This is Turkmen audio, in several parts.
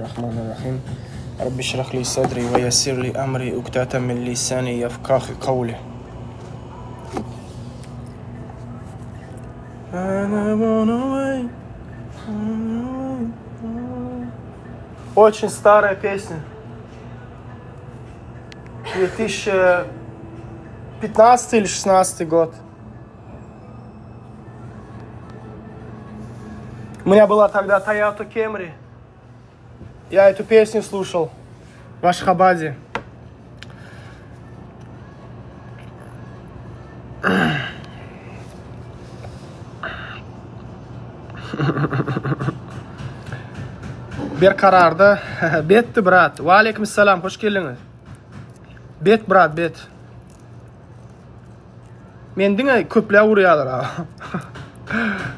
Bismillahirrahmanirrahim. Rabbi şrah li sadri ve yessir li amri ukdatan min lisani yefkahu kavli. Очень старая песня. 2015 или 16 год. У меня была тогда Toyota Camry. Я эту песню слушал в Ашхабаде. Berkararda betdi brat. Wa aleyküm salam, hoş geldiňiz. Bet brat, bet. Men diňe köplä urýarlar ha.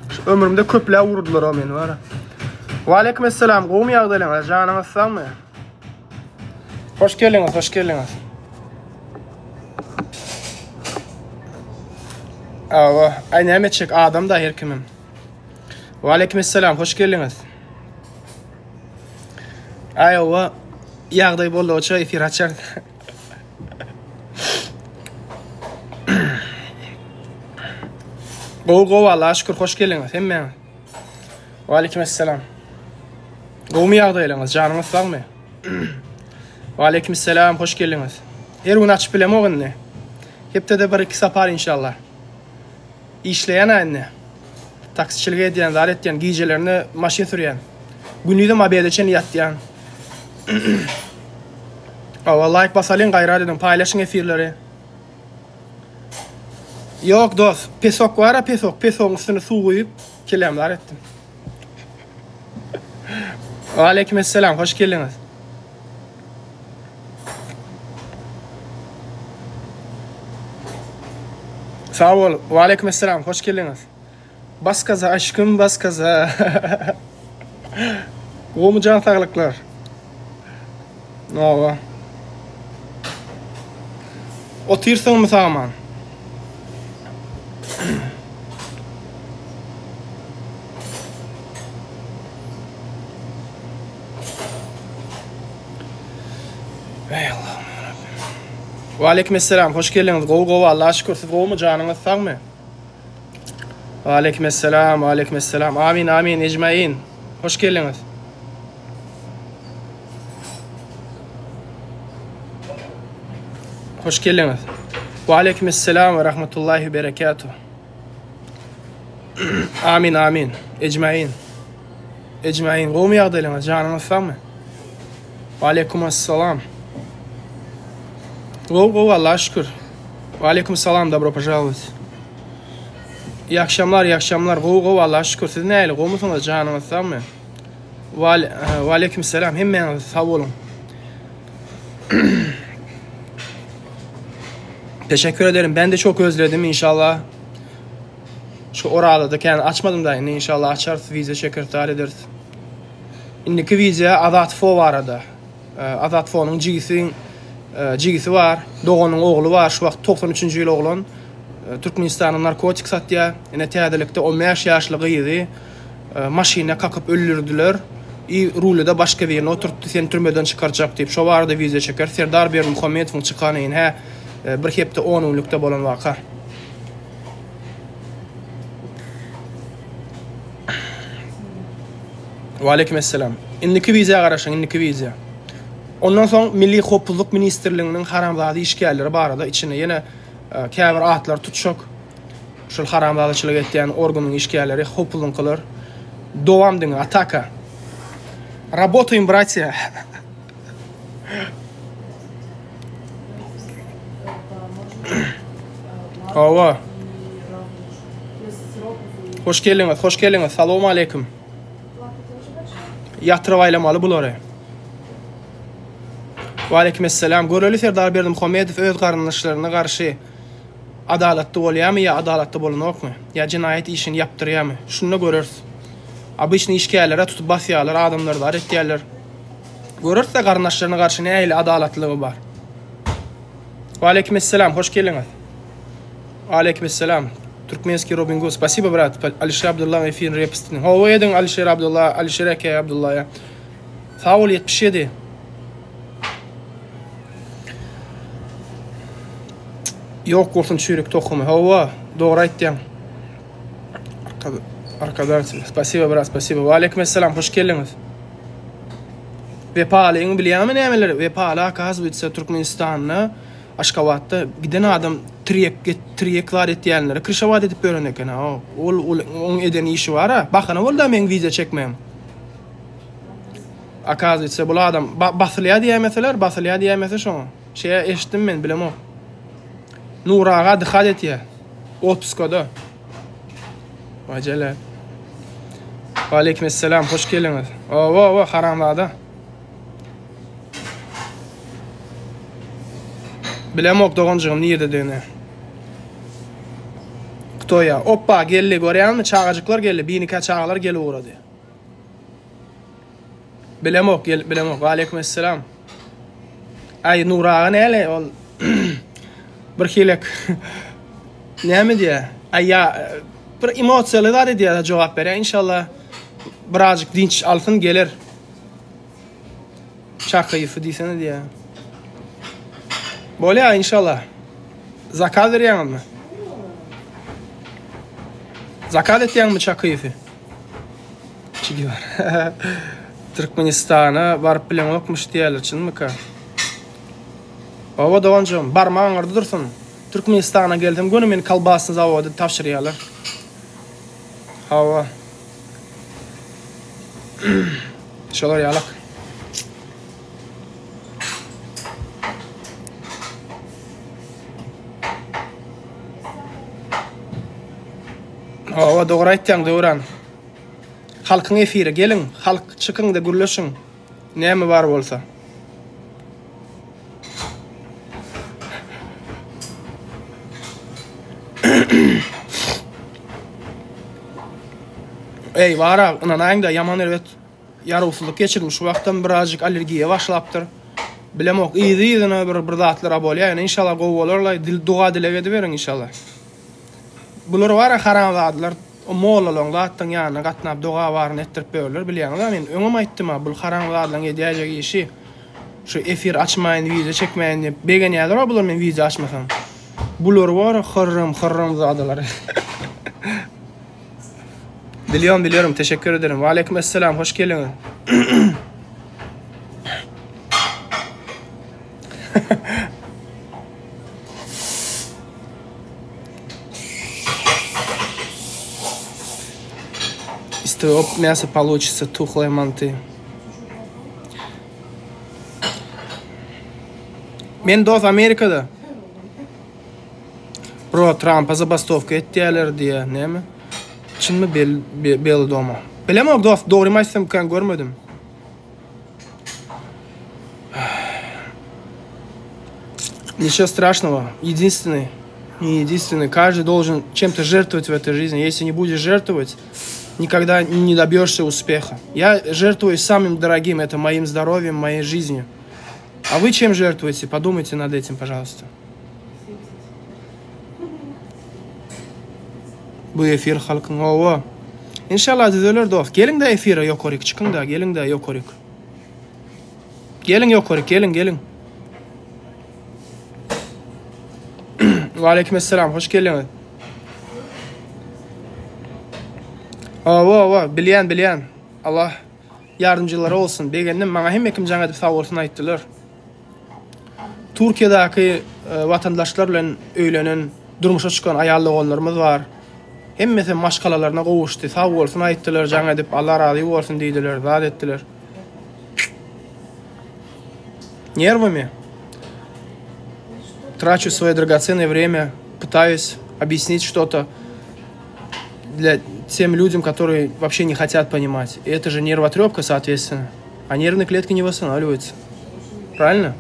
Şu ömrümde köplä urdular o meni bara. Wa aleyküm esselam, gowumy ýagdaýlaryňyz? Janyňyz sagmy? Hoş geldiňiz, hoş geldiňiz. Awa, aý näme etjek adam da her kimim. Wa aleyküm esselam, hoş geldiňiz. Aý owa, ýagdaý boldugyça efir açarys. Gowy gowy Allaha şükür hoş geldiňiz hemmäňiz. Waleýkim esselam. Gowumy ýagdaýlaryňyz janyňyz sagmy? Waleýkim esselam hoş geldiňiz. Her gün açyp bilemok indi. Hepdede bir iki sapar inşallah. Işleýän-ä indi. Taksiçilik edýän, zat etýän, gijelerine maşyn sürýän. Gündizem obede çenli ýatýan. Hawa, laýk basalyň, gaýrat ediň, paýlaşyň efirleri. Ýok, dos, pesok bar-a, pesok, pesogyň üstüne suw guýup, kellämi zar etdim. Waleýkim esselam, hoş geldiňiz. Sag bol. Waleýkim esselam, hoş geldiňiz. Bas gaza aşkym, bas gaza. Gowmy jan saglyklar? Hawa. Otyrsyňmy sagman? Ey Allah'ım yarabbim. Ve aleyküm esselam. Hoş geldiňiz. Gowy gowy Allah'a şükür. Siz gowumy? Janyňyz sagmy? Ve aleyküm esselam. Ve aleyküm esselam. Amin amin ecmain. Hoş geldiňiz. Hoş geldiňiz. Ve aleyküm esselam ve rahmetullahi ve berekatuh. Amin amin. Ecmain. Ecmain. Gowumy ýagdaýlaryňyz? Janyňyz sagmy? Waleýkum assalam. Gowy gowy Allaha şükür. Waleýkum salam dobro požalowat. İyi akşamlar, iyi akşamlar. Gowy gowy Allaha şükür. Siz nähili? Gowumysyňyz? Janyňyz sagmy? Waleýkum salam. Hemmäňiz sag boluň. Teşekkür ederim. Ben de çok özledim inşallah. Şu orazada kän açmadym da indi inşallah açarys wideo çekeris zat ederis. Indiki wideo Azat Fo barada. Azat Fonyň jigisi jigisi bar, doganyň ogly bar şu wagt 93-nji ýyl oglan. Türkmenistana narkotik satýar. Ine täzelikde 15 ýaşly gyzy maşyna kakyp öldürdiler. I rulede başga birini oturtdy seni türmeden çykarjak diýip. Şo barada wideo çekeris. Serdar Berdimuhamedowyň çykany ine bir hepde 10 günlükde bolan waka. Waleýkim esselam. Indiki wideo garaşyň, indiki wideo. Ondan soň Milli howpsuzlyk ministrliginiň haramzada işgärleri barada içinde ýene e, käbir atlar tutjak. Şol haramzadaçylyk etýän organyň işgärleri, howpsuzlyňkylar. Dowam diňe, ataka. Работаем, братья. Hawa. Hoş geldiňiz, hoş geldiňiz. Salam aleyküm. Ýatyryp aýlamaly bulary. Waleýkim esselam. Göreli Serdar Berdimuhamedow öz garyndaşlaryna garşy adalatly bolýarmy ýa adalatly bolanokmy? Ýa jenaýat işini ýapdyrýarmy? Şunda göreris. Obyçny işgärlere tutup basýarlar, adamlary zar etýärler. Göreris-de garyndaşlaryna garşy nähili adalatlylygy bar. Waleýkim esselam, hoş geldiňiz. Waleýkim esselam. Türkmenskiý Robin Gud. Spasibo brat. Alişer Abdullaň efirini repostini. Hawa ediň Alişer Abdulla, Alişer eke Abdullaýa. Sag bol 77. Ýok bolsun çüýrük tohumy. Hawa, dogry aýtýaň. Arkadag, spasibo brat, spasibo. Waleýkim esselam, hoş geldiňiz. Wepalyňy bilýäňmi nämeler? Wepaly okazywaytsa Türkmenistanda, Aşgabatda giden adam tirýek tirýek zat etýänleri krişawat edip ýören eken ha. Ol ol oň eden işi bar-a. Bahana boldy-a meň wideo çekmegim. Okazywaytsa bul adam basylýar diýäýmeseler, basylýar diýäýmese şoňa. Şeýe eşitdim men, bilemok. Nury aga dykat etýär. Otpuskada. Wajele. Waleýkim esselam, hoş geldiňiz. Owa, owa, haramzada. Bilemok doganjygym nirededigini. Kto ya? Oppa geldi görýäňmi çagajyklar geldi binika çagalar gelip ugrady. Bilemok gelip bilemok. Waleýkim esselam. Aý Nur aga näle ol bir hilek näme diýä? Aý ýa bir emosiýaly zat edýär jogap berýär. Inşallah birazjyk dinç alsyn geler. Çakyýewi diýsene diýä. Bolýar inşallah. Zakaz berýäňizmi? Zakaz etýäňmi Çakyýewi? Çigi bar. Türkmenistana baryp bileňokmyş diýýärler, çynmyka? Oba doganjygym, barma aňyrda dursun. Türkmenistana gelsem göni meni kolbasny zawoda tabşyrýarlar. Hawa. Şolar ýalak. Hawa dogry aýtýaň Döwran. Halkyň efire geliň, halk çykyňda gürleşiň. Näme bar bolsa. Eý bara ynanaýyňda ýaman erbet ýarawsyzlyk geçirdim şu wagtam birazjyk allergiýa başlapdyr. Bilemok yzy yzyna bir bir zatlar bolýar ýöne inşallah gowy bolarlaý dil duga dileg ediberiň inşallah. Bular bara haramzadalar o mollalaryň zatlaryň ýanyna gatnap doga baryny etdirip ýörler bilýäňiz-a men öňem aýtdym-a bul haramzadalaryň edäýjek işi şu efir açmaýyn wideo çekmäýin diýip begenýärler-a bular men wideo açmasam bular bara hyrrym hyrrymzadalar Biliyorum biliyorum teşekkür ederim. Waleýkim esselam hoş geldiňiz. Из твоего мяса получится тухлые манты. Men dost Amerikada. Bro Trumpa zabastowka etýärler diýýär. Näme? Çynmy Bel Doma? Bilemok dost, dogrymy aýtsam kän görmedim. Ничего страшного. Единственный, не единственный, каждый должен чем-то жертвовать в этой жизни. Если не будешь жертвовать, никогда не добьешься успеха. Я жертвую самым дорогим, это моим здоровьем, моей жизнью. А вы чем жертвуете? Подумайте над этим, пожалуйста. Bu efir halkyň owa. Inşallah düzeler dost. Geliň-de efire ýokaryk çykyň-da, geliň-de ýokaryk. Geliň ýokaryk, geliň, geliň. Waleýkim esselam, hoş geldiňiz. Owa, owa, bilýän, bilýän. Allah ýardymjylary bolsun. Begendim. Maňa hemme kim jaň edip sag bolsun aýtdylar. Türkiýedäki watandaşlar bilen öýlenen, durmuşa çykan aýal doganlarymyz bar. Hemmesi maşgalalaryna gowuşdy. Sag bolsun aýtdylar, jaň edip Allah razy bolsun diýdiler, zat etdiler. Нервами. Трачу свое драгоценное время, пытаюсь объяснить что-то для тем людям, которые вообще не хотят понимать. И это же нервотрепка, соответственно. А нервные клетки не восстанавливаются. Правильно?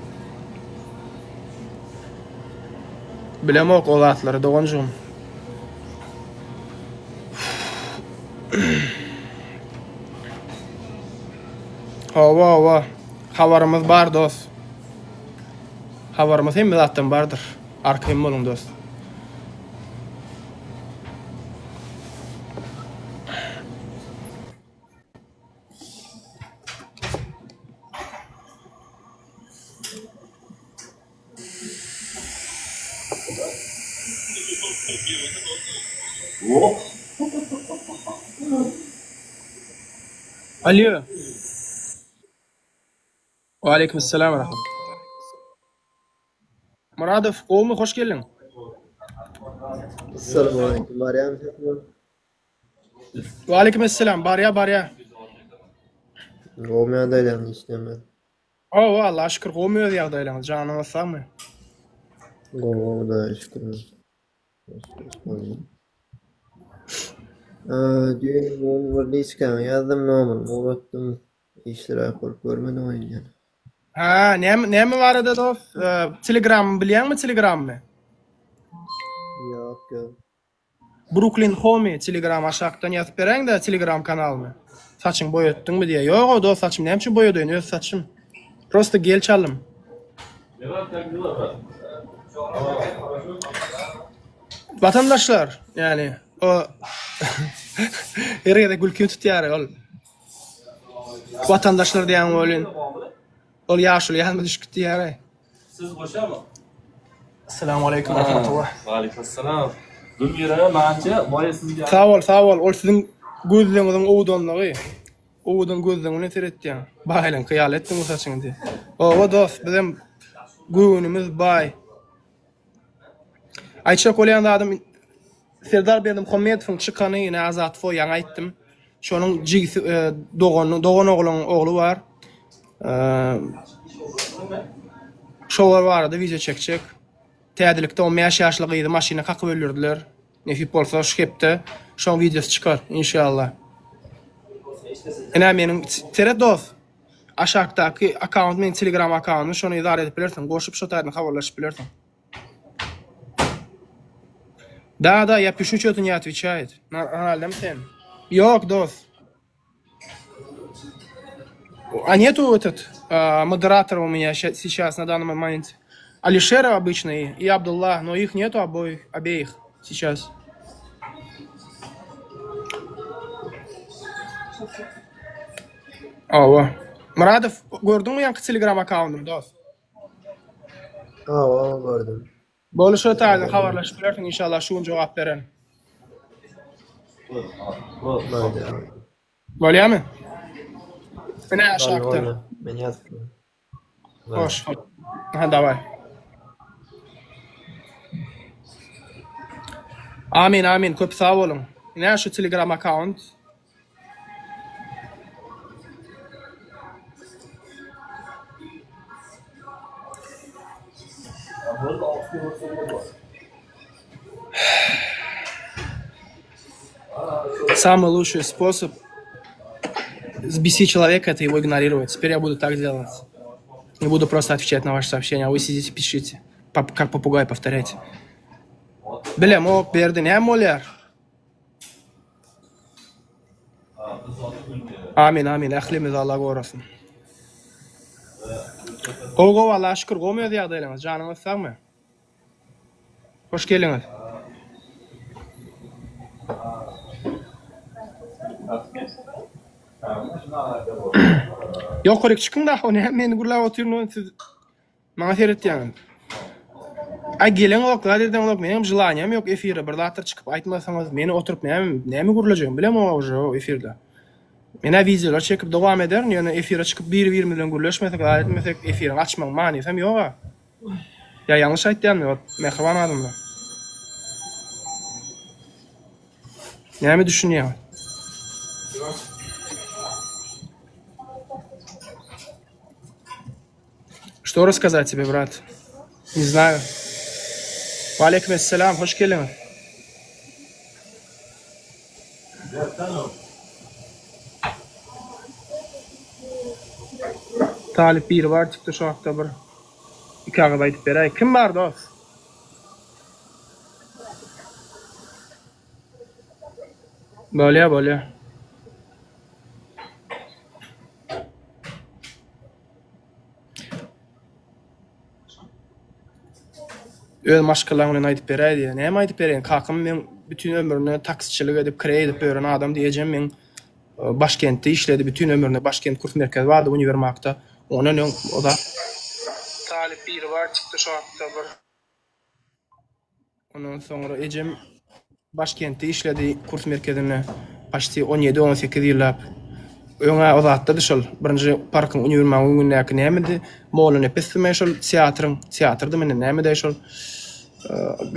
Bilemok ol zatlary doganjygym. Hawa hawa. Habarymyz bar dost. Habarymyz hemme zatdan bardyr. Arkaýyn boluň dost. Alýo. Waleýkim essalam we rahmet. Myradow gowumy hoş geldiň. Assalamualaikum barýamy sesim? Waleýkim essalam barýa barýa. Gowumy ýagdaýlaryň işlemek? Hawa Allaha şükür gowumy öz ýagdaýlaryňyz janyňyz sagmy? Gowy Hudaýa şükür. Düýn bir liçkaňa ýazdym nomeryny ugratdym. Iştirak bolup görmedim oýundan. Ha, näme näme barada dost? Telegrammy bilýäňmi telegrammy? Ýok, ýok. Brooklyn Homie telegram aşakdan ýazyp beräýiňdä telegram kanalymy. Saçyňy boýatdyňmy diýýä. Ýog-ow dost saçymy näme üçin boýadaýyn öz saçym. Prosta gel çaldym. Watandaşlar, ýani o her gezek gülkim tutýar ol. Watandaşlar diýýän welin ol ýaşuly ýanyma düşüp gitdi ýaly. Siz goşamy? Assalamu aleýkum rahmatullah. Waleýkim assalam. Gülmira mança boýa sizge. Sag bol, sag bol. Ol siziň gözleňiziň owadanlygy. Owadan gözleň bilen seretýäň. Baýlyňky ýaly etdiň bu saçyňy diý. Owa dost, bizem göwnümiz baý. Aýtjak bolýan zadym Serdar Berdimuhamedowyň çykany ine Azatfoý ýaňy aýtdym. Şonuň jigisi doganynyň dogan oglunyň ogly bar. Şolar barada wideo çekjek. Täzelikde 15 ýaşly gyzy maşyna kakyp öldürdiler. Nesip bolsa şu hepde şoň wideosy çykar inşallah. Ine meniň seret dost. Aşakdaky akkaunt meniň telegram akkauntym şony zar edip bilersiň goşup şo taýdan habarlaşyp bilersiň. Da da ya pişu ço-to ne otveçaet. Normalnym sen. Ýok dost. А нету этот модератора у меня сейчас на данный момент. Алишера обычный и Абдулла, но их нету обоих, обеих сейчас. Hawa. Myradow, gördüňmi ýaňky telegram akkaundymy dost? Hawa, gördüm. Boldy şo taýdan habarlaşyp bilersiň inşallah şu gün jogap bererin. Bolýamy? Ine aşakda. Men ýazyp. Hoş. Ha daway. Amin amin köp sag boluň. Ine şu telegram akkaunt. Самый лучший способ взбесить человека это его игнорировать. Теперь я буду так делать. Не буду просто отвечать на ваши сообщения, а вы сидите пишите. Как попугай повторяйте. Bilemok berdi näme bolýar? Amin amin ählimizi Allah gorasyn. Gowy gowy Allaha şükür gowmy öz ýagdaýlaryňyz janyňyz sagmy? Hoş geldiňiz. Ýokaryk çykyň da o näme men gürläp otyryn siz Maňa seretýäňiz. Aý geleňok zat edeňok meňem želaniýam ýok efire bir zatlar çykyp aýtmasaňyz men oturyp näme näme gürlejegimi bilemok uje o efirde. Menä wideolar çekip dowam ederin ýöne efire çykyp biri birimiz bilen gürleşmesek zat etmesek efiriň açmagyň manysam ýoga. Ýa ýalňyş aýtýanmy ot mähriban adamlar. Näme düşünýäňiz? Что рассказать тебе, брат? Не знаю. Waleýkim esselam, hoş geldiňiz. Talyp biri bar çykdy şu hakda bir iki agyz aýdyp beräý. Kim bar dost? Bolýa, bolýa. Öz maşgalaň bilen aýdyp beräý diýýär. Näme aýdyp bereýin? Kakam meň bütin ömrüne taksiçilik edip, kireý edip ýören adam diýip, ejem meň Başkentde işledi bütin ömrüne. Başkent kurs merkezi bardy uniwermagda. Ondan öň o zat. Talyp biri bar çykdy şu hakda bir. Ondan soňra ejem Başkentde işledi, kurs merkezinde paçti on ýedi, on sekiz ýyllap. Öň-ä o zatdady şol, birinji parkyň uniwermagyň öňündäki nämedi, Mollanepesdimi şol teatryň, teatrdymy indi nämedi şol,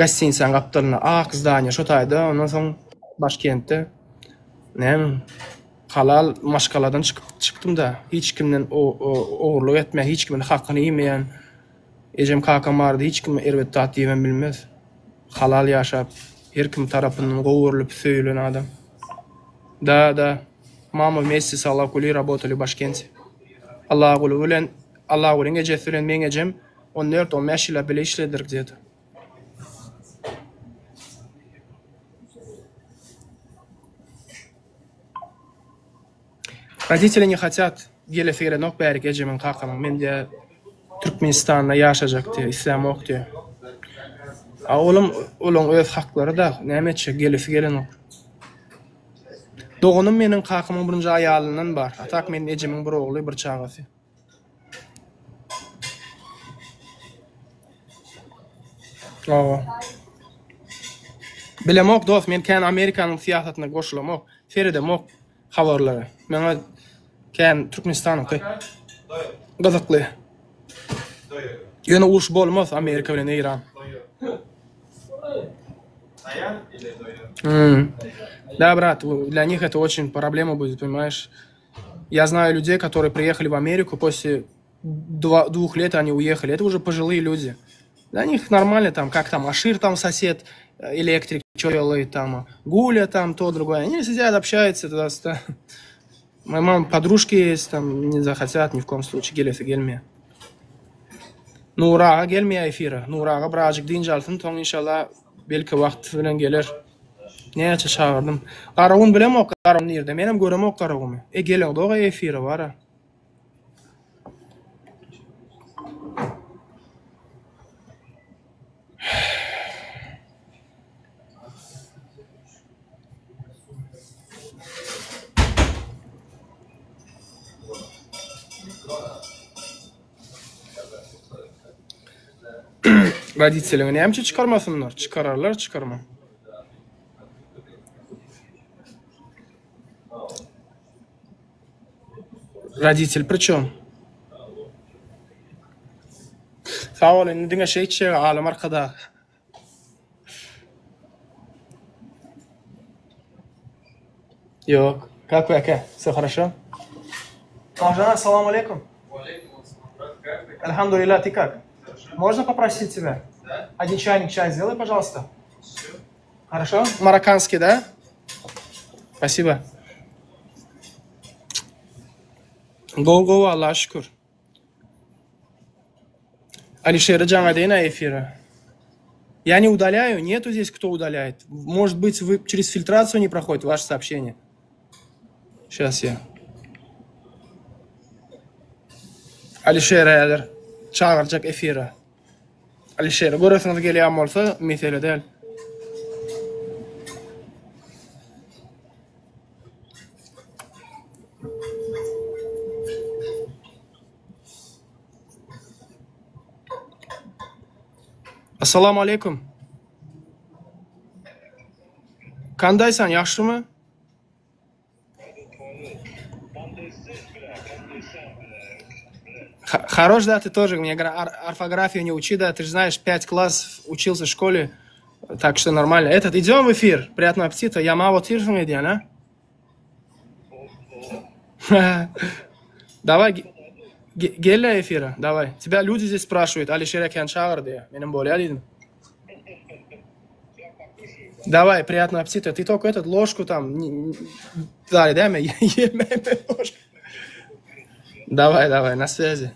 gostinitsaň gapdalynda ak zdaniýe şo taýda, ondan soň Başkentde näme halal maşgaladan çykyp çykdym-da, hiç kimden ogurlyk etmän, hiç kimiň hakyny iýmeýän Ejem kakam barada hiç kim erbet zat diýibem bilmez. Halal ýaşap, her kim tarapyndan gowy görlüp söýülen adam. Da da mama wmesте с Allakuli работали в Башкенте. Allaguly bilen Allagulyň ejesi bilen meň ejem 14 15 ýyllap bile işlediler gde-to. Roditeli ne hatýat gelesi gelenok bärik ejemiň kakamyň men diýä Türkmenistanda ýaşajak diýä islämok diýä. A olam olaň öz haklary da näme etjek gelesi gelenok. Doganym meniň kakamyň birinji aýalyndan bar a tak meniň ejemiň bir ogly bir çagasy. Hawa. Bilemok dost men kän Amerikanyň syýasatyna goşulamok seredemok. Habarlary. Maňa kän Türkmenistanyňky gyzykly. Ýöne uruş bolmaz Amerika bilen Eýran. Hmm. Да, брат, для них это очень проблема будет, понимаешь? Я знаю людей, которые приехали в Америку после два, двух лет они уехали. Это уже пожилые люди. Для них нормально там, как там, Ашир там сосед, э, электрик, что делает там, Гуля там, то, другое. Они сидят, общаются туда-сюда. Моя мама подружки есть, там, не захотят ни в коем случае, gelesi gelmeýär. Nuraga gelmeýär efire. Nuraga birazjyk dynç alsyn, soň inşallah belki wagty bilen geler. Näçe çagyrdym. Garagum bilemok, Garagum nirde. Menem göremok Garagumy. E geleňdoga efire bara. Roditeliňi näme üçin çykarmasynlar? Çykararlar, çykarma. Roditel priçem? Sag bol indi diňe şeýtjek alym arkadag. Ýok. Как вы, aka? Все хорошо? Мавжан, ассаламу алейкум. Альхамдулилля, ты как? Можно попросить тебя? Да. Один чайник чай сделай, пожалуйста. Все. Хорошо? Марокканский, да? Спасибо. Gowy gowy Allaha şükür. Alişeri jaň edeýin-ä efire. Я не удаляю, нету здесь кто удаляет. Может быть, вы через фильтрацию не проходит ваше сообщение. Сейчас я. Alişer häzir çagyrjak efire. Alişeri göresiňiz gelýän bolsa, mesele däl. Assalamu aleýkum. Kandaýsan, ýagşymy? Хорош, да, ты тоже. Мне орфографию не учи, да, ты же знаешь, 5 классов учился в школе, так что нормально. Этот, идем в эфир. Приятного аппетита. Я мало тирфом а? Давай, gel efire, давай. Тебя люди здесь спрашивают, Алишер Акян çagyr diýýär. Menem bolýar diýdim. Давай, приятного аппетита. Ты только этот ложку там, дай, дай мне, ложку. Давай, давай, на связи.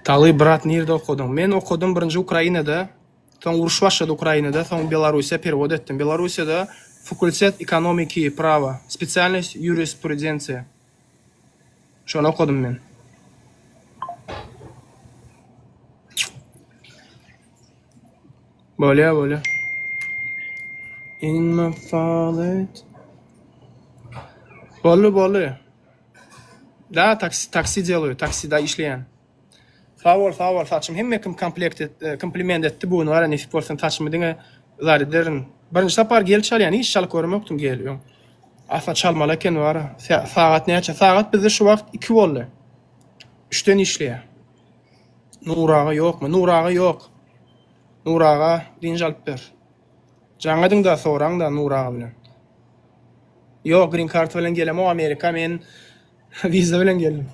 Taly brat nirde okadyň? Men okadym birinji Ukrainada, soň uruş başlady Ukrainada, soň Belarussiýa perewod etdim. Belarussiýada fakultet ekonomiki i prawa, spesialnost ýurisprudensiýa. Şony okadym men. Bolýa bolýa. In my wallet. Boldy boldy. Da taksi taksi deluju, taksida işleýän. Sag bol sag bol saçym hemme kim komplekt kompliment etdi bu gün gara nesip bolsa saçymy diňe zat ederin. Birinji sapar gel çalýan hiç çalyp görmekdim gel öň. Asla çalmaly eken bara. Sagat näçe? Sagat bizde şu wagt 2 boldy. 3-den işleýär. Nur aga ýokmy? Nur aga ýok. Nur aga dynç alyp ber. Jaň ediň-de soraň-da Nur aga bilen. Ýok, green karta bilen gelemok Amerika men wiza bilen geldim.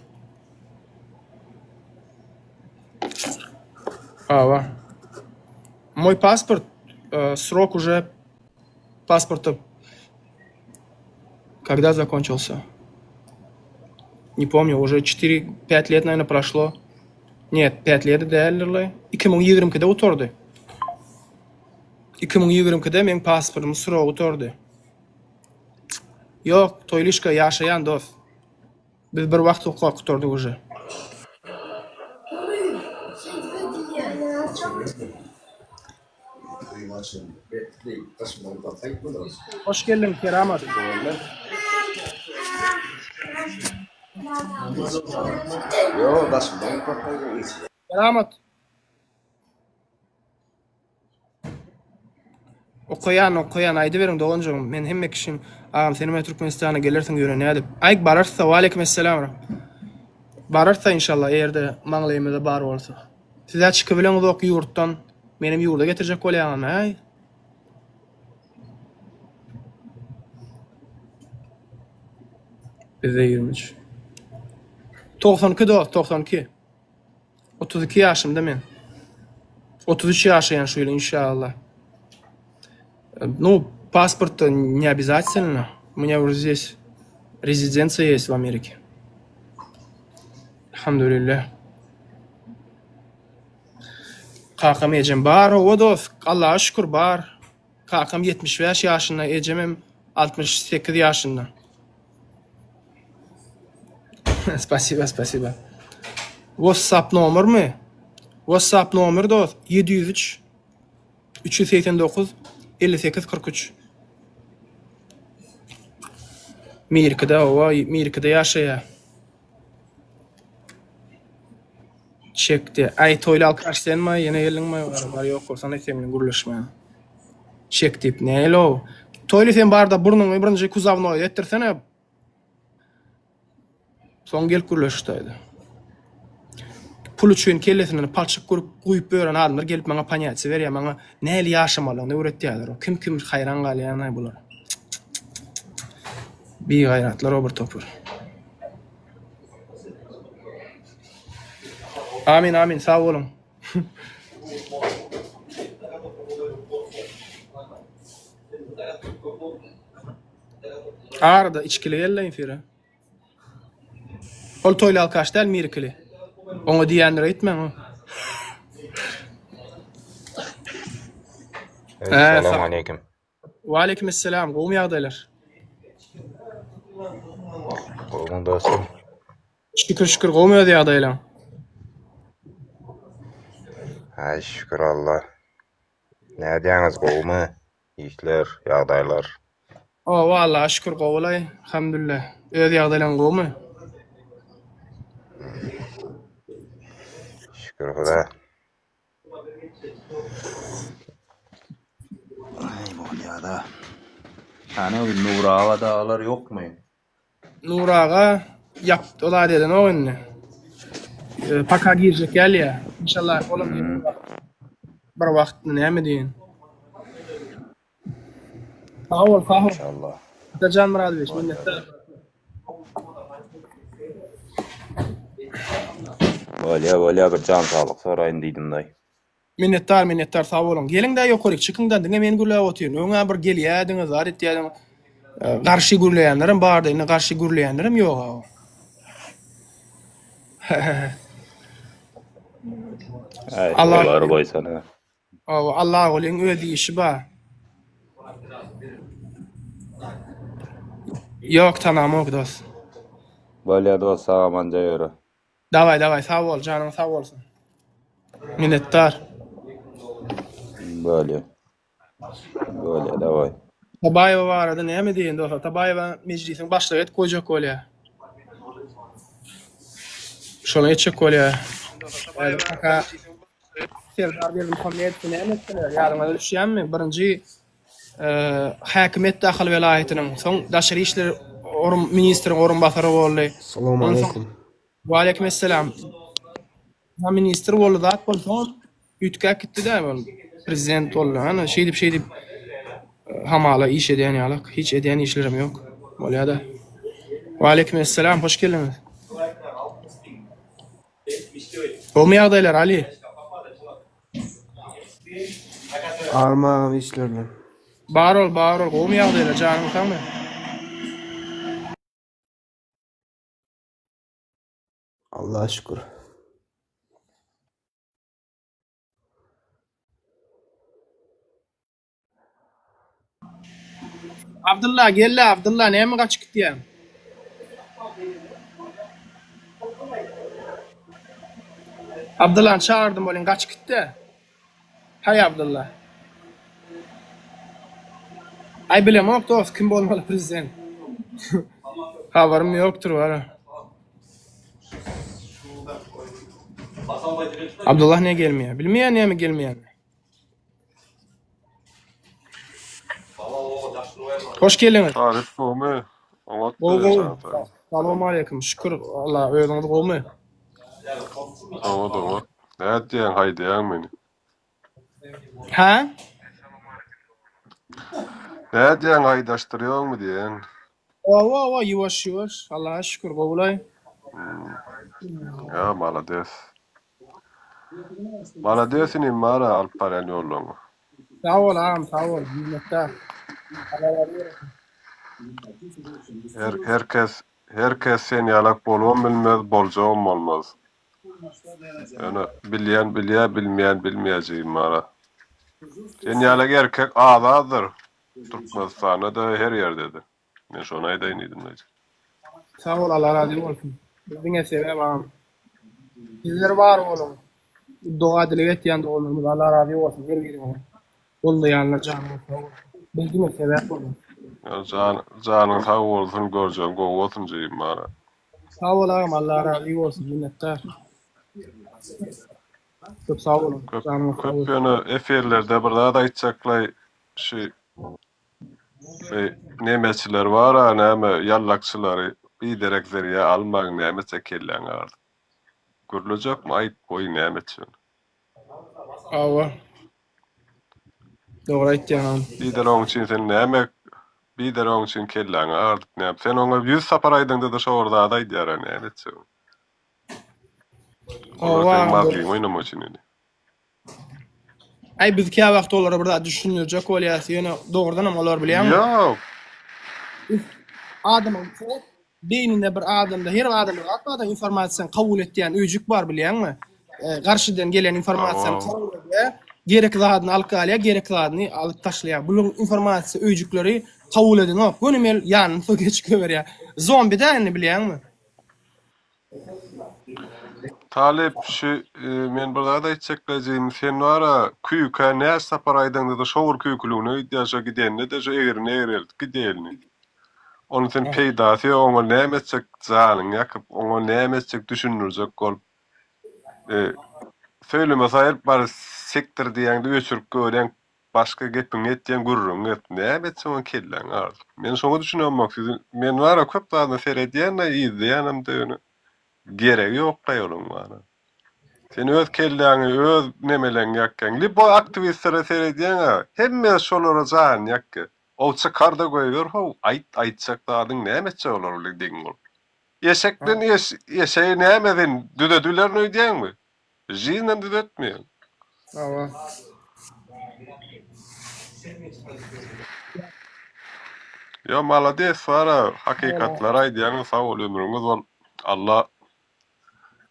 Hawa. Мой паспорт, э, срок уже паспорта когда закончился? Не помню, уже 4-5 лет, наверное, прошло. Нет, 5 лет däldirle. 2022-de gutardy. 2022-de meň pasportymyň srogy gutardy. Ýok, Toýlyşka ýaşaýan dos. Biz bir wagt okap gutardyk uje. Hoş geldiň Keramat. Keramat. Okaýan okaýan aýdyberiň doganjygym men hemme kişiň agam senem Türkmenistana gelersiň ýöne nädip aýk bararsa waleýkimessalam bararsa inşallah eger-de maňlaýymyzda bar bolsa sizä çykybileňizok ýurtdan menem ýurda getirjek bolýaňam äý. Bizde 23. 92 dost 92. 32 ýaşymda men. 33 ýaşaýan şu ýyl inşallah. Ну, паспорт не обязательно. У меня уже здесь резиденция есть в Америке. Alhamdulillah. Kakam ejem bar, hawa dost, Allaha şükür bar. Kakam 75 ýaşynda, ejemem 68 ýaşynda. Spasiba, spasiba. WhatsApp nomermi? WhatsApp nomer dost 703 389 58 43. Mirkide hawa, Mirkide ýaşaýar. Çekdi. Aý toýly alkaş senmi ýene geldiňmi? Bar ýok bolsana seň bilen gürleşmän. Çek diýip nälo? Toýly sen barda burnuňy birinji kuzawnoý etdirsene. Soň gelip gürleş daýda. Pul üçin kellesinden palçyk gurup guýup ýören adamlar gelip maňa ponýatiýa berýär, maňa nähili ýaşamalygyny öwretýärler. Kim kim haýran galýan-aý bular. Bigaýratlar o bir topar. Amin amin sag boluň. Arada içgili geldi efire. Ol toýly alkaş däl mirikili. Oňa diýendir öýtmäň o. Essalamu aleýkum. Waleýkim esselam, gowumy ýagdaýlar? Gowumy dostum? Şükür şükür gowumy öz ýagdaýlaň? Aý şükür Alla. Nädýäňiz gowumy? Işler, ýagdaýlar? Owa Allaha şükür gowulaý, Alhamdulillah. Öz ýagdaýlaň gowumy? Şükür Huda. Aý bolýada. Hany o Nur aga daglar ýokmy? Nur aga ýapdy ol zat edenok indi. Paka girjek gelýä. Inşallah olam bir wagt näme diýen. Sag bol, sag bol. Inşallah. Atajan Myradowiç, minnetdar. Bolýa, bolýa bir jan saglyk soraýyn diýdim daý. Minnetdar, minnetdar, sag boluň. Geliň-dä ýokaryk, çykyň-da, diňe men gürläp otyryn. Öň-ä bir gelýärdiňiz, zat etýärdiňiz. Garşy gürleýänlerem bardy, indi garşy gürleýänlerem ýog-a. Aý, olary goýsana. Hawa, Allagulyň öz işi bar. Ýok, tanamok dos. Bolýa dos sag-aman jaýora. Daway daway sag bol janyň sag bolsun. Minnetdar. Bolýa. Bolýa daway. Atabaýewa barada näme diýeýin dos Atabaýewa mejlisiň başlygy edip goýjak bolýa. Şony etjek bolýa. Häzir kaka Serdar Berdimuhamedowy näme etdiler? Ýadyňyza düşýärmi? Birinji häkim etdi Ahal welaýatynyň. Soň daşary işler orun ministriň orunbasary boldy. Salam aleýkum. Waleýkim esselam. Ha ministr boldy zat boldy soň üýtgäp gitdi-dä ol prezident boldy. Ana şeýdip şeýdip hamala iş edýän ýalak. Hiç edýän işlerem ýok. Bolýa-da. Waleýkim esselam, hoş geldiňiz. Gowmy ýagdaýlar Ali? Arma agam işler bilen. Bar ol, bar ol. Gowmy ýagdaýlar? Janyň sagmy? Allaha şükür. Abdylla gel-le Abdylla näme gaçyp gitýäň? Abdyllany çagyrdym welin gaçyp gitdi. Haý Abdylla. Aý bilemok dost kim bolmaly prezident. Habarym ýokdur wara. Abdullah ne gelmeýär? Bilmeýän näme gelmeýänini. Hoş geldiňiz. Taryp gowmy? Oňat Gowy gowy. Salam aleýkum. Şükür Allah özüňiz gowmy? Oňat oňat. Nätýäň haýdaýaň meni? Hä? Nädýäň haýdaşdyrýoňmy diýen. Owa owa ýuwaş ýuwaş. Allaha şükür gowulaý. Ýa malades. Malades inim bara alyp barýan ýollaňy. Sag bol agam sag bol minnetdar. Allah razy bolsun. Her her kes her kes sen ýalak bolubam bilmez boljagam bolmaz. Ýöne bilýän bilýä bilmeýän bilmeýä jigim bara. Sen ýalak erkek az azdyr Türkmenistanda-da her ýerde-de. Men şony aýdaýyn diýdim dayjy. Sag bol Allah razy bolsun. Biz diňe sebäp agam. Sizler bar boluň. Doga dileg etýän doganlarymyz Allah razy bolsun her biriňize. Goldaýanlar janyňyz sag bolsun. Biz diňe sebäp bolýas. Jan janyň sag bolsun görjegiň gowy bolsun jigim bara. Sag bol agam Allah razy bolsun minnetdar. Köp sag boluň. Köp Janyňyz sag köp bolsun. ýöne efirlerde bir zat aýtjaklaý şu Nemeçiler bar-a näme ýallakçylary biderek zerýa almaň nämeçe kelläňi agyrdyp. Gürlejekmi aýt goý nämeçe. Hawa. Dogry aýtýaň agam. Bideregiň üçin sen näme bideregiň üçin kelläňi agyrdyp näme sen oňa ýüz sapar aýdaňda-da şo bir zady aýdýar-a näme etjek. Olar Hawa seň agam. mazgyňy oýnamak üçin indi. Aý biz käwagt olara bir zat düşündirjek bolýas, ýöne dogrudanam olar bilýäňmi? Ýok. Adamyň beýninde bir adamda her bir adamda zat bar-da informasiýany kabul etýän öýjük bar bilýäňmi? Garşydan gelen informasiýany kabul edýär, gerek zadyny alyp galýar, gerek zadyny alyp taşlaýar. Bularyň informasiýa öýjükleri kabul edenok, gönümel ýanyny soň geçip goýberýär. Zombi-dä indi bilýäňmi? Talyp şu men bir zat aýtjaklajygym sen bara küýkä näçe sapar aýdaňda-da şo bir küýküligine gidýär şo gidende-de şo egrini egreltip gidýär elini. Onuň sen peýdasy ýok oňa näme etjek janyňy ýakyp oňa näme etjek düşündirjek bolup söýlemese aýryp bary sekdir diýýäňde öçürip görýäň Başga gepiňi etýäň gürrüňiňi et. Näme etseň oň kelläňi agyrdyp. Men şoňa düşünemok sizi men bara köp zadyna seredýände yzlaýanamda ýöne geregi ýoklaý olaň bara. Sen öz kelläňi öz nemeleňi ýakýaň. Liboý aktiwistlere seredýäňä hemme şolara janyny ýakýa. Ow çykarda goýber how aýt aýtjak zadyň näme etjek olar bilen deň bolup. Eşek bilen eşegi näme sen düzedibilerin öýdýäňmi? Žiznem düzetmeýän. Hawa. Ýo malades bara hakykatlary aýdýaňyz sag bol ömrüňiz bol Alla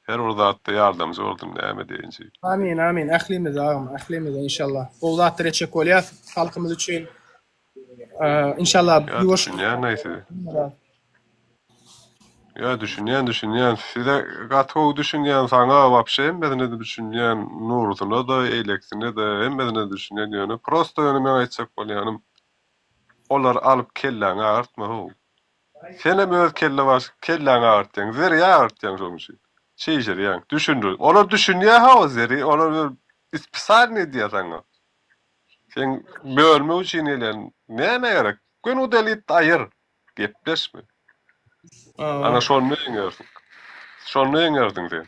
her bir zatda ýardamçy bolsun näme diýeýin jigim. Amin amin ählimize agam ählimize inşallah gowy zatlar etjek bolýas halkymyz üçin Inşallah Ýa ýuwaş düşünýän-aý sizi. Ýa düşünýän düşünýän size gaty gowy düşünýän saňa wapşe hemmesine-de düşünýän Nurusyna-da eýlekisine-de hemmesine düşünýän ýöne prosto ýöne meň aýtjak bolýanym olary alyp kelläňi agyrtma how. Senem öz kelle baş kelläňi agyrtýaň zerýa agyrtýaň şonuň üçin. Çişirýäň. Düşündir. Olar düşünýär hawa Zeri, olar bir ispisalnyý edýär saňa. Seň bölmek üçin gelen näme gerek? Göni udalit aýyr. Gepleşme. Ana şonda ýeňersiň. Şonda ýeňersiň sen.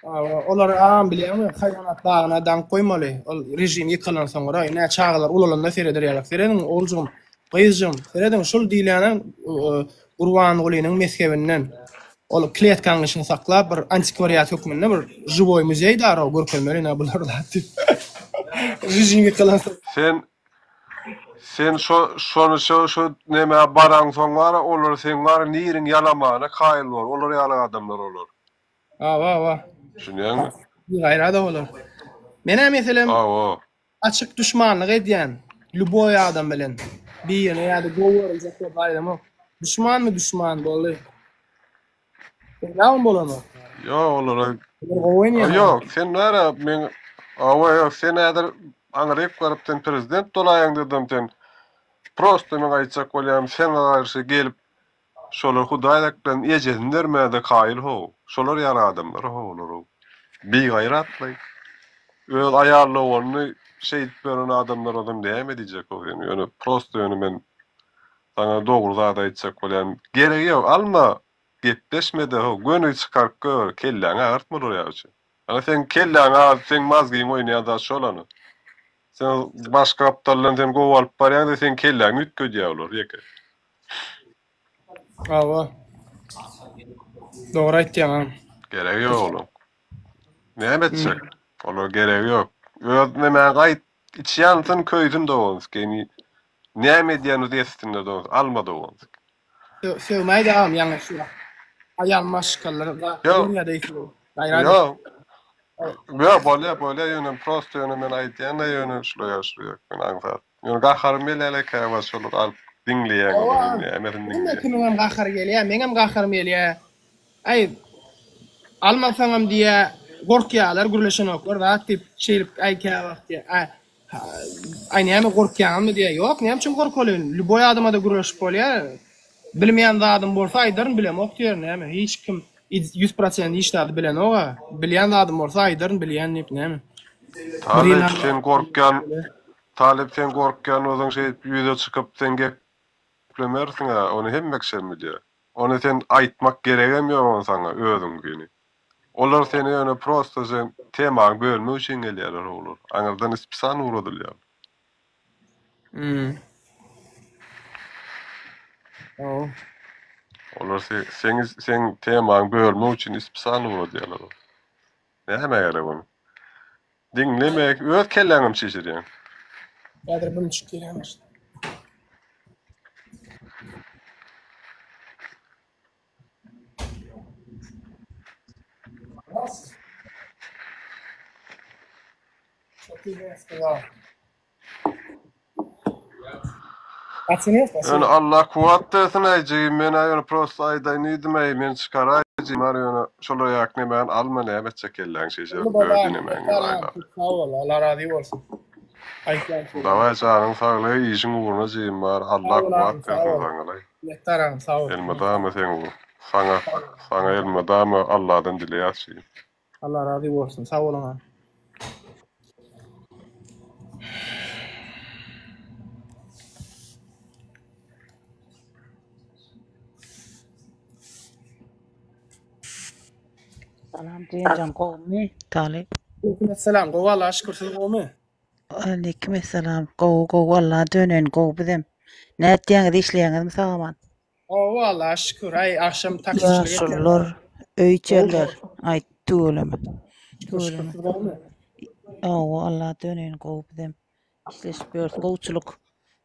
Awa, olary agam bilýäňmi, haýwanat bagyna daňyp goýmaly. Ol režim ýykylan soňra, ine çagalar ulalanda sereder ýalak. Serediň, oguljygym, gyzjygym, serediň, şul diýilýänem Gurbangulynyň mezhebinden. Ol kletkanyň içinde saklap bir antikwariat hökmünde bir žiwoý muzeý daro görkezmeli ine bular zat diýip. Režim ýykylan soň. Sen sen şo şony şo şo nämä baraňsoň bara olar seň bara niriň ýalamana kaýyl bor olar ýaly adamlar olar. Awa awa. Düşünýäňmi? Bigaýrat olar. Menä meselem Awa. açyk duşmanlyk edýän lýuboý adam bilen birine ýa-da gowy görüljek bolup aýdamok. Duşmanmy duşman boldy. Oýnabam bolanok. Ýok olara Olar gowy oýnaýar. Ýok sen näre men awa ýok sen häzir aňryk baryp sen prezident bolaýaň dedim sen prosto men aýtjak bolýanym sen garşy gelip Şolar Hudaý hakdan ejesini bermäde kaýyl how. Şolar ýaly adamlar how olar how. Bigaýratlaý. Öz aýal doganyny şeýdip ýören adamlar ozam näme diýjek how sen. Ýöne prosto ýöne men saňa dogry zat aýtjak bolýan. Geregi ýok alma gepleşmede how göni çykaryp goýber kelläňi agyrtma olar ýaly üçin. Ana seň kelläňi agyryp seň mazgyňy oýnaýan zat şol ana. Sen başga gapdaldan sen gowy alyp barýaňda seň kelläňi üýtgedýär olar ýeke. Hawa. Dogry aýtýaň agam. Geregi ýok olaň. Näme etjek? Olara geregi ýok. Öz nemäňi aýt, içi ýansyn, köýsün doganski. Näme edýänizi etsinler doganski. Alma doganski. Sögmäýdi agam ýaňy şu aýal maşgalalar zat Ýok. görýär eýse. Gaýrat et. Ýok. Ýok, bolýar, bolýar ýöne prosto ýöne men aýdýan-da ýöne şular şular men aňsat. Ýöne gaharym gelýär käwagt şolary alyp diňleýän Hawa, olaryň nämesini hemme diňleýän. kimiňem gahary gelýär, meňem gaharym gelýär. Aý, almasaňam diýýär, gorkýarlar, gürleşenoklar zat diýip, şeýdip, aý käwagt diýýär. Aý, Aý näme gorkýaňmy diýýär. Ýok, näme üçin gorkaly? Lýuboý adama-da gürleşip bolýar. Bilmeýän zadym bolsa aýdaryn, bilemok diýerin näme. Hiç kim 100% hiç zady bilenok-a. Bilýän zadym bolsa aýdaryn, bilýän diýip näme. Bir Talyp ýyl sen gorkýan Talyp sen gorkýan bolsaň şeýdip ýüze çykyp sen geplemersiň-ä ony hemme kişem bilýär. Ony sen aýtmak geregem ýok ony saňa özüňkini. Olar seni ýöne prosto sen temaňy bölmek üçin gelýärler olar. Aňyrdan ispisan ugradylýar. Hmm. Hawa. Olar seň seň temaňy bölmek üçin ispisan ugradýarlar. Nämä gerek ony? Diňleme, öz kelläňem çişirýäň. Häzir bunu çyk gelýän. Ýöne Allah kuwwat bersin aý jigim men-ä ýöne prosto aýdaýyn diýdim-äý men çykaraý jigim bar ýöne şolar ýaky nemäni alma näme etjek kelläň şişirip öz dinemäňi aýlap. Sag bol Allah razy bolsun. Aýtýan sözüň. Daway janyň saglygy işiň ugruna jigim bar Allah kuwwat bersin saňalaý. Minnetdar agam sag bol. Elmydama seň saňa saňa elmydama Allahdan dileýäs jigim. Allah razy bolsun sag boluň agam. Salam Jemjan gowmy Talyp. Aleyküm esselam gowy Allaha şükür siz gowmy. Aleyküm esselam gowy gowy Allaha döneýin gowy bizem. Nätýäňiz işleýäňizmi sag aman. Gowy Allaha şükür aý agşam taksiçilik etýän. Ýaşulular öý içerler aýt tüweleme. Şükür şükür Tüweleme. siz gowmy. Hawa Allaha döneýin gowy bizem. Işleşip ýörüs gowçulyk.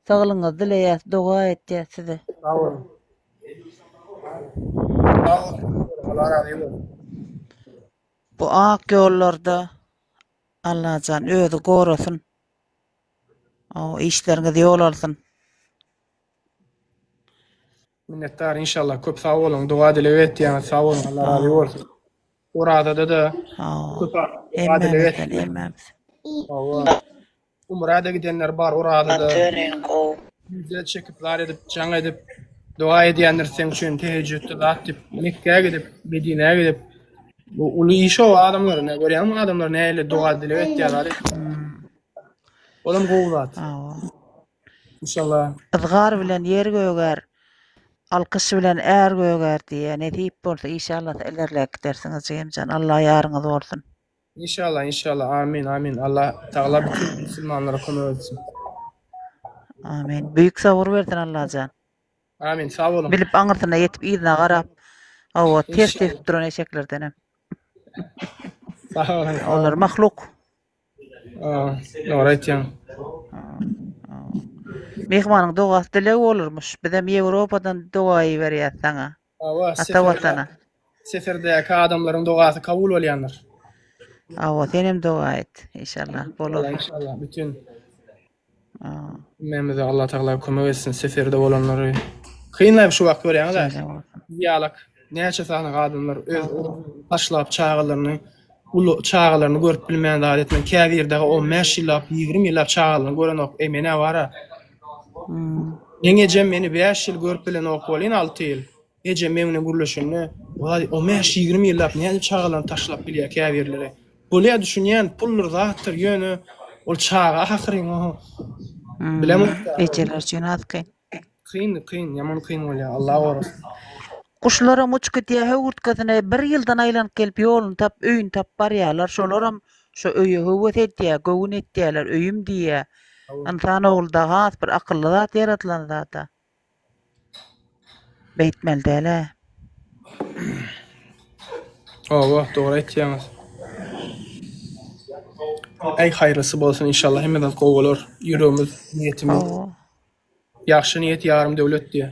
Saglygyňyzy dileýäs doga etýäs size. Sag boluň. Sag boluň. Allah razy bolsun. Bu ak ýollarda Allajan özi gorasyn. Hawa işleriňiz ýol alsyn. Minnetdar inşallah köp sag boluň doga dileg etýäňiz sag boluň Allah razy bolsun. Orazada-da köp doga dileg Hemmämizden etdiler. hemmämiz. Hawa. Umra-da gidenler bar Orazada. Döneýin gowy. Wideo çekip zar edip jaň edip. Doga edýändir seň üçin tehejjütde zat diýip, Mekgä gidip, Medinä gidip. Bu uly iş o adamlar, ne görýäňmi adamlar nähili doga dileg etýärler. Olam gowy zat. Hawa. Inşallah. Yzgar bilen ýer gögär, alkyş bilen är gögär diýýär. Nesip bolsa işallah ilerläp gidersiňiz jigimjan. Allah ýaryňyz bolsun. Inşallah inşallah amin amin Allah tagala bütün musulmanlara kömek etsin. Amin. Büyük sabır bersin Allajan. Amin sag boluň. Bilip aňyrsyna ýetip yzyna garap, hawa, ters depip duran eşeklerdenem. Sag boluň. Olar mahluk. Dogry aýtýaň. Myhmanyň dogasy dileg bolurmyş. Bizem Ýewropadan doga iberýäs saňa. Hawa, Ata Watana. Seferdäki adamlaryň dogasy kabul bolýandyr. Hawa, senem doga et. Inşallah bolar. Inşallah bütün hemmämize Allah Tagala kömek etsin seferde bolanlary. Kynlaýyp şu wagt görýäňiz-ä. Ýalak näçe sany adamlar öz taşlap çagalaryny uly çagalaryny görüp bilmän zat etmän käbiri dagy 15 ýyllap, 20 ýyllap çagalaryny görenok. Eý menä bara. Meň ejem meni 5 ýyl görüp bilenok welin 6 ýyl. Ejem meň bilen gürleşende, Waý, on bäş-ýigrimi ýyllap nädip çagalaryny taşlap bilýär käbirleri. Bolýar düşünýän, puldur zatdyr, ýöne ol çaga ahyryn o. Bilemok. Ejeler üçin has kyn. Kyn, kyn, ýaman kyn bolýar, Allah gorasyn. Guşlaram uçup gidýär höwürtgesine, bir ýyldan aýlanyp gelip ýoluny tap, öýüni tapyp barýarlar, şolaram şo öýe höwes edýär, göwün etýärler, öýüm diýýär. Ynsan ogly-da has bir akylly zat ýaradylan zat-a. Beýtmeli däl-ä. Hawa, dogry aýtýaňyz. Äý haýyrlysy bolsun inşallah hemme zat gowy bolar. Ýüregimiz, niýetimiz. Hawa. Ýagşy niýet ýarym döwlet diýýär.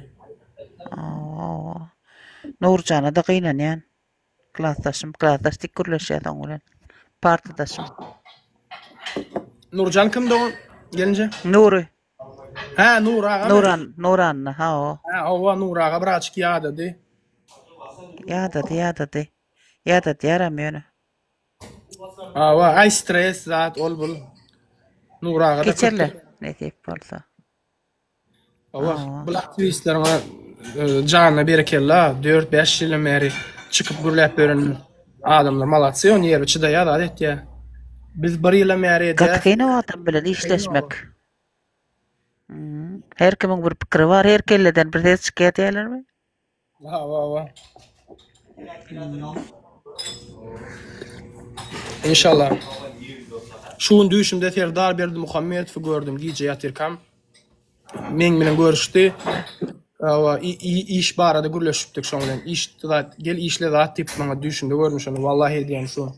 Hawa. Nurjana-da gynanýan. Klasdaşym, klasdaş dik gürleşýäs oň bilen. Partadaşym. Nurjan kim dogan? Gelinje. Nury. Hä, Nur aga. Nuran, Nuranna, hawa. Hä, hawa, Nur aga birazjyk ýadady. Ýadady, ýadady. Ýadadýaram ýöne. Hawa, aý stres zat ol bul. Nur aga da Geçerler, nesip bolsa. Hawa, bul aktiwistleriň e, janyna berekella, 4-5 ýyldan bäri çykyp gürläp ýören adamlar malatsy, ony ýeri çydaýar, zat etýär. Biz bir ýyldan bäri edýäs. Gaty kyn o adam bilen işleşmek. Her kimiň bir pikiri bar, her kelleden bir ses çykýar diýerlermi? Hawa, hawa. Inşallah. Şu gün düýşümde Serdar Berdimuhamedowy gördüm gije ýatyrkam. Meň bilen görüşdi. Hawa, iş barada gürleşipdik şoň bilen. Iş zat, gel işle zat diýip maňa düýşümde gördüm şony. Wallahi edýän şu.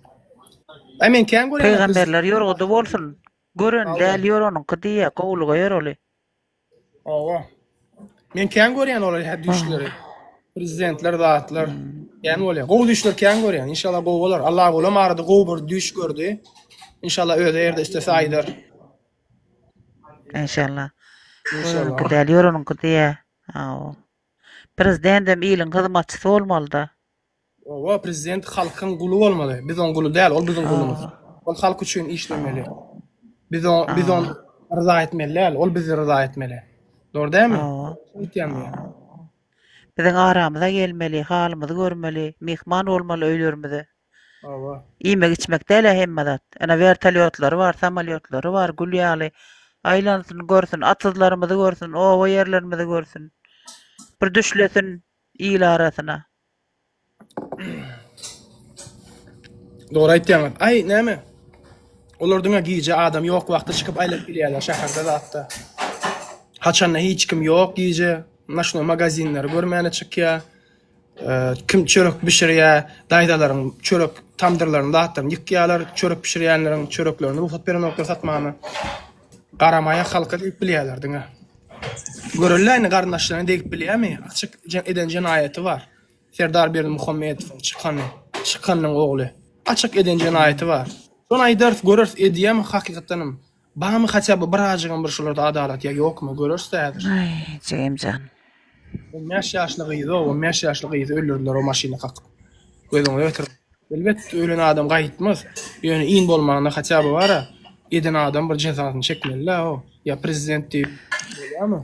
Aý men kän görýän. Pygamberler ýorgudy bolsun. Gören däl ýoranyňky diýýä, gowulyga ýoraly. Hawa. Men kän görýän olary hä düýşleri. Prezidentler zatlar kän bolýar. Gowy düýşler kän görýän. Inşallah gowy bolar. Allagulam arada gowy bir düýş gördi. Inşallah özi erde istese aýdar. Inşallah. Göreniňki däl, ýöreniňki diýýä. Hawa. Prezident hem iliň hyzmatçysy bolmaly-da. Owa, prezident halkyň guly bolmaly. Biz oň guly däl, ol biziň gulumyz. Ol halk üçin işlemeli. Biz o biz ony rza etmeli däl, ol bizi rza etmeli. Dogry dälmi? Aýtýan Biziň aramyza gelmeli, halymyzy görmeli, myhman bolmaly öýlerimize. Hawa. Iýmek içmek däl-ä hemme zat. Ene wertolýotlary bar, samolýotlary bar, gül ýaly. Aýlansyn, görsün, atyzlarymyzy görsün, oba ýerlerimizi görsün. Bir düşlesin il arasyna. Dogry aýtýaňyz. Aý, näme? Olar diňe gije adam ýok wagty çykyp aýlanyp bilýärler şäherde zatda. Haçanda hiç kim ýok gije, naşnoý magazinleri görmäne çykýar. Kim çörek bişirýär, daýzalaryň çörek tamdyrlaryny zatlaryny ýykýarlar, çörek bişirýänleriň çöreklerini rugsat berenoklar satmana. Garamaýak halka degip bilýärler diňe. Görelde indi garyndaşlaryna degip bilýärmi? Açyk eden jenaýaty bar. Serdar Berdimuhamedowyň çykany, çykanyň ogly. Açyk eden jenaýaty bar. Şony aýdarys, göreris edýärmi hakykatdanam. Barmy haçä bu birazjygam bir şularda adalat ýa ýokmy göreris-dä häzir. Aý, jigimjan. 15 ýaşly gyzy, 15 ýaşly gyzy öldürdiler o maşyna kakyp. Gözüňize getiriň. Elbetde ölen adam gaýtmaz. Ýöne iň bolmanda haçä bu bara eden adam bir jezasyny çekmeli-dä o. Ýa prezident diýip bolýarmy?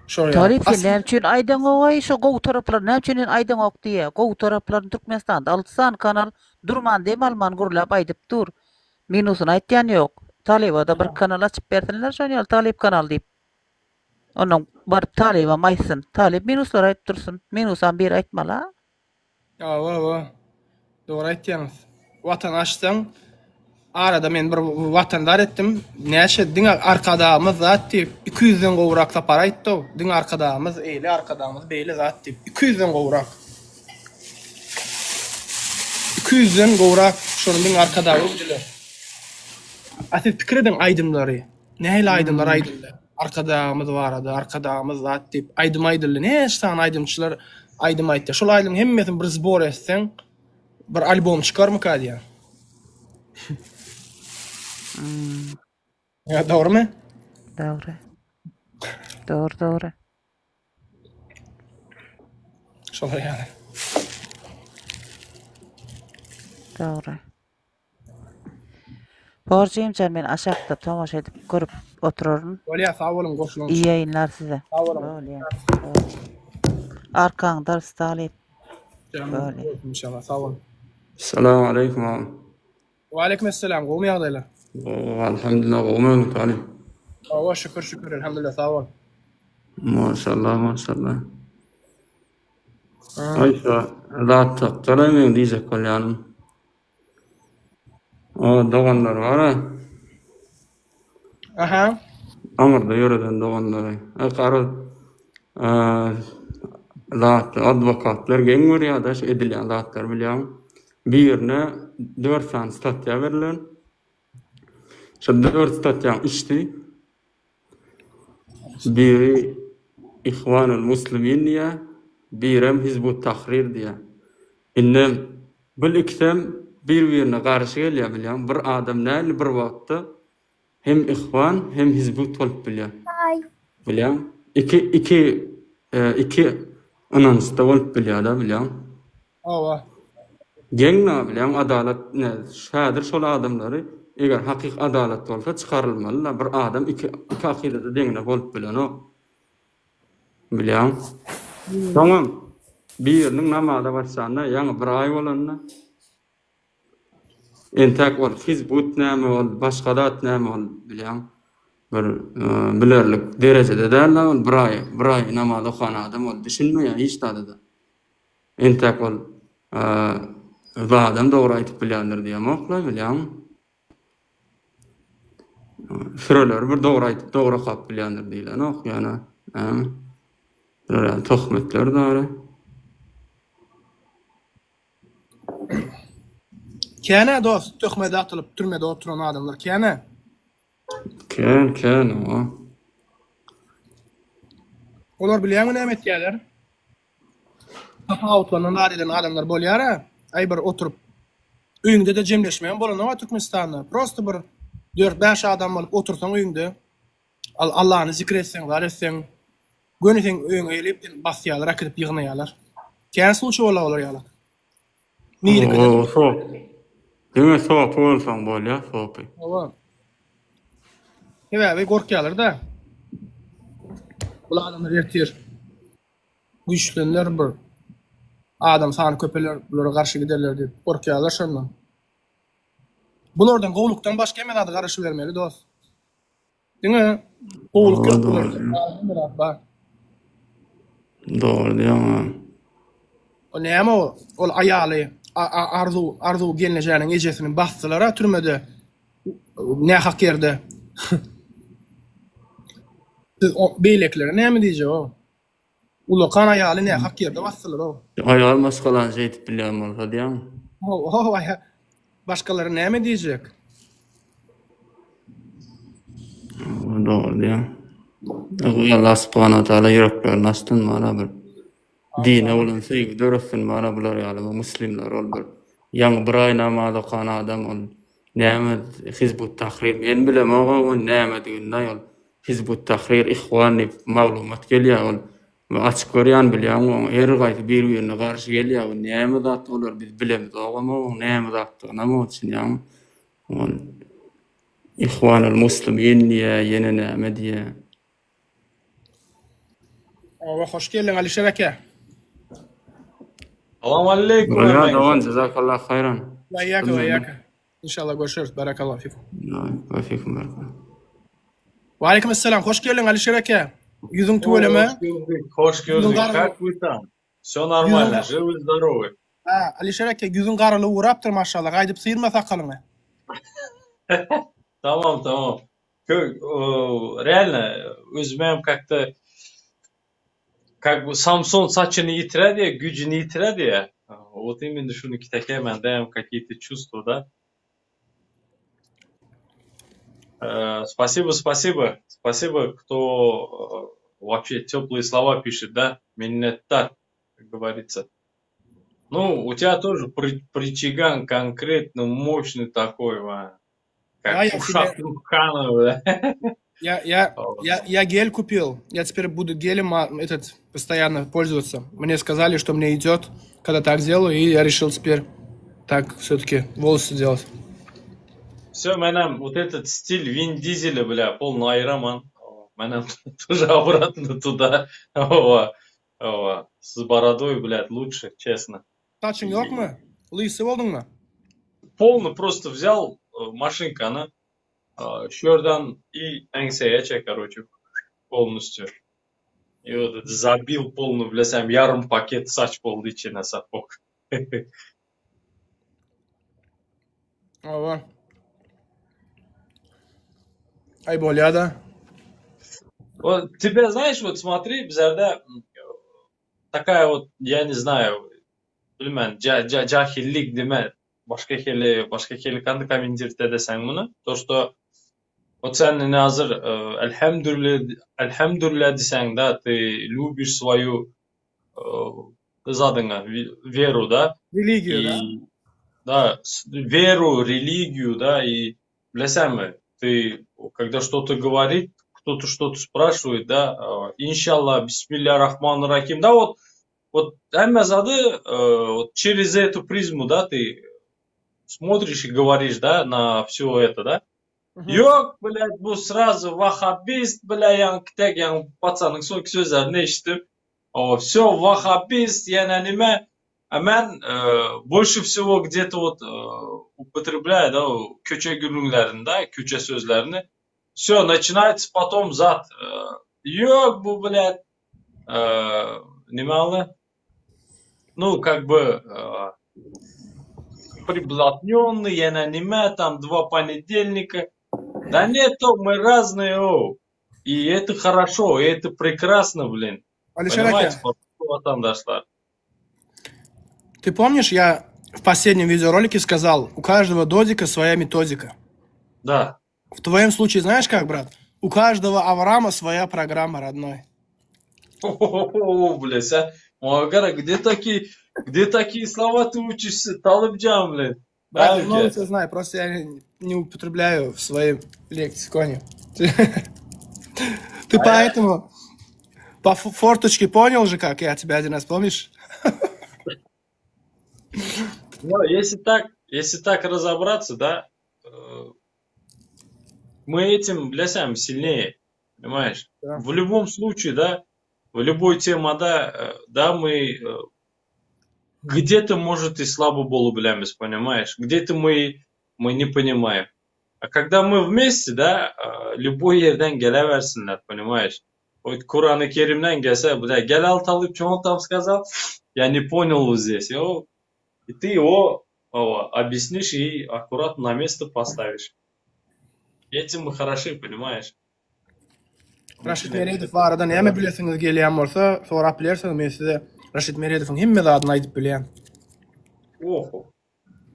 Şol ýaly. Talyp sen näme üçin aýdaňogaý şo gowy taraplaryny näme üçin sen aýdaňok diýýä. Gowy taraplaryny Türkmenistanda alty sany kanal durman dem alman gürläp aýdyp dur. Minusyny aýtýan ýok. Talybada bir kanal açyp bersinler şon ýaly talyp kanal diýip. Ondan baryp talybam aýtsyn. Talyp minuslary aýdyp dursun. Minusam biri aýtmaly-a. Hawa hawa. Dogry aýtýaňyz. Watan açsaň arada men bir watandar etdim. Näçe diňe arkadagymyz zat diýip 200 den gowrak sapar aýtdy. Diňe arkadagymyz eýle arkadagymyz beýle zat diýip 200 den gowrak. 200 den gowrak şony diňe arkadagy öwdüler. A siz pikir ediň aýdymlary. Nähili aýdymlar aýdyldy? Arkadagymyz barada, Arkadagymyz zat diýip aýdym aýdyldy. Näçe sany aýdymçylar aýdym aýtdy. Şol aýdymyň hemmesini bir zbor etseň, bir albom çykarmyka diýýän. Ýa dogrymy? Dogry. Dogry, dogry. Şolar ýaly. Dogry. Borjymjan men aşakda tomaşa edip görüp oturaryn. Bolýa sag boluň goşulyň. Iyi ýaýynlar size. Sag boluň. Bolýa. Arkaňdarys talyp. Bolýa. Inşallah sag boluň. Salam aleýkum agam. Waleýkim esselam gowmy ýagdaýlar? Gowy alhamdulillah gowmy özüň talyp? Hawa şükür şükür elhamdülillah sag bol. Maşallah maşallah. Aý şu zat çakjala meň diýjek bolýanym. O doganlar bar-a. Aha. Aňyrda ýöreden doganlary. E, garaz, zat, adwokatlar geň görýär-de şu edilýän zatlary bilýäňmi? Birine dört sany statýa berlen. Şo dört statýaň üçüsi Biri Ihwanul Muslimin diýýär, birem Hizbut Tahrir diýýär. Indem bul ikisem bir-birine garşy gelýär bilýäňmi? Bir adam nähili bir wagtda hem Ihwan, hem Hizbut bolup bilýär? Bilýäňmi? Iki iki iki ynançda bolup bilýär-de bilýäňmi? Hawa. Geň na bilýäň adalat ne häzir şol adamlary eger hakyk adalat bolsa çykarylmaly la bir adam iki iki akydada deňine bolup bilenok bilýäň soňam biriniň namaza başlanyna ýaňy bir aý bolanda entäk ol hizbut näme ol başga zat näme ol bilýäň bir bilerlik derejede däl la ol bir aý bir aý namaz okan adam ol düşünmeýär hiç zada-da. Entäk ol zadam dogry aýdyp bilýändir diýemok-la, bilýäňmi? Süreleri bir dogry aýdyp, dogry okap bilýändir diýlenok, ýöne näme? Bular ýaly töhmetler dary. Kän-ä dost, töhmede atylyp türmede oturan adamlar kän-ä. Kän, kän, owa. Olar bilýäňmi näme etýäler? Tapawutlanan zat eden adamlar bolýar-a. Aý bir oturyp öýüňde-de jemleşmegem bolanok-a Türkmenistanda. Prosta bir dört-bäş adam bolup otursaň öýüňde, al Allany zikr etseň, zat etseň, göni seň öýüňe gelip seni basýarlar, äkidip ýygnaýarlar. Kän sluçy bolýar olar ýaly. Nirikide. Owo, sop. Diňe sopy bolsaň bolýar, sopy. Hawa. Sebäbi gorkýarlar-da. Bul adamlar ertir güýçlenler bir adam sany köpeler bulara garşy giderler diýip gorkýarlar şondan. Bulardan gowlukdan başga hemme zada garaşybermeli dost. Diňe gowluk ýok bularda. Hemme zat bar. Dogry diýýäň ha. O näme o? Ol aýaly Arzuw Arzuw gelnejäniň ejesini basdylar-a türmede. Nähak ýerde. Siz beýlekilere näme diýjek o? Ulakan aýaly nähak ýerde basdylar-ow. Aýal maşgalany şeýdip bilýän bolsa diýýäňmi? Hawa, başgalara näme diýjek? Hawa, dogry diýýäň. Allah subhanahu wa taala ýüreklerini açsyn bara bir. Dine bolan söýgi döretsin bara bular ýaly bu muslimler ol bir ýaňy bir aý namaz okan adam ol näme hizbut tahrir men bilemok o nämedigini ol hizbut tahrir ihwan diýip maglumat gelýär ol açyp görýän bilýäň oň her gaýsy bir birine garşy gelýär o näme zat olar biz bilemizogam oň näme zatdygynam o düşünýäňmi ol ihwanul muslimin diýýär ýene näme diýýär. Owa, hoş geldiň Alişer eke. Salam aleýkum Bolýar hemmäňize. dogan jazakallah haýran. Wa iýaka wa iýaka. Inşallah görşeris. Barakallahu fikum. Wa fikum barakallah. Wa aleýkum essalam. Hoş geldiň Alişer eke. Ýüzüň tüweleme. Hoş gördük, hoş Ýüzüň gördük. garaly. Как вы там? Все Ýüzüň нормально, живы здоровы. Ha, Alişer eke ýüzüň garaly ugrapdyr maşallah. Gaýdyp syrma sakalyňy. Tamam, tamam. Kö, o, реально özümem как-то как бы Samson saçyny ýitiredi ýa, güjüni ýitiredi ýa. Вот именно şunuki teke mende hem какие-то чувства, да. Э, Спасибо, спасибо. Спасибо, кто э, вообще теплые слова пишет, да? Minnetdar, как говорится. Ну, у тебя тоже при, причиган конкретно мощный такой, ва, Да, как я ушак себе Труханова, да? я я Вот. я я гель купил. Я теперь буду гелем а, этот постоянно пользоваться. Мне сказали, что мне идет, когда так делаю, и я решил теперь так все-таки волосы делать. Все, menem вот этот стиль Вин Дизеля, бля, полный aýyraman. Menem тоже обратно туда. Ова, ова. С бородой, блядь, лучше, честно. Saçyň ýokmy? Lysy bolduňmy? Полный просто взял э, машинканы, şu ýerden и ýeňsäçe, короче, полностью. И вот это забил полный, бля, сам ýarym paket saç boldy içine сапог. Hawa. Aý bolýa-da. Вот тебя, знаешь, вот смотри, bizlerde такая вот, я не знаю, bilmen, ja, ja, jahillik diýme, başga hili, başga hili kandy kommentirde edeseň muny, то, что вот sen ine hazir, elhamdülillah, elhamdülillah diýseň, да, ты любишь свою zadyňa, веру, да? Religiýa, да? И, да, веру, религию, да, и bilseňmi, ты, когда что-то говорит, кто-то что-то спрашивает, да, иншалла, бисмилля рахман рахим, да, вот, вот hemme zady, вот через эту призму, да, ты смотришь и говоришь, да, на все это, да. Ýok, блядь, bu сразу ваххабист, бля, ýaňky tek ýaňy paçanyň soňky sözlerini eşitdim. O, все, ваххабист, ýene nime. A men e, больше всего где-то вот e, употребляю, да, köçe gürrüňlerinde, köçe sözlerini. Все, начинается потом zat. E, ýok, bu, блядь, e, nime aly? Ну, как бы e, приблотненный, ýene nime, там два понедельника. Да нет, то мы разные, о. И это хорошо, и это прекрасно, блин. Alişer Понимаете, aka, watandaşlar? ты помнишь, я в последнем видеоролике сказал, у каждого додика своя методика. Да. В твоем случае знаешь как, брат? У каждого Авраама своя программа, родной. О, блядь, а? Магара, где такие, где такие слова ты учишься, Talypjan, блин? Брат, я Belki. много тебя знаю, просто я не, не употребляю в своем лексиконе. Ты поэтому по ф- форточке понял же, как я тебя один раз, помнишь? Ну, если так, если так разобраться, да, э, мы этим, бля, сами сильнее, понимаешь? Да. В любом случае, да, в любой теме, да, э, да, мы э, где-то, может, и слабо bolup bilemiz, понимаешь? Где-то мы, мы не понимаем. А когда мы вместе, да, э, любой ýerden gelewersinler, понимаешь? Вот Kurany Kerimden gelse, бля, gel al Talyp, что он там сказал? Я не понял вот здесь. И, о, и ты его о, объяснишь и аккуратно на место поставишь. Этим мы хороши, понимаешь? Raşid Meredow barada näme bilesiňiz gelýän bolsa, sorap bilersiňiz, men size Raşid Meredowyň hemme zadyny aýdyp bilýän. Охо.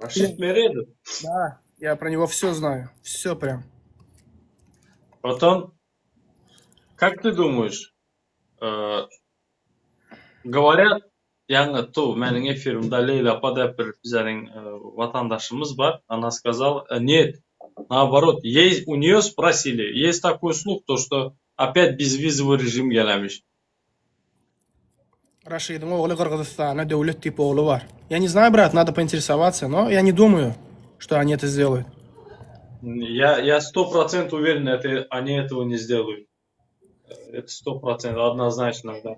Рашид Мередов. Да, я про него все знаю. Все прям. Потом, как ты думаешь, э, говорят, ýaňy tu meniň efirimde Leýla apa diýip bir bizleriň e, watandaşymyz bar. Она сказала, э, нет, наоборот, ей, у нее спросили, есть такой слух, то, что опять безвизовый режим gelemiş. Raşidiň ogly Gyrgyzystana Döwlet diýip ogly bar. Я не знаю, брат, надо поинтересоваться, но я не думаю, что они это сделают. Я, я 100% уверен, это, они этого не сделают. Это 100%, однозначно, да.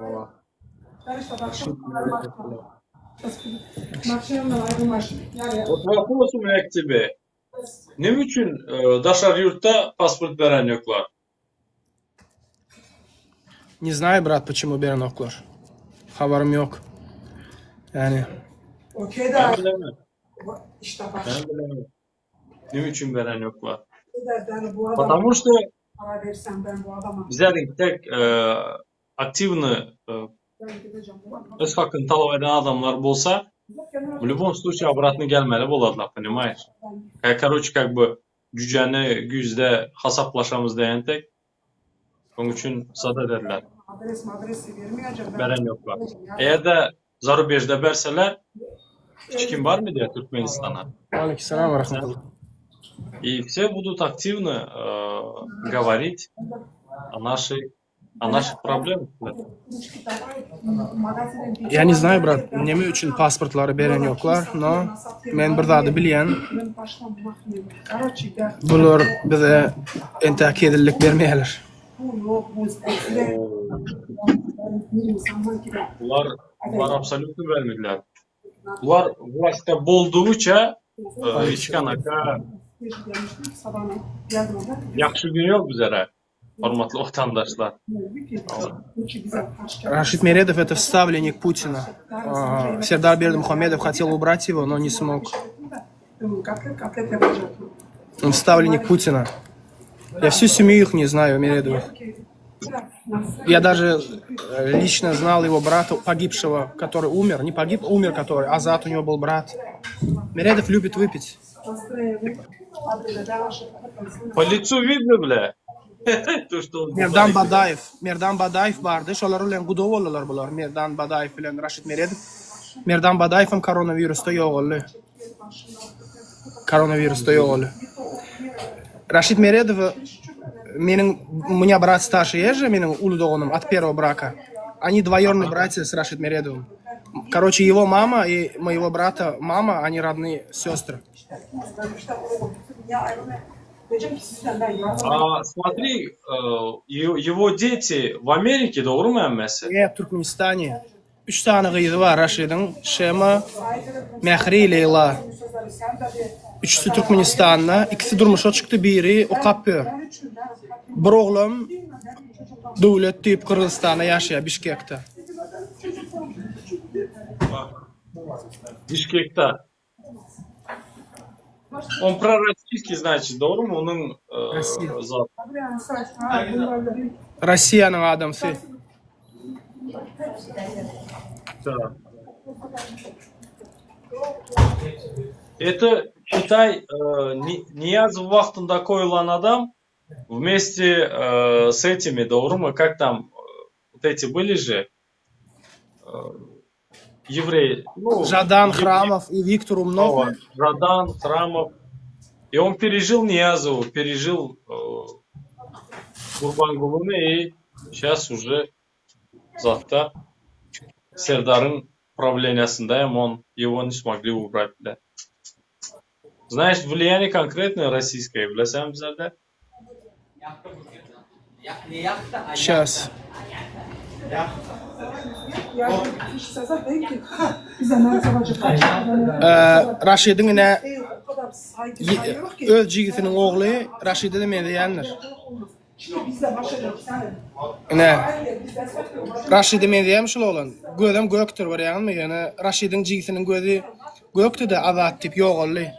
Hawa. Вот вопрос у меня к тебе. Neme üçin daşary ýurtda pasport beren ýoklar? Не знаю, brat, почему berenoklar. Habarym ýok. Yani Ben bilemem. Ben bilemem. Neme üçin beren ýoklar? Потому что bizleriň tek aktiwny öz hakyny talap eden adamlar bolsa, в любом случае обратно gelmeli bolarlar, понимаешь? Короче, как бы jüjäni güýzde hasaplaşamyz diýen tek, şonuň üçin zat ederler. Beren ýoklar. Eger-de zarubejde berseler, hiç kim barmydy Türkmenistana? Aleyküm ve rahmetullah. И все будут активно э, говорить о нашей о наших проблемах. Я не знаю, brat, neme üçin pasportlary beren ýoklar, no men bir zady bilýän. Bular bize entäk hezillik bermeýärler. Bular bular absolýutno bermediler. Bular властьta boldugyça hiç kanaka ýagşy gün ýok bizlere. Hormatly watandaşlar. Рашид Мередов это ставленник Путина. Сердар Бердымухамедов хотел убрать его, но не смог. Он ставленник Путина. Я всю семью их не знаю, Мередовых. Я даже э, лично знал его брата, погибшего, который умер. Не погиб, умер который. Азат у него был брат. Мередов любит выпить. По лицу видно, бля. То, что он Merdan Badaýew. Merdan Badaýew bardy. Şolar bilen guda boldular bular. Merdan Badaýew bilen Raşid Meredow. Merdan Badaýew hem koronawirusda ýogaldy. Koronawirusda ýogaldy. Raşid Meredow meniň у меня брат старше есть же, meniň uly doganym от первого брака. Они двоюродные братья с Рашид Мередовым. Короче, его мама и моего брата мама, они родные сестры. А, смотри, э, его дети в Америке dogrumy hemmesi? Ýe, Türkmenistane. Üç sany gyzy bar Raşidiň, Şema, Mähri, Leýla. Üçüsi Türkmenistanda, ikisi durmuşa çykdy, biri okap ýör. Bir oglam Döwlet diýip Gyrgyzystanda ýaşaýar, Bişkekde. Bişkekde. On prorossiýskiý значит, dogrumy? Onuň Rossiýa. Rossiýanyň adamsy. Это считай, Niýazow wagtynda goýlan adam вместе с этими, dogrumy? Как там, вот эти были же, евреи. Ну, Жадан Храмов и Виктор Умнов. Жадан, Храмов. И он пережил Ниязову, пережил э, Гурбангулыны и сейчас уже zatda Serdaryň правлениесinde hem он его не смогли убрать, бля. Знаешь, влияние конкретное российское, bilseň bizlerde. Сейчас. Raşidiň ine öz jigisiniň ogly Raşide-de meňzeýändir. Ine Raşide meňzeýärmi şul oglan? Gözem gökdür görýäňizmi? Ýöne Raşidiň jigisiniň gözi gökdi-de Azat diýip ýogaldy.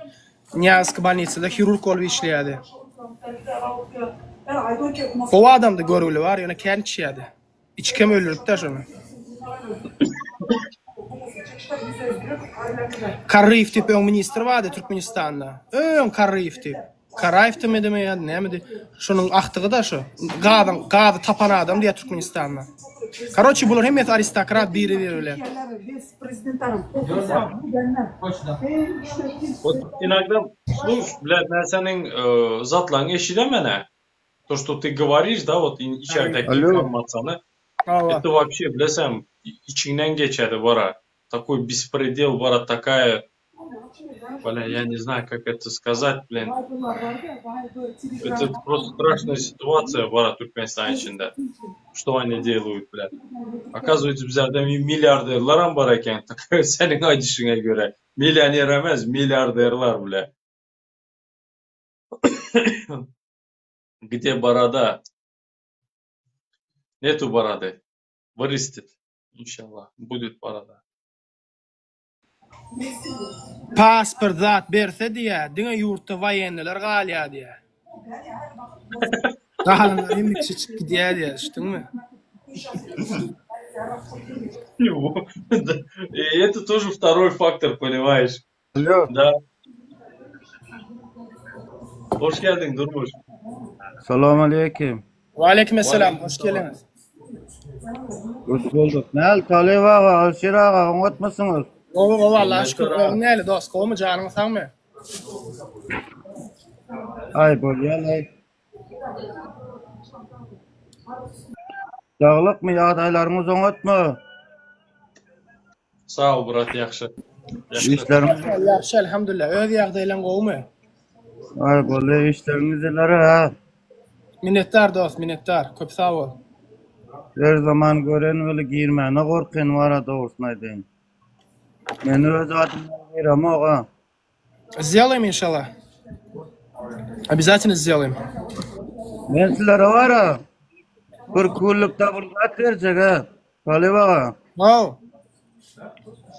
Nyýazki bolnisada hirurg bolup işleýärdi. Gowy adamdy görgüli bar ýöne kän içýärdi. Içikem öldüripdä şony. Karryýew diýip öň ministr bardy Türkmenistanda. Öň Karryýew diýip. Karaýewdimidimi ýa nämedi? Şonuň agtygy-da şo. Gazyň gazy tapan adam diýýär Türkmenistanda. Karoçi bular hemmesi aristokrat biri-biri bilen. Вот иногда слушай, блядь, men seniň zatlaryňy eşidemen-ä. То, что ты говоришь, да, вот içerdäki Alo. informasiýany, Hawa. это вообще, bilesem, içiňden geçer bara. Такой беспредел bara, такая. Бля, я не знаю, как это сказать, блин. Это просто страшная ситуация bar Türkmenistan içinde. Что они делают, блядь. Оказывается, bizlerde milliarderler bar eken. Seniň aýdyşyňa görä. Millioner emes, milliarderler, бля. Где борода? Нету бороды. Вырастет. Иншаллах. Будет борода. Pasport zat berse diýä, diňe ýurtda waýenniler galýa diýä. Galanlar hemme kişi çykyp gidýä diýä, eşitdiňmi? И это тоже второй фактор, понимаешь? Alo. Да. Hoş geldiň Durmuş. Salam aleýkim. Waleýkim essalam, hoş geldiňiz. Hoş bulduk. Näl Talyp aga, Alşir aga, oňatmysyňyz? Gowy gowy Allaha şükür. Özüň näli dost, gowumy janyň sagmy? Aý bolýalaý. Saglykmy, ýagdaýlaryňyz oňatmy? Sag bol brat ýagşy. Işleriňiz Ýagşy elhamdülillah. Öz ýagdaýlaň gowumy? Aý bolýa işleriňiz ileri hä. Minnetdar dost minnetdar. Köp sag bol. Her zaman gören weli girmäne gorkyn bara dogrusyny aýdaýyn. Men öz adymdan giremok-a. Сделаем inşallah. Обязательно сделаем. Men sizlere bara bir küllükde bir zat berjek ha. Talyp aga. Haw.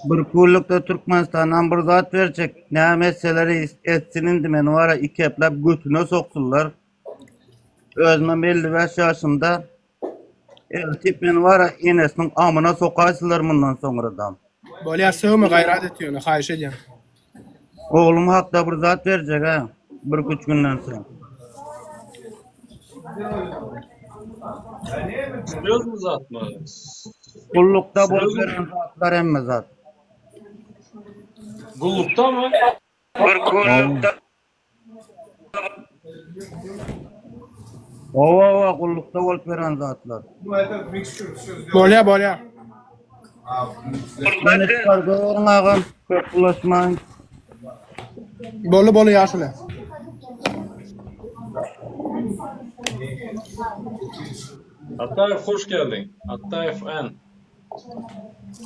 Bir küllükde Türkmenistandan bir zat berjek. Näme etseler etsin indi meni bara iki epläp götüne soksunlar. Özümem 55 ýaşymda. Eltip meni bara enesiniň amyna sokaýsylar mundan soňradam. Bolýar sögme gaýrat et ýöne haýyş edýän. Oglum hakda bir zat berjek hä bir üç günden soň. Serýozny zatmy? Gullukda bolup beren zatlar hemme zat. Gullukdamy? Bir gullukda Hawa hawa gullukda bolup beren zatlar. Bolýa bolýa. Meni çykar goýberiň agam köp bulaşmaýyn. Boldy boldy ýaşuly. Ataýew hoş geldiň. Ataýew N.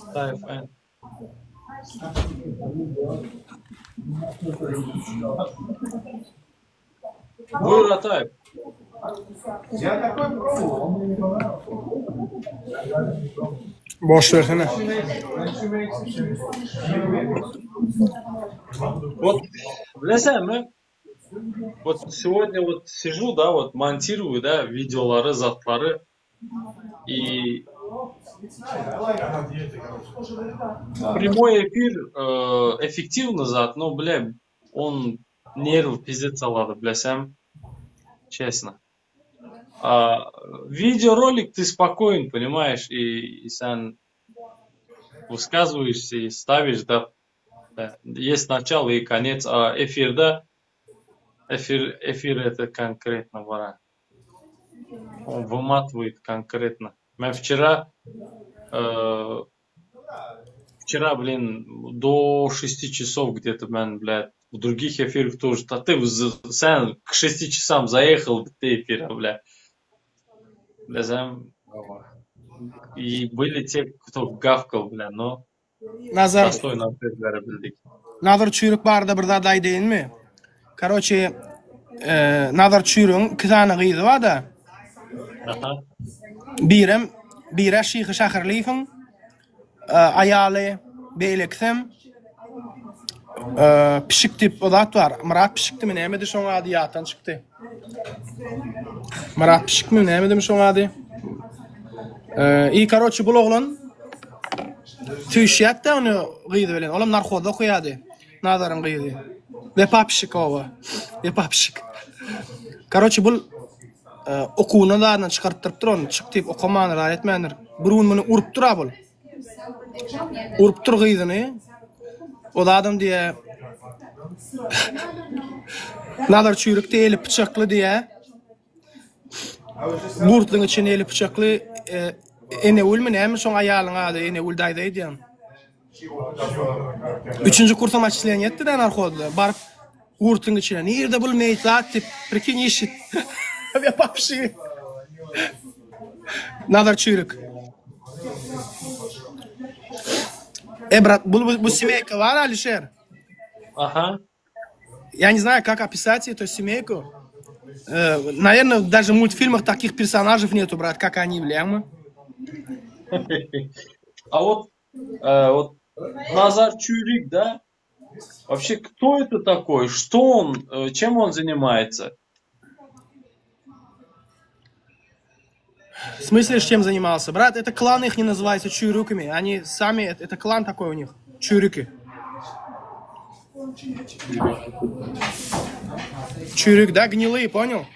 Ataýew N. Buýur Ataýew. Boş bersene. Вот bilesenmi? Вот сегодня вот сижу, да, вот монтирую, да, wideolary, zatlary и прямой эфир э, эффективно zat, но, бля, он нерв пиздец alady, bilesem, честно. А видеоролик ты спокоен, понимаешь, и, и sen высказываешься и ставишь, да, да, есть начало и конец, а efirde efir, efir это конкретно bar. Он выматывает конкретно. Men вчера, э, вчера, блин, до 6 часов где-то, men, блядь, в других эфирах тоже. А ты sen к 6 часам заехал в те эфиры, бля. Бля, sen- И были те, кто гавкал, бля, но Nazar достойно ответleri bildik. Nazar Çüýrük barada bir zat aýdaýynmy? Karoçe, e, Nazar Çüýrügiň iki sany gyzy bar-da. Aha. Birem birä Şyhy Şäherliýewiň e, aýaly, beýlekisem e, Pişik diýip o zat bar. Myrat Pişikdimi nämedi şoň ady ýatdan çykdy. Myrat Pişikmi nämedimi şoň ady? E, i karoçe bul oglan söýüşýärdi ony gyzy bilen. Olam narhozda okaýardy. Nazaryň gyzy. Wepa Pişik oba. Wepa Pişik. Karoçe bul e, okuwyndan zadyndan çykarypdyrypdyr ony. Çyk diýip okamandyr, zat etmändir. Bir gün muny urupdyr-a bul. Urupdyr gyzyny. O zadam diýä Nazar çüýrükdi eli pyçakly diýä. Gurtlyň içinde eli pyçakly e, Enegülmi näme şoň aýalyň ady Enegül daýza edýän. Üçünji kursam отчисление etdi-de narhozda. Baryp gurtuň içine, nirde bul meýit zat diýip, prikин ищет. Wepa pişigi. Nazar çüýrük. E, brat, bu, bu, bu semeyka bar, Alişer. Aha. Я не знаю, как описать эту семейку. Э, наверное, даже в мультфильмах таких персонажей нету, брат, как они, бля. мы. А вот, э, вот Назар Чурик, да? Вообще, кто это такой? Что он, э, чем он занимается? В смысле, чем занимался? Брат, это клан их не называется чуйруками. Они сами, это, это клан такой у них. Чуйрюки. Чуйрюк, да, гнилые, понял?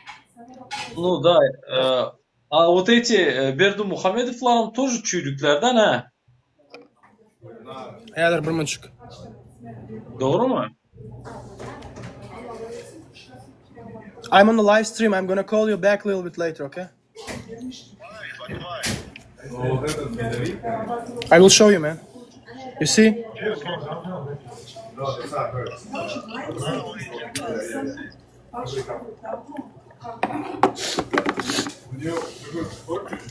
Ну да. Э, а вот эти э, Бердымухамедовlaram тоже çüýrüklerden ha? Häzir bir munçuk. Dogrumy? I'm on the live stream. I'm gonna call you back a little bit later, okay? I will show you, man. You see?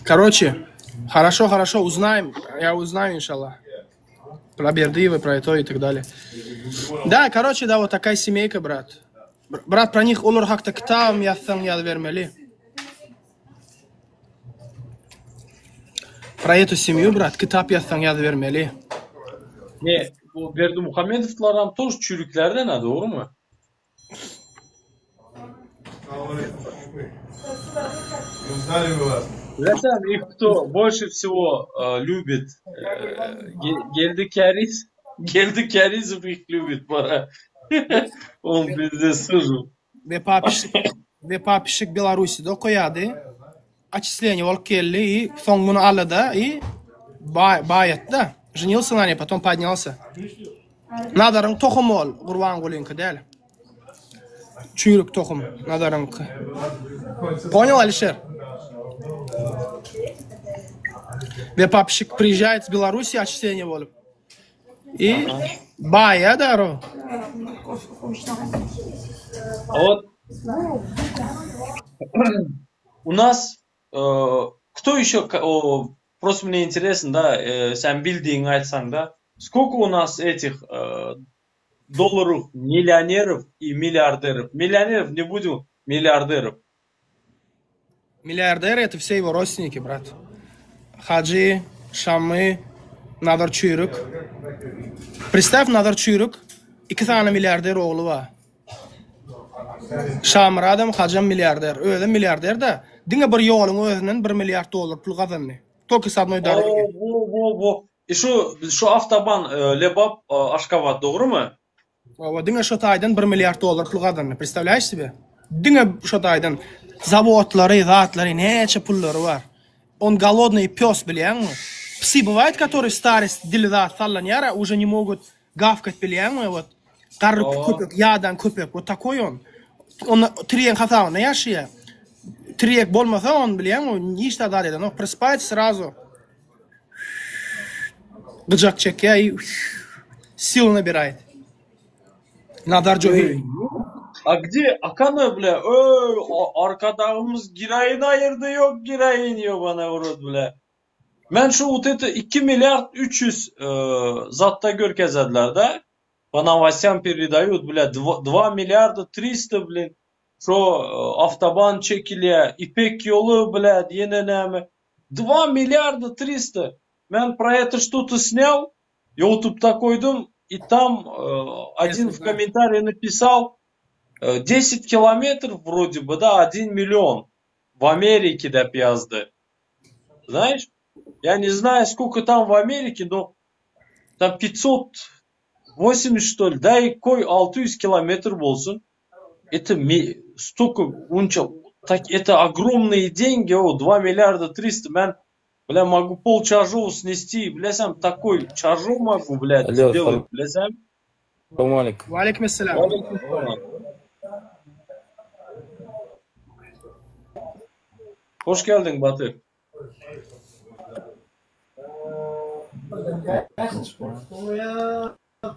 Короче, хорошо, хорошо, узнаем. Я узнаю, иншаллах. Про Бердыева, про это и так далее. Да, короче, да, вот такая семейка, брат. Брат, про них olar hakda kitabam ýazsaň ýazybermeli. Про эту семью, брат, kitap ýazsaň ýazybermeli. Ne, bu Berdimuhamedowlaram тоже çüýrüklerden ha, dogrumy? Zaten их кто больше всего э, любит? Э, Geldi Käriz. Geldi Kärizow их любит. Пора. Он bizde sırrı. Wepa pişik, Wepa pişik Belaruside okaýardy. Отчисление bolup geldi i soň muny aldy-da i baýatdy. Женился на ней, потом поднялся. Nazaryň tohumy ol, Gurbangulyňky däl. Çüýrük tohum, Nazaryňky. Понял, Алишер? Wepa pişik приезжает с Беларуси, отчисление bolup. I baýa daro. А вот у нас э, кто еще, о, просто мне интересно, да, э, sen bildigiňi aýtsaň, да, сколько у нас этих э, долларов миллионеров и миллиардеров? Миллионеров не будем, миллиардеров. Milliarder это все его родственники, брат. Hajy, Şammy, Nazar Çüýrük. Представь, Nazar Çüýrük iki sany milliarder ogly bar. Şamyradam, Hajam milliarder. Özem milliarder-de. Diňe bir ýoluň özünden bir milliard dollar pul gazandy. Только с одной dorogi. Wo, wo, wo. E şu, şu awtoban e, Lebap, e, Aşgabat dogrumy? Hawa, diňe şo taýdan bir milliard dollar pul gazandy. Представляешь себе? Diňe şo taýdan zawodlary, zatlary, näçe pullary bar. On golodnyý pes bilýäňmi? Psy бывает, которые в старость dili zat sallanýar, a уже не могут gawkat bilýäňmi? Вот garry köpek, ýadan köpek. Вот такой он. On tirýegiň hasabynda ýaşaýar. Tirýek bolmasa on bilýäňmi, hiç zat edenok. Просыпается сразу. Gyjak çekýär i силу nabiraýt. Nazar Jöhi. A gde, a kana bile, öý, arkadagymyz giraýyny aýyrdy, ýok giraýyn ýobana w rot bile. Men şu вот это 2 milliard 300 e, zatda görkezediler da. По новостям передают, бля, 2 milliarda 300, блин, şo e, awtoban çekilýär, Ipek ýoly, bля, ýene näme. 2 milliarda 300. Men про это что-то снял, YouTube'da goýdum, и там э, один в комментарии написал, 10 километров вроде бы, да, 1 миллион в Америке diýip ýazdy. Знаешь, я не знаю, сколько там в Америке, но там 580, что ли, да, и goý 600 километр bolsun. Это столько, onça, так, это огромные деньги, о, 2 миллиарда 300, men, бля, могу пол Чаржоу снести, бля, сам такой Чаржоу могу, блядь, Алло, сделать, бля, сам. Salam aleýkum. Waleýkim essalam. Waleýkim salam. Hoş geldiň Batyr.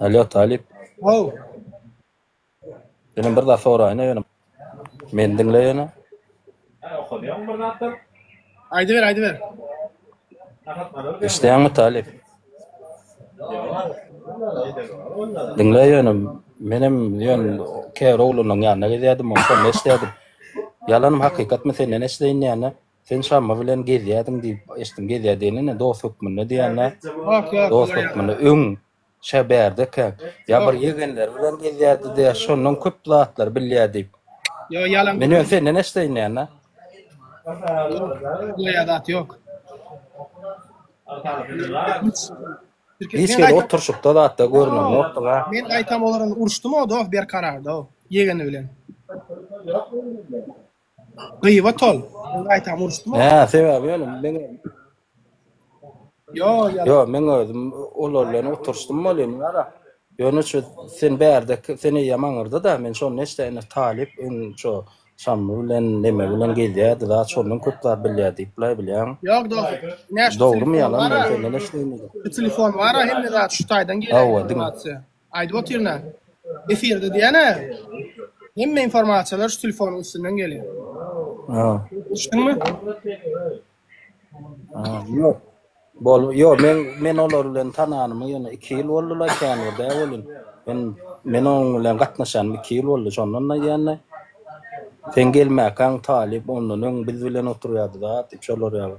Alo Talyp. How. Senem bir zat soraýyn ýöne. Meni diňle ýöne. Aýdyber, aýdyber. Eşidýäňmi Talyp? Diňle ýöne menem ýöne käbir oglanlaryň ýanyna gezýärdim, şonda eşidýärdim. Ýalanmy hakykatmy senden eşideýin diýende, sen Şammy bilen gezýärdiň diýip eşitdim. Gezýär diýende ine dost hökmünde diýende, Ýok, ýok, dost olar ýalan. hökmünde öň Şä bärdekä, ýa bir ýegenleri bilen gezýärdi diýýär, şondan köp zatlary bilýär diýip. Ýok, ýalan Men ýöne senden eşdeýin diýende. Ýok, ýa zat ýok. Hiç gezek oturyşykda zatda görünen ýokduň-a. Men gaýtam olar bilen uruşdym-ow dost Berkararda ýegeni bilen. Gyýbat ol. Men gaýtam uruşdym-ow. Hä, sebäbi ýöne meň Ýo, ýa. Ýo, meň özüm olar bilen oturyşdym welin, gara. Ýöne şu sen bärde, sen eýýäm aňyrda-da, men şonda eşdäýin, Talyp öň şo Şammy bilen, neme bilen gezýärdi zat, şondan köp zat bilýär diýip-laý, bilýäňmi? Ýok, dos, ine şu Dogrumy, telefon ýalanmy, bar-a, men senden eşdeýin diýdim. şu telefon bar-a, hemme zat şu taýdan gelýär Hawa, diňe. informasiýa. Aýdyp otyryn-a. Efirde diýen-ä, hemme informasiýalar şu telefonyň üstünden gelýär. Ha. Düşdüňmi? Ýok. Bol, ýok, men men olar bilen tananyma ýöne 2 ýyl boldy-la, kän bir däl welin. Men men onuň bilen gatnaşanym 2 ýyl boldy, şondan aýdýan-da. Sen gelmäkäň Talyp ondan öň biz bilen oturýardy zat diýip şolar ýaly.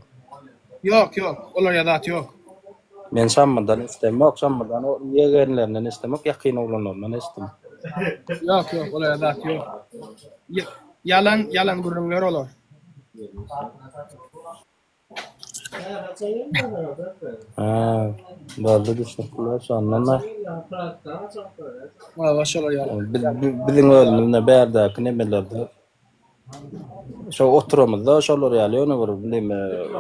Ýok, ýok, olar ýa zat ýok. Men Şammydan eşdemok, Şammydan ýegenlerinden eşdemok, ýakyn oglanlaryndan eşitdim. Ýok, ýok, olar ýa zat ýok. Ýalan, ýalan gürrüňler olar. Ha, boldy düşnükli şondan da. Hawa, şolar ýaly. Biz biziň özümiz ne bärdäki nemelerde şo oturamyzda şolar ýaly ýöne bir neme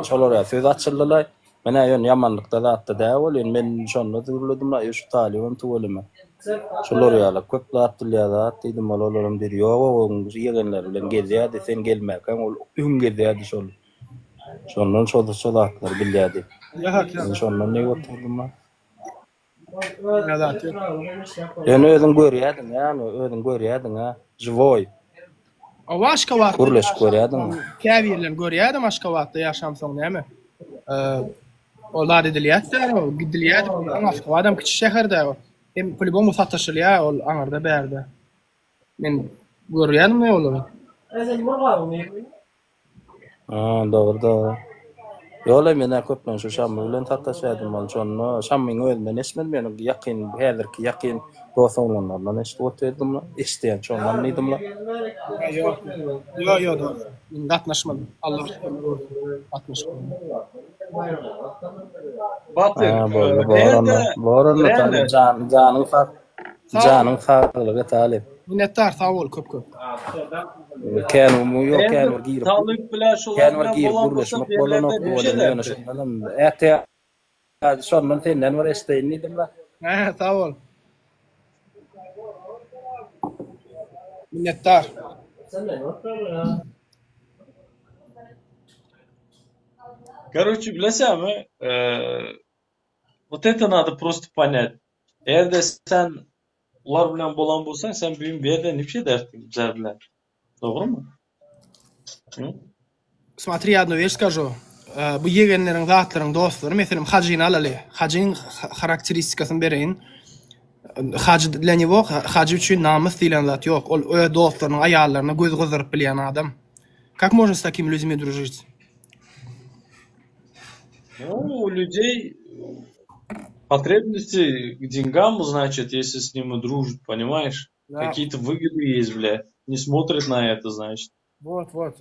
şolar ýaly söz açyldylar. Men-ä ýöne ýamanlykda zatda däl welin men şonda zürledim-la şu talybam tüweleme. Şular ýaly köp zat bilýär zat diýdim ol olaram diýdi ýok oň ýegenleri bilen gezýärdi sen gelmäkäň ol öň gezýärdi şol şondan şo şo zatlary bilýär diýip. Men şondan diýip oturdym-la. Ýöne özüň görýärdiň ýa özüň görýärdiň a žiwoý. Hawa Aşgabatda Gürleşip görýärdiň. Käbirlerini görýärdim Aşgabatda ýaşamsoň näme. Ol zat edilýärdi, gidilýärdi. Aşgabadam kiçi şäher-dä. Hem po-lýubomu sataşylýar ol aňyrda bärde. Men görýärdim olary. Ha, dogry dogry. Ýola men-ä köplenç şu Şammy bilen sataşýardym ol şonda Şammyň özünden eşitmedim ýöne ýakyn häzirki ýakyn dost oglanlaryndan eşidip otyrdym-la. Eşidýän şondan diýdim-la. Ýok, ýok, ýok dost. Men gatnaşmadym. Allah gatnaşmadym. Batyr, Ha, boldy, bor onda. Bor onda Talyp jan, janyň sag. Janyň saglygy Talyp. Minnetdar sag bol köp köp. Kän ýok kän bir girip. Talyp bilen şolar Kän bir bilen girip bolan bolsa gürleşmek berlende bolanok bir welin ýöne ederdi. şondanam ähtiýat şondan senden bir eşdeýin diýdim-le. Hä sag bol. Minnetdar. Karoçi bilesämi, вот это надо просто понять. Eger-de sen ular bilen bolan bolsaň, sen bu gün bu ýerde nipşe ederdiň bizler bilen. Dogrumy? Hı? Смотри, я одну вещь скажу. Bu ýegenleriň zatlaryň dostlary, meselem, Hajyny alaly. Hajyň harakteristikasyny bereýin. Hajy для него, Hajy üçin namys diýlen zat ýok. Ol öz dostlarynyň aýallaryna göz gyzdyryp bilýän adam. Как можно с такими людьми дружить? Ну, у людей потребности к деньгам, значит, если с ними дружат, понимаешь? Да. Какие-то выгоды есть, бля. Не смотрят на это, значит. Вот, вот.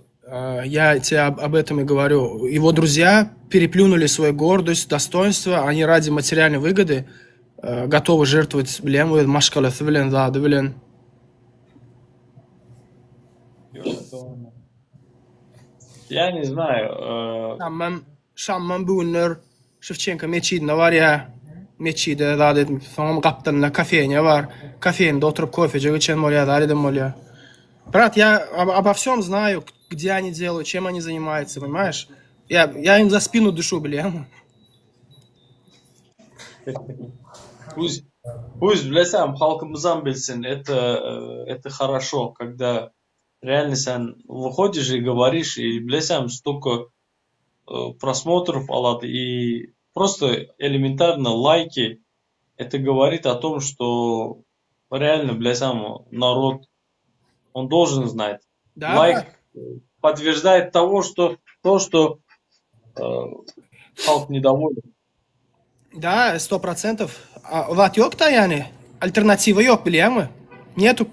Я тебе об, об этом и говорю. Его друзья переплюнули свою гордость, достоинство. Они ради материальной выгоды э, готовы жертвовать, блин, maşgalasy bilen, zady bilen. Я не знаю. Э, Şamman, Şamman bu günler Şewçenko metjidine barýar. Metjide zat edip, soňam gapdalynda kofeýnýa bar. Kofeýnde oturyp kofejek içen bolýar, zat eden bolýar. Brat, я обо всем знаю, где они делают, чем они занимаются, понимаешь? Я, я им за спину дышу, бля. Пусть, пусть bilesem halkymyzam bilsin, это, это хорошо, когда реально sen выходишь и говоришь, и bilesem столько просмотров alady и просто элементарно лайки, это говорит о том, что реально bilesem народ, он должен знать. Да, Лайк подтверждает того, что то, что halk недоволен. Да, 100%. Zat ýok-da ýani. Alternatiwa ýok bilýäňmi? Нету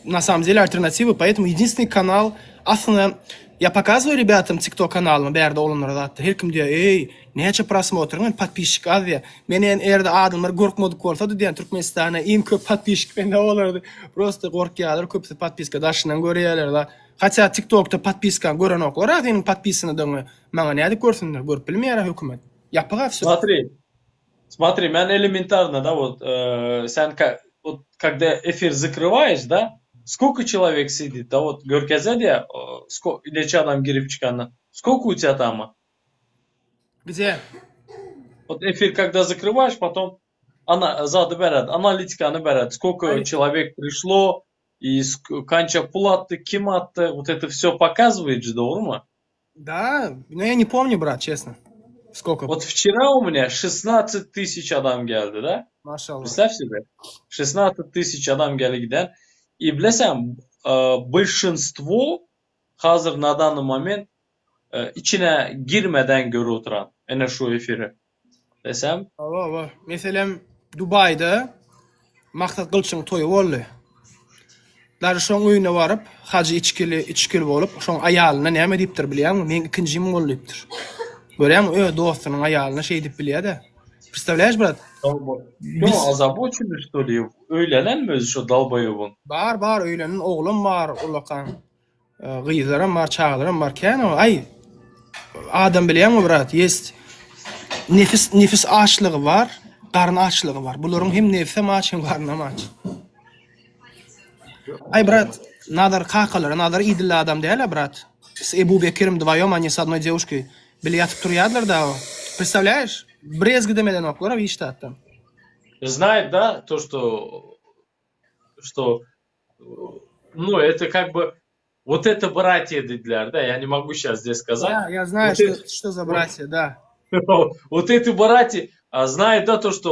на самом деле альтернативы, поэтому единственный канал, aslynda я показываю ребятам TikTok kanalymy bärde oglanlara zatda. Her kim diýýär, "Eý, näçe prosmotryň, men podpisçik az" diýýär. Men eger-de adamlar gorkmadyk bolsady diýýän Türkmenistanda iň köp podpisçik mende bolardy. Prosta gorkýarlar, köpüsi podpiska daşyndan görýärler zat. Hatda TikTokda podpiskany görenoklar-a seniň podpisanydygyňy. Maňa nädip görsünler? Görüp bilmeýär-ä hökümet. Ýapyk-a wsё. Смотри, смотри, men elementarno, да, вот, sen вот когда efir закрываешь, да, сколько человек сидит, да, вот görkezedi, näçe adam girip çykany, сколько у тебя там? Где? Вот эфир когда закрываешь, потом ana zady beredi, analitikany beredi, сколько человек пришло, и kança pul atdy, kim atdy, вот это все показывает же, dogrumy? Да, но я не помню, брат, честно. Сколько? Вот вчера у меня 16 тысяч adam geldi, да? Maşallah. Представь себе. 16 тысяч adam geldi giden. И bilesem, большинство hazır на данный moment içine girmeden görüp oturan ene şu efiri. Desem. Hawa, hawa. Meselem, Dubaýda Maksat Gylyçyň toýy boldy. Daže şoň öýüne baryp, hajy içgili, içgili bolup, şoň aýalyna näme diýipdir bilýäňmi? Meň ikinjim boldy diýipdir. Görýäňmi, öz dostunyň aýalyna şeý diýip bilýä-de. Представляешь, brat? Biz ozabochenny, что ли? Öýlenenmi özi şo dalbaýobyň? Bar, bar, öýlenen, oglam bar ullakan. Gyzlaram bar, çagalaram bar. Kän o. Aý, adam bilýäňmi, brat, ýest nefis, nefis açlygy bar, garyn açlygy bar. Bularyň hem nebsem aç, hem garynam aç. Aý, brat, Nazar kakalary, Nazar idilli adam däl-ä, brat. S Ebu Bekirim dwaýom oni s odnoý dewuşkoý bile ýatyp turýardylar da o. Представляешь? Bir ezgidem edenoklar-a hiç zatdan. Знает, да, то, что, что ну, это как бы, вот это братья diýdiler, да, я не могу сейчас здесь сказать. Да, я знаю, Вот что, это, что за братья, да. Вот эти братья а, знают, да, то, что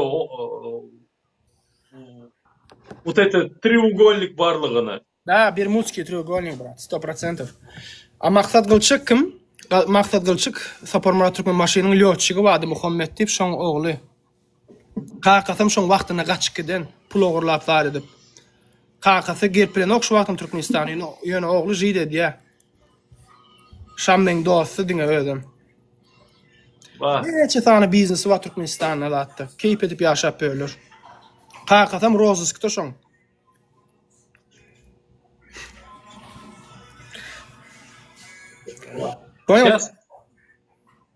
вот это треугольник barlygyny. Да, Бермудский треугольник, брат, 100%. A Maksat Gylçyk kim? Maksat Gylçyk Saparmyrat Türkmenbaşynyň lýotçigi bardy Muhammet diýip, şoň ogly. Kakasam şoň wagtynda gaçyp giden, pul ogurlap zat edip. Kakasy gelip bilenok şu wagtam Türkmenistana, ýöne ogly žit edýä. Şam meň dosty diňe özem. Wah. Näçe sany biznesi bar Türkmenistanda zatda. Keýp edip ýaşap ýörler. Kakasam rozyskda şoň. Понял? Сейчас,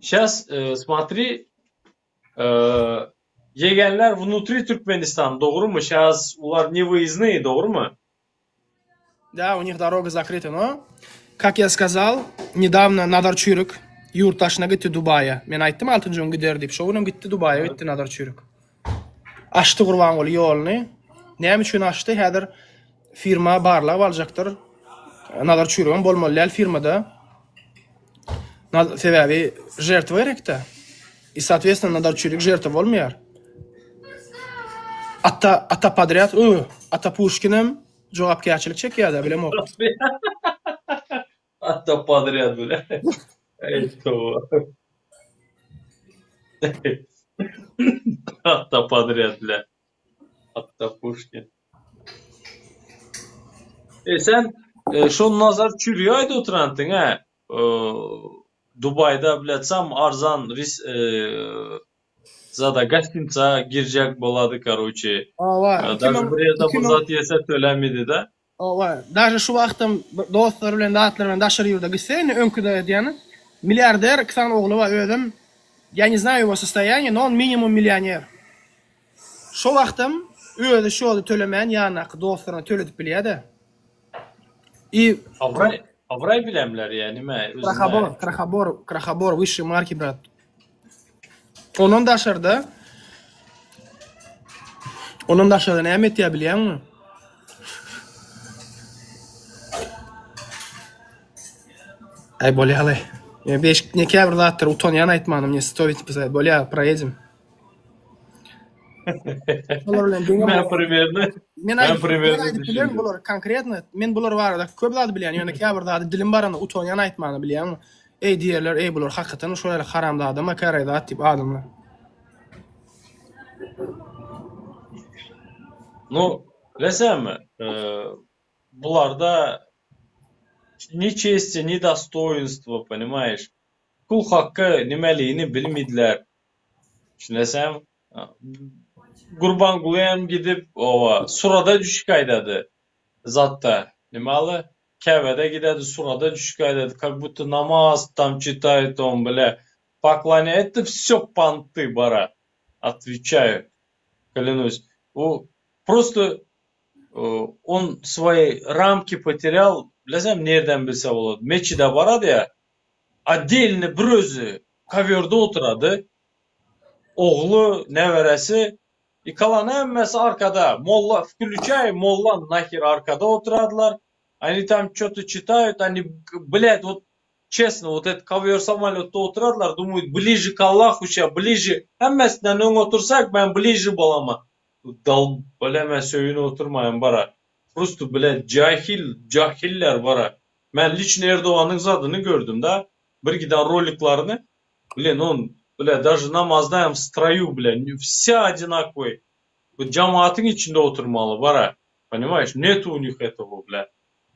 сейчас, э, смотри, Ýegenler vnutri Türkmenistan dogrumy şaz ular ne wyýezdnyý dogrumy? Da u них doroga zakryta no kak ya skazal nedawno Nazar Çüýrük ýurt daşyna gitdi Dubaýa men aýtdym altynjy gün gider diýip şo günem gitdi Dubaýa gitdi Nazar Çüýrük açdy Gurbanguly ýoluny näme üçin açdy häzir firma barlap aljakdyr Nazar Çüýrügem bolmaly däl firmada Sebäbi žertwa gerekdä. I sootvetstwенно Nazar Çüýrük žertwa bolmaýar. Ata ata podrýad ö Ata Puşkinem jogapkärçilik çekýär-dä bilemok. Ata podrýad bile. Eý toba. Ata podrýad bile. Ata Puşkin. E sen e, şo Nazar Çüriýe aýdyp oturantyň hä? E, Dubaýda biletsem arzan ris e, zada gostinsa girjek bolady karoçe. Hawa, E, Daže 2000 bir ýerde bir 2000 zat ýese tölemedi da. Hawa, daže şu wagtam bir dostlary bilen zatlar bilen daşary ýurda gitse indi öňküde edýäni milliarder iki sany ogly bar özem ýa ne znaýu ýego sostoýaniýe no on minimum millioner. Şo wagtam özi şody tölemän ýanyndaky dostlaryna töledip bilýä-de. I Abraý, abraý bilemler ýa nime özüne. Krahabor, krahabor, krahabor wyşşiý marki brat. Ondan daşarda. Ondan daşarda näme etýär bilýäňmi? Aý bolýaly. Ýa beş ne käbir zatlar utanýan aýtmanym, ne stoit pisat. Bolýa, proedem. Şolar bilen deňem Men primerno, Men men aýdyp, men primerno aýdyp bilerin düşündim. bular konkretno. Men bular barada köp zady bilýän, ýöne käbir zady dilim baranda utanýan aýtmana bilýäňmi? Eý diýerler, eý bular hakykatdan şol ýaly haramzadama käreý zat diýip adamlar. Nu, bilesem, bularda ni çesti, ni dostoýinstwo, понимаешь? Pul hakky nimeligini bilmediler. Düşünesem, Gurbanguly hem gidip, owa, surada düşük aýdady. Zatda, nimaly? Käbede gidedi, surada düşük aýdady, как будто namaz tam çitaýet on, bile. Poklonýa, это всё понты, bara. Otwečaýu. Klянусь. U prosto on svoýi ramki poterýal, bilesem nirden bilse bolady. Metjide barady ýa, otdelny bir özi kowýorda oturady. Ogly, neberesi i kalan hemmesi arkada. Molla, wklýuçaý molla naher arkada oturadylar. Oni tam ço-to çitaýut, oni, blýat, wot Çesno, wot et kowýor samolýotda oturadylar, dumuyut, bliže k Allahu şa, bliže, hemmesinden öň otursak, men bliže bolama. Dal, bile men söýünip oturmaýyn bara. Prosto bile jahil, jahiller bara. Men liçno Erdoganyň zadyny gördüm da, bir giden roliklaryny, blin on, bile daže namazda hem stroýu bile, wsya odinakowyý. Bu jamatyň içinde oturmaly bara, ponimaýeş, netu u nich etogo bile.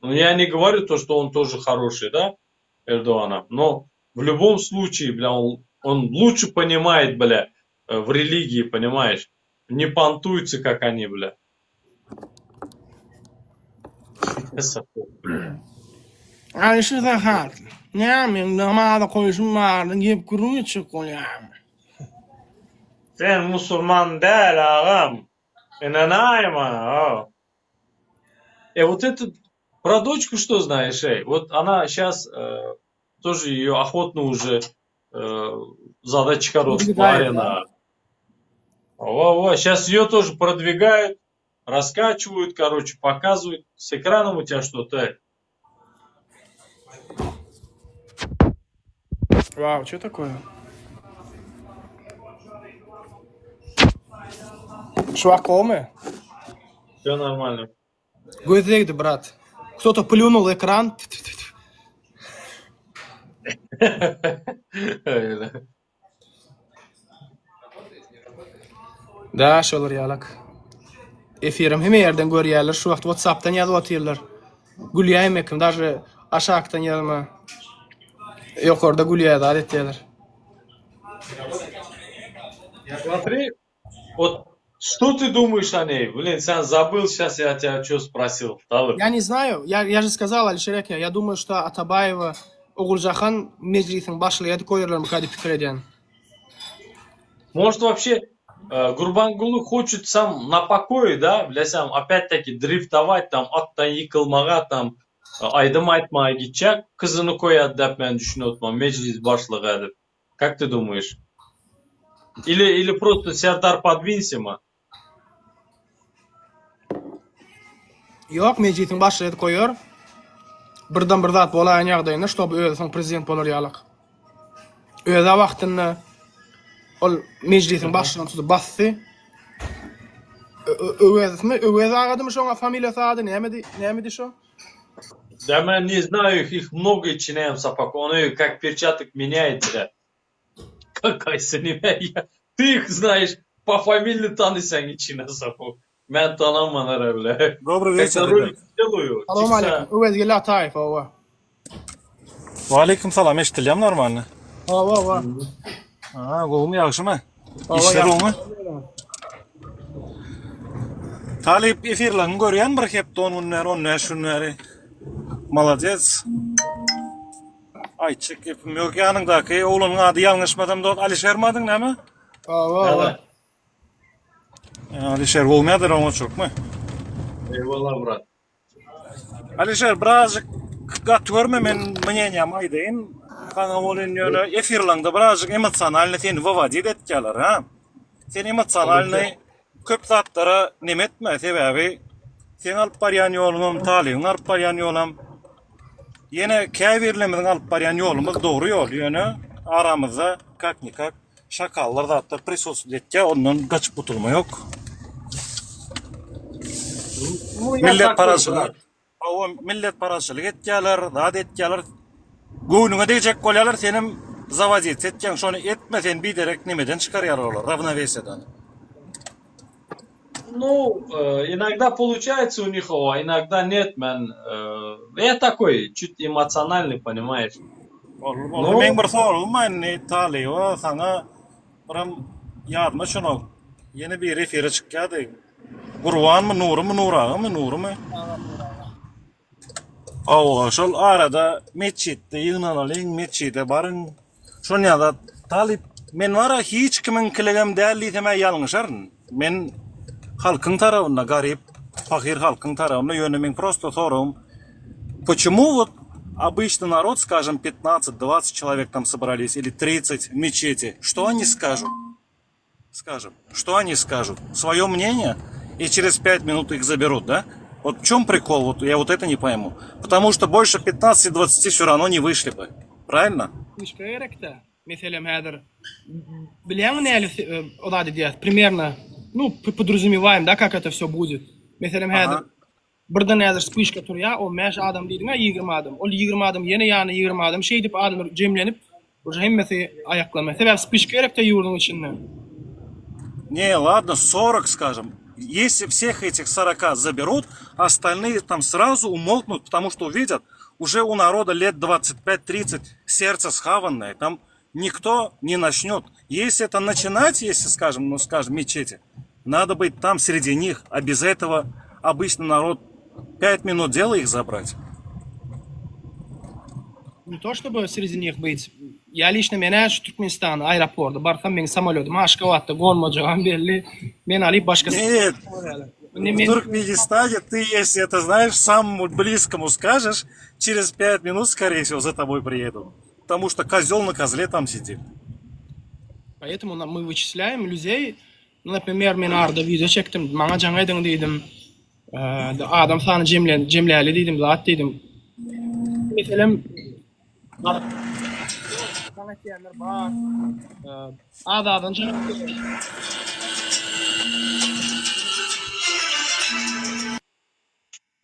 Ну я не говорю то, что он тоже хороший, да, Эрдогана, но в любом случае, бля, он, он лучше понимает, бля, э, в религии, понимаешь, не понтуется, как они, бля. Aýşe Zahar, Näme meň namaza goýşum bardy diýip gürrüň etjek bolýarmy? Sen musulman däl agam. Ynanaý maňa. E вот это про дочку что знаешь, эй? Вот она сейчас э, тоже ее охотно уже э, задачка Продвигает, да? Барина. Во-во, сейчас ее тоже продвигают, раскачивают, короче, показывают. С экраном у тебя что-то. Э? Вау, что такое? Şu wagt gowumy? Все нормально. Göz degdi, brat. Кто-то плюнул ekran. Öyle. Da, şolar ýalak. Efirim hemme ýerden görýärler. Şu wagt WhatsApp-dan ýazyp otyrlar. Gülýäýmekim, kim, daže aşakdan ýazma. Ýokarda gülýär zat etýärler. Смотри, вот что ты думаешь о ней? Блин, сам забыл, сейчас я тебя что спросил, Талып. Я не знаю, я, я же сказал, Alişer eke, я думаю, что Atabaýewa Oguljahan mejlisiň başlygy edip goýarlarmyka diýip pikir edýän. Может вообще э, Гурбангулы хочет сам на покое, да, bilesem опять-таки дрифтовать там, atdan ýykylmaga tam, e, aýdym aýtmaga gitjek, gyzyny goýar diýip men düşünip otyrman, mejlis başlygy edip. Как ты думаешь? Или, или просто Сердар подвинься ma? Ýok, mejlisiň başlygy edip goýar. Birden bir zat bolaýan ýagdaýynda, ştoby özi soň prezident bolar ýalak. Özi wagtynda ol mejlisiň başlygyny tutup basdy. Öwezmi, Öwez agadymy şoňa familiýasy ady nämedi, nämedi şo? Да мен не знаю, их, их много içine сапог. Он ее как перчаток меняет, бля. Какая nime ya? Ты их знаешь, по фамилии tanysaň içine сапог. Men tanaman ara bile. Dobry Когда wieczór, ролик ребят. делаю, Salam чисто aleýkum. Öwezgeldi Ataýew, hawa. Waleýkim salam, eşidilýärmi normalny? Hawa, hawa. Ha, gowumy, ýagşymy? Hawa, Işler ýagşy. gowumy? Talyp efirleriňi görýän bir hepde on gün bäri, on bäş gün bäri. Malades. Aýtjak gepim ýok. Ýanyňdaky oglanyň ady ýalňyşmasam dost Alişermi adyň näme? Hawa, hawa. Да, Alişer gowumy ýa-da oňaçylykmy? Eyvallah brat. Alişer birazjyk gaty görme men mneniýamy aýdaýyn. Saňa bolýan ýöne efirlaňda birazjyk emosionalny seni wywodit etýärler ha. Sen emosionalny Получается. köp zatlara neme etme, sebäbi seň alyp barýan ýoluňam, Talybyň alyp barýan ýolam, ýene käbirlerimiziň alyp barýan ýolumyz dogry ýol, ýöne aramyzda kak nikak şakallar zatlar prisutstwt etýär, ondan gaçyp gutulma ýok. Ну, я такой, Milletparazçylyk брат. Hawa, milletparazçylyk etýärler, zat etýärler. Göwnüňe degjek bolýarlar, senem zawodit etýäň, şony etme, sen biderek nemeden çykarýarlar olar, rawnowesiýadan. Ну, э, иногда получается у них, а иногда нет, man. Э, я такой, чуть эмоциональный, понимаешь. Boldy, boldy. Ну, Meň bir soragym bar indi Talyba, saňa biram ýadyma düşenok. Ýene biri efire çykýardy. Gurbanmy, Nurymy, Nuragamy, Nurymy? Hawa, şol arada metjitde ýygnanalyň, metjide baryň. Şon ýaly zat. Talyp, men bar-a hiç kimiňkiligem däl diýsem-ä ýalňyşaryn. Men halkyň tarabynda, garyp, pahyr halkyň tarabynda, ýöne meň prosto soragym, почему вот обычный народ, скажем, 15-20 человек там собрались или 30 в мечети, что они скажут? Скажем, что они скажут? Свое мнение, и через 5 минут их заберут, да? Вот в чем прикол? Вот я вот это не пойму. Потому что больше 15-20 все равно не вышли бы. Правильно? Başga gerekde. Meselem häzir bilýäňmi näli o zat edýäs? Примерно, ну, podrazumеваем, да, как это все будет. Meselem häzir Aha. birden häzir spyşka turýar, 15 adam diýdiň-ä, 20 adam. Ol 20 adam ýene ýany 20 adam şeýdip adamlar jemlenip, уже hemmesi aýaklama. Sebäbi spyşka gerekde ýurduň içinde. Не, ладно, 40, скажем. Если всех этих 40 заберут, остальные там сразу умолкнут, потому что увидят, уже у народа лет 25-30 сердце схаванное, там никто не начнет. Если это начинать, если, скажем, ну, скажем, мечети, надо быть там среди них, а без этого обычно народ 5 минут дела их забрать. Не то чтобы среди них быть. Я лично men şu Türkmenistan aeroporta barsam men samolýodum Aşgabatda gonmajagam belli. Men alyp başga Нет, Ne в men Туркменистане ты, если это знаешь, самому близкому скажешь, через 5 минут, скорее всего, за тобой приедут. Потому что козел на козле там сидит. Поэтому нам- мы вычисляем людей. Ну, например, men arada video çekdim. Maňa jaň ediň diýdim. Ee, adam sany jemlen jemläli diýdim, zat diýdim. Meselem jaň etýänler bar. Ee, Az-azdan jaň etýärler.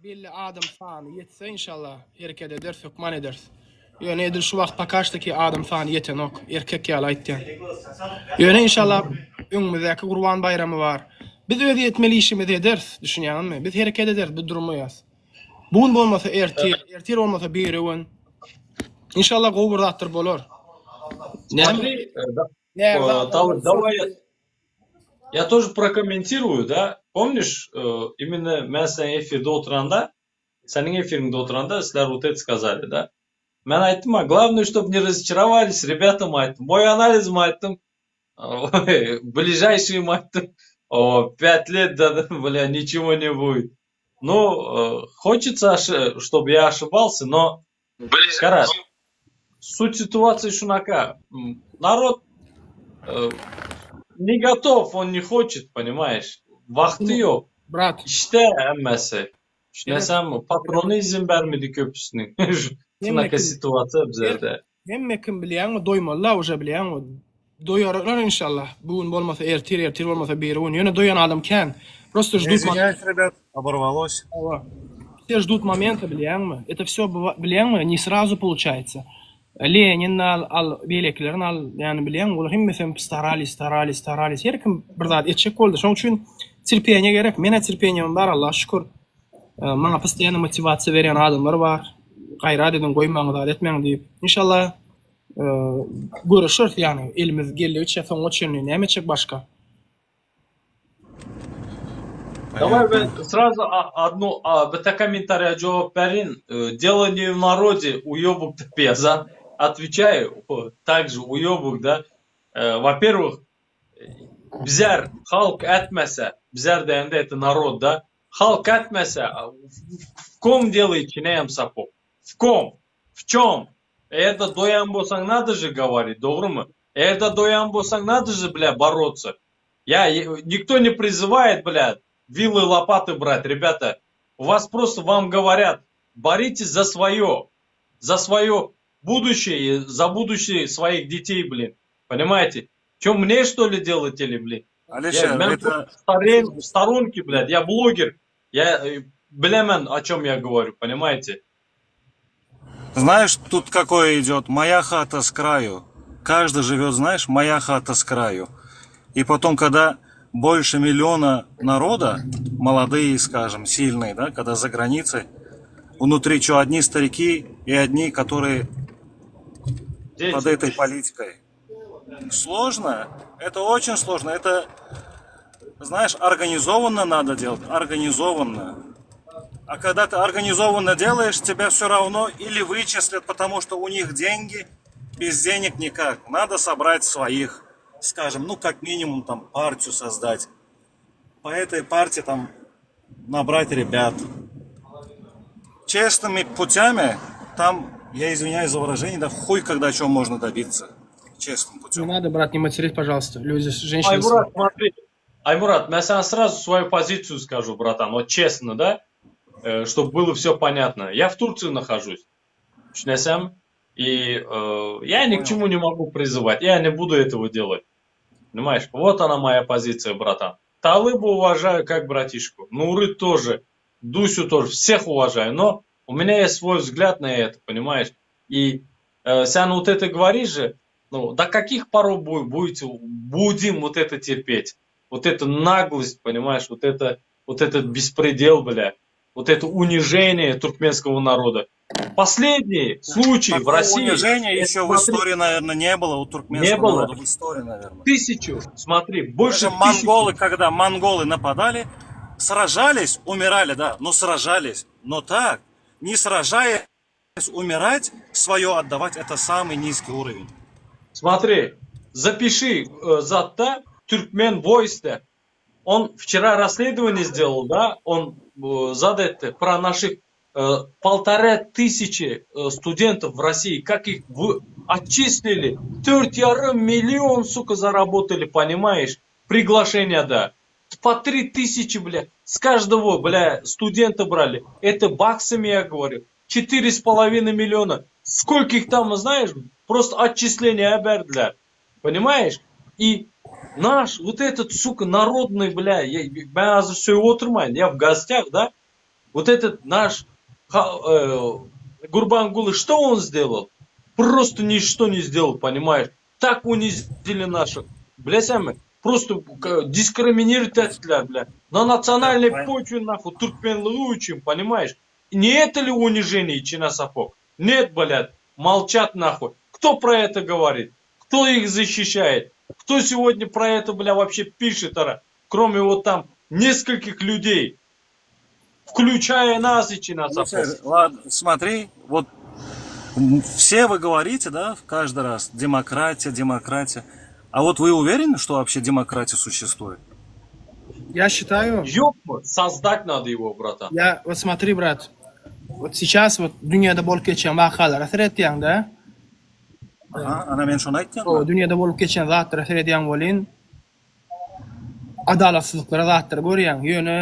Belli adam sany ýetse inşallah hereket ederis hökman ederis. Ýöne edil şu wagt pakaştaki adam sany ýetenok erkek ýaly aýtýan. Ýöne inşallah öňümizdäki gurban baýramy bar. Biz öz etmeli işimizi ederis düşünýäňizmi? Biz hereket ederis biz durmaýas. Bu gün bolmasa ertir, ertir bolmasa birigün. Inşallah gowy bir zatlar bolar. Näme? Смотри, э, да, Näme э, zatlar давай, давай я, я тоже прокомментирую, да. Помнишь, э, именно men seň efirde oturanda, seniň efiriňde oturanda sizler вот это сказали, да? Men aýtdym, а главное, чтобы не разочаровались, ребятам aýtdym. Мой анализ aýtdym, ой, ближайшие aýtdym, о, пять лет, да, бля, ничего не будет. Ну, э, хочется, чтобы я ошибался, но, gara, суть ситуации şunaka. М, Народ э, не готов, он не хочет, понимаешь? Wagty ýok. Brat, Işde hemmesi. Düşünesenmi? Patrony izin bermedi köpüsiniň. hemme Şunaka kim situasiýa bizlerde. hemme kim bilýäňmi doýmalylar уже bilýäňmi? Doýarlar inşallah. Bu gün bolmasa ertir, ertir bolmasa birigün. Ýöne doýan adam kän. Просто Я ждут момента. извиняюсь, ребят, оборвалось. Все ждут момента, bilýäňmi? Это все bilýäňmi? Не сразу получается. Lenin al, al beýlekilerini al, ýani bilýäňmi? Olar hemmesi starались, starались, starались. Her kim bir zat etjek boldy. Şonuň üçin terpeniýe gerek. Mene terpeniýem bar, Allaha şükür. E, Maňa постоянно motiwasiýa berýän adamlar bar. Gaýrat ediň, goýmaň, zat etmäň diýip. Inşallah e, görüşürüz ýani elimiz geldigiçe soňa çenli näme etjek başga? Давай Понятно. ben сразу а- одну, а, bitte комментария jogap berin. Э, Дело не в народе, уебок ты Отвечаю, о, также уебок, да. Э, Во-первых, bizler halk etmese, bizler diýende это народ, да? Halk etmese, в в ком делаете içine сапог? В ком? В чем? Eger-de doýan bolsaň надо же говорить, dogrumy? Eger-de doýan bolsaň надо же, бля, бороться. Я, никто не призывает, блядь, вилы лопаты брать, ребята. У вас просто вам говорят, боритесь за свое, за свое будущее, за будущее своих детей, блин. Понимаете? Чем мне, что ли, делать или, блин? Алишер, я, это... В сторонке, блядь, я блогер. Я, э, bilemen, о чем я говорю, понимаете? Знаешь, тут какое идет? Моя хата с краю. Каждый живет, знаешь, моя хата с краю. И потом, когда больше миллиона народа, молодые, скажем, сильные, да, когда за границей, внутри что, одни старики и одни, которые Дети. под этой политикой. Сложно, это очень сложно, это, знаешь, организованно надо делать, организованно. А когда ты организованно делаешь, тебя все равно или вычислят, потому что у них деньги, без денег никак. Надо собрать своих, скажем, ну как минимум там партию создать. По этой партии там набрать ребят. Честными путями там, я извиняюсь за выражение, да хуй когда чего можно добиться. Честным Не путем. надо, брат, не материть, пожалуйста. Люди, женщины. Аймурат, смотри. Аймурат, я сам сразу свою позицию скажу, братан. Вот честно, да? Э, чтобы было все понятно. Я в Турции нахожусь. Düşünýäňmi. И э, я ни к чему не могу призывать. Я не буду этого делать. Понимаешь? Вот она моя позиция, братан. Талыбу уважаю как братишку. Нуры тоже. Дусю тоже. Всех уважаю. Но у меня есть свой взгляд на это, понимаешь? И э, sen вот это говоришь же, ну, до каких пор будете, будем вот это терпеть? Вот эту наглость, понимаешь, вот это, вот этот беспредел, бля, вот это унижение туркменского народа. Последний случай Такого в России... унижения еще в смотри, истории, наверное, не было у туркменского Не было. народа. В истории, наверное. Тысячу, смотри, больше Даже монголы, когда монголы нападали, сражались, умирали, да, но сражались. Но так, не сражаясь, умирать, свое отдавать, это самый низкий уровень. Смотри, запиши э, zatda Turkmen Voice Он вчера расследование сделал, да, он э, задает про наших э, полтора тысячи э, студентов в России, как их в, отчислили. Dört ýarym million, сука, заработали, понимаешь? Приглашение, да. По 3000, бля, с каждого, бля, студента брали. Это баксами, я говорю. 4,5 миллиона. Сколько их там, знаешь, просто отчисления berdiler. Понимаешь? И наш, вот этот, сука, народный, бля, я, men häzir sögüp oturmaýyn, я в гостях, да? Вот этот наш э, Гурбангулы, что он сделал? Просто ничто не сделал, понимаешь? Так унизили наших. Bilýäňmi, просто дискриминируют etdiler, бля. На национальной почве, нахуй, türkmenligi учим, понимаешь? Не это ли унижение içine сапог? Нет, блядь, молчат нахуй. Кто про это говорит? Кто их защищает? Кто сегодня про это, бля, вообще пишет, ара? Кроме вот там нескольких людей, включая нас içine сапог. Ладно, смотри, вот все вы говорите, да, каждый раз, демократия, демократия. А вот вы уверены, что вообще демократия существует? Я считаю... Ёпма, создать надо его, братан. Я, вот смотри, брат, вот сейчас вот dünýäde bolup geçýän wakalara seretýäň da. Aha, ana men şony aýtýan. O dünýäde bolup geçen zatlara seredýäň welin adalatsyzlyklara zatlary görýäň. Ýöne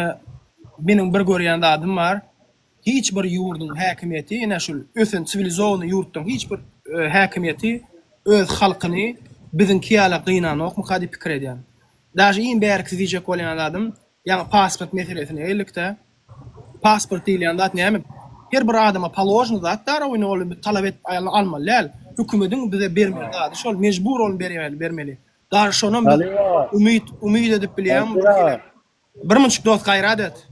meniň bir görýän zadym bar. Hiç bir ýurduň häkimiýeti, ine şul ösen siwilizowanyý ýurtlaryň hiç bir e, häkimiýeti öz halkyny biziňki ýaly gynanokmyka diýip pikir edýän. Daže iň bärkisi diýjek bolýan zadym, ýaňy pasport meselesine geldik-de. Pasport diýilýän zat näme? Her bir adama položny zat dar ony ol talap edip almaly däl. Hökümediň bize bermeli zady şol mejbur ony bermeli, bermeli. Daže şonam biz umyt umyt edip bilýäňmi bir hili bir munçuk dost gaýrat et.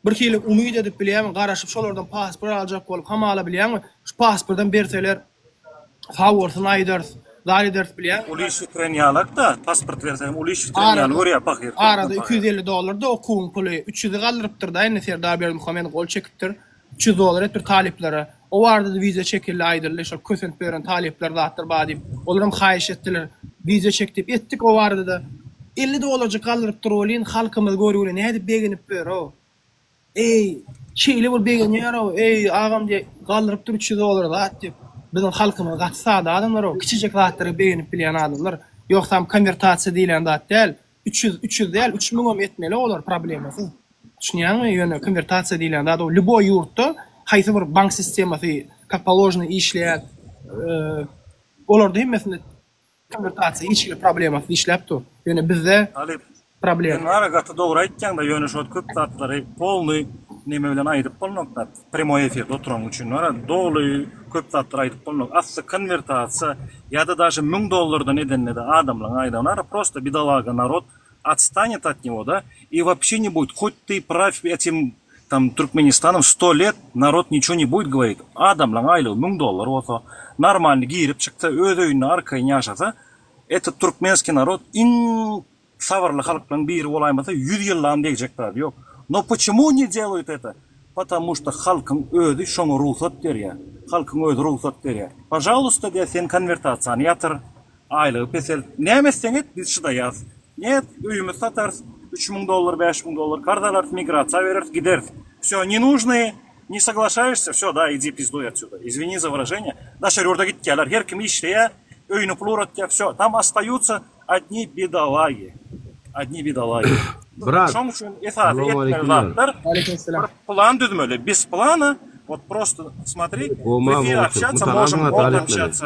Bir hili umyt edip bilýäňmi garaşyp şolardan pasport aljak bolup hamala bilýäňmi şu pasportdan berseler sag bolsun aýdarys, zar ederis bilýäňmi? Uly iş bitiren ýalak-da, pasport berseň uly iş bitiren ýaly Arada görýär pahyr. arada 250 dollar-da okuwyň puly 300-i galdyrypdyr-da indi Serdar Berdimuhamedow gol çekipdir. 300 dollar etdir talyplara. O barada-da wideo çekildi aýdyldy şol kösenip ýören talyplar zatlar bar diýip. Olaram haýyş etdiler wideo çek diýip etdik o barada-da. 50 dollarjyk galdyrypdyr welin halkymyz görgüli nädip begenip ýör-ow. Eý, şeýle bir begenýär-ow, eý, agam diýip, galdyrypdyr 300 dollar zat diýip. Biziň halkymyz gaty sada adamlar-ow, kiçijek zatlara begenip bilýän adamlar. Ýogsam konwertasiýa diýlen zat däl. 300 300 däl 3000 hem etmeli olar problemasyz. Düşünýäňmi? Ýöne konwertasiýa diýlen zat o lýuboý ýurtda haýsy bir bank sistemasy как положено işleýär. Olarda hemmesinde konwertasiýa hiç hili problemasyz işläp dur. Ýöne bizde Talyp, problem. sen bara gaty dogry aýtýaňda ýöne şo köp zatlary polny neme bilen aýdyp bolnokda primoý efirde oturanyň üçin bara doly köp zatlary aýdyp bolnok. Asly konwertasiýa ýa-da daže 1000 dollardan edende-de adamlaň aýdagyna gara prosto bidalaga narod отстанет от него да и вообще не будет хоть ты правь этим там Türkmenistanom 100 лет narod niço ne будет govorit adamlaň aýlygy 1000 dollar bolsa normalny girip çyksa öz öýünde arkaýyn ýaşasa Этот türkmenskiý narod iň sabyrly halklaryň biri bolaýmasa 100 ýyllam degjek zady ýok. No počemu ne deluýt это? Potamu şto halkyň özi şoňa rugsat berýär. Halkyň özi rugsat berýär. Pažalusta diýýär sen konwertasiýany ýatyr, aýlygy peselt, näme etseň et biz çydaýas. Net öýümizi satarys, 3000 dollar, 5000 dollar karz alarys, migrasiýa bereris, gideris. Wsё, ne нужные Ne soglaşaýşsa, wsё, da, idi pizduý otsuda. Izwini za wyraženiýe. Daşary ýurda gitýärler, her kim işleýär, öýüne pul ugratýar, wsё, tam ostayutsa odni bidalagi. Odni bidalagi. Brat, Şoň üçin esasy etmeli salowmaleýkimler. zatlar, Aleýkumsalam. bir plan düzmeli. Bez plana, wot prosto smotri, w Gowmy efire gowy общаться, türkmen можем tanadyňa год talyp meni. общаться,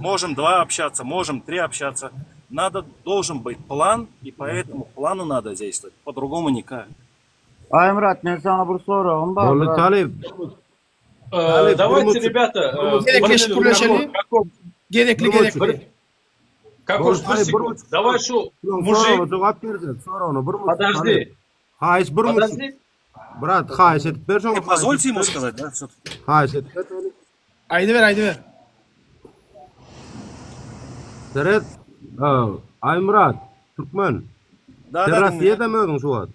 можем два общаться, можем три общаться. Надо, должен быть план, и по этому плану надо действовать. По-другому никак. Aýmyrat men saňa bir soragym bar Boldy brat. talyp. Э, Talyp bir Давайте, muçuk. ребята, Bir э, muçuk. bir Gezekleşip minut, gürleşeli. Каков, Gezekli Bir muçuk. gezekli. Каков, Boldy bir talyp bir sekund. muçuk. Давай şu, Şuň мужик, soragyna jogap berjek. Soragyna bir muçuk talyp. подожди, Haýyş bir muçuk. подожди. Brat haýyş edip ber şoňa E, haýyş Позвольте edip ему ber. сказать, да, всё-таки. Haýyş edip ber talyp. Aýdyber aýdyber. Seret, Aýmyrat, Türkmen. Da, Sen da, diňleýän. Rossiýadamy özüň şu wagt?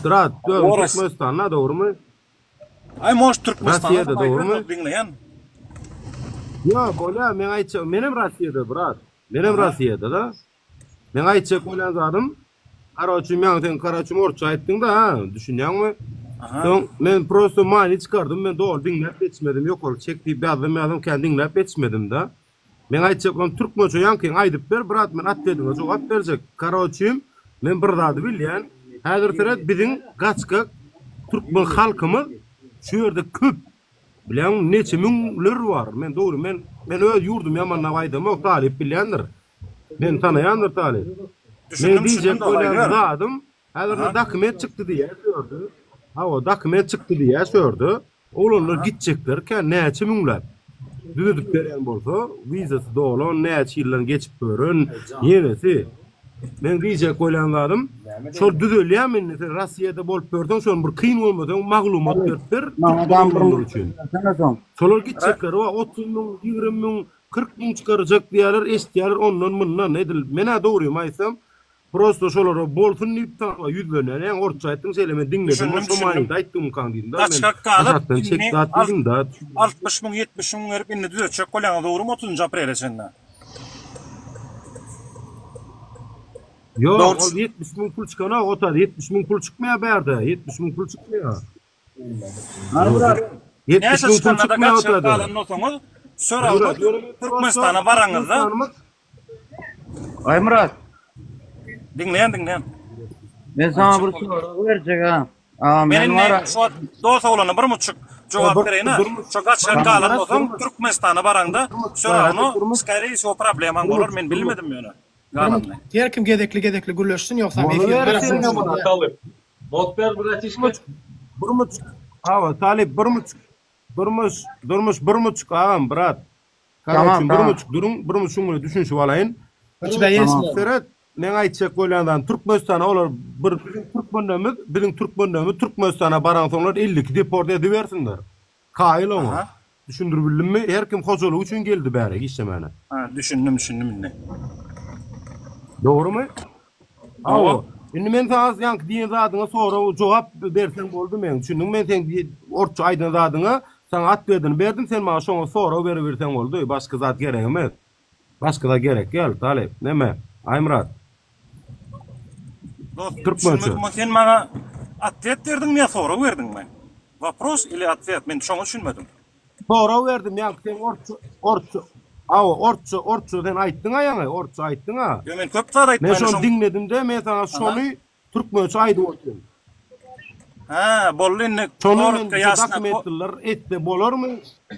Brat, özüň Oras. Türkmenistanda dogrymy? Aý, может, Türkmenistanda Rossiýada dogrymy? diňleýän. Ýok, bolýa, men aýtjak, menem Rossiýada, brat. Menem Rossiýada-da. Meň aýtjak bolýan zadym, karoçi meň sen karoçi orsça aýtdyň-da, ha, düşünýäňmi? Soň men prosto many çykardym, men doly diňläp ýetişmedim, ýokary çek diýip ýazdym, ýazdym, kän diňläp ýetişmedim-de. Meň aýtjak bolan türkmençe ýaňkyňy aýdyp ber, brat, men otwediňe jogap berjek. Karoçim, men bir zady bilýän, häzir seret biziň gaçgak türkmen halkymyz şu ýerde köp. Bilýäňmi, neçe müňler bar. Men dogry, men men öz ýurdumy ýamanlap aýdamok, talyp bilýändir. Meni tanaýandyr talyp. Men Düşündim, diýjek düşündim doly bolýan aýdyber. zadym, häzir Aha. dokument çykdy diýýär şu ýerde. Hawa, dokument çykdy diýýär şu ýerde. Oglanlar gitjekler kän, näçe müňläp. Düzedip berýän bolsa, wizasy dolan, näçe ýyldan geçip gören, ýenesi. Meň diýjek bolýan zadym, şol düzelýärmi indi sen Rossiýada bolup ýörseň, şony bir kyn bolmasaň maglumat berip ber Maňa türkmen dam bir oglanlary üçin. bersene soň. Şolar gitjekler bar, 30 müň, 20 müň, 40 müň çykarjak diýýärler, eşitýärler ondan mundan edil men-ä dogrymy aýtsam prosto şolara bolsun diýip saňa ýüzlenýän ýaňy orsça aýtdyň şeýle men diňledim Düşündim, şo düşündim. manyda aýtdymykaň diýdim-de men Gaçgak galyp, aşakdan çek indi zat diýdim-de. 60 müň, 70 müň berip indi düzetjek bolýaňyz dogrymy 30-njy aprele çenli? Ýok, Dogry ol 70 müň pul çykanok, o taýda 70 müň pul çykmaýar bärde, 70 müň pul çykmaýar. Näçe 70 müň pul çykanda-da çykmaýar gaçyp otada. galan bolsaňyz, söz almak Türkmenistana baraňyzda Aýmyrat. Diňleýän, diňleýän. Men saňa bir sorag berjek ha. Men Men indi bar. şu wagt dos oglana bir muçuk jogap bereýin ha. Şo gaçyp galan bolsaň, Türkmenistana baraňda, söz almak, skoree wsego problemaň bolar, men bilmedim ýöne. Galanyny. Her kim gezekli-gezekli gürleşsin, ýogsam efir Talyp. Bot ber bratişka. Bir muçuk. Hawa, Talyp bir muçuk. Durmuş, durmuş bir muçuk agam, brat. Tamam, Karoçim bir tamam. muçuk duruň, bir muçuň bilen düşünişip alaýyn. U тебя есть слово. Seret, meň aýtjak bolýan zadym Türkmenistana olar bir biziň türkmenlerimiz, biziň türkmenlerimiz Türkmenistana baransoňlar 52 deport edibersinler. Kaýyl oňa. Aha. Düşündirip bildimmi? Her kim hojalygy üçin geldi bäri işlemäne. Ha, düşündim, düşündim indi. Dogrumy? Hawa. Indi men saňa ýaňky diýen zadyňa sorag jogap berseň boldy meň. Düşündiňmi? Men seň orsça aýdan zadyňa saňa otwedini berdim, sen maňa şoňa sorag beriberseň boldy. Başga zat gerek emes. Başga zat gerek däl, Talyp. Neme? Aýmyrat. Dost, Türkmençe. düşünmedim, sen maňa otwet berdiňmi ýa sorag berdiňmi? Wopros ili otwet? Men şoňa düşünmedim. Sorag berdim, ýaňky seň orsça, orsça. Hawa, ortça, ortça sen aýtdyň-a ýaňy, ortça aýtdyň-a. Ýo men köp zat Men aýtmaýyn şony şoň. diňledim-de, men saňa Aha. şony türkmençe aýdyp otyryn. Hä, boldy indi Şony men korotko şu ýasna. dokumentliler etse bolarmy,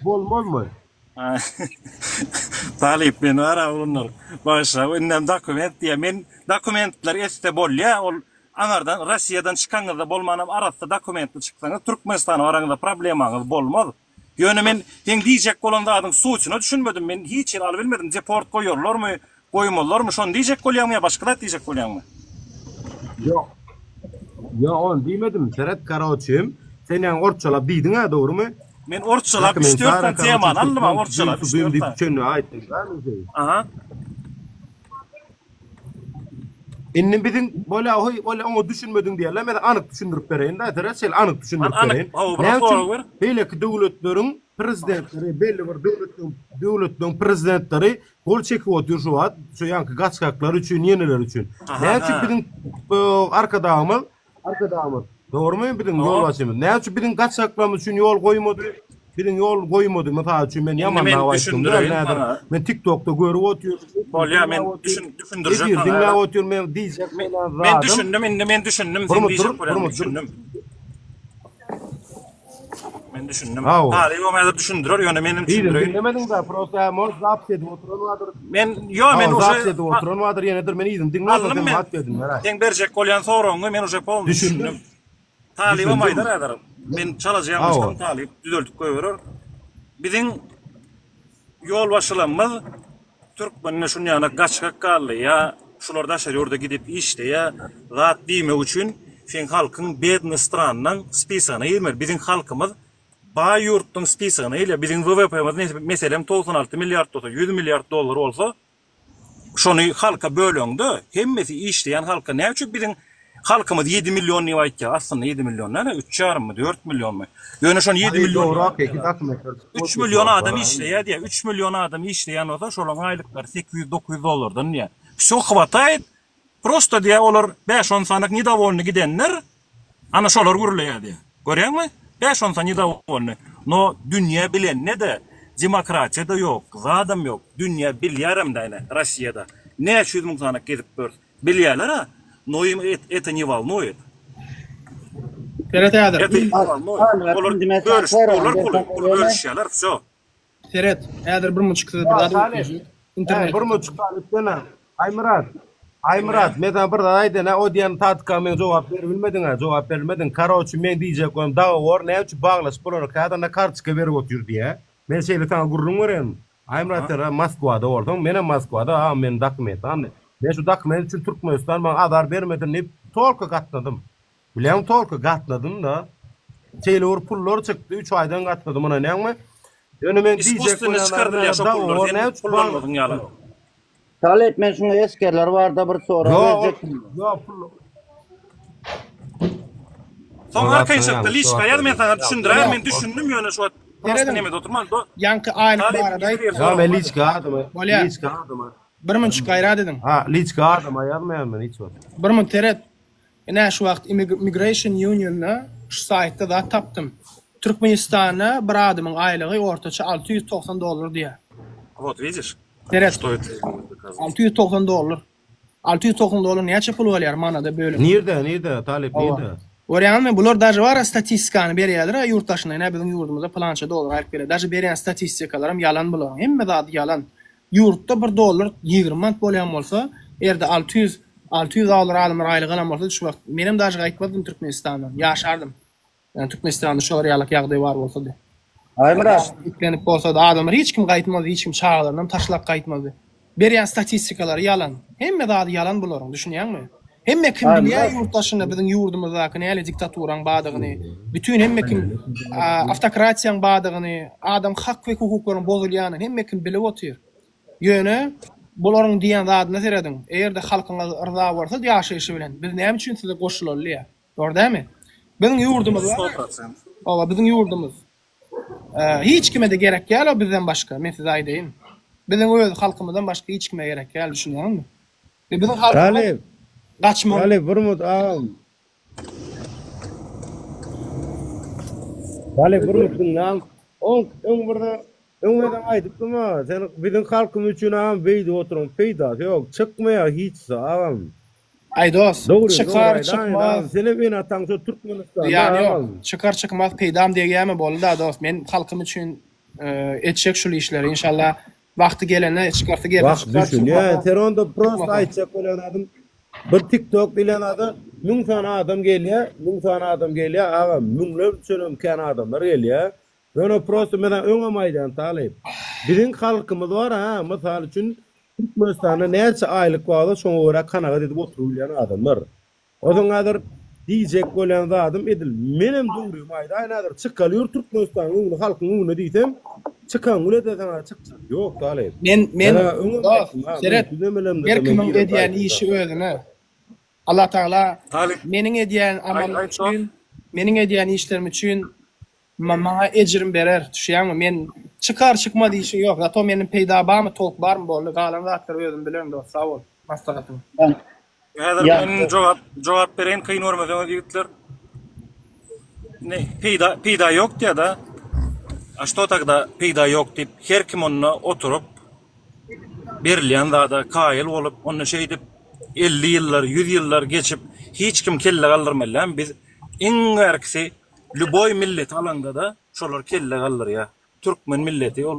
bolmazmy? Talyp men bar-a oglanlar. Bagyşla, indem dokument diýýär. Men dokumentler etse bolýa, ol aňardan Rossiýadan çykaňyzda bolmanam arassa dokumentli çyksaňyz Türkmenistana baraňyzda problemaňyz bolmaz. Ýöne men seň diýjek bolan zadyň sutyna düşünmedim. Men hiç ýere alybilmedim. Deport goýarlarmy, goýmazlarmy, şony diýjek bolýaňmy ýa başga zat diýjek bolýaňmy? Ýok. Ýok, ony diýmedim. Seret, karoçim, sen ýaňy orsçalap diýdiň-ä, dogrumy? Men orsçalap üç-dört sany temany aldym-a, orsçalap üç-dört sany. Diýip, aýtdyň, dämi sen? Aha. Indi biziň bolýa hoý bolýa oňa düşünmediň diýerler men anyk düşündirip bereýin da seret şeýle anyk düşündirip bereýin. Näme üçin beýleki döwletleriň prezidentleri belli bir döwletleriň döwletleriň prezidentleri gol çekip otyr şu wagt şu ýaňky gaçgaklar üçin ýeneler üçin. Näme üçin biziň arkadagymyz Arkadagymyz, dogrumy biziň ýolbaşçymyz? Näme üçin biziň gaçaklarymyz üçin ýol goýmady? Biziň ýol goýmady. Mysal üçin men ýaman dawa aýtdym. Men TikTokda görüp otyryn. Bolýa men düşündirjek saňa. Diňläp otyryn men diýjek bolýan zadym. Men düşündim indi men düşündim sen diýjek bolýan düşündim. Men düşündim. Talyp häzir düşündirer ýöne menem düşündireýin. Diňlemediň da prosta hem ol zapis edip oturan bardyr. Men ýo men uje zapis edip oturan bardyr ýenedir men yzyny diňläp sen hat berdim merak. Seň berjek bolýan soragyňy men uje polny düşündim. Talybam aýdar häzir. Men çalaja ýalňyşdym talyp düzeldip goýberer. Biziň ýolbaşçylarymyz Türkmende şunýana gaçgak galdy ýa şular daşary ýurda gidip işleýä zat diýmek üçin seň halkyň bedny stranlaň spisagyna girmeli biziň halkymyz baý ýurtlaň spisagyna girýär biziň WWP-miz meselem 96 milliard bolsa 100 milliard dollar bolsa Şony halka böleňde hemmesi işleýän halka näme üçin biziň halkymyz 7 million diýip aýtýar aslynda 7 million däl 3 ýarymmy 4 millionmy ýöne şony 7 million 3 million adam işleýär diýýär 3 million adam işleýän bolsa şolaryň aýlyklary 800 900 dollardan diýýär wsё hwataýet prosto diýýär olar 5-10 sany nedowolny gidenler Ana şolar gürleýär diýýär. Görýäňmi? Bäş-on sany nedowolny. No dünýä bilende-de demokratiýa-da ýok, zadam ýok. Dünýä bilýärem-dä ine Rossiýada. Näçe ýüz müň sany gezip ýörüs. Bilýärler-ä. No im это ne wolnuet. Seret häzir. Это ne wolnuet. Olar bölüşip durlar puly. Puly bölüşýärler, wsё. Seret, häzir bir munçuk size bir zat öwretjek. Internet. Bir munçuk talypdan Aýmyrat. Aýmyrat, men sana bir zat aýdaýyn, o diýen tatka men jogap berip bilmediň-ä, jogap bermediň. Karoçi, men diýjek bolam, dogowor näme üçin baglaşyp bolanok, häzir na kartoçka berip otyr diýä. Men şeýle saňa gürrüň bereýin. Aýmyrat sen Moskwada bolsaň, menem Moskwada, agam meniň dokumentim aldy. Men şu dokument üçin Türkmenistan maňa azar bermesin diýip, tolko gatnadym. Bilýäňmi tolko gatnadym-da. Şeýle bir pullar çykdy, üç aýdan gatnadym ynanýaňmy? Ýöne men diýjek Iskusstwennä bolýan çykardylýar şo pullar, dogowor sen näme üçin kullanmadyň ýaly. Talyp men şuňa esgerler barada bir sorag Ýok, ol berjekdim. ýok pul Soň arkaýyn çykdy, liçka ýaz men saňa düşündiräýin, men Ýok. düşündim ýöne şu wagt prosta Serediň. nemede oturman. Do Ýaňky aýlyk Talyp barada ýene bir aýtdy. Ýa sorag men bar. liçka adama, Bolýar. liçka adama. Bir munçuk gaýrat ediň. Ha, liçka adama ýazmaýan men hiç wagt. Bir munt seret. Ine şu wagt Immigration Union-da şu saýtda zat tapdym. Türkmenistanda bir adamyň aýlygy ortaça 690 dollar diýýär. Wot widiş. Seret. Što это 690 dollar. 690 dollar näçe pul bolýar manada bölüp? Nirde, nirde, Talyp nirde? Görýäňizmi, bular daže bar statistikany berýärler ýurt daşynda, ine biziň ýurdumyzda pylança dollar aýlyk berýär. Daže berýän statistikalaram ýalan bularyň. Hemme zady ýalan. Ýurtda bir dollar 20 manat bolýan bolsa, erde 600 600 dollar adamlar aýlyk alan bolsady şu wagt menem daže gaýtmazdym Türkmenistandan, ýaşardym. Ýani Türkmenistanda şolar ýalak ýagdaý bar bolsady. Aýmyrat. Ýüklenip bolsady adamlar hiç kim gaýtmazdy, hiç kim çagalarynam taşlap gaýtmazdy. Berýän statistikalary ýalan. Hemme zady ýalan bularyň, düşünýäňmi? Hemme kim bilýär ýurt daşynda biziň ýurdumyzdaky näle diktaturaň badygyny, bütin hemme kim awtokratiýaň badygyny, adam hak we hukuklaryň bozulýanyny hemme kim bilip otyr. Ýöne bularyň diýen zadyna serediň, eger-de halkyňyz yrza bolsady ýaşaýşy bilen, biz näme üçin size goşulaly diýýär. Dogry dälmi? Biziň ýurdumyz bar. Hawa, biziň ýurdumyz. Hiç kime-de gerek däl o bizden başga, men size aýdaýyn. Biziň öz halkymyzdan başga hiç kime gerek däl, düşünýäňizmi? We biziň halkymyz Talyp, gaçmaly. Talyp bir minut agam. Talyp bir minut diňläň. Oň öň bir. Öň özem aýdypdym-a, sen biziň halkymyz üçin agam beýdip oturyň peýdasy ýok, çykmaýar hiçsi agam. Aý dos, Dogry, dogry çykar aýdaýyn agam, çykmaz senem ene-ataň şo Türkmenistanda zyýany ýok. agam. Çykar çykmaz peýdam degýämi boldy-da dos, men halkym üçin etjek şul işleri inşallah wagty gelende çykarsy gelse Wah çykar düşünýän, çykmasa sen onda prosta çykmasa. aýtjak bolýan zadym bir tiktok diýlen zada müň sany adam gelýär, müň sany adam gelýär agam, müňlerçenem kän adamlar gelýär. Ýöne prosta men saňa öňem aýdýan talyp. Biziň halkymyz bar ha, mysal üçin Türkmenistanda näçe aýlyk barsa şoňa görä kanagat edip oturybilýän adamlar. Onsoň häzir diýjek bolýan zadym edil menem dogrymy aýdaýyn häzir çykaly ýur Türkmenistanyň öňüne halkyň öňüne diýsem çykan güne-de saňa çykjak ýok talyp. Men men Men öňem dos aýtdym ha, seret men düzemelemde-de her men kimiň giremde edýän aýtdym işi saňa. özüne. Allah Tagala Talyp meniň edýän aýt amalym aýt dos. üçin meniň edýän işlerim üçin Maňa ejrim berer, düşýäňmi? Men çykar çykmaz işi ýok. Zato meniň peýda barmy, tolk barmy boldy. Galan zatlary özüm bilerin dost. Sag bol maslahatyň. Häzir men jogap jogap bereýin kyn görmeseňiz ýigitler. Ne peýda peýda ýok diýýär-de. A şto tagda peýda ýok diýip her kim onda oturyp berilýän zada kaýyl bolup onda şeýdip 50 ýyllar 100 ýyllar geçip hiç kim kelle galdyrmaly däl. Biz iň bärkisi Lýuboý milleti alaňda-da şolar kelle galdyrýar. Türkmen milleti ol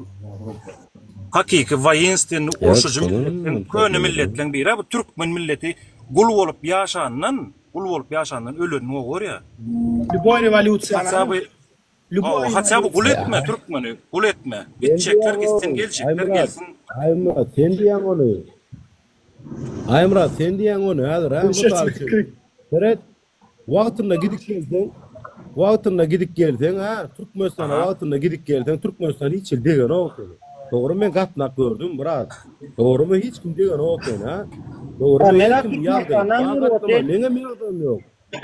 hakyky woýenstwenny urşujy milletleň, köne milletleň biri. Bu türkmen milleti gul bolup ýaşandan, gul bolup ýaşandan ölenini gowy görýär. Lýuboý rewolýusiýany Hatda alyň. bu Lýuboý Hatda bu gul rewolýusiýa. etme türkmeni, gul etme. Sen Gitjekler diýýäň gitsin, ol, geljekler Aýmyrat, gelsin. Aýmyrat, sen diýýäň ony. Aýmyrat, sen diýýäň ony häzir, hä, mysal üçin. Seret, Wagtynda gidip gelseň, wagtynda gidip gelseň, hä, Türkmenistana Aha. wagtynda gidip gelseň, Türkmenistan hiç hili degenok seni. Dogrymy men gatnap gördüm, brat. Dogrymy hiç kim degenok seni, hä? Dogrymy Men her kim ýagdaýy Türkmenistandan bar ýürek gatlama, et. meňem ýagdaýym ýok.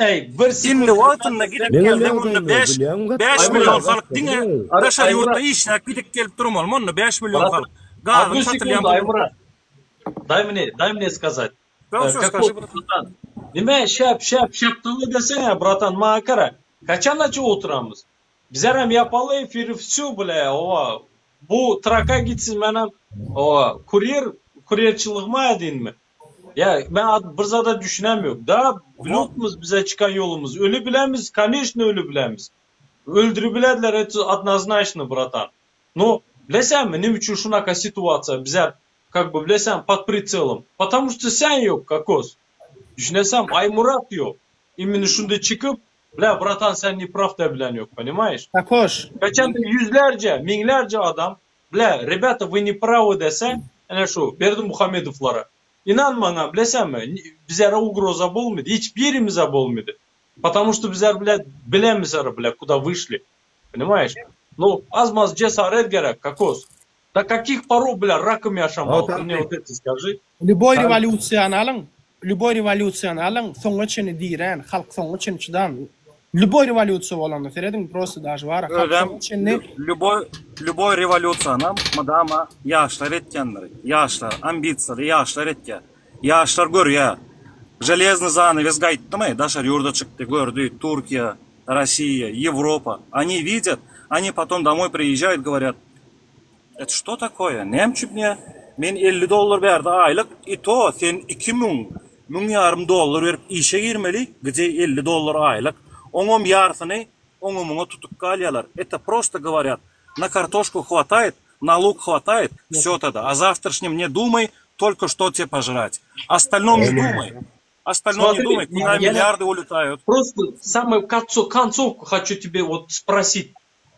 Ey, bir Indi sekund wagtynda gidip Meňem gelseň onda ýagdaýym ýok, 5 bilýäňmi 5 gatnap million halk diňe gatnap. daşary ýurtda Aýmyrat, işläp gidip gelip durmalymy onda 5 million брат, halk. Gazyň одну satylýan секунду, puly. Aýmyrat. Дай мне, дай мне сказать. Все, все, Какой, скажи, братан. братан? Nime şäp şäp şäp desene bratan maňa gara. Haçanaça oturamyz? Bizerem ýapaly efiri wsýo bile owa. Bu traka gitsin menem owa kurýer kurýerçiligime edinmi? Ýa men bir zada düşünem ýok. Da bilýopmyz bize çykan ýolumyz. Öli bilemiz, koneçno öli bilemiz. Öldüribilediler это odnoznaçno bratan. No bilesenmi nime üçin şunaka situasiýa bize Как бы bilesem pod pritselom. Потому что sen ýok kokos. Düşünesem Aýmyrat ýok. Imенно şunda çykyp, bля bratan sen ne praw da bilen ýok, понимаешь? Kokoş. Haçanda ýüzlerce, miňlerce adam, bля ребята вы не правы dese, ene şu Berdimuhamedowlara. Ynan maňa bilesenmi, bizlere ugroza bolmady, hiç birimize bolmady. Потому что bizler bля bilemiz bля куда вышли. Понимаешь? Ну, az-maz cesaret gerek kokos. Do kakih porov bля rakom ýaşamaly, ty mne wot eto skaži. Lýuboý rewolýusiýany alyň, lýuboý rewolýusiýany alyň, soňuna çenli dirän, halk soňuna çenli çydan. Lýuboý rewolýusiýa bolanda serediň prosta daže bar, halk Özem soňuna çenli lýuboý lýuboý rewolýusiýanam mydama ýaşlar etýändir. Ýaşlar, ambisiýaly ýaşlar etýär. Ýaşlar görýär. Železnyý zanawes gaýtdymy, daşary ýurda çykdy, gördi, Türkiýe, Rossiýa, Ýewropa. Oni widyat, oni potom domoý priýežžaýut, goworýat, Et şto takoýe? Näme üçin ne men 50 dollar bärde aýlyk i to sen 2000, müň ýarym dollar berip işe girmeli, gde 50 dollar aýlyk. Oňam ýarsyny oňa muňa tutup galýalar. Eto prosto goworýat, na kartoşku hwataýet, na luk hwataýet, wsё tada, a zawtrşnim ne dumay, tolko şto te požrать. Ostalnom ne dumay. Ostalnom ne Смотри, dumay, kuda я milliardy uletaýut. просто самую концовку хочу тебе вот спросить.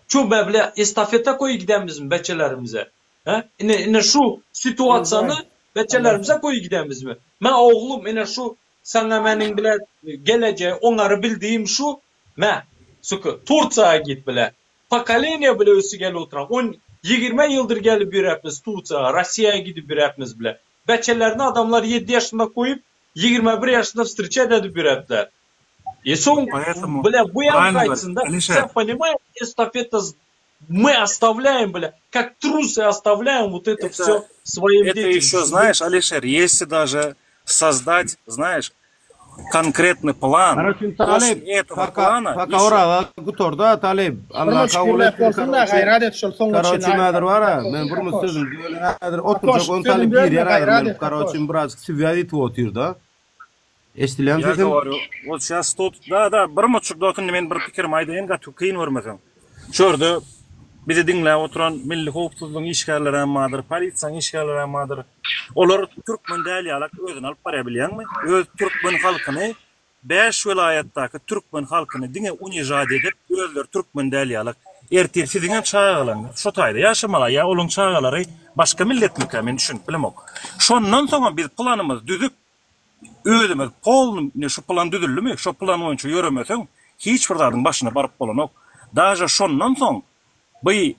Şu be bile estafeta koýup gidemizmi beçelerimize? He? Ine ine şu situasiýany beçelerimize koýup gidemizmi? Men oglum ine şu saňa meniň bile gelejegi oňary bildiğim şu me suka Tursiýa git bile. Pokoleniýe bile ösü gelip oturan. On 20 ýyldyr gelip ýörepmiz Tursiýa, Rossiýa gidip ýörepmiz bile. Beçelerini adamlar 7 ýaşynda koýup 21 ýaşynda wstreçat edip ýörepler. E soň Поэтому bile bu ýan правильно говорит gaýtsyn da, Alişer. sen понимаешь, эстафета мы оставляем, бля, как трусы оставляем вот это Это, все своим это детям. еще, знаешь, Алишер, если даже создать, знаешь, Konkretny plan. Karoçim Talyp, После этого paka plana paka еще oraga gutarda Talyp. Bir Allah muçuk kabul gürläp etsin bolsun da karoçi. gaýrat et şol soňuna çenli Karoçim aýt. häzir bara men bir mut Kakoş. sözüm bölen häzir Kakoş oturjak on sözüni Talyp bölme girýär häzir gaýrat men et Kakoş. karoçim birazjyk swýaz ýitip otyrda. Eşdilýärmi Я sesim? говорю, вот сейчас тут, да, да, bir muçuk dotun men bir pikirimi aýdaýyn, gaty kyn görmeseň. Şu ýerde bizi diňläp oturan milli howpsuzlygyň işgärleri hem bardyr, polisiýanyň işgärleri hem bardyr. Olar türkmen däl ýalak özüni alyp barýar bilýäňmi? Öz türkmen halkyny bäş welaýatdaky türkmen halkyny diňe unižat edip, özleri türkmen däl ýalak. Ertir siziň hem çagalaryňyz şo taýda ýaşamaly ýa olaň çagalary başga milletmikä men düşünip bilemok. Şondan soňam biz planymyzy düzüp, Özümiz polny ine şu plan düzüldimi, şo plan boýunça ýöremeseň, hiç bir zadyň başyna baryp bolanok. Daže şondan soň by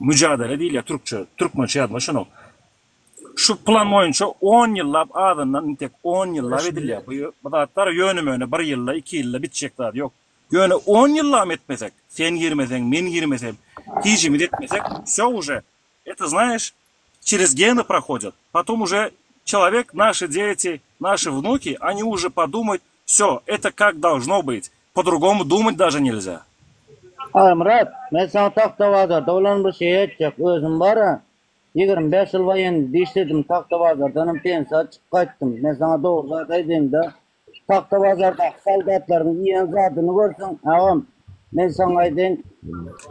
müjadele diýilýär türkçe, türkmençe ýadyma düşenok. Şu plan boýunça on ýyllap azyndan intek on ýyllap edilýär. Bu bu zatlar ýöne-möne bir ýylda, iki ýylda bitjek zat ýok. Ýöne on ýyllam etmesek, sen girmeseň, men girmesem, hijimiz etmesek, wsё уже Это знаешь, через гены проходят. Потом уже человек, наши дети, наши внуки, они уже подумают, все, это как должно быть. По-другому думать даже нельзя. Agamyrat, men saňa Tagtabazarda bolan bir şeý aýtjak. Özüm bar-a, 25 ýyl woýennyda işledim, Tagtabazardanam pensiýa çykyp gaýtdym. Men saňa dogry zat aýdaýyn-da. Tagtabazardaky soldatlaryň iýen zadyny görseň, agam, men saňa aýdaýyn,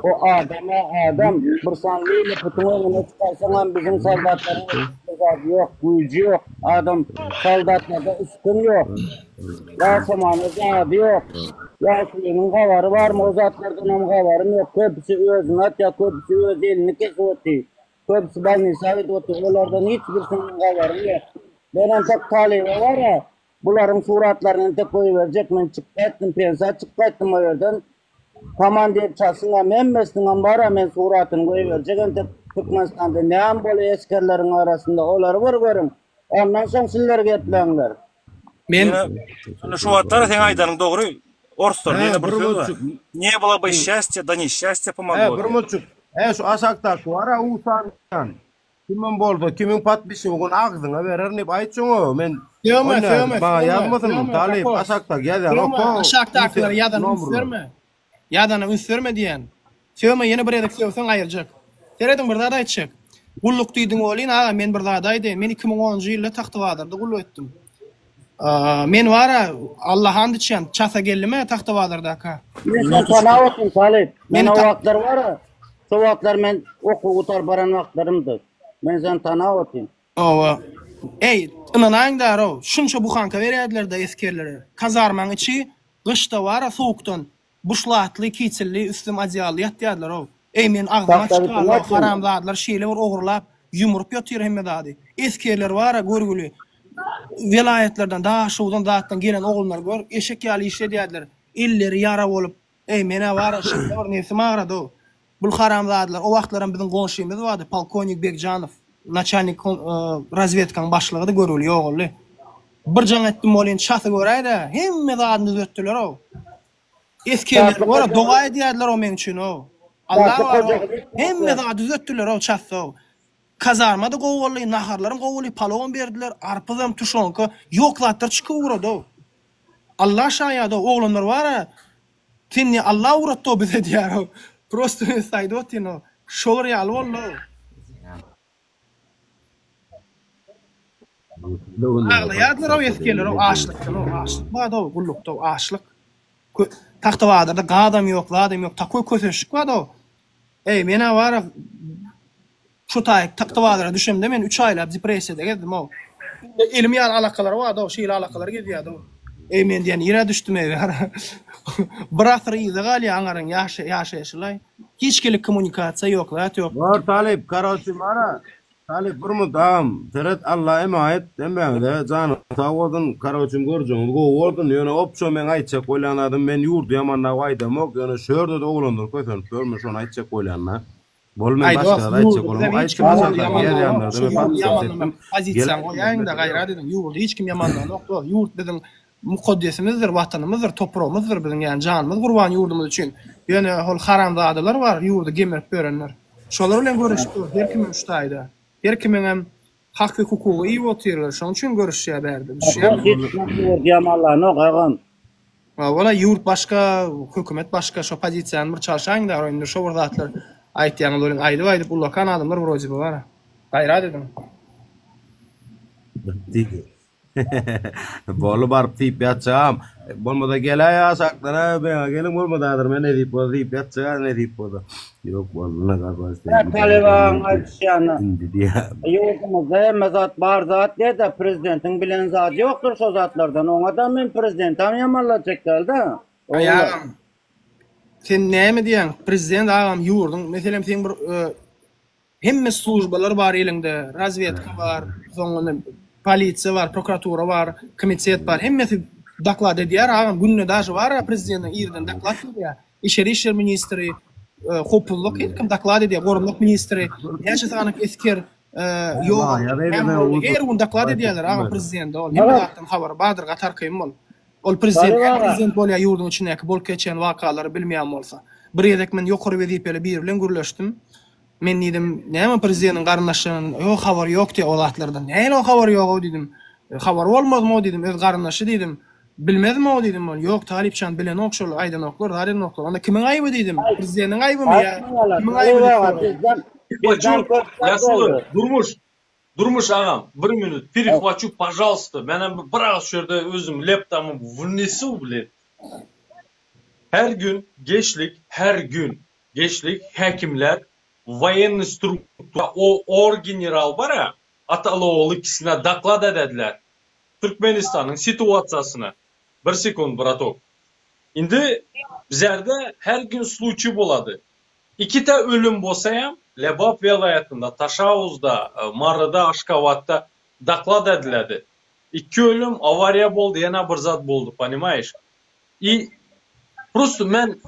o adam-a adam, bir sany liliputyň öňüne çykarsaňam biziň soldatlaryň bir zady ýok, güýji ýok, adam soldatlarda üstün ýok, ýaşamana zady ýok, ýaşulynyň habary barmy, o zatlardanam habarym ýok, köpüsi özüni atýar, köpüsi öz elini kesip otyr, köpüsi bolnisa gidip otyr, olardan hiç birisiniň habarym ýok. Men entek talyba bar-a, Bularyň suratlaryny entek goýberjek, men çykyp gaýtdym, pensiýa çykyp gaýtdym o ýerden. Komandirçasyňam, hemmesiniňem bar-a, men suratyny goýberjek entek Türkmenistanda näme bolýar esgerleriň arasynda, olary bir görüň. Ondan soň sizler gepläňler. Men Ýöne şu wagtlar seň aýdanyň dogry. Orslarda Hä, ýene bir bir söz bar. munçuk. Ne bylo by sçastýa, da nesçastýa Hä, pomoglo bir diýip. munçuk. Hä, şu aşakdaky bar-a, usanýan. Kimem bolsa kimiň podpisçigini agzyňa bererin diýip aýt şoňa men Sögme, ol nädip sögme, maňa sögme, ýazmasyn sögme, talyp Kakoş. aşakdaky ýazýan Sögme, oko aşakdakylara ýazana üns nomerler. berme. Ýazana üns berme diýýän. Sögme ýene bir gezek sögseň aýyrjak. Serediň bir zat aýtjak. Gulluk diýdiň welin aga men bir zat aýdaýyn. Men 2010-njy ýylda Tagtabazarda gulluk etdim. Men bara Allaha and içýän, çasa geldim-ä Tagtabazardaka. Men seni tanap otyryn Talyp. Men Meni o ta wagtlar bara, şo wagtlar men okuw gutaryp baran wagtlarymdy. Men seni tanap otyryn. Hawa. Eý, ynanaýyň därow, şunça buhanka berýärdiler-de esgerlere. Kazarmaň içi gyşda bara sowukdan Buşlatly, kiçilli, üstüm odýally ýatýardylar-ow. Eý, men agzym açyk galdy-ow, haramzadalar şeýle bir ogurlap, ýumrup ýatyr hemme zady. Esgerler bar-a görgüli, welaýatlardan, Daşoguzdan zatdan gelen oglanlar gör, eşek ýaly işledýärdiler. Elleri ýara bolup, eý, men-ä bar-a şeýle bir nebsim agrady-ow. Bul haramzadalar, o wagtlaram biziň goňşymyz bardy, polkownik Begjanow, naçalnik razwedkaň başlygydy, görgüli ýogaldy. Bir jaň etdim welin, çasy göräý-dä, hemme zadyny düzetdiler-ow. Esgerler bor-a, doga edýärdiler-ow meň üçin-ow. Allah bar-ow, hemme zady düzetdiler-ow çasy-ow. Kazarma-da gowy boldy, naharlaram gowy boldy, palowam berdiler, arpyzam, tuşonka, ýok zatlar çykyp ugrady-ow. Allah şaýady-ow, oglanlar bar-a, Sen ne Allah ugratdy-ow bize diýýär-ow. Prosto men size aýdyp otyryn-ow. Şolar ýaly boldy-ow. Aglaýardylar-ow esgerler-ow açlykdan-ow, açlyk bardy-ow gullukda-ow, açlyk. Tagtabazarda gazam ýok, zadam ýok, takoý kösençlik bardy-ow. Eý, men-ä bar-a Şu taýy Tagtabazara düşemde men üç aýlap depressiýada gezdim-ow. Elim ýaly alakalar bardy-ow, şeýle alakalar gezýärdi-ow. Eý, men diýýän, nirä düşdüm-eý? Bir asyr yza galýar aňaryň ýaşaýşy-laý. Hiç hili kommunikasiýa ýok, zat ýok. Bor talyp, karoçi bara talyp bir mudam seret Alla emaýet hemmäňize janyňyz sag bolsun karoçim görjegiňiz gowy bolsun ýöne opço meň aýtjak bolýan zadym men ýurdy ýamanlap aýdamok ýöne şu ýerde-de oglanlar kösenip ýörme şony aýtjak bolýanda Bol men Aý başga dost, zat aýtjak ýurdy bolamok. bizem hiç Aýtjak kim ýurdy aşakdaky ýamanlanok. ýazýanlarda Şu men ýurdy podpisat ýamanlamak etdim. pozisiýaňy goýaýyň-da gaýrat ediň. Ýurdy hiç kim ýamanlanok dost. Ýurt biziň mukaddesimizdir, watanymyzdyr, topragymyzdyr biziň ýani janymyz gurban ýurdumyz üçin. Ýöne hol haramzadalar bar ýurdy gemirip ýörenler. Şolar bilen göreşip dur her kimem şu taýda. Her kimiňem. Hak we hukugy iýip otyrlar, şoň üçin görüşýär bärde, düşýäňmi? Hiç kim ýurt ýamanlanok agam. Wala ýurt başga, hökümet başga, şo pozisiýany bir çalşaýyň da indi şo bir zatlar aýtýaňyz welin aýdyp aýdyp ullakan adamlar wrode by bar. Gaýrat ediň. Boldy baryp diýip ýatjagam. Bolmasa geläý aşakdan-a meňe geliň bolmasa häzir men nesip bolsa diýip ýatjak nesip bolsa. Ýok boldy Hä Talybaň aýdyşýany. Indi diýýä. Ýurdumyzda hemme zat bar zat diýe-de prezidentiň bilen zady ýokdur şo zatlardan. Oňa-da men prezidentam ýamanlajak däl-de. Aý agam sen näme diýýäň prezident agam ýurduň meselem seň bir Hemme službalar bar eliňde, razwedka bar, soň polisiýa bar, prokuratura bar, komitet bar, hemmesi doklad edýär agam, günde daže bar prezidentiň irden doklad berýär, içeri işler ministri, howpsuzlyk her kim doklad edýär, goranmak ministri, näçe sany esger ýogaldy, näme boldy, her gün doklad edýärler agam prezidente ol, hemme zatdan habary bardyr, gaty arkaýyn bol. Ol prezident näme prezident bolýar ýurduň içindäki bolup geçýän wakalary bilmeýän bolsa. Bir gezek men ýokary wezipeli biri bilen gürleşdim. Men diýdim, näme prezidentiň garyndaşlaryndan ýok habary ýok diýýär o zatlardan. Nähili o habary ýog-ow diýdim. Habary bolmazmy-ow diýdim, öz garyndaşy diýdim. Bilmezmi-ow diýdim ol. Ýok Talypjan bilenok şol aýdanoklar, zat edenoklar. Onda kimiň aýby diýdim. Prezidentiň aýbymy ýa kimiň aýby diýip soradym. Перехвачу, Ýaşuly, Durmuş, Durmuş agam, bir minut, perehwaçu, pažalsta, menem bir agyz şu ýerde özüm leptamy wnesu, blin. Her gün geçlik, her gün Geçlik häkimler woýennyý struktura o or general bar-a ataly-ogul ikisine doklad edediler Türkmenistanyň situasiýasyny. Bir sekund bratok. Indi bizerde her gün sluçiý bolady. Ikitä ölüm bolsaýam Lebap welaýatynda, Taşauzda, Maryda, Aşgabatda doklad ediledi. Ikki ölüm, awariýa boldy, ýene bir zat boldy, ponimaýeş. I prosto men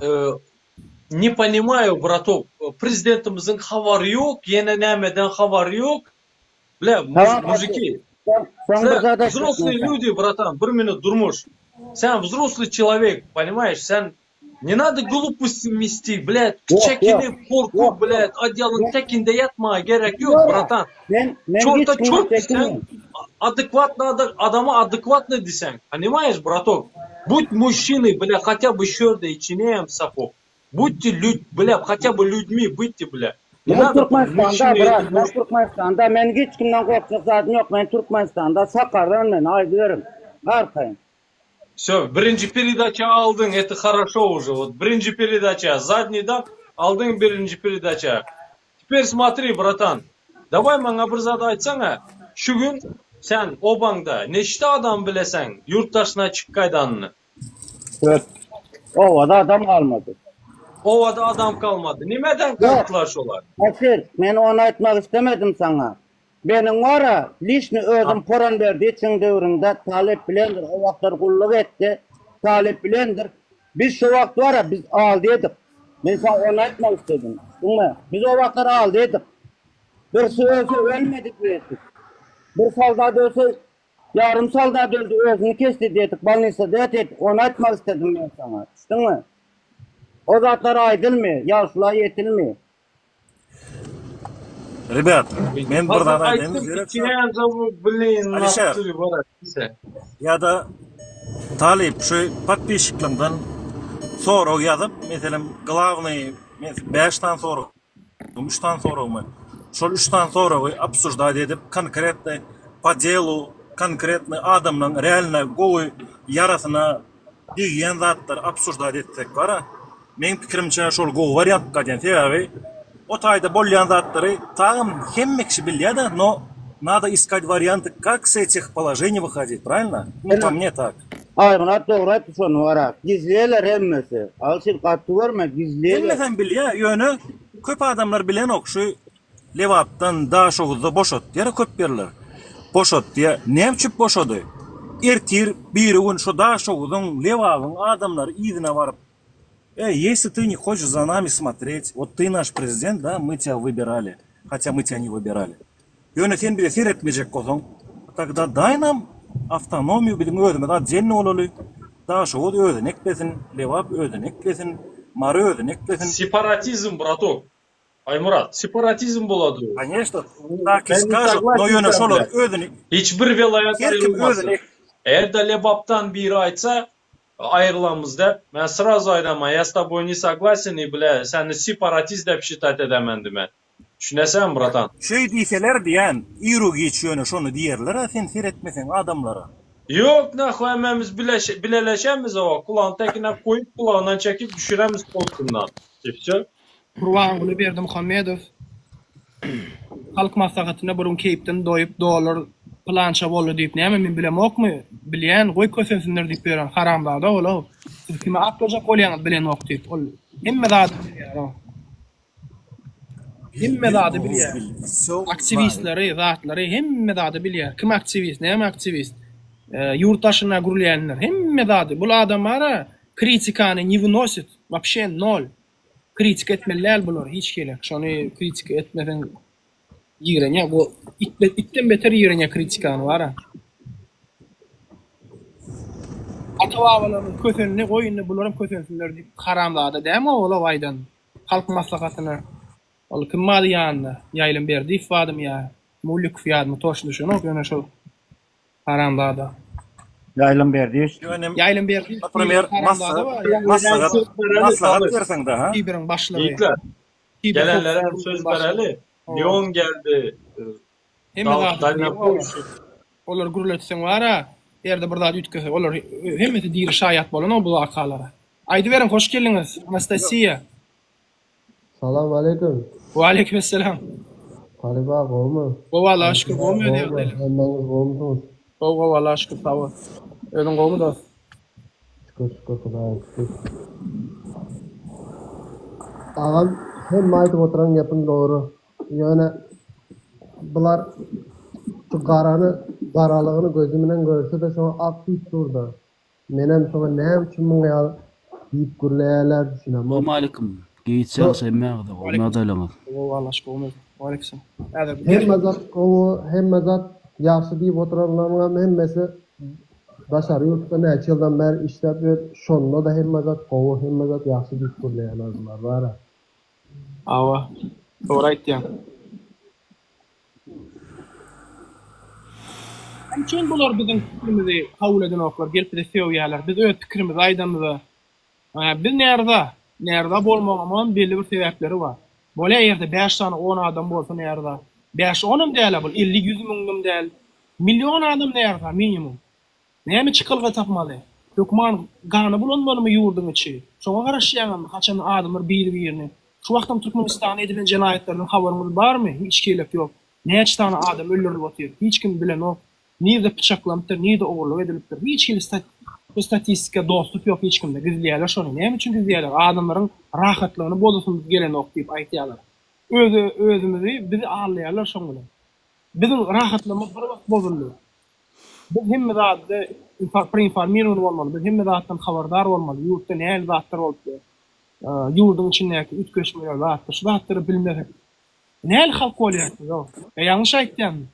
Ne ponimaýu bratok prezidentimiziň habary ýok ýene nämeden habary ýok ble mujiki sen wzroslyý lýudi bratan bir minut durmuş sen wzroslyý çelowek ponimaýeş sen ne nado gluposti mesti blät çekinip gorkup blät odýalyň tekinde ýatmaga gerek ýok bratan çorta çort diýseň adekwatny adama adekwatny diýseň ponimaýeş bratok Будь мужчиной, бля, хотя бы şörde içine sapok. Будьте lüd, бля, хотя бы людьми будьте, бля. Ne Men надо Türkmenistanda mужчиной brat, men Türkmenistanda, men hiç kimden gorkjak zadym ýok, men Türkmenistanda Sakardan men aýdyberiň. Arkaýyn. Всё, birinji peredaça aldyň, это хорошо уже. Вот birinji peredaça, zadnyýdan aldyň birinji peredaça. Teper smotri, bratan, daway maňa bir zat aýtsaňa, şu gün sen obaňda neçde adam bileseň ýurt daşyna çykyp gaýdanyny? Köp. Obada adam galmady. Obada adam galmady. Nimeden gaýtdylar şolar? Aşyr, men ony aýtmak islemedim saňa. Meniň bar-a, liçny özüm Poranberdiçiň döwründe talyp bilendir, o wagtlar gulluk etdi, talyp bilendir. Biz şo wagt bar-a, biz aldyýdyk. Men saňa ony aýtmak isledim. Düşdüňmi? Biz o wagtlar aldyýdyk. Birisi ölse ölmedi diýerdik. Bir soldat ölse, ýarym soldat öldi, özüni kesdi diýerdik, bolnisada ýatyrdy. Ony aýtmak isledim men saňa. Düşdüňmi? O zatlar aýdylmy, ýagşyla ýetilmi? Rебят, men bir zat aýdaýyn. Alişer. Ýa-da Talyp şu podpisçikleňden sorag ýazyp, meselem, glawnyý 5 sany sorag, 3 sany soragmy? Şol 3 sany soragy obsujdat edip, konkretny po delu, konkretny adamlaň realno gowy ýarasyna degýän zatlary obsujdat etsek bara. Meň pikirimçe şol gowy wariant gaýdýan sebäbi o taýda bolýan zatlary tagam hemme kişi bilýädä no nada iskать warianty kak s etih položeniý wyhodit pravilno nu po mne tak. Aýmyrat dogry aýtdy şony wara gizleýärler hemmesi Alşir gaty görme gizleýärler. Hemmesem bilýä ýöne köp adamlar bilenok şu Lebapdan Daşoguzda boşatýar köp ýerler boşatýa näme üçin boşady ertir biri gün şu Daşoguzyň Lebabyň adamlary yzyna baryp Ey если ты не хочешь за нами смотреть вот ты наш prezident da мы тебя выбирали хотя мы тебя не выбирали ýöne sen bize seretmejek bolsaň togda daý nam awtonomiýa biziň özümiz otdelno bolaly Daşoguz özüni eklesin Lebap özüni eklesin Mary özüni eklesin. Separatizm bratok. Aýmyrat, separatizm bolady. Koneşno, tak i skažut, no ýöne şolar özüni Hiç bir welaýat her kim aýrylmasyn. özüni Eger-de Lebapdan biri aýtsa, aýrylamyz dep, men srazu aýdaman, ýa s toboý ne soglasен i blä, seni separatist dep şitat edemen dimen. Düşünesäňmi, bratan? Şeý diýseler diýän, iru-giç ýöne şony diýerler-ä sen seretmeseň adamlara. Ýok nahu hemmämiz bileleşemiz owa kulagyny tekine goýup kulagyndan çekip düşüremiz postundan i wsё. Gurbanguly Berdimuhamedow Halk Maslahatynda bir gün keýpden doýup dollar pylança boldy diýip näme men bilemokmy bilýän goý kösensinler diýip ýören haramzada ol-ow siz kimi aklajak bolýaňyz bilenok diýip ol hemme zady bilýär-ow. Hemme zady bilýär. Aktiwistleri, zatlary, hemme zady bilýär. Kim aktiwist, näme aktiwist? Ýurt daşynda gürleýänler, hemme zady. Bul adam bara kritikany ne wynosit, wapşe nol. Kritika etmeli däl bular hiç hili. Şony kritika etmeseň ýigrenýär. Bu itden beter ýigrenýär kritikany bara. Ata-babalarymyz kösendi, goý indi bularam kösensinler diýip haramzada dämi ol-ow aýdan. Halk maslahatyna ol kim bardy ýanynda? Ýaýlym Berdiýew bardymy ýa Mullikow ýadyma toçny düşenok ýöne şol haramzada. Ýaýlym Berdiýew. Ýaýlym Berdiýew Naprimer haramzada bar. Maslahat maslahat berseňde ha. Sibiriň başlygy. Ýigitler. Gelenlere hem söz bereli. Leon geldi. Hemme zady bilýär. Olary gürletseň bar-a, ýerde bir zat üýtgese, olar hemmesi diri şaýat bolan-ow bu wakalara. Aýdyberiň, hoş geldiňiz, Anastasiýa. Salam aleýkum. Waleýkim essalam. Halypa gowmy? Gowy Allaha şükür, gowmy öz ýagdaýlaryň? Hemmäňiz gowmysyňyz? Gowy gowy Allaha şükür sag bol. Özüň gowmy dost? Şükür şükür Hudaýa şükür. Agam hemme aýdyp oturan gepiň dogry. Ýöne bular şu garany garalygyny gözi bilen görse-de şoňa ak diýip dur-da. Menem şoňa näme üçin muň ýaly diýip gürleýärler düşünemok. Salowmaleýkim. Giç ýagşy hemmäňize gowy ýagdaýlaryňyz. Gowy Allaha şükür gowy Waleýkim. Häzir Hemme zat gowy, hemme zat ýagşy diýip oturanlaryňam hemmesi daşary ýurtda näçe ýyldan bäri işläp ýör, şonda-da hemme zat gowy, hemme zat ýagşy diýip gürleýärler bular bara. Hawa, dogry aýtýaň. Näme üçin bular biziň pikrimizi kabul edenoklar, gelip bize sögýärler? Biz öz pikrimizi aýdamyza, biz närza, närza bolmagyňam belli bir sebäpleri bar. Bolýa ýerde bäş sany on adam bolsa närza. Bäş onam däl-ä bul, 50 yüz müňem däl. Million adam närza minimum. Näme çykalga tapmaly? Hökman gana bulanmalymy ýurduň içi? Şoňa garaşýaňyzmy haçanda adamlar biri-birini Şu wagtam Türkmenistanda edilen jenaýatlardan habaryňyz barmy? Hiç kelek ýok. Näçe sany adam öldürilip otyr. Hiç kim bilenok. Nirde pyçaklanypdyr, nirde ogurlyk edilipdir. Hiç hili bu statistika dostup ýok hiç kimde. Gizleýärler şony. Näme üçin gizleýärler? Adamlaryň rahatlygyny bozasymyz gelenok diýip aýtýarlar. Öz özümizi bizi aldaýarlar şoň bilen. Biziň rahatlygymyz bir wagt bozuldy. Biz hemme zatda proinformirowany bolmaly. Biz hemme zatdan habardar bolmaly. Ýurtda nähili zatlar bolup dur. Ýurduň içindäki üýtgeşmeler zatlar. Şu zatlary bilmesek nähili halk bolýarys biz o? Ýa ýalňyş aýtýanmy?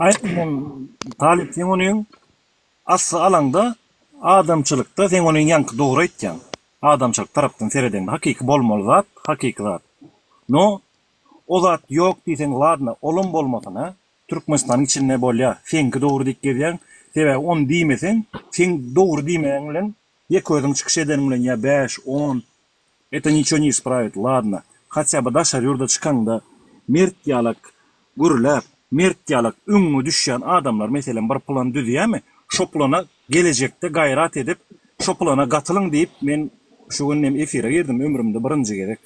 Aý, men Talyp seň onyň asly alaňda adamçylykda seň onyň ýaňky dogry aýtýaň. Adamçylyk tarapdan seredeňde hakyky bolmaly zat, hakyky zat. No, o zat ýok diýseň ladna, olam bolmasyn hä. Türkmenistanyň içinde bolýa, seňki dogry diýip gezýäň, sebäbi ony diýmeseň, seň dogry diýmegiň bilen ýeke özüň çykyş edeniň bilen ýa bäş, on, Это niço ne ispravit, ladno. Hatýa by daşary ýurda çykaňda mert ýalak gürläp, mert ýalak öňüňe düşýän adamlar meselem bir plan düzýämi, şo plana gelejekde gaýrat edip şo plana gatylyň diýip men şu gün hem efire girdim ömrümde birinji gezek.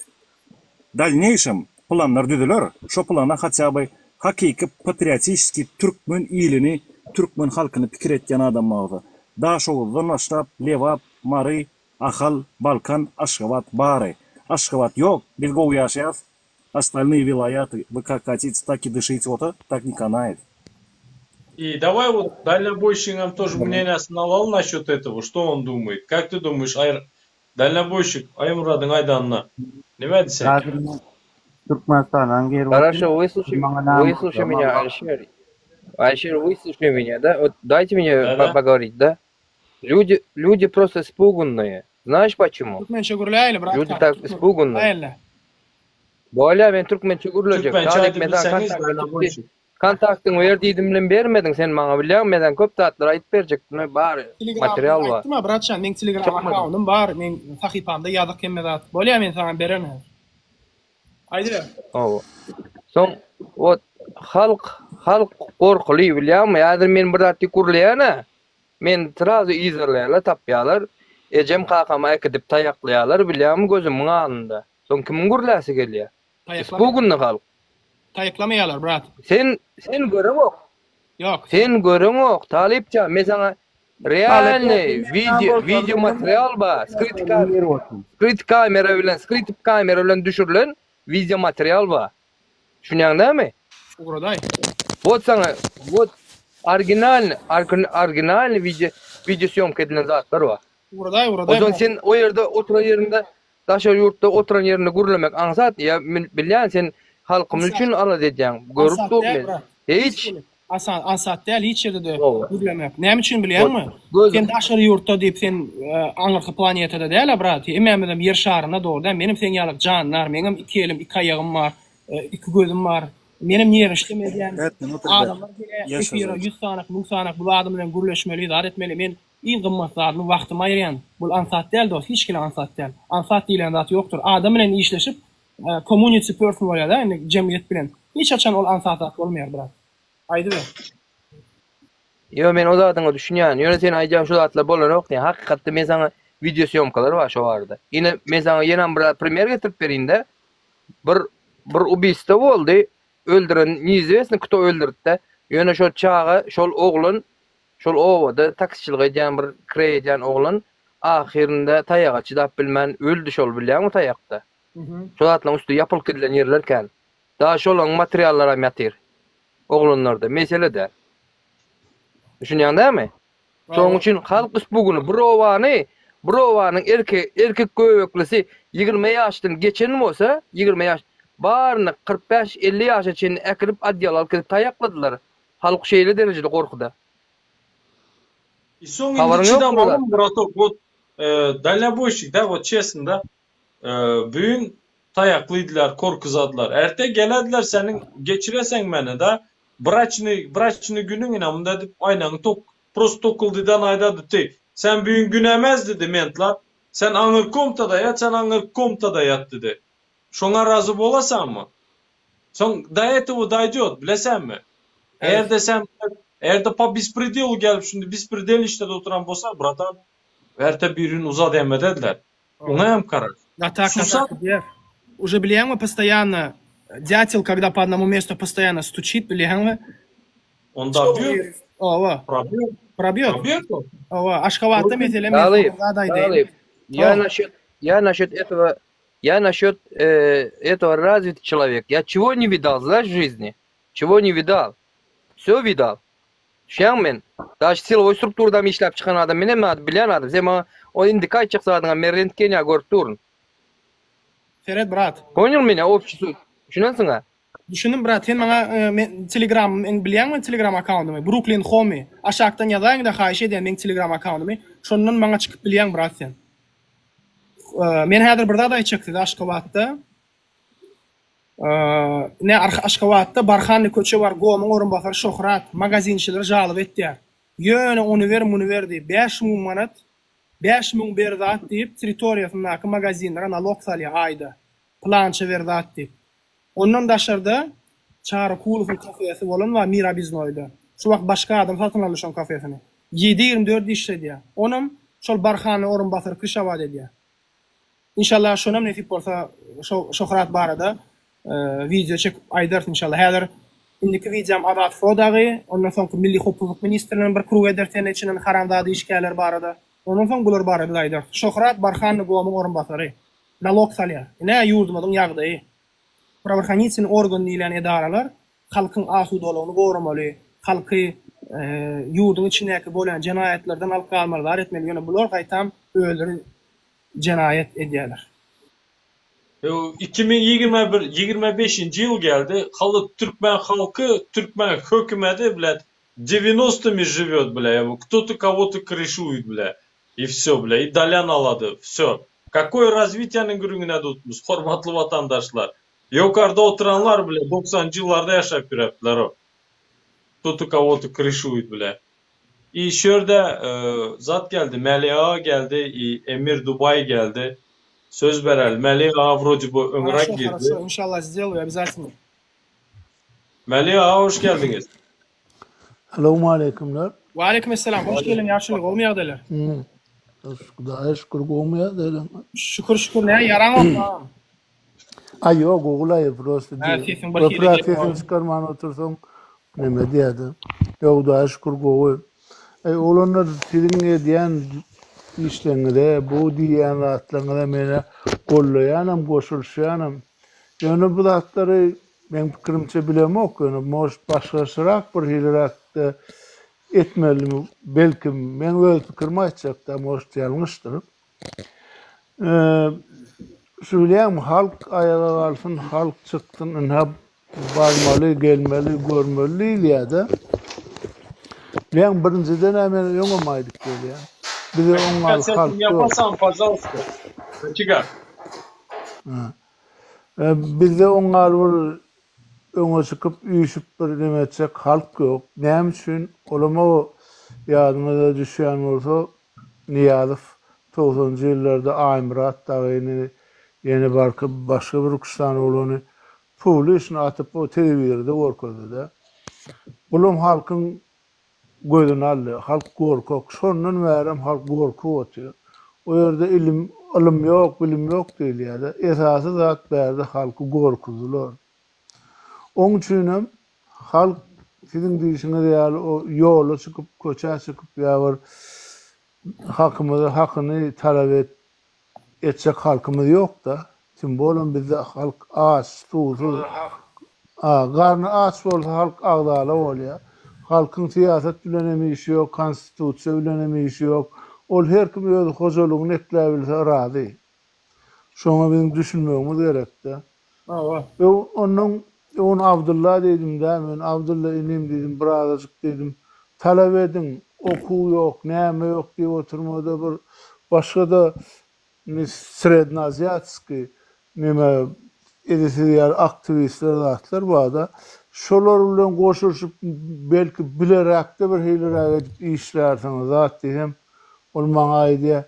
Dalneýşem planlar düzüler, şo plana hatýa by hakyky patriotiçeskiý türkmen ilini, türkmen halkyny pikir etýän adam bolsa. Daşoguzdan başlap Lebap, Mary, Ahal, Balkan, Aşgabat bary. Aşgabat ýok, biz gowy ýaşaýas, ostalnyý welaýaty we kak hatite tak i dyşite ota tak ne kanaýet. И давай вот дальнобойщигам тоже мнениесini alaly насчет этого, что он думает. Как ты думаешь, Aý дальнобойщик Aýmyradyň aýdanyna nime diýseň? Häzir men Türkmenistandan girip Хорошо, otyryn. выслушай, Maňa näme выслушай меня, Алишер. Алишер, выслушай меня, да? Вот дайте мне Да-да. поговорить, да? Люди, люди просто испуганные. Знаешь почему? Türkmençe gürläýeli, brat. Люди так испуганные. Bolýa, men türkmençe gürlejek. Türkmençe Talyp, aýdyp men sana bilseňiz, kontaktyňy дальнобойщик. kontaktyňy ber diýdim bilen bermediň sen maňa bilýäňmi? Men sana köp zatlar aýdyp berjekdim, bar Telegram material bar. aýtdym-a, bratjan, meň Telegram Çykmady. akkauntym bar, meň sahypamda ýazyk hemme zat. Bolýa, men saňa bererin häzir. Aýdyber. Hawa. Soň wot halk halk gorkuly bilýäňmi? Häzir men bir zat diýip gürleýän-ä. Meni srazu yzarlaýarlar, tapýarlar. Ejem kakamy äkidip taýaklaýarlar bilýäňmi gözümiň alnynda. Soň kimiň gürläsi gelýär? Ispugunny halk. Taýaklamaýarlar brat. Sen sen göreňok. Ýok. Sen göreňok talypjan men saňa realnyý wideo wideo material bar skryt skryt kamera bilen skryt kamera bilen düşürilen wideo material bar. Düşünýäň dämi? Ugradaý. Wot saňa wot originalny originalny wideo wideo sýomka edilen zatlar bar. Ugradaý ugradaý. Ozan sen o ýerde oturan ýerinde Daşary ýurtda oturan ýerinde gürlemek aňsat ýa men bilýän sen halkymyz üçin alada edýäň görüp Aňsat dur däl men brat. hiç Asan aňsat däl hiç ýerde-de Hawa. gürlemek. Näme üçin bilýäňmi? Göz Sen daşary ýurtda diýip sen aňyrky planetada däl-a brat. Hemmämizem ýer şarynda dogry däl. Menem seň ýaly jandar. Meňem iki elim, iki aýagym bar, iki gözüm bar. Menem nerw işlem edýän. Adamlar gelýär efire ýüz sanak, müň sanak bu adam bilen gürleşmeli, zat etmeli. Men Iň gymmat zadymy wagtymy aýyrýan. Bul aňsat däl dos, hiç kile aňsat däl. Aňsat diýlen zat ýokdur. Adam bilen işleşip community person bolýar-da indi jemgyýet bilen. Hiç haçan ol aňsat zat bolmaýar brat. Aýdyber. Ýo men o zadyňa düşünýän. Ýöne sen aýdýan şu zatlar bolanok diýýän. Hakykatda men saňa wideo sýomkalar bar şo barada. Ine men saňa ýenam bir primer getirip berýin-de. Bir bir ubiýstwo boldy. Öldüren neizwestno kto öldürdi-de. Ýöne şo çaga şol oglan Şol obada taksiçilik edýän bir kireý edýän oglan ahyrynda taýaga çydap bilmän öldi şol bilýäňmi taýakda. Şo zatlaryň üsti ýapylyp gidilen ýerler kän. Dagy şolaryň materiallaram ýatyr. Oglanlarda. Mesele däl. Düşünýäň dämi? Şonuň üçin halk üsbugüni bir obany bir obanyň erkek erkek göbeklisi 20 ýaşdan geçen bolsa 20 ýaş baryny 45 50 ýaşa çenli äkidip odýala alyp gidip taýakladylar. Halk şeýle derejede gorkuda. I soň indi Habaryň ýokmy çydamalyň bu zatdan? bratok wot dalnobойщик da wot çesno da büyün taýaklydylar korkuzadylar erte gelediler seniň geçireseň meni da braçnyý braçnyý günüň ine munda dip aýnaňy tok prosto tokuldydan aýdady ty sen büyün gün emez didi mentlar sen aňyr komtada ýat sen aňyr komtada ýat didi şoňa razy bolasaňmy Soň do этого doýdýot, bilesenmi? Eger-de sen eger-de po bespredelu gelip şindi bespredeliçde oturan bolsa, bratan, erte birin uzat emedediler. Oňa hem karar. Gatak Susa gatak gidýär. Уже bilýäňmi postoýanno dýatel когда po odnomu mestu postoýanno stuçit bilýäňmi? On dobýot. Owa. Probýot. Probýot. Probýot ol. Owa, Aşgabatda meselem men Talyp, saňa zat aýdaýyn. Talyp, ýa naşýot, ýa naşýot этого Я насчет э, этого развитый человек. Я чего не видал, знаешь, в жизни? Чего не видал? Все видал. Düşünýäňmi men? Daş silowy strukturada işläp çykan adam men hemme zady bilýän adam. Sen maňa o indiki aýtjak zadyňa men rentgen ýa görüp durun. Seret brat. Понял меня? Общий суть. Düşünensiň-ä? Düşündim brat sen maňa men telegram men bilýäňmi telegram akkaundymy Brooklyn homie aşakdan ýazaýyňda haýyş edýän meň telegram akkaundymy şondan maňa çykyp bilýäň brat sen. Men häzir bir zat aýtjak size Aşgabatda ne Aşgabatda Barhanly köçe bar GOMyň orunbasary Şöhrat magazinçileri žaloba etýär. Ýöne ony ber muny ber diýip 5000 manat 5000 ber zat diýip territoriýasyndaky magazinlere nalog salýar aýda. Pylança ber zat diýip. Ondan daşarda Çary Kulowyň kafesi bolan bar Mirabiznoýda. Şu wagt başga adam satyn aldy şoň kafesini. Ýedi 24 işledýär. Onam şol Barhany orunbasary kryşawat edýär. Inşallah şonam nesip bolsa şo Şöhrat barada wideo çekip aýdarys inşallah. Häzir indiki wideom Azat Fo dagy, ondan soňky Milli howpsuzlyk ministrligini bir krug ederis ýene içinden haramzada işgärler barada. Ondan soň bular barada biz aýdarys. Şöhrat Barhany GOMyň orunbasary. Nalog salýar. Ine ýurdumyzyň ýagdaýy. Prawohranitelnyý organ diýilýän edaralar halkyň asudalygyny goramaly, halky ýurduň içindäki bolýan jenaýatlardan alyp galmaly, zat etmeli, ýöne bular gaýtam özleri jenaýat edýärler. 2021, 25-nji ýyl geldi, haly türkmen halky, türkmen hökümeti bilen. Девяностыми живет, бля, кто-то кого-то крышует, бля. И все, бля, и dalan alady, все. Какое развитияniň gürrüňini edip hormatly watandaşlar. Ýokarda oturanlar, бля, 90-njy ýyllarda ýaşap ýörüpdiler o. Кто-то кого-то крышует, бля. И şu ýerde e, zat geldi, Mäli aga geldi, и Emir Dubai geldi. Söz bereli. Mäli aga вроде бы öňräk Хорошо, girdi. хорошо, inşallah сделаю обязательно. Mäli aga hoş geldiňiz. Salowmaleýkimler. Waleýkim essalam. Hoş geldiň ýaşuly, gowumy ýagdaýlar? Hmm. Hudaýa şükür gowumy ýagdaýlar? Şükür şükür näme ýaraň agam? Aý ýok ogulaý prosta Hä sesiň bir hili köpräk gelip sesiňi çykarman otursaň neme diýýärdi. Ýok Hudaýa şükür gowy. Aý oglanlar siziň edýän işleriňize bu diýýän zatlaryňyza menä gollaýanam goşulyşýanam. Ýöne bu zatlary Meň pikirimçe bilemok ýöne может başgaçarak bir hiliräkde etmelimi belkim meň öz pikirimi aýtjakda может ýalňyşdyr. Şu bilýäňmi halk aýaga galsyn halk çyksyn ynha barmaly gelmeli görmeli diýilýädä. Bilýäňmi birinjiden-ä men öňem aýdyp gelýän bize oňňaly halk ýok. Bizde oňňaly bir öňe çykyp, üýşüp bir neme etjek halk ýok. Näme üçin? Olam o ýadyňyza düşýän bolsa, Nyýazow togsanjy ýyllarda Aýmyrat dagyny, ýene barky başga bir üç sany oglany publiçno atyp o telewizorda görkezdi-de. Bulam halkyň Gözüni aldy. Halk gorkak. Şondan bärem halk gorkup otyr. O ýerde ilim, ylym ýok, bilim ýok diýilýär-de. Esasy zat bärde halky gorkuzdylar. Oň üçinem halk siziň diýşiňiz ýaly o ýola çykyp, köçä çykyp ýa bir hakymyzy, hakyny talap et, Etjek halkymyz ýokda. Tim bolem bizde halk aç, suwsuz. A, garny aç bolsa halk agzala bolýa. Halkyň syýasat bilen hem işi ýok, konstitusiýa bilen hem işi ýok. Ol her kim öz hojalygyny ekläbilse razy. Şoňa biziň düşünmegimiz gerekde. Hawa. Öň onnoň öň Abdylla diýdim-dä men, Abdylla inim diýdim, birazajyk diýdim, talap ediň, okuw ýok, näme ýok diýip oturmada bir başga-da srednoaziatskiý neme edil siz ýaly aktiwistler zatlar bar-da, şolar bilen goşulyşyp belki bileräkde bir hiliräk edip işlärsiňiz zat diýsem, ol maňa aýdýar,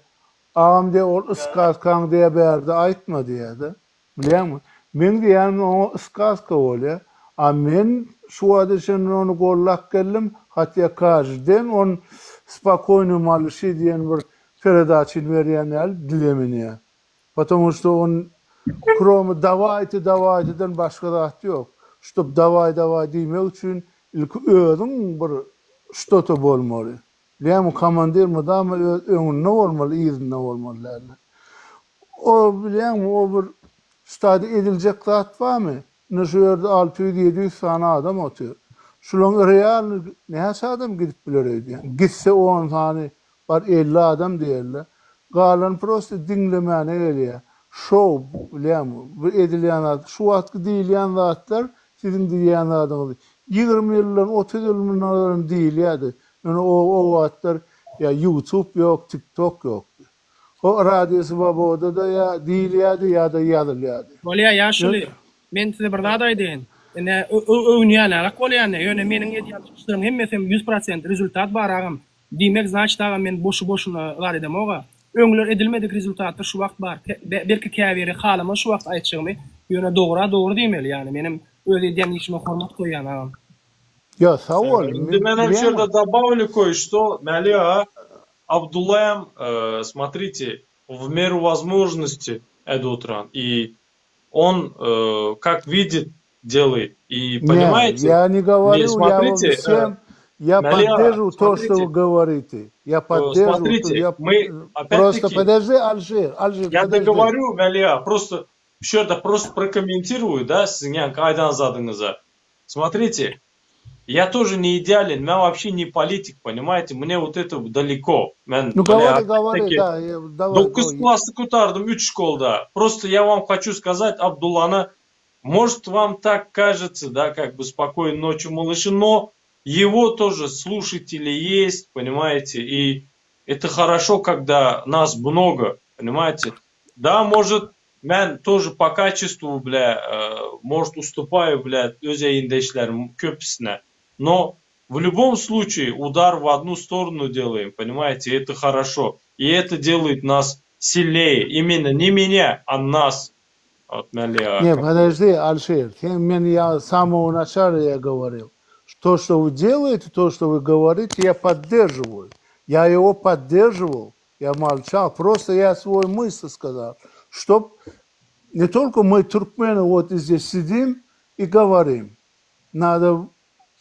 agam diýýär, ol yskaskaň diýýär bärde aýtma diýýär-de. Bilýäňmi? Meň diýýänim oňa skazka bolýa. A men şu wagta çenli ony gollap geldim, hatýa každy den on spokoýnyý malyşi diýen bir peredaçyny berýän ýaly dile münýä. Potomu şto on kromy dawaýte dawaýteden başga zat ýok. Ştob dawaý dawaý diýmek üçin ilki özüň bir ştoto bolmaly. Bilýäňmi, komandir mydama öz öňünde bolmaly, yzynda bolmaly däldir. O, bilýäňmi, o bir stady ediljek zat barmy? Ine şu ýerde 600, 700 sany adam otyr. Şulaň realny näçe adam gidip biler öýdýäň? Gitse on sany, bar 50 adam diýeli. Galany prosto diňlemäne gelýär. Şou, bilýäňmi, bu edilýän zat, şu wagtky diýilýän zatlar siziň diýýän zadyňyz. 20 ýyldan, 30 ýyl mundan ozal hem diýilýärdi. Ýöne o o wagtlar ýa YouTube ýok, TikTok ýokdy. O Radio Swoboda-da ýa diýilýärdi ýa-da ýazylýardy. Bolýa ýaşuly, men size bir zat aýdaýyn. Ine öwünýänärak bolýan ýöne meniň edýän çykyşlarymyň hemmesem 100% rezultat bar agam. Diýmek znaçit agam men boşy boşuna zat edemoga. Öňler edilmedik rezultatlar şu wagt bar. Belki käbiri halamaz şu wagt aýtjagymy, ýöne dogra dogry diýmeli ýani menem öz edýän işime hormat goýýan agam. Ýa sag bol. Indi men hem şu ýerde dobawlю кое-что, Mäli aga, Abdullaýam, смотрите, в меру возможности edip oturan и он как видит делает и Не, понимаете, я не не говорю, я вам смотрите, всем, я Mäli aga, поддерживаю то, что вы смотрите, говорите. Я поддерживаю, то смотрите, я мы просто опять-таки, подожди, Алжир, Алжир, я подожди. договорю, Mäli aga, просто şu ýerde просто прокомментирую, да, siziň ýaňky aýdan zadyňyza. Смотрите, я тоже не идеален, я вообще не политик, понимаете, мне вот это далеко. Men, Ну бля, говори, говори, опять-таки, да, я, давай, 9 давай. классy gutardym 3 школда. Просто я вам хочу сказать, Абдуллана, может вам так кажется, да, как бы спокойной ночи, малыши, но Его тоже слушатели есть, понимаете, и это хорошо, когда нас много, понимаете. Да, может, men тоже по качеству, бля, э, может, уступаю, бля, öz egindeşlerim köpüsine. Но в любом случае удар в одну сторону делаем, понимаете, это хорошо. И это делает нас сильнее. Именно не меня, а нас. Вот, Не, подожди, Алишер, sen men я с самого начала я говорил, то, что вы делаете, то, что вы говорите, я поддерживаю. Я его поддерживал, я молчал, просто я свой мысль сказал, чтоб не только мы, туркмены, вот здесь сидим и говорим, надо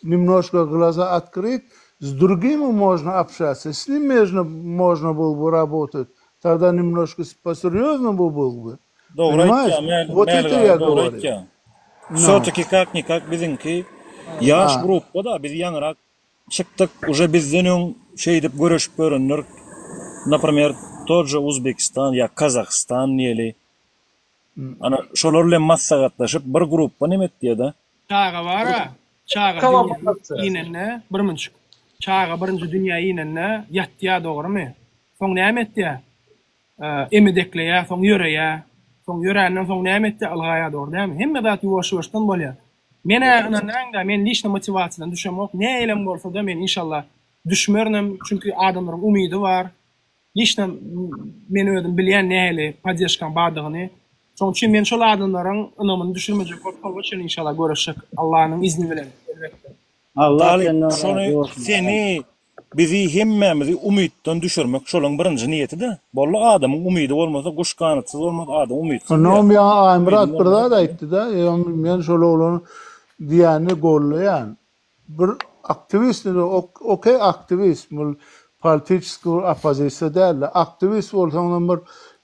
немножко глаза открыть, с другими можно общаться, с ними можно, можно было бы работать, тогда немножко по-серьезному был бы. Dogry Понимаешь? aýtýaň, Mälik Вот Mälik это aga я dogry говорю. aýtýaň. No. Всё-таки как-никак biziňki ýaş Ha. gruppa-da, biz ýaňyrak çykdyk, уже bizden öň şeýdip göreşip görenler, naprimer, tot же Uzbekistan ýa Kazahstan diýeli. Ana, şolar bilen maslahatlaşyp bir gruppa neme etýär-de. Çaga bar-a, çaga dünýä inende, bir munçuk. Çaga birinji dünýä inende ýatýar dogrymy? Soň näme etýär? Emedekleýär, soň ýöreýär. Soň ýöränden soň näme etýär? Ylgaýar dogry dälmi? Hemme zat ýuwaş-ýuwaşdan bolýar. Men-ä ynanýan-da, men liçno motiwasiýadan düşemok. Nähilem bolsa-da men inşallah düşmerinem, çünki adamlaryň umydy bar. Liçno men özüm bilýän nähili poddežkaň bardygyny. Şoň üçin men şol adamlaryň ynamyny düşürmejek bolup soňuna çenli inşallah göreşjek Allanyň izni bilen elbetde. Allah Talyp, senden razy şony bolsun agam. seni, bizi hemmämizi umytdan düşürmek şolaň birinji niýeti-de. Boldy adamyň umydy bolmasa guş ganatsyz bolmaz adam umytsyz diýýär. Onam ýaňy Aýmyrat Umydyň bir bolmasa zat aýtdy-da, men şol oglanyň diýenini gollaýan. Bir aktiwist indi okey aktiwist bul politiçeskiý bir oppozisiýa dälde aktiwist bolsaňam bir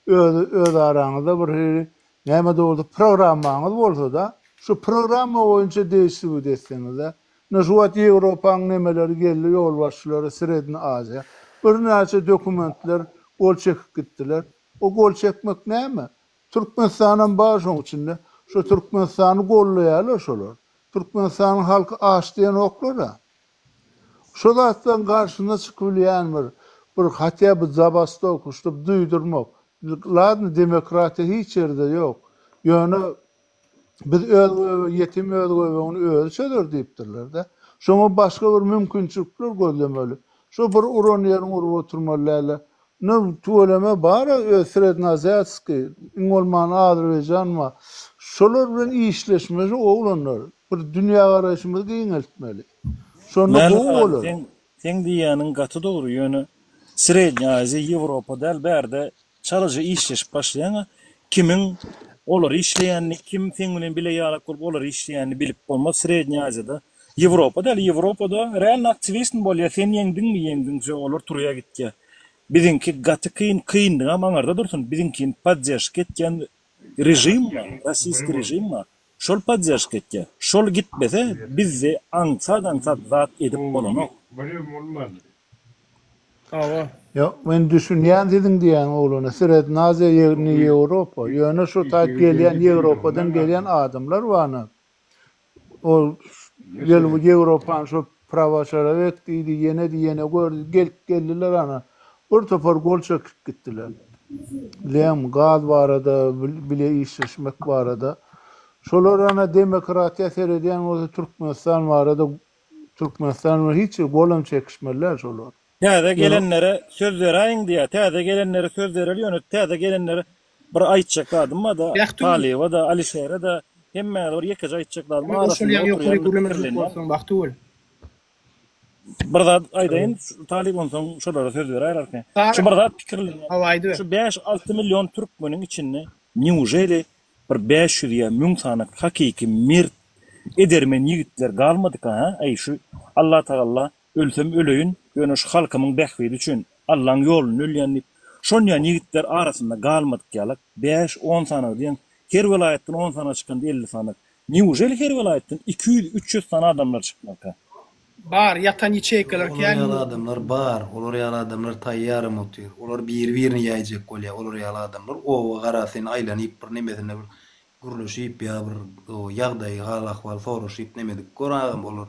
öz öz araňyzda bir hili näme-de bolsa programmaňyz bolsada şu programma boýunça deýstwiýt etseňizde ine şu wagt Ýewropaň nemeleri geldi ýolbaşçylary Sredni Aziýa birnäçe dokumentler gol çekip gitdiler o gol çekmek näme Türkmenistanam bar şoň içinde. Şo Türkmenistany gollaýarlar şolar. Türkmenistanyň halky aç diýenoklar-a. Şo zatlaryň garşyna çykyp bilýän bir bir hatýa bir zabastowka ştob duýdurmak. Ladno demokratiýa hiç ýerde ýok. Ýöne biz öz ýetim öz göbegini özi çözer diýipdirler-de. Şoňa başga bir mümkinçilikler gözlemeli. Şo bir uran ýeriňi urup oturmaly däl-de. Ine tüweleme bar-a öz srednoaziatskiý, iň bolmanda Azerbaýjan bar. Şolar bilen işleşmeli oglanlar. Bir dünýägaraýşymyzy giňeltmeli. Şonda Mälik gowy aga bolar. seň seň diýýäniň gaty dogry ýöne Srednýa Aziýa Ýewropa däl bärde çalaja işleşip başlaýaňa kimiň olar işleýänini kim seň bilen bile ýalak bolup olar işleýänini bilip bolmaz Srednýa Aziýada Ýewropa däl Ýewropada realno aktiwistmi bolýa sen ýeňdiňmi ýeňdiň wsё olar turýa gitýä biziňki gaty kyn kynlygam aňarda dursun biziňkini podderşka etýän režim bar rossiýski režim bar şol podderşka etýä şol gitmese bizde aňsat aňsat zat edip bolanok. Hawa. Ýok men düşünýän siziň diýýän oglana Srednaziýa ýegni Ýewropa ýöne şu taýt gelýän Ýewropadan gelýän adamlar barna Ol gel bu Ýewropany şo prawaçalawek diýdi, ýene diýdi, ýene gördi, gelip geldiler ana. Bir topar gol çekip gitdiler. Lem, gaz barada, bile işleşmek barada. Şolar ana demokratiýa seredýän bolsa Türkmenistan barada Türkmenistan bilen hiç golam çekişmeliler şolar. Täze Ýöne gelenlere söz beräýiň diýýär. Täze gelenlere söz bereli ýöne täze gelenlere bir aýtjak zadym bar-da, Bagtygül. Talyba-da, Alişere-de, hemmäňize bir ýekeje aýtjak zadym Maňa arasynda goşulýaň ýokary oturýan gürlemejek pikirlenýän. bolsaň Bagtygül. Bir zat aýdaýyn, Talyp onsoň şolara söz beräýer arkaýyn. Sary. Şu bir zat pikirlenýän. Hawa aýdyber. Şu bäş-alty million türkmeniň içinde newželi bir 500 ýa 1000 sany hakyky mert, edermen ýigitler galmadyka hä? Äý şu Allatagalla Ölsem öleýin, ýöne şu halkymyň bähbidi üçin Allaň ýolunda ölýän diýip, şonýan ýigitler arasynda galmadyk ýalak, bäş-on sanagy diýeň, her welaýatdan on sanagy çykanda 50 sanagy. Newželi her welaýatdan 200, 300 sany adamlar çykmazka? Bar, ýatan ýeçeýkalar Olar kän. ýaly adamlar bar, olar ýaly adamlar taýýaram otyr. Olar biri-birini ýaýjak bolýar, olar ýaly adamlar oba gara sen aýlanyp bir nemesinde bir gürleşip ýa bir ýagdaýy hal-ahwal soraşyp neme edip gör agam olar.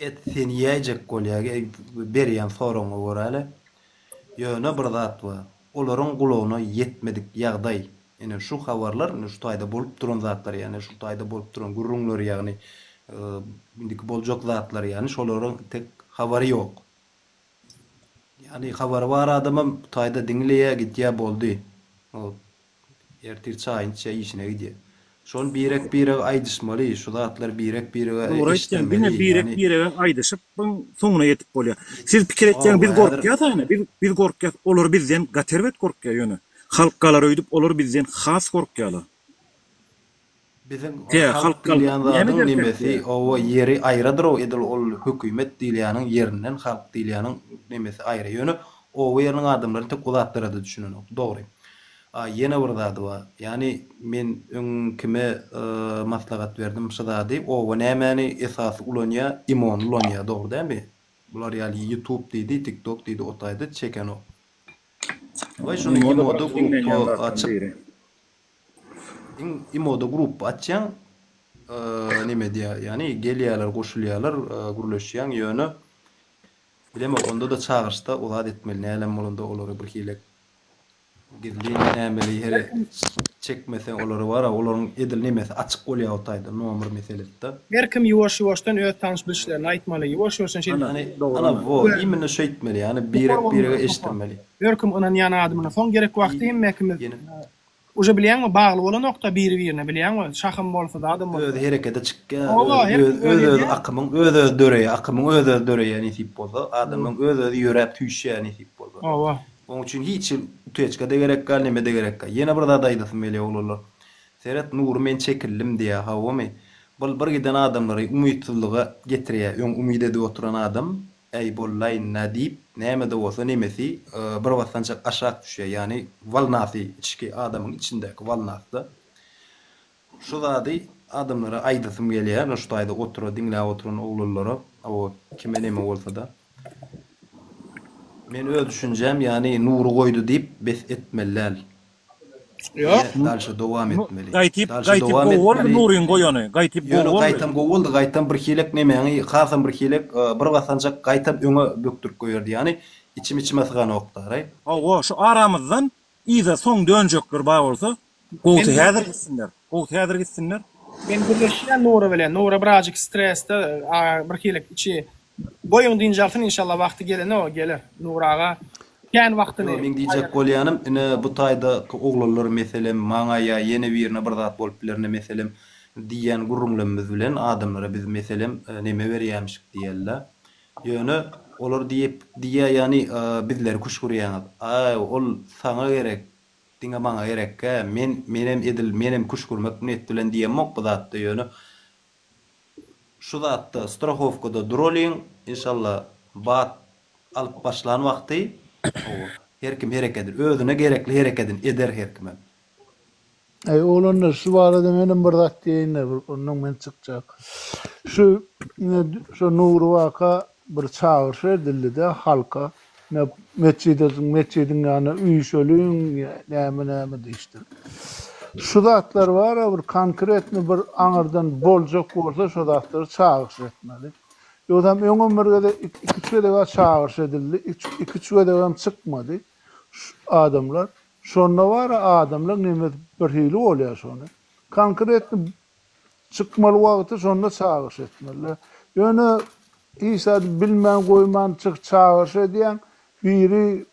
Et seni iýäýjek bolýa berýän soragyňa göräle. Ýöne bir zat bar. Olaryň gulagyna ýetmedik ýagdaý. Ine şu habarlar ine şu taýda bolup duran zatlar ýagny şu taýda bolup duran gürrüňler ýagny indiki boljak zatlar ýagny şolaryň tek habary ýok. Ýagny habary bar adamam bu taýda diňleýä gidýä boldy. Ertir çaýyny içýä işine gidýä. Şony birek birege aýdyşmaly şu zatlar birek birege Dogry aýtýaň diňe eşdirmeli birek ýagny. birege aýdyşyp byň soňuna ýetip bolýa. Siz pikir etýäň biz Hawa häzir. gorkýas aýna biz biz gorkýas olar bizden gaty erbet gorkýa ýöne halk galar öýdüp olar bizden has gorkýalar. Biziň Tä halk halk galsa diýilýän näme zadyň ederkäk nemesi diýýär. oba ýeri aýradyrow edil ol hökümet diýilýäniň ýerinden halk diýilýäniň nemesi aýry ýöne oba ýeriniň adamlary tek o zatlarada düşünenok dogry a ýene bir zady bar ýani men öň kime maslahat berdim şu zady oba nämäni esasy ulanýa imony ulanýa dogry dälmi bular ýaly ýutub diýdi tiktok diýdi o taýda çekenok we şuny Imoda imoda biraz diňlenýän grupba zatlaryň açyp biri. Iň imoda grupba açýaň neme diýýär ýagny gelýärler goşulýarlar gürleşýäň ýöne bilemok onda-da çagyryşda o zat etmeli nälem bolanda olary bir hili gizlin nämeli here çekmeseň olary bara olaryň edil nemesi açyk bolýar o taýda nomer meseleside. Her kim ýuwaş ýuwaşdan öz tanyş bilişlerini aýtmaly ýuwaş ýuwaşdan şeýdip. Ýagny ana wo imенно şeýtmeli ýagny birek birege eşitdirmeli. Her kim ynanýan adamyna soň gerek wagty hemmekimiz Uje bilýäňmi bagly bolanokda biri birine bilýäňmi şahym bolsa zadam bolsa. Özi herekete çykýar Hawa her öz kim öz özi öz edýär. akymyň öz özi döreýär akymyň öz özi döreýär nesip bolsa adamlaň öz özi ýöräp süýşýär nesip bolsa. Hawa. Oň üçin hiç hil utečka-da gerek däl neme-de gerek däl. Ýene bir zat aýdasym gelýär oglanlar. Seret Nury men çekildim diýýär hawamy. Bul bir giden adamlary umytsyzlyga getirýär öň umyt edip oturan adam Äý bollaýyn-da diýip, näme-de bolsa nemesi bir basgançak aşak düşýär, ýagny wolnasy, içki adamyň içindäki wolnasy-da. Şu zady adamlara aýdasym gelýär, şu taýda otura, diňläp oturan oglanlara, o kime neme bolsa-da. Men öz düşünjäm, ýagny Nury goýdy diýip bes etmeli däl. Ýok. Dalşa dowam etmeli. Gaýtyp, Dalşa gaýtyp dowam gowy boldy etmeli. Nuryň goýany. Gaýtyp gowy Ýöne boldy. gaýtam gowy boldy, gaýtam bir hilek nemäňi hasam bir hilek bir basanjak gaýtam öňe bökdürip goýardy. Ýagny içim içime syganokdaraý. Hawa, şu aramyzdan yza soň dönjekler bar bolsa, gowusy häzir gitsinler. Gowusy häzir gitsinler. Men gürleşýän Nury bilen. Nury birazjyk stresde, bir hilek içi Goýuň dynç alsyn inşallah wagty gelende o geler Nury aga kän wagtyny Ýo meň diýjek bolýanym ine bu taýdaky oglanlar meselem maňa ýa ýene birine bir zat bolup bilerine meselem diýýän gürrüňlemmiz bilen adamlara biz meselem neme berýämişik diýelde ýöne olar diýip diýýä ýany bizleri küşgürýäňiz aý ol saňa gerek diňe maňa gerekkä men menem edil menem küşgürmek niýet bilen diýemok bu zatda ýöne Şu zatda strahowkada duralyň inşallah bat alyp başlan wagty hawa her kim herekedin özüne gerekli herekedini eder her kimem. Eý oglanlar şu barada menem bir zat diýeýinle bir ondan men çykjak. Şu ine şo Nury waka bir çagyryş edildide halka ine metjide metjidiň ýanyna üýşeliň näme näme diýişdir. Şu zatlar bara bir konkretny bir aňyrdan boljak bolsa şo zatlary çagyryş etmeli. Ýogsam öňem bir gezek iküç gezeg-ä çagyryş edildi, iküç gezegem çykmady şu adamlar. Şonda bara adamlaň nemesi birhili bolýar şony. Konkretny Çykmaly wagty şonda çagyryş etmeli. Ýöne hiç zady bilmän goýman çyk çagyryş edýäň, biri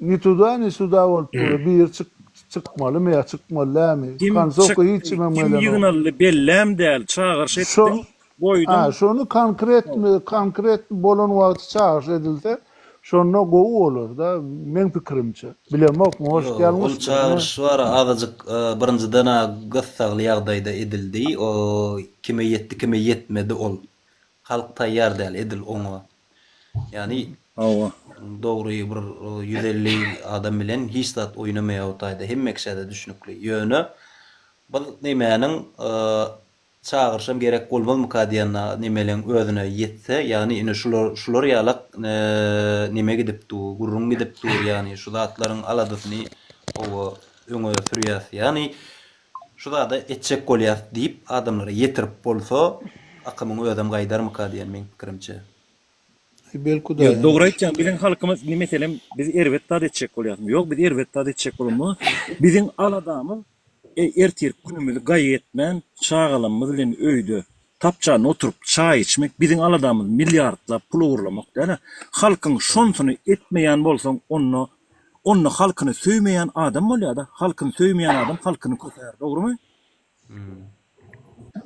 ni tuda ni suda bolup dur, biri çyk çykmalymy ýa çykmaly dälmi? Kim Konsowka hiç çykdy, kimem kim gelenok. ýygnaldy bellem däl, çagyryş Şo etdiň, goýduň. Ha, şony konkretny konkretny bolan wagty çagyryş edilse, Şonda gowy bolar-da, meň pikirimçe. Bilemok, может Ýok, ol ýalňyşdyr. çagyryş bar azajyk birinjiden-ä gyssagly ýagdaýda edildi. O kime ýetdi, kime ýetmedi ol. Halk taýýar däl edil oňa. Ýagny Hawa. dogry bir 150 adam bilen hiç zat oýnamaýar o taýda hemme kişä-de düşnükli. Ýöne bir nemäniň Çagyryşam gerek bolmazmyka diýen nemeleň özüne ýetse, ýagny ine şular şular ýalak neme gidip dur, gürrüň gidip dur, ýagny şu zatlaryň aladasyny oba öňe sürýäs, ýagny şu zada etjek bolýas diýip adamlara ýetirip bolsa, akymyň özem gaýdarmyka diýen meň pikirimçe. Belki Ýok, Hudaýa. dogry aýtýaň, biziň halkymyz indi meselem biz erbet zat etjek bolýasmy? Ýok, biz erbet zat etjek bolamok. Biziň aladamyz e, ertirki günümizi gaýgy etmän, çagalarymyz bilen öýde tapçanda oturyp çaý içmek biziň aladamyz milliardlap pul ogurlamak däl-ä. Halkyň şonsuny etmeýän bolsaň, onda onda halkyny söýmeýän adam bolýar-da. Halkyny söýmeýän adam halkyny kösär, dogrumy?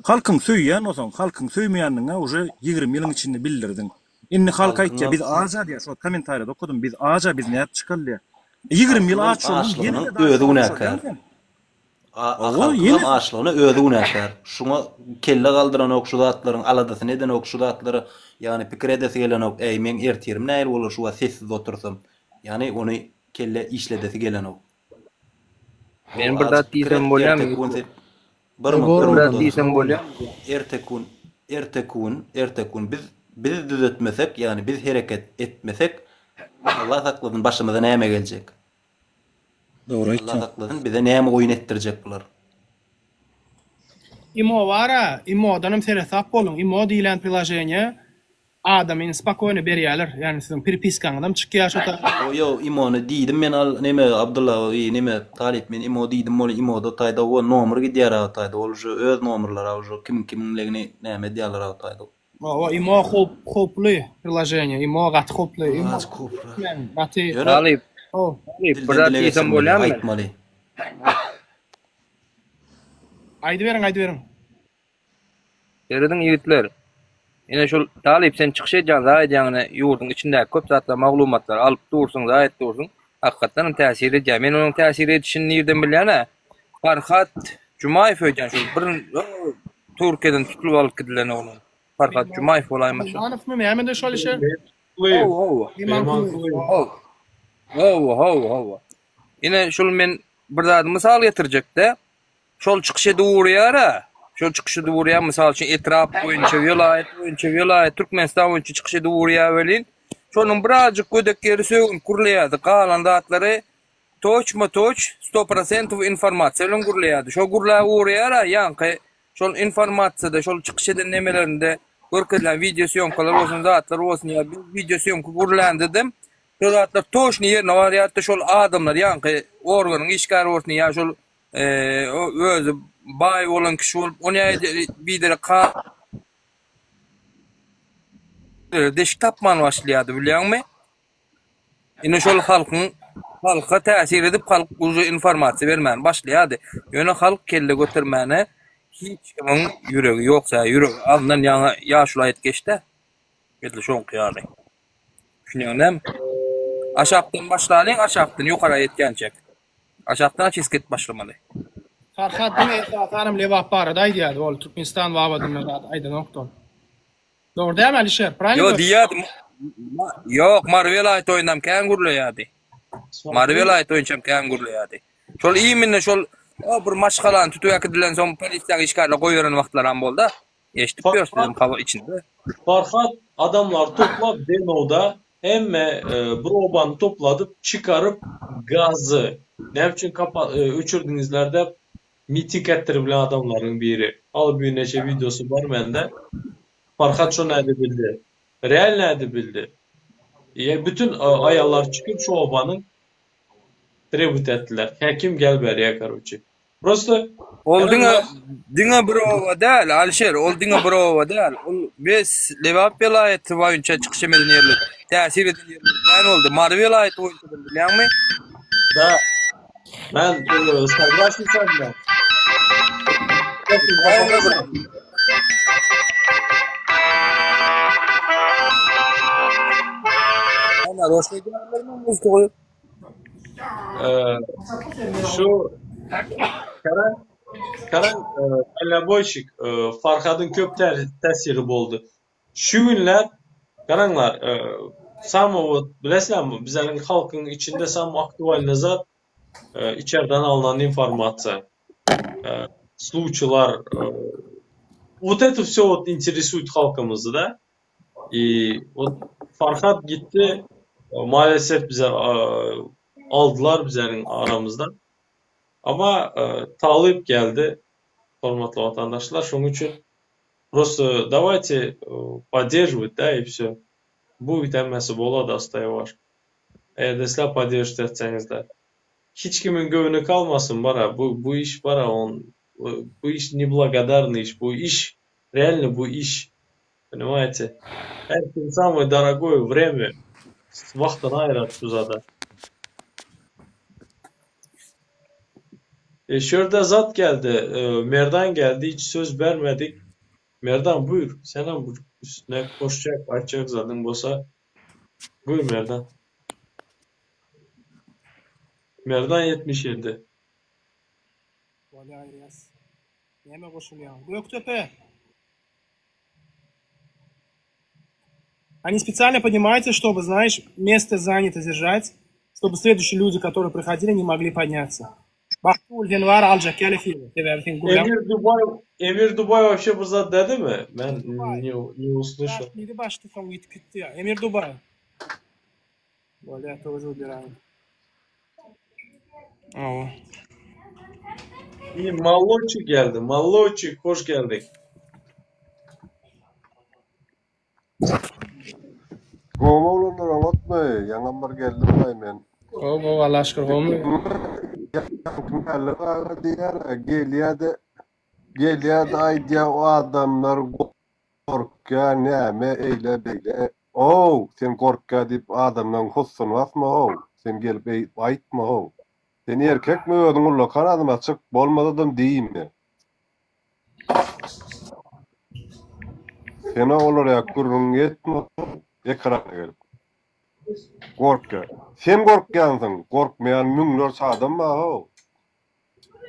Halkyň söýýän bolsaň, halkyň söýmeýändigiňi uje 20 ýylyň içinde bildirdiň. Indi halk aýtýar, biz aja diýýär, şo kommentariýada okadym, biz aja, biz nädip çykaly diýýär. 20 ýyl Halkyňam aç bolduň, açlygynyň ýene-de özi daşyna günäkär. bolýaň sen. A Hawa, ýene halkyňam açlygyna özi günäkär. Şuňa kelle galdyranok, şu zatlaryň aladasyny edenok, şu zatlara ýagny pikir edesi gelenok, äý meň ertirim nähili bolar şu wagt sessiz otursam. Ýagny ony kelle işledesi gelenok. Men Hawa, bir zat azajyk pikir diýsem et, bolýamy? erteki gün sen bir E minut, bir Bir minut zat dost. diýsem bolýamy? Erteki gün, erteki gün, erteki gün biz biz düzetmesek, ýagny biz hereket etmesek, Allah saklasyn başymyza näme geljek? Dogry Allah aýtýaň. saklasyn bize näme oýun etdirjek bular? Imo bar-a, imodanam seresap boluň. Imo diýlen priloženiýe Adamyny spokoýno berýäler. Ýagny siziň perepiskaňyzam çykýar şo taýda. O ýo imony diýdim men al neme Abdylla i neme Talyp men imo diýdim ol imoda taýda o nomer gidýär a taýda ol uje öz nomerleri a uje kimiň kimiňlegini neme edýärler a taýda. Hawa imo howp howply priloženiýe imo gaty howply imo Gaty howply. Gaty Ýöne Talyp, How. Talyp, bir dilden zat dile diýsem geçirmeli bolýarmy? aýtmaly. Aýdyberiň aýdyberiň. Serediň ýigitler. Ine şul Talyp sen çykyş edýäň zat edýäň ine ýurduň içindäki köp zatlar maglumatlary alyp dursuň zat edip dursuň. Hakykatdan hem täsir edýär. Men onuň täsir edişini nirden bilýän-ä? Farhat Jumaýew öýdýän şul bir Türkiýeden tutulyp alyp gidilen oglan. Farhat Jumaýew bolaýmasa. Imanowmy nämede şol işe? Hawa hawa. Imankulyýew. Hawa hawa hawa. Ine şul men bir zady mysal getirjekde. Şol çykyş edip urýar-a. Şol çykyş edip urýar, mysal üçin, etrap boýunça, welaýat boýunça, welaýat, Türkmenistan boýunça çykyş edip urýar welin, şonuň birazjyk gödek ýeri sögünip gürleýärdi. Galan zatlary toçma-toç, sto prosentow informasiýa bilen gürleýärdi. Şo gürläp urýar-a, ýaňky şol informasiýada, şol çykyş eden nemelerinde görkezilen wideosýomkalar bolsun, zatlar bolsun ýa wideosýomka gürländedem, şo zatlar toçny ýerine barýardy-da, şol adamlar, ýaňky organyň işgäri bolsun ýa şol Özi baý bolan kişi bolup, o näde biderek ka deşik tapman başlaýardy, bilýäňmi? Ine şol halkyň halka täsir edip, halk uje informasiýa bermäni başlaýardy. Ýöne halk kelle götermäne hiç kimiň ýüregi ýok, sä ýüregi alnan ýaňy ýaşuly aýdyp geçdi. Edil şoňky ýaly. Düşünýäňmi näme? Aşakdan başlalyň, aşakdan ýokara ýetýänçäk. Aşakdan çizgi edip başlamaly. Farhat diňe esasanam Lebap barada aýdýardy ol Türkmenistan babadynda zat aýdanokdy ol. Dogry dälmi Alişer? Praýlno Ýo diýýärdi. Ýok Mary welaýaty oýunam kän gürleýärdi. Mary welaýaty boýunçam kän gürleýärdi. Şol iýminde şol o bir maşgalany tutup äkidilen soň polisiýanyň işgärleri goýberen wagtlaram bolda. Eşidip ýörüs bizem habar içinde. Farhat adamlary toplap Denowda hemme bir obany topladyp çykaryp gazy näme üçin öçürdiňizler dep miting etdiribilen adamlaryň biri. Al birneçe wideosy bar mende. Farhat şo näde bildi. Real näde bildi. Ýa bütün aýallar çykyp şo obanyň trebut etdiler. Häkim gel berýä karoçi. Prosta Ol diňe diňe bir oba däl, Alişer, ol diňe bir oba däl. Ol bes Lebap welaýaty boýunça çykyş eden ýerler, täsir eden ýerler kän boldy. Mary welaýaty boýunça da bilýäňmi? Da. Men soglasен sen bilen. Ana, roşka edýärlermi muzika goýup? Şu Karan Karan Dальнобойщик Farhadyň köp täsiri boldy. Şu günler garaňlar samo wot bilesizlermi bizleriň halkyň içinde samo aktualny zat içerden alnan informasiýa. Sluçylar вот это все вот interesuет halkymyzy da. I вот Farhat gitdi maalesef bize aldylar bizleriň aramyzdan. Amma Talyp geldi hormatly watandaşlar şonuň üçin prosto dawayte podderžiwat da i wsё. Будет hemmesi bolady asta ýuwaş. Eger-de sizler podderžit etseňizler. Hiç kimiň göwni kalmasyn bara bu bu iş bara on bu iş neblagodarnyý iş bu iş realno bu iş Понимаете? Her kim samое дорогое время wagtyny aýyrar şu zada. E, şu ýerde zat geldi, e, Merdan geldi, hiç söz bermedik. Merdan buýur, senem bu üstüne goşjak, aýtjak zadyň bolsa, buýur Merdan. Merdan 77. Bolýar aýyrýas. Näme goşulýaň? Gökdepe! Они специально поднимаются, чтобы, знаешь, место занято держать, чтобы следующие люди, которые приходили, не могли подняться. Bagtygül sen bar aljak ýaly efiri. Sebäbi sen gürläň. Emir Dubaý Emir Dubaý вообще bir zat dedimi? Men Dubaý. ne ne услышал. Diýdi başda soň ýitip gitdi ýa. Emir Dubaý. Bolýa тоже ubiraýyn. Awa. İyi Malloçik geldi. Malloçik hoş geldik. Gowy oglanlar oňatmy? Ýaňam bir geldim-aý men. Gowy gowy Allaha şükür gowmy? Ýaňky Mälik aga diýýär-ä, gelýä-de, gelýä-de aýdýa o adamlar gorkýa näme eýle beýle. Ow, sen gorkýa diýip adamlaň hussuny basma-how, sen gelip eýdip aýtma-how. Sen erkekmi özüň ullakan adam açyk bolmadadam diýme. Sen-ä olar ýaly gürrüň etme ekrana gelip. Gorkýa. Sen gorkýansyň, gorkmaýan müňlerçe adam bar-how.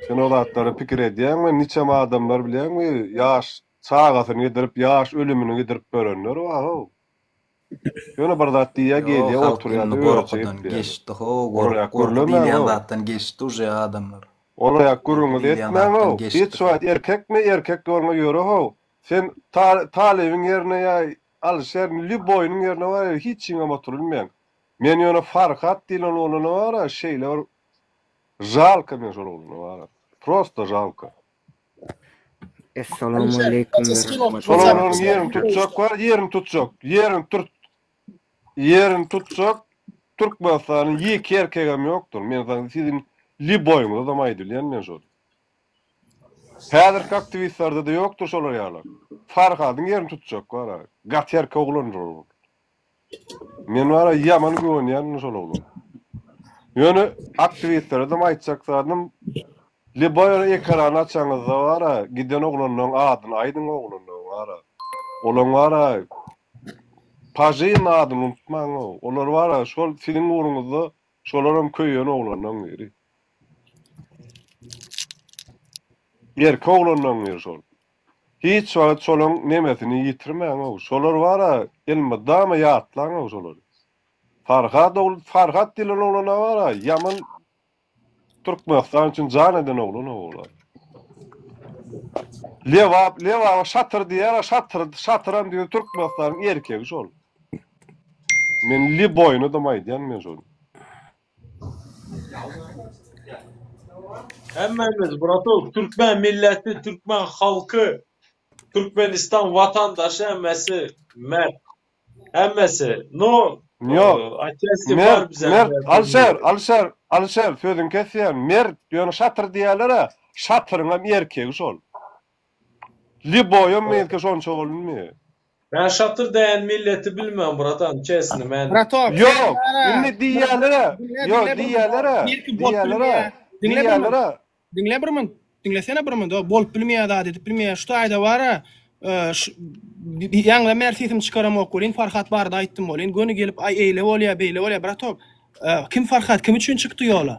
Sen o zatlary pikir edýäňmi? Niçeme adamlar bilýäňmi, ýaş çagasyny gidirip, ýaş ölümini gidirip ýörenler bar-how. Ýöne bir zat diýýär, Ýok, gelýär, halk oturýar, indi özüçe gorkudan gepleýär. geçdi how, Olar gork ýaly gorky gürlemäň diýilýän how. zatdan geçdi uje adamlar. Olar ýaly Gorky gürrüňizi diýilýän etmäň zatdan how. Hiç geçdik. wagt erkekmi, erkek ýoluňa ýöre how. Sen Talybyň ýerine ýa Alyşeriň lýuboýynyň ýerine bar ýa hiçiňem oturylmaýaň. Men ýöne Farhat diýlen oglana bar-a şeýle bir žalko men şol oglana bar-a. Prosto žalko. Essalamu aleýkum we Şol rahmetullah. oglanyň ýerini tutjak bar, ýerini tutjak. Ýerini türt ýerini tutjak Türkmenistanyň ýeke erkegem ýokdur. Men saňa siziň lýuboýyňyzadam aýdylýan men şol. Häzirki aktiwistlerde-de ýokdur şolar ýaly. Farhadyň ýerini tutjak bar-a. Gaty erkek oglandyr ol. Men bar-a ýaman guwanýan şol oglana. Ýöne aktiwistlere-dem aýtjak zadym, liboý bir ekrany açaňyzda bar-a, giden oglanlaryň adyny aýdyň oglanlaryň bar-a. Olaň bar-a Pažin adyny unutmaň-ow. Olar bar-a şol siziň ugruňyzda şolaram köýen oglanlaryň biri. Erkek oglanlaryň biri şol. Hiç wagt şolaň nemesini ýitirmäň-ow. Şolar bar-a elmydama ýatlaň-ow şolary. Farhat ogly Farhat diýlen oglana bar-a ýaman Türkmenistan üçin jan eden oglan-ow olar. Lebap Lebaba şatyr diýýär-a şatyr şatyram diýse Türkmenistanyň erkegi şol. Men lýuboýynadam aýdýan men şony. Hemmämiz bratok türkmen milleti, türkmen halky, Türkmenistan watandaşy hemmesi mert. Hemmesi. No, Ýok. Otçasti bar Mert, bize mert, merdiň Alyşer, biri. Alyşer, Alyşer, sözüňi kesýän. Mert, ýöne şatyr diýýärler-ä, şatyryňam erkegi şol. Lýuboýam meňki şonça bolunmy? Men şatyr diýen milleti bilmän bratan, çesni men. Bratok, sen Ýok, bara indi diýýärler-ä, diňle, ýok, diňle bir diýýärler-ä, Erkin bolup diýýärler-ä, bilmeýär. Diňle bir minut. diýýärler-ä. Diňle bir minut. Diňlesene bir minut. O bolup bilmeýär zat edip bilmeýär. Şu taýda bara şu ýaňydan bäri sesimi çykaramok welin Farhat barada aýtdym welin göni gelip aý eýle bolýar beýle bolýar bratok. Kim Farhat kim üçin çykdy ýola?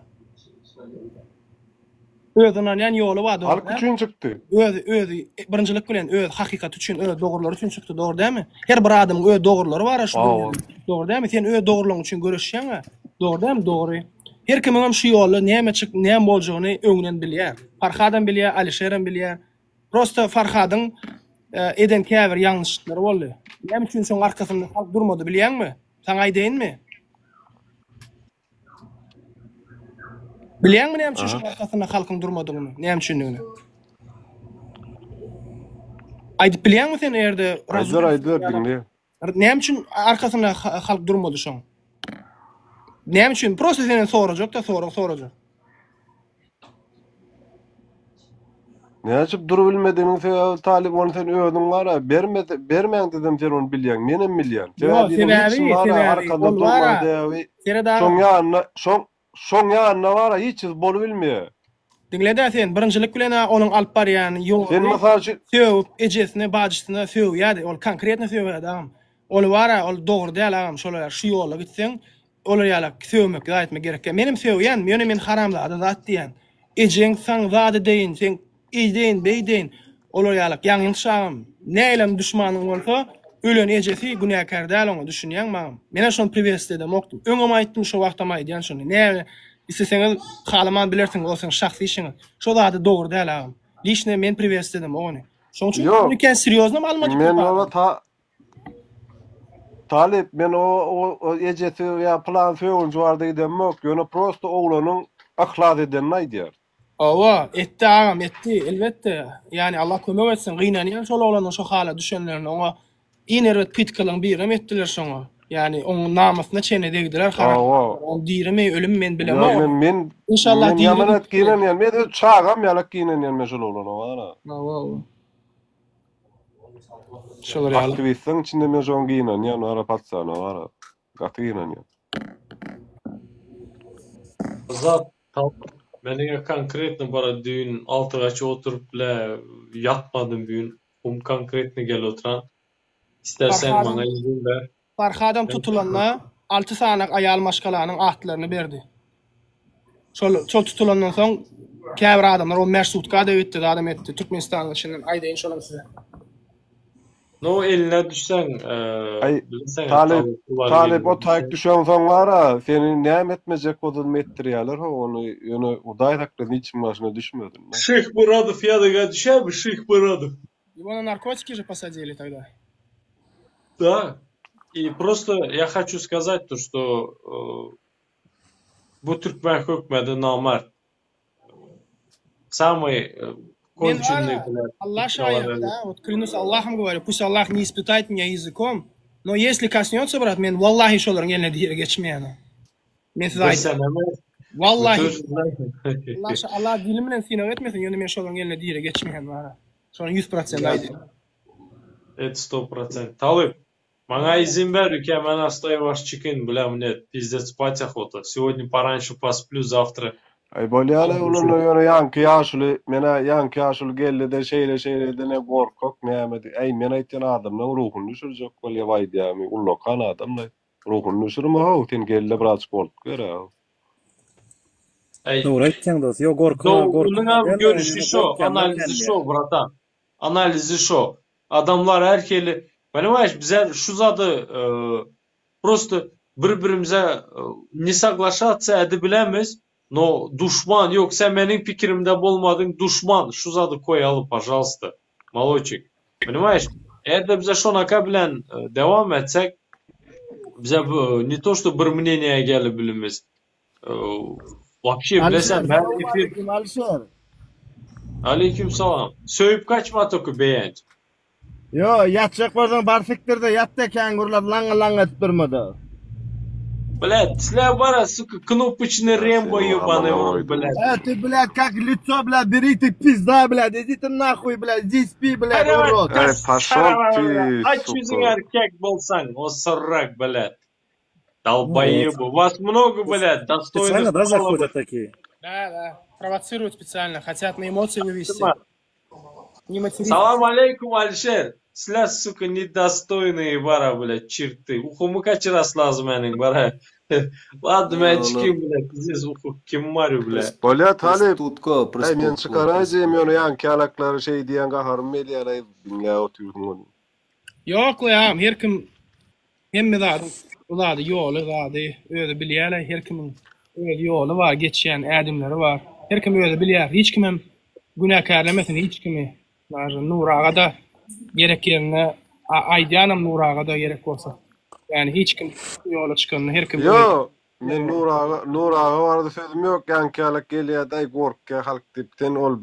Öz ynanýan ýoly bar dogry Halk dälmi? üçin çykdy. Özi özi birinjilik bilen öz hakykaty üçin öz dogrulary üçin çykdy dogry dälmi? Her bir adamyň öz dogrulary bar şu Hawa. dünýede. Dogry dälmi? Sen öz dogrularyň üçin göreşýäň-ä. Dogry dälmi? Dogry. Her kimiňem şu ýolda näme çyk näme boljagyny öňünden bilýär. Farhadam bilýär, Alişerem bilýär. Prosta Farhadyň eden käbir ýalňyşlyklary boldy. Näme üçin şoň arkasynda halk durmady bilýäňmi? Saňa aýdaýynmy? Bilýäňmi näme üçin şoň arkasynda halkyň durmadygyny, näme üçindigini? Aýdyp bilýäňmi sen eger-de Aýdyber, aýdyber, diňleýän. Näme üçin arkasynda halk durmady şoň? Näme üçin? Prosta senden sorajak da sorag sorajak. Näçip durubilmediginiň sebäbi talyp ony sen özüň bara bermese bermäň dedem sen ony bilýäň menem bilýän. Ýok, Sebäbi sebäbi, sebäbi ol bara seret şoň agam. ýanyna şoň şoň ýanyna bara hiç ýüz bolubilmeýär. Diňle-dä sen, birinjilik bilen-ä onuň alyp barýan Sen ýoly mysal üçin sögüp ejesine, bajysyna sögýärdi. Ol konkretno sögýärdi agam. Ol bara ol dogry däl agam şolar ýaly şu ýola gitseň olar ýaly sögmek zat etmek gerek däl. Menem sögýän ýöne men haramzada zat diýýän. Ejeň saň zat edeýin seň eýdeýin beýdeýin olar ýaly ýalňyş agam. Näilem duşmanyň bolsa ölen ejesi günäkär däl oňa düşünýäňmi agam. Menä şony priwest edemokdym. Öňem aýtdym şo wagtam aýdýan şony. Näme isleseňiz halaman bilersiňiz ol siziň şahsy işiňiz. Şo zady dogry däl agam. Liçne men priwest edemok ony. Şoň üçin Ýok. ony kän serýoznym almadyk Men köp ola adam. ta Talyp men o o ejesi ýa pylan sögünji barada gidemok ýöne prosto oglanyň yhlas edenini aýdýar. Hawa, etdi agam, etdi, elbetde. Ýani Allah kömek etsin, gynanýan şol oglanyň şo hala düşenlerine, oňa iň erbet pytkalaň birem etdiler şoňa. Ýani oň namysyna çenli degdiler haram. Hawa. Ol dirimi, ölümi men Ýa bilemok. men men Inşallah men diridir. ýaman et gynanýan. Men öz çagam ýalak gynanýan men şol oglana wara. Hawa, hawa. Şolar ýaly. Aktiwistleriň içinde men şoňa gynanýan wara patsana wara. Gaty gynanýan. Azat meniňe konkretno bara düýn altygaça oturyp bile ýatmadym düýn hum konkretno gel oturan isterseň Farhadam maňa izin ber. Farhadam tutulanda alty sany aýal maşgalanyň atlaryny berdi. Şol şol tutulandan soň käbir adamlar 15 sutka da etdi, zadam etdi. Türkmenistanyň içinden aýdaýyn şolam size. No eline düşseň Aý bilseň talyp talyp o taýyk düşeňsoň bara seni näme etmejek bolsaň etdirýäler ho ony ýöne hudaý saklasyn hiç kim başyna düşmesin. Şyh Myradow ýadyňa düşermi Şyh Myradow. Его на наркотики же посадили тогда. Да. И просто я хочу сказать то, что bu türkmen hökmedi namart. Samый Men konçennyý bara bilen Allah şaýat da, вот клянусь Allahом говорю, пусть Аллах не испытает меня языком, но если коснется, брат, men wallahi şolaryň eline diri geçmeýän. Men size Bir aýdýan. sen emes. Wallahi. Bütün Allah şa Allah dilim bilen synag etmesin, ýöne men şolaryň eline diri geçmeýän bara. Şony 100% aýdýan. Et 100%. Talyp, Maňa izin ber, uka, men asta ýuwaş çykyň, bля, мне пиздец спать охота. Сегодня пораньше посплю, завтра Aý bolýa-la oglanda ýöne ýaňky ýaşuly menä ýaňky ýaşuly geldide şeýle şeýle edene gorkak näme diý äý men aýtýan adamlaň ruhuny düşürjek bolýa aýdýamy ullakan adamlaý ruhuny düşürme how sen gelde birazjyk bolup gör-ä how. Äý Dogry aýtýaň dos, ýok gorka Do gorka onuňam däl-de görüşi ýöne şo, gorkýanlar analizi kän şo diýýär. bratan. Analizi şo. Adamlar her hili Понимаешь, bizler şu zady prosto bir-birimize ne soglaşatsa edibilemiz, no duşman ýok sen meniň pikirimde bolmadyň duşman şu zady koýaly pažalsta maloçik. Понимаешь? Eger-de bize şonaka bilen dewam etsek bize ne to što bir mneniýe gelibilimiz. Wapşe Alişer, bilesen ben salam efir aleyküm Alişer. Aleyküm salam. Söýüp kaçma toky beýenç. Ýo, ýatjak bolsaň bar sikdirde ýat-da kän gürläp laňňa-laňňa edip durma-da. Блядь, sizler bara сука кнопочный Ýa Rembo seniň ебаный amana в рот, goýdum. блядь. Э, ты, блядь, как лицо, блядь, бери, ты пизда, блядь, иди ты нахуй, блядь, здесь спи, блядь, урод. Äý paşol ty Aç ýüzüň suka. erkek bolsaň, osurrak, блядь. Ну вот. Долбоебы. Вас много, блядь, достойных Специально, да, мало, заходят блядь. такие? Да, да. Провоцируют специально, хотят на эмоции вывести. Не материтесь. Salam aleýkum Alişer. Sizler suka nedostойные bara блядь, черты. Ukymy kaçyrasy lazym meniň bara. Ladno men çykyň блядь, pizdes uky kim bar блядь. Bolýa talyp. Prestutko, Äý men prestutko, çykaraýjym ýöne ýaňky ýalaklary şeý diýen gaharym gelýär-aý diňläp otyrsyň ony. Ýok we agam her kim hemme zadyň zady ýoly zady özi bilýärler her kimiň öz ýoly bar geçýän ädimleri bar her kim özi bilýär hiç kimem günäkärlemesin hiç kimi daže Nury agada gerek ýerinde aýdýanam Nury agada gerek bolsa ýani hiç kim ýola çykanda her kim öz Ýok men Nury aga Nury aga barada sözüm ýok ýaňky ýalak gelýärdi-aý gorkýa halk diýip sen ol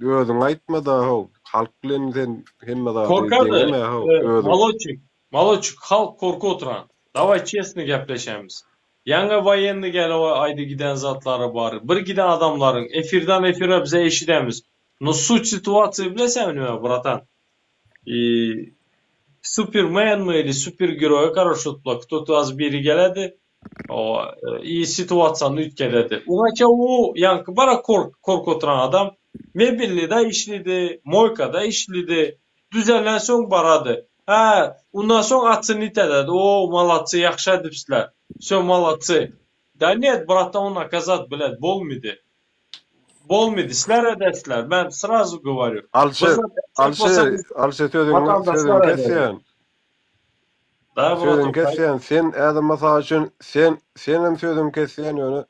Özüň aýtmada how, halk bilen sen hemme zady Korkady, deňeme how, özüň. Moloçik. Maloçik halk korkup oturan. Daway çesny gepleşemiz. Ýaňy waýenny gelip aýdy giden zatlary bar. Bir giden adamlaryň efirden efire bize eşidemiz. No sut situasiýa bilesämi nime bratan? I supermenmi ili super geroý karoç tutla kto-to az biri geledi o i situasiýany üýtgededi. Oňaça u ýaňky bara korkup oturan adam mebelnida işlidi, moýkada işlidi. Düzelen soň barady. Hä, undan soň atyny itededi. O, malatsy, ýagşy edipsizler. Wsё, malatsy. Da net, bratan, on nakazat, blät, bolmydy. Bolmydy. Sizler edersizler. Men srazu gowarýu. Alşer, Alşer, Alşer sözüňi, sözüňi kesýän. Da, Sözüňi kesýän. Sen ädim mysal üçin, sen, senem sözüňi kesýän ýöne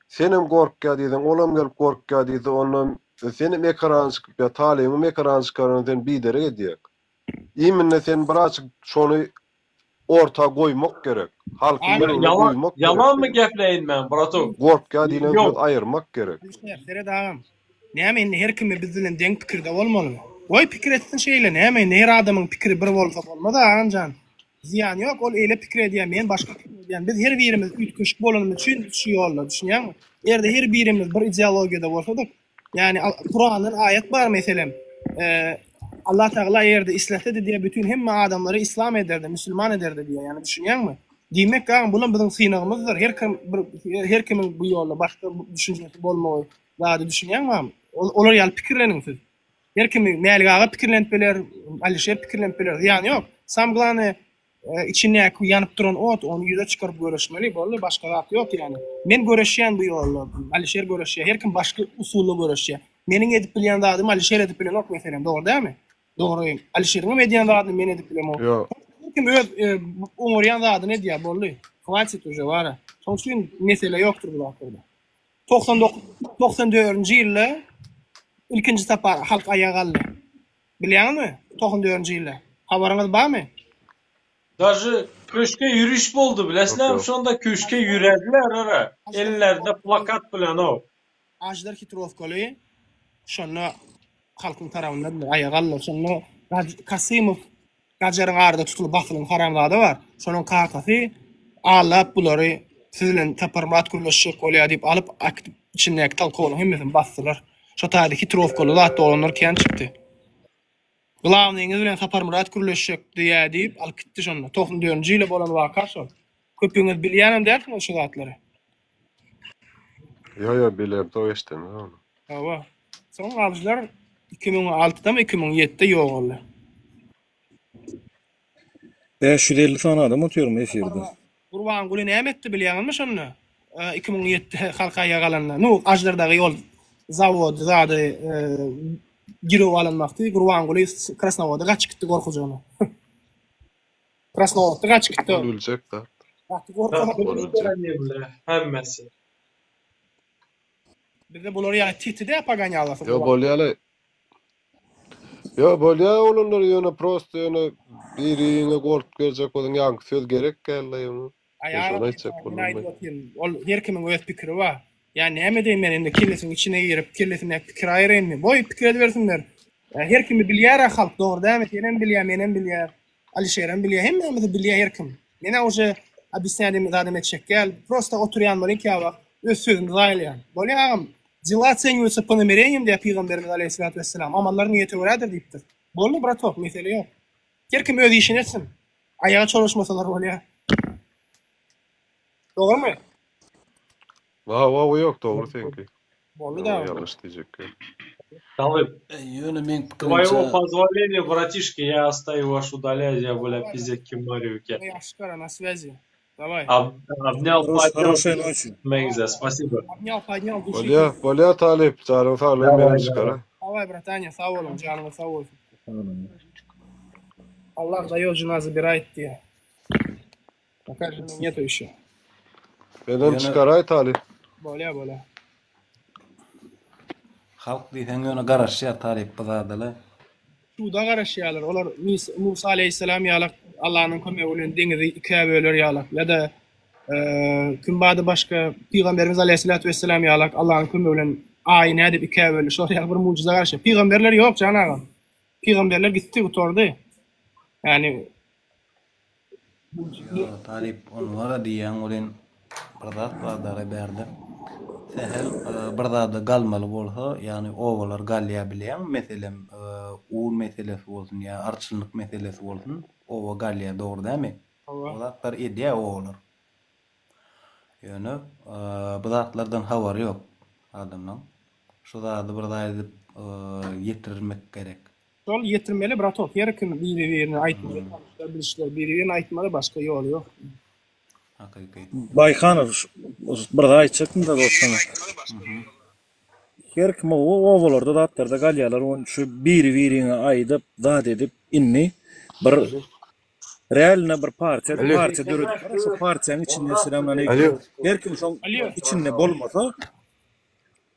senem gorkýa diýseň, olam gelip gorkýa diýse, ondan senem ekrana çykyp ýa talybyňam ekrana çykarany sen biderek edýäň. Imенно sen birazjyk şony orta goýmak gerek. Halkyň ýüregine Ýalan, guýmak gerek ýalanmy seni. gepleýin men, bratok? Gorkýa diýlen Ýok. sözi aýyrmak gerek. Alişer, seret agam. Näme indi her kimi biz bilen deň pikirde bolmalymy? Goý pikir etsin şeýle, näme indi her adamyň pikiri bir bolsa bolmaz agam jan. Zyýany ýok, ol eýle pikir edýär, men başga pikir edýän. Biz her birimiz üýtgeşik bolanymyz üçin biz şu ýolda, düşünýäňmi? Eger-de her birimiz bir ideologiýada bolsadyk, ýagny Kurandan aýat bar meselem, Allah Tagala eger-de islesedi diýýär, bütin hemme adamlary islam ederdi, müsülman ederdi diýýär, ýagny düşünýäňmi? Diýmek agam bulam biziň synagymyzdyr. Her kim bir her kimiň bu ýolda başga düşünjesi bolmagy zady düşünýäňmi agam? Olar ýaly pikirleniň siz. Her kimi Mälik aga pikirlenip biler, Alişer pikirlenip biler, zyýany ýok. Sam glawnyý içindäki ýanyp duran ot, ony ýüze çykaryp göreşmeli, boldy, başga zat ýok ýagny. Men göreşýän bu ýolda, Alişer göreşýär, her kim başga usulda göreşýär. Meniň edip bilýän zadymy Alişer edip bilenok meselem, dogry dälmi? Dogry. Alişeriňem edýän zadyny men edip bilemok. Ýok. Her kim öz oňarýan zadyny edýär, boldy. Hwatit uje wara. Şonuň üçin mesele ýokdur bu zatlarda. 99 94-nji ýylda ilkinji sapar halk aýaga galdy. Bilýäňizmi? 94-nji ýylda. Habaryňyz barmy? Daže köşke ýöriş boldy bilesizlermi şonda köşke ýörediler ara ellerinde plakat bilen ow. Aždar hitrowkaly şonda halkyň tarabyndadylar aýaga galdylar. Şonda Kasymow Gajaryň arada tutulyp basylan haramzada bar. Şonuň kakasy aldap bulary siz bilen Saparmyrat gürleşjek bolýar diýip alyp äkidip içindäki talkowlaryň hemmesini basdylar. Şo taýda hitrowkaly zat oglanlar kän çykdy. Glawnyňyz bilen Saparmyrat gürleşjek diýýär diýip alyp gitdi şonda. 94-nji ýyla bolan waka şol. Köpüňiz bilýänem dälsiňiz şu zatlary. Ýo ýo bilemzok eşdemzok ony. Hawa. Soň alyjylar 2006-damy 2007-de ýogaldy. 550 sany adam otyrmy efirde. Gurbanguly näme etdi bilýäňizmi şonda? 2007-de halk aýaga galanda. Nu, Aždardagy ol zawody zady girew alan wagty Gurbanguly Krasnowoda gaçyp gitdi gorkujagyna. Krasnowodda gaçyp gitdi ol. Ol biljek zat. Gaty gorkak. Ol biljek. Hemmesi. Bizde bular ýaly titi dä pogonýalasy. Ýo bolýaly. Ýo bolýa oglanlar ýöne prosto ýöne biriňe gorkup geljek bolsaň ýaňky söz gerek dälde ýöne. Men şony aýtjak boldum. Ol her kimiň öz pikiri bar. Ýa näme edeýin men indi kellesiniň içine girip kellesindäki pikiri aýyraýynmy? Goý pikir edibersinler. Her kimi bilýär-ä halk dogry dälmi? Senem bilýär, menem bilýär. Alişerem bilýär, hemmämizi bilýär her kim. Menä uje obýasnýadym zadam etjek däl. Prosta oturýan bolýan käwagt öz sözümi zaýalaýan. Bolýa agam, dela ocenýuwatsa po namereniýam diýýär pygamberimiz aleýhissalatu wessalam. Amallar niýete görädir diýipdir. Boldy bratok, mesele ýok. Her kim öz işini etsin. Aýaga çolaşmasalar bolýar. Dogrymy? Hawa ýok dogry seňki. Boldy da. Ýalňyş diýjek ýok. Talyp. Ýöne meň Твоего pikirimçe позволения, братишка, я остаю ваш удалять, я, бля, пиздец кемарю. Ýagşy на связи. Давай. Обнял, Хорош, поднял. хорошей ночи. Меңзе, спасибо. Обнял, поднял, души. Bolýa, bolýa Talyp, janyň saglygy meni çykara. Давай, братаня, sag boluň, janyňyz sag bolsun. Allah дает, жена забирает diýýär. Пока жены нету еще. Menem Ýöne çykaraý Talyp. Bolýa, bolýa. halk diýseň ýöne garaşýar talyp bu zadaly. Suda garaşýarlar. Olar Musa aleýhissalam ýalak Allanyň kömegi bilen deňizi ikä böler ýalak ýa-da kim bardy başga Pygamberimiz aleýhissalatu wessalam ýalak Allanyň kömegi bilen aýy nädip ikä böldi şolar ýaly bir mujiza garaşýar. Pygamberler ýok jan agam. Pygamberler gitdi gutardy. Ýani. Ýok, talyp, ony bara diýýäň welin bir zat bar dagy bärde. Sähel bir zada galmaly bolsa, ýagny obalar galýar bilýäňmi, meselem, un meselesi bolsun ýa arçynlyk meselesi bolsun, oba galýar, dogry dälmi? O zatlary edýär obalar. Ýöne bu zatlardan habary ýok adamlaň. Şu zady bir zat edip ýetirmek gerek. Şol ýetirmeli bratok her kim biri birine aýtmaly tanyşlar bilişler biri birine aýtmaly başga ýoly ýok. Hakyky. Baýhanow bir zat aýtjakdym-da dost saňa. Her kim obalarda zatlarda galýarlar ony şu biri biriňe aýdyp zat edip indi bir realno bir partiýa partiýa döredip şo partiýanyň içinde selamünaleýkum her kim şoň içinde bolmasa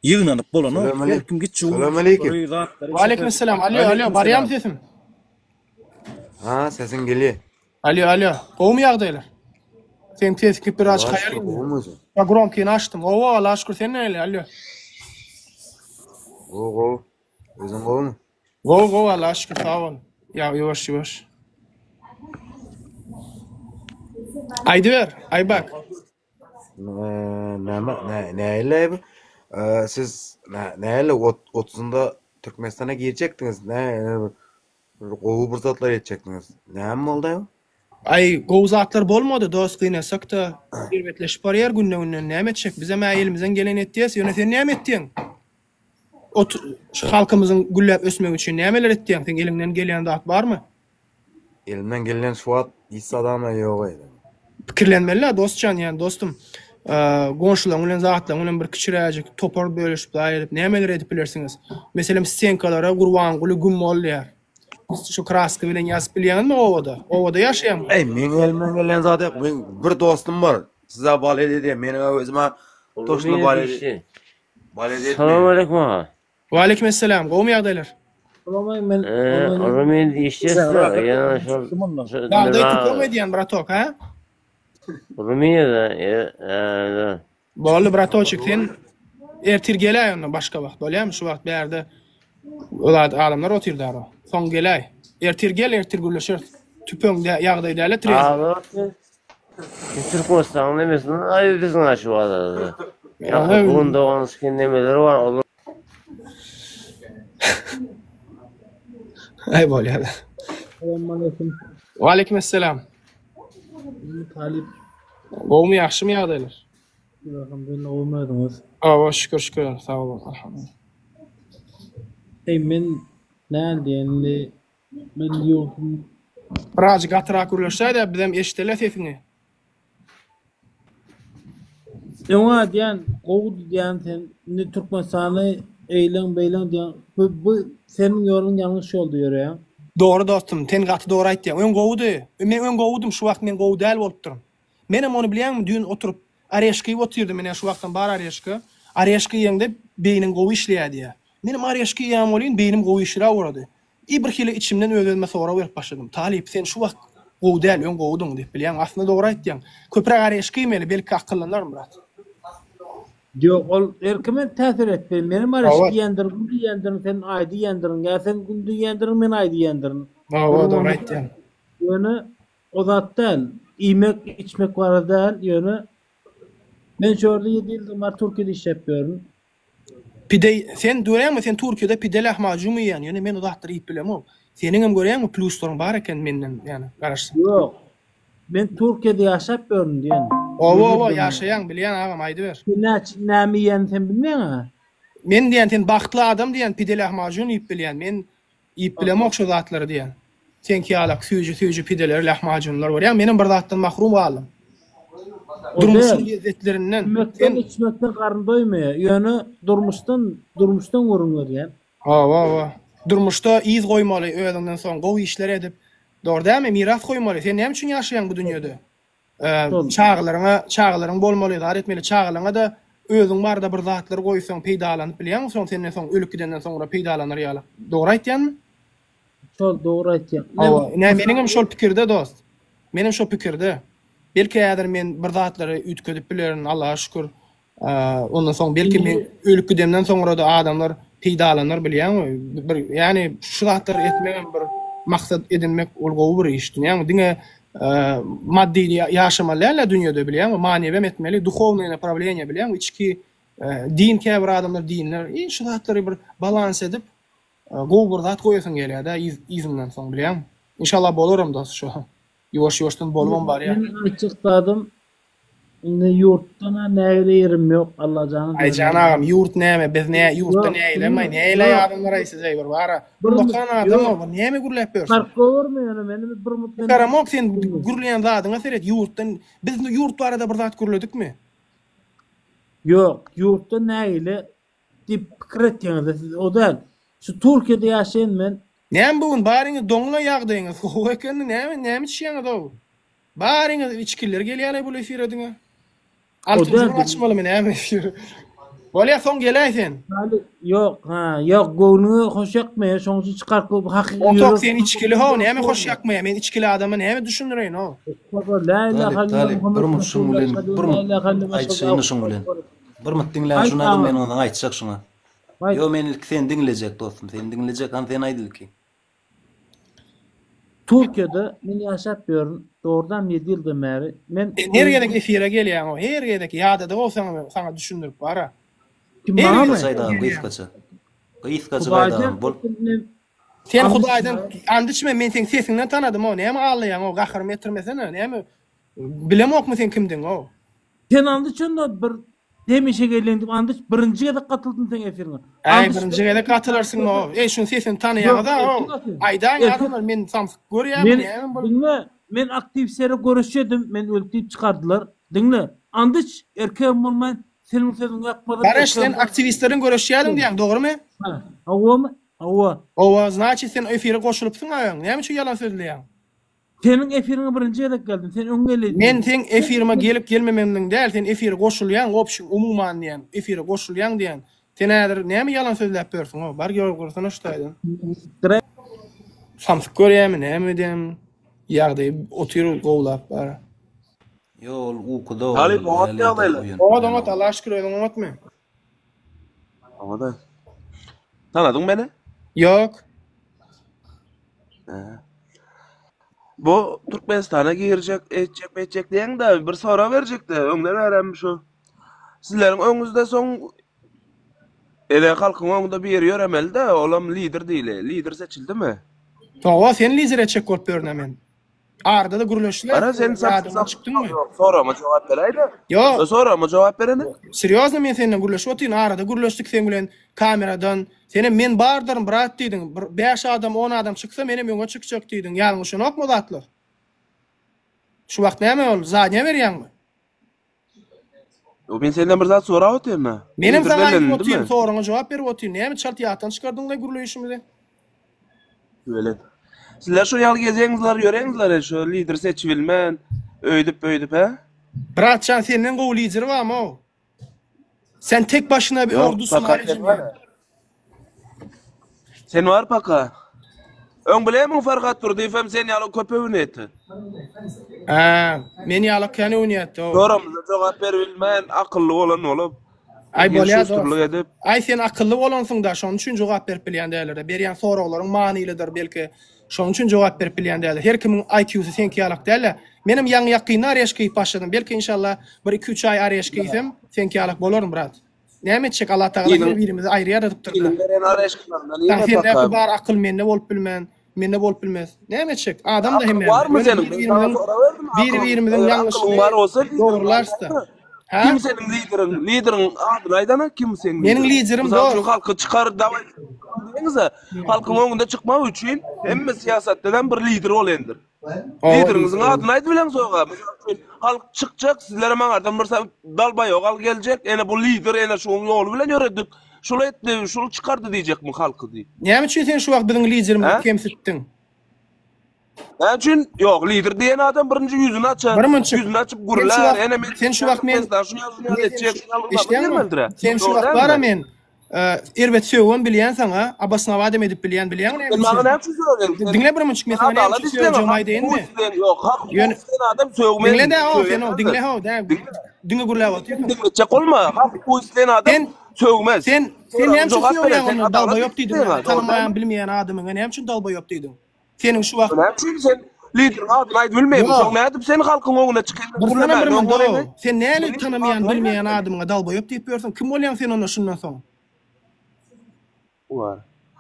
Ýygnanyp bolanok. Her kim gitjek Salam aleýkim. Waleýkim salam. Alýo, alýo, barýamy sesim? Ha, sesiň gelýär. Alýo, alýo. Gowumy ýagdaýlar? Seň sesiň biraz Allaha haýal şükür, gelýär. gowumy özüň? Ya gromkini açdym. Gowy, Allaha şükür, sen nähili? Alýo. Gowy, gowy. Özüň gowumy? Gowy, gowy, Allaha şükür, sag bol. Ýa ýuwaş, ýuwaş. Aýdyber, Aýbak. Näme, nähili bu? Siz nähili otuzynda Türkmenistana girjekdiňiz? Nä, bir gowy bir zatlar etjekdiňiz. Näme boldy? Aý, gowy zatlar bolmady, dost, gynansak-da, erbetleşip barýar günde-günden. Näme etjek? Bizem-ä elimizden geleni etýäs, ýöne sen näme etýäň? Ot, şu halkymyzyň gülläp ösmegi üçin nämeler etýäň? Seň eliňden gelýän zat barmy? Elimden gelýän şu wagt hiç zadam-a ýok eýsem. Pikirlenmeli-dä dostjan, ýani dostum. Goňşularyň bilen zatlaryň bilen bir kiçiräjik topar bölüşip zat edip nämeler edip bilersiňiz? Meselem stenkalara Gurbanguly güm bol diýýär. Şu kraska bilen ýazyp bilýäňizmi obada? Obada ýaşaýaňmy? Eý, meň elimden gelýän zat ýok. Meň bir dostum bar. Size balet edýär. Meniň özüm-ä toşny balet balet etmeýän. Salam aleýkum aga. Waleýkim esselam. Gowumy ýagdaýlar? Men Rumyny işleýäs-de, ýa şol Ýagdaý tüpeň edýän bratok, hä? Rumyniýada, ýa. Boldy bratoçik, sen ertir geläý onda başga wagt, bolýamy? Şu wagt bärde zat adamlar otyr dara. Soň geläý. Ertir gel, ertir gürleşeris. Tüpeň ýagdaý däl-e trezw. Siz Türkmenistanyň nemesini aýyp edesiň şu wada. Ýa Gundoganskiý nemeleri bar, olar Aý bolýar. Salam aleýkum. Waleýkim esselam. Talyp. Gowumy ýagşymy ýagdaýlar? Elhamdülillah gowumy özüňiz? Hawa şükür şükür sag boluň alhamdulillah. Eý men näl diýenli men ýurdum Birazjyk gatyrak gürleşsäýdä bizem eşideli sesiňi. Öňe diýen gowudy diýen sen indi Türkmenistany eýleň beýleň diýen bu bu seniň ýoluň ýalňyş ýolda ýöreýäň. Dogry dostum sen gaty dogry aýtýaň öň gowudy men öň gowudym şu wagt men gowy däl bolupdyryn menem ony bilýäňmi düýn oturyp oreşka iýip otyrdym ine şu wagtam bar oreşka oreşka iýeňde beýniň gowy işleýär diýýär menem oreşka iýýän welin beýnim gowy işläp ugrady I bir hili içimden öz-özüme sorag berip başladym. Talyp, sen şu wagt gowy däl, öň gowudyň diýip bilýäňmi? Aslynda dogry aýtýaň. Köpräk oreşka iýmeli, belki akyllanaryn brat. Ýok, ol her kime täsir etmeýär. Menem oreşka Hawa. iýendirin, günde iýendirin, sen aýda iýendirin, ýa sen günde iýendirin, men aýda iýendirin. Hawa, Gürrüň dogry onda aýtýaň. Ýöne o zat däl. Iýmek, içmek barada däl, ýöne men şu ýerde ýedi ýyldan bäri Türkiýede işläp ýörün. Pide sen görýäňmi sen Türkiýede pide lahmajun iýýän ýöne men o zatlary iýip bilemok. Seniňem görýäňmi pluslaryň bar eken menden ýani garaşsaň. Ýok. Men Türkiýede ýaşap ýörün diýen. Owa owa ýaşaýaň bilýän agam aýdyber. Sen näçe näme iýenini sen bilmeýäňä. Men diýen sen bagtly adam diýen pide lahmajun iýip bilýän men Iýip bilemok şo zatlary diýen. Seňki ýalak süýji süýji pideleri lahmajunlar görýäň menem bir zatdan mahrum galdym. O Durmuşyň däl. lezzetlerinden. Iýmekden Sen içmekden garyn doýmaýar. Ýöne durmuşdan durmuşdan gürrüň berýän. Hawa hawa. Durmuşda yz goýmaly özüňden soň gowy işler edip. Dogry dälmi? Miras goýmaly. Sen näme üçin ýaşaýaň bu dünýede? Çagalaryňa çagalaryň bolmaly zat etmeli çagalaryňa-da özüň barada bir zatlar goýsaň peýdalanyp bilýäňmi soň senden soň ölüp gidenden soňra peýdalanar ýaly dogry aýtýanmy? Şol dogry aýtýaň. Hawa ine meniňem şol pikirde dost. Menem şo pikirde. Belki häzir men bir zatlary üýtgedip bilerin Allaha şükür. Ondan soň belki men ölüp gidemden soňra-da adamlar peýdalanar bilýäňmi? Bir ýani şu zatlary etmegem bir maksat edinmek ol gowy bir iş dünýäňmi? Diňe Maddy ýaşamaly däl-de dünýede bilýäňmi, manewem etmeli, duhownyý naprawleniýe bilýäňmi, içki din käbir adamlar dinler, i şu zatlary bir balans edip gowy bir zat goýasyň gelýär-de yzyndan soň bilýäňmi. Inşallah bolaram dos şo. Ýuwaş-ýuwaşdan bolubam barýar. Meniň aýtjak zadym Indi ýurtdan-a nägile ýerim ýok, Allajana Aý jan agam, ýurt näme, biz nä ýurtda nägilemäý, nägile adamlar-aý siz-eý bir bar-a. Ullakan adam-ow, bir näme gürläp ýörsüň? Park gowerme ýöne meni bir mut men. Çykaramok sen gürleýän zadyňa seret, ýurtdan biz ýurt barada bir zat gürledikmi? Ýok, ýurtdan nägile diýip pikir etýäňiz-de siz, o däl. Şu Türkiýede ýaşaýan men. Näme bu gün baryňyz doňla ýagdaýyňyz gowy ekeni näme näme içýäňiz-ow? Baryňyz içgililer gelýäleý bul efire diňe. Altynjy gün açmalymy näme efiri? Bolýa soň geläý sen. Ýok, ha, ýok, göwnüňe hoş ýakmaýar, şoň üçin çykaryp bu hakyky ýürek. Otok sen içgili how, näme hoş ýakmaýar? Men içgili adama näme düşündireýin how? Talyp, talyp, bir mut şuň bilen, bir mut aýdyşaýyn şuň bilen. Bir mut diňläň şuny aýdym men ondan aýtjak şuňa. Ýo men ilki seni diňlejek dostum, seni diňlejek, hany sen aýt ilki. Türkiýede men ýaşap ýörün, dogrudanam ýedi ýyldan bäri. Men Sen her gezek efire gelýäň-ow, her gezek ýadadyk ow saňa saňa düşündirip bara. Kim Her maňamy? gezek Gysgaça aýdagam, gelýäň. gysgaça. Gysgajyk Hudaýdan aýdagam, bol. Sen And Hudaýdan içme. and içme, men seň sesiňden tanadym-ow, näme aldaýaň-ow, gaharymy getirmesene, näme bilemokmy seň kimdigiňi-ow. Sen and içende bir hemişe gelýän diýip and iç, birinji gezek gatyldym seň efiriňe. Äý And iç. birinji gezek gatylarsyň o. Eý şuň sesini tanaýaňyza o. Aýdaýyň adamlar men samsyk görýämi Men näme bul. diňle men aktiwistlere göreşýedim men öldü diýip çykardylar. Diňle and iç erkegem bolmaýyn seniň sözüňi ýakmazam Garaş sen erkegem bolmaýyn. aktiwistleriň göreşýädiň diýýäň dogrymy? Ha hawamy? Hawa. Hawa znaçit sen efire goşulypsyň a öň näme üçin ýalan sözleýäň? Seniň efiriňe birinji gezek geldim. Sen öň gelýdiň. Men seň efirime gelip gelmememden däl, sen efire goşulýaň wobşim umuman diýän, efire goşulýaň diýän. Sen häzir näme ýalan sözläp ýörsüň-ow, bar ýol gursana şu taýdan. Samsyk görýämi näme edýän ýagdaýy otyr gowlap bar. Ýo ol ukuda ol Talyp oňat häli ýagdaýlar. oýanyp Oňat bilenok. oňat Allaha şükür özüň oňatmy? Oňat. Tanadyň meni? Ýok. Bu Türkmenistana girjek, etjek, etjek diýeňde bir sorag berjekde, öňden bärem şu. Sizleriň öňüňizde soň ele halkyň öňünde biri ýöremeli-de, olam lider diýli. Lider seçildimi? Hawa, sen lider etjek bolup ýörün-ä men. Arada-da gürleşdiler. Ara sen Ýadyňdan çykdyňmy? Ýok, sorama jogap beräýdä. Ýok. Sorama jogap berene. Serýozno men senden gürleşip otyryn. Arada gürleşdik seň bilen kameradan. Senem men bardyryn brat diýdiň. Bir 5 adam, 10 adam çyksa menem öňe çykjak diýdiň. Ýadyňa düşenokmy o zatlar? Şu wagt näme ol? Zadnýa berýäňmi? Ýok, men senden bir zat sorap otyryn-a. Menem Lider saňa aýdyp bellenildimi? otyryn, soragyňa jogap berip otyryn. Näme çalt ýatdan çykardyňlaý gürleýşimizi? Belet. Sizler şo ýaly gezeňizler ýöreňizler şo lider seçibilmän öýdüp öýdüp hä? Bratjan senden gowy lider barmy-ow? Sen tek başyna bir Ýok, ordusun paka sen bar. Sen bar paka. Öň bilemiň Farhat Durdyýew hem sen ýaly köp öwünýärdi. Hä, men ýaly kän öwünýärdi-ow. Soramyza jogap beribilmän akylly bolan bolup. Aý bolýa Şuşturlyk dost. edip. Aý sen akylly bolansyňda şonuň üçin jogap berip bilýän däldirde. Berýän soraglaryň manylydyr belki. Şonuň üçin jogap berip bilýän däldir. Her kimiň IQ-sy seňki ýalak dälde. Menem ýaňy ýakynda oreşka iýip başladym. Belki inşallah bir iki üç aý oreşka iýsem seňki ýalak bolaryn brat. Näme etjek Allah Tagala her birimizi aýry ýaradypdyrda. Diniň beren oreşkalaryndan Saň iýme sendäki paka. bar akyl mende bolup bilmän. Mende bolup bilmez. Näme etjek? Adam-da Akylyň hemmämiz. barmy Ýöne seniň? Men saňa bir-birimiziň sorag berdim. Akylyň, bir-birimiziň eger akylyň ýalňyşyny bar bolsa lideriň dogrularys-da. aýdaýda. Hä? Kim seniň lideriň? Lideriň adyny aýdana kim seň Meniň lideriň? liderim Mysal üçin dost. halky çykar dawaý diýeňiz-ä. Halkyň öňünde çykmak üçin hemme syýasatda hem bir lider bolýandyr. Owa, Lideriňiziň liderim. adyny aýdybileňzog-a. Mysal üçin halk çykjak, sizlerem aňardan bir dalbaýok al geljek, ene bu lider, ene şuň ýoly bilen ýöredik. Şul etdi, şul çykardy diýjekmi halky diý. Näme üçin sen şu wagt biziň liderimizi Hä? kemsitdiň? Näme üçin? Ýok, lider diýen adam birinji ýüzüni açar. Bir munçuk. Ýüzüni açyp Sen şu gürlär. wagt Ene men sen şu wagt men Türkmenistan şuny ýaly şuny ýaly etjek, şuny ýaly Eşidýäňmi? diýmelidir-ä. Sen şu Dogry wagt dälmi? bara men e, erbet sögübem bilýän saňa, obosnowadam edip bilýän, bilýäňmi näme Sen maňa üçin? näme üçin sögýäň? Diňle bir munçuk, men saňa näme Adalat üçin isleýän, sögjegimi hak aýdaýynmy? hukuk isleýän, ýok, hak hukuk Ýöne isleýän adam sögmez. Diňle-dä ho, sen ho, Sögýän diňle däldir. ho, dä, diňe gürläp otyrsyň. Diňletjek bolma. Hak hukuk isleýän adam Sen sögmez. Sen sen Soragyň näme üçin jogap berer. sögýäň Sen onda adalat dalbaýop diýdiň isleýäň, ýa dogry tanamaýan dälmi? bilmeýän adamyňa näme üçin dalbaýop diýdiň? Seniň şu wagt Näme üçin sen? Lideriň adyny aýdyp bilmeýärmi? Ýok. Soň nädip sen halkyň öňüne çykyp Dursana bir gürlemäge munda. öň Sen näle Lideriň tanamaýan, adyny bilmeýän aýtmaýarsyň. adamyňa dalboýop diýip ýörsüň? Kim bolýaň sen onda şundan soň?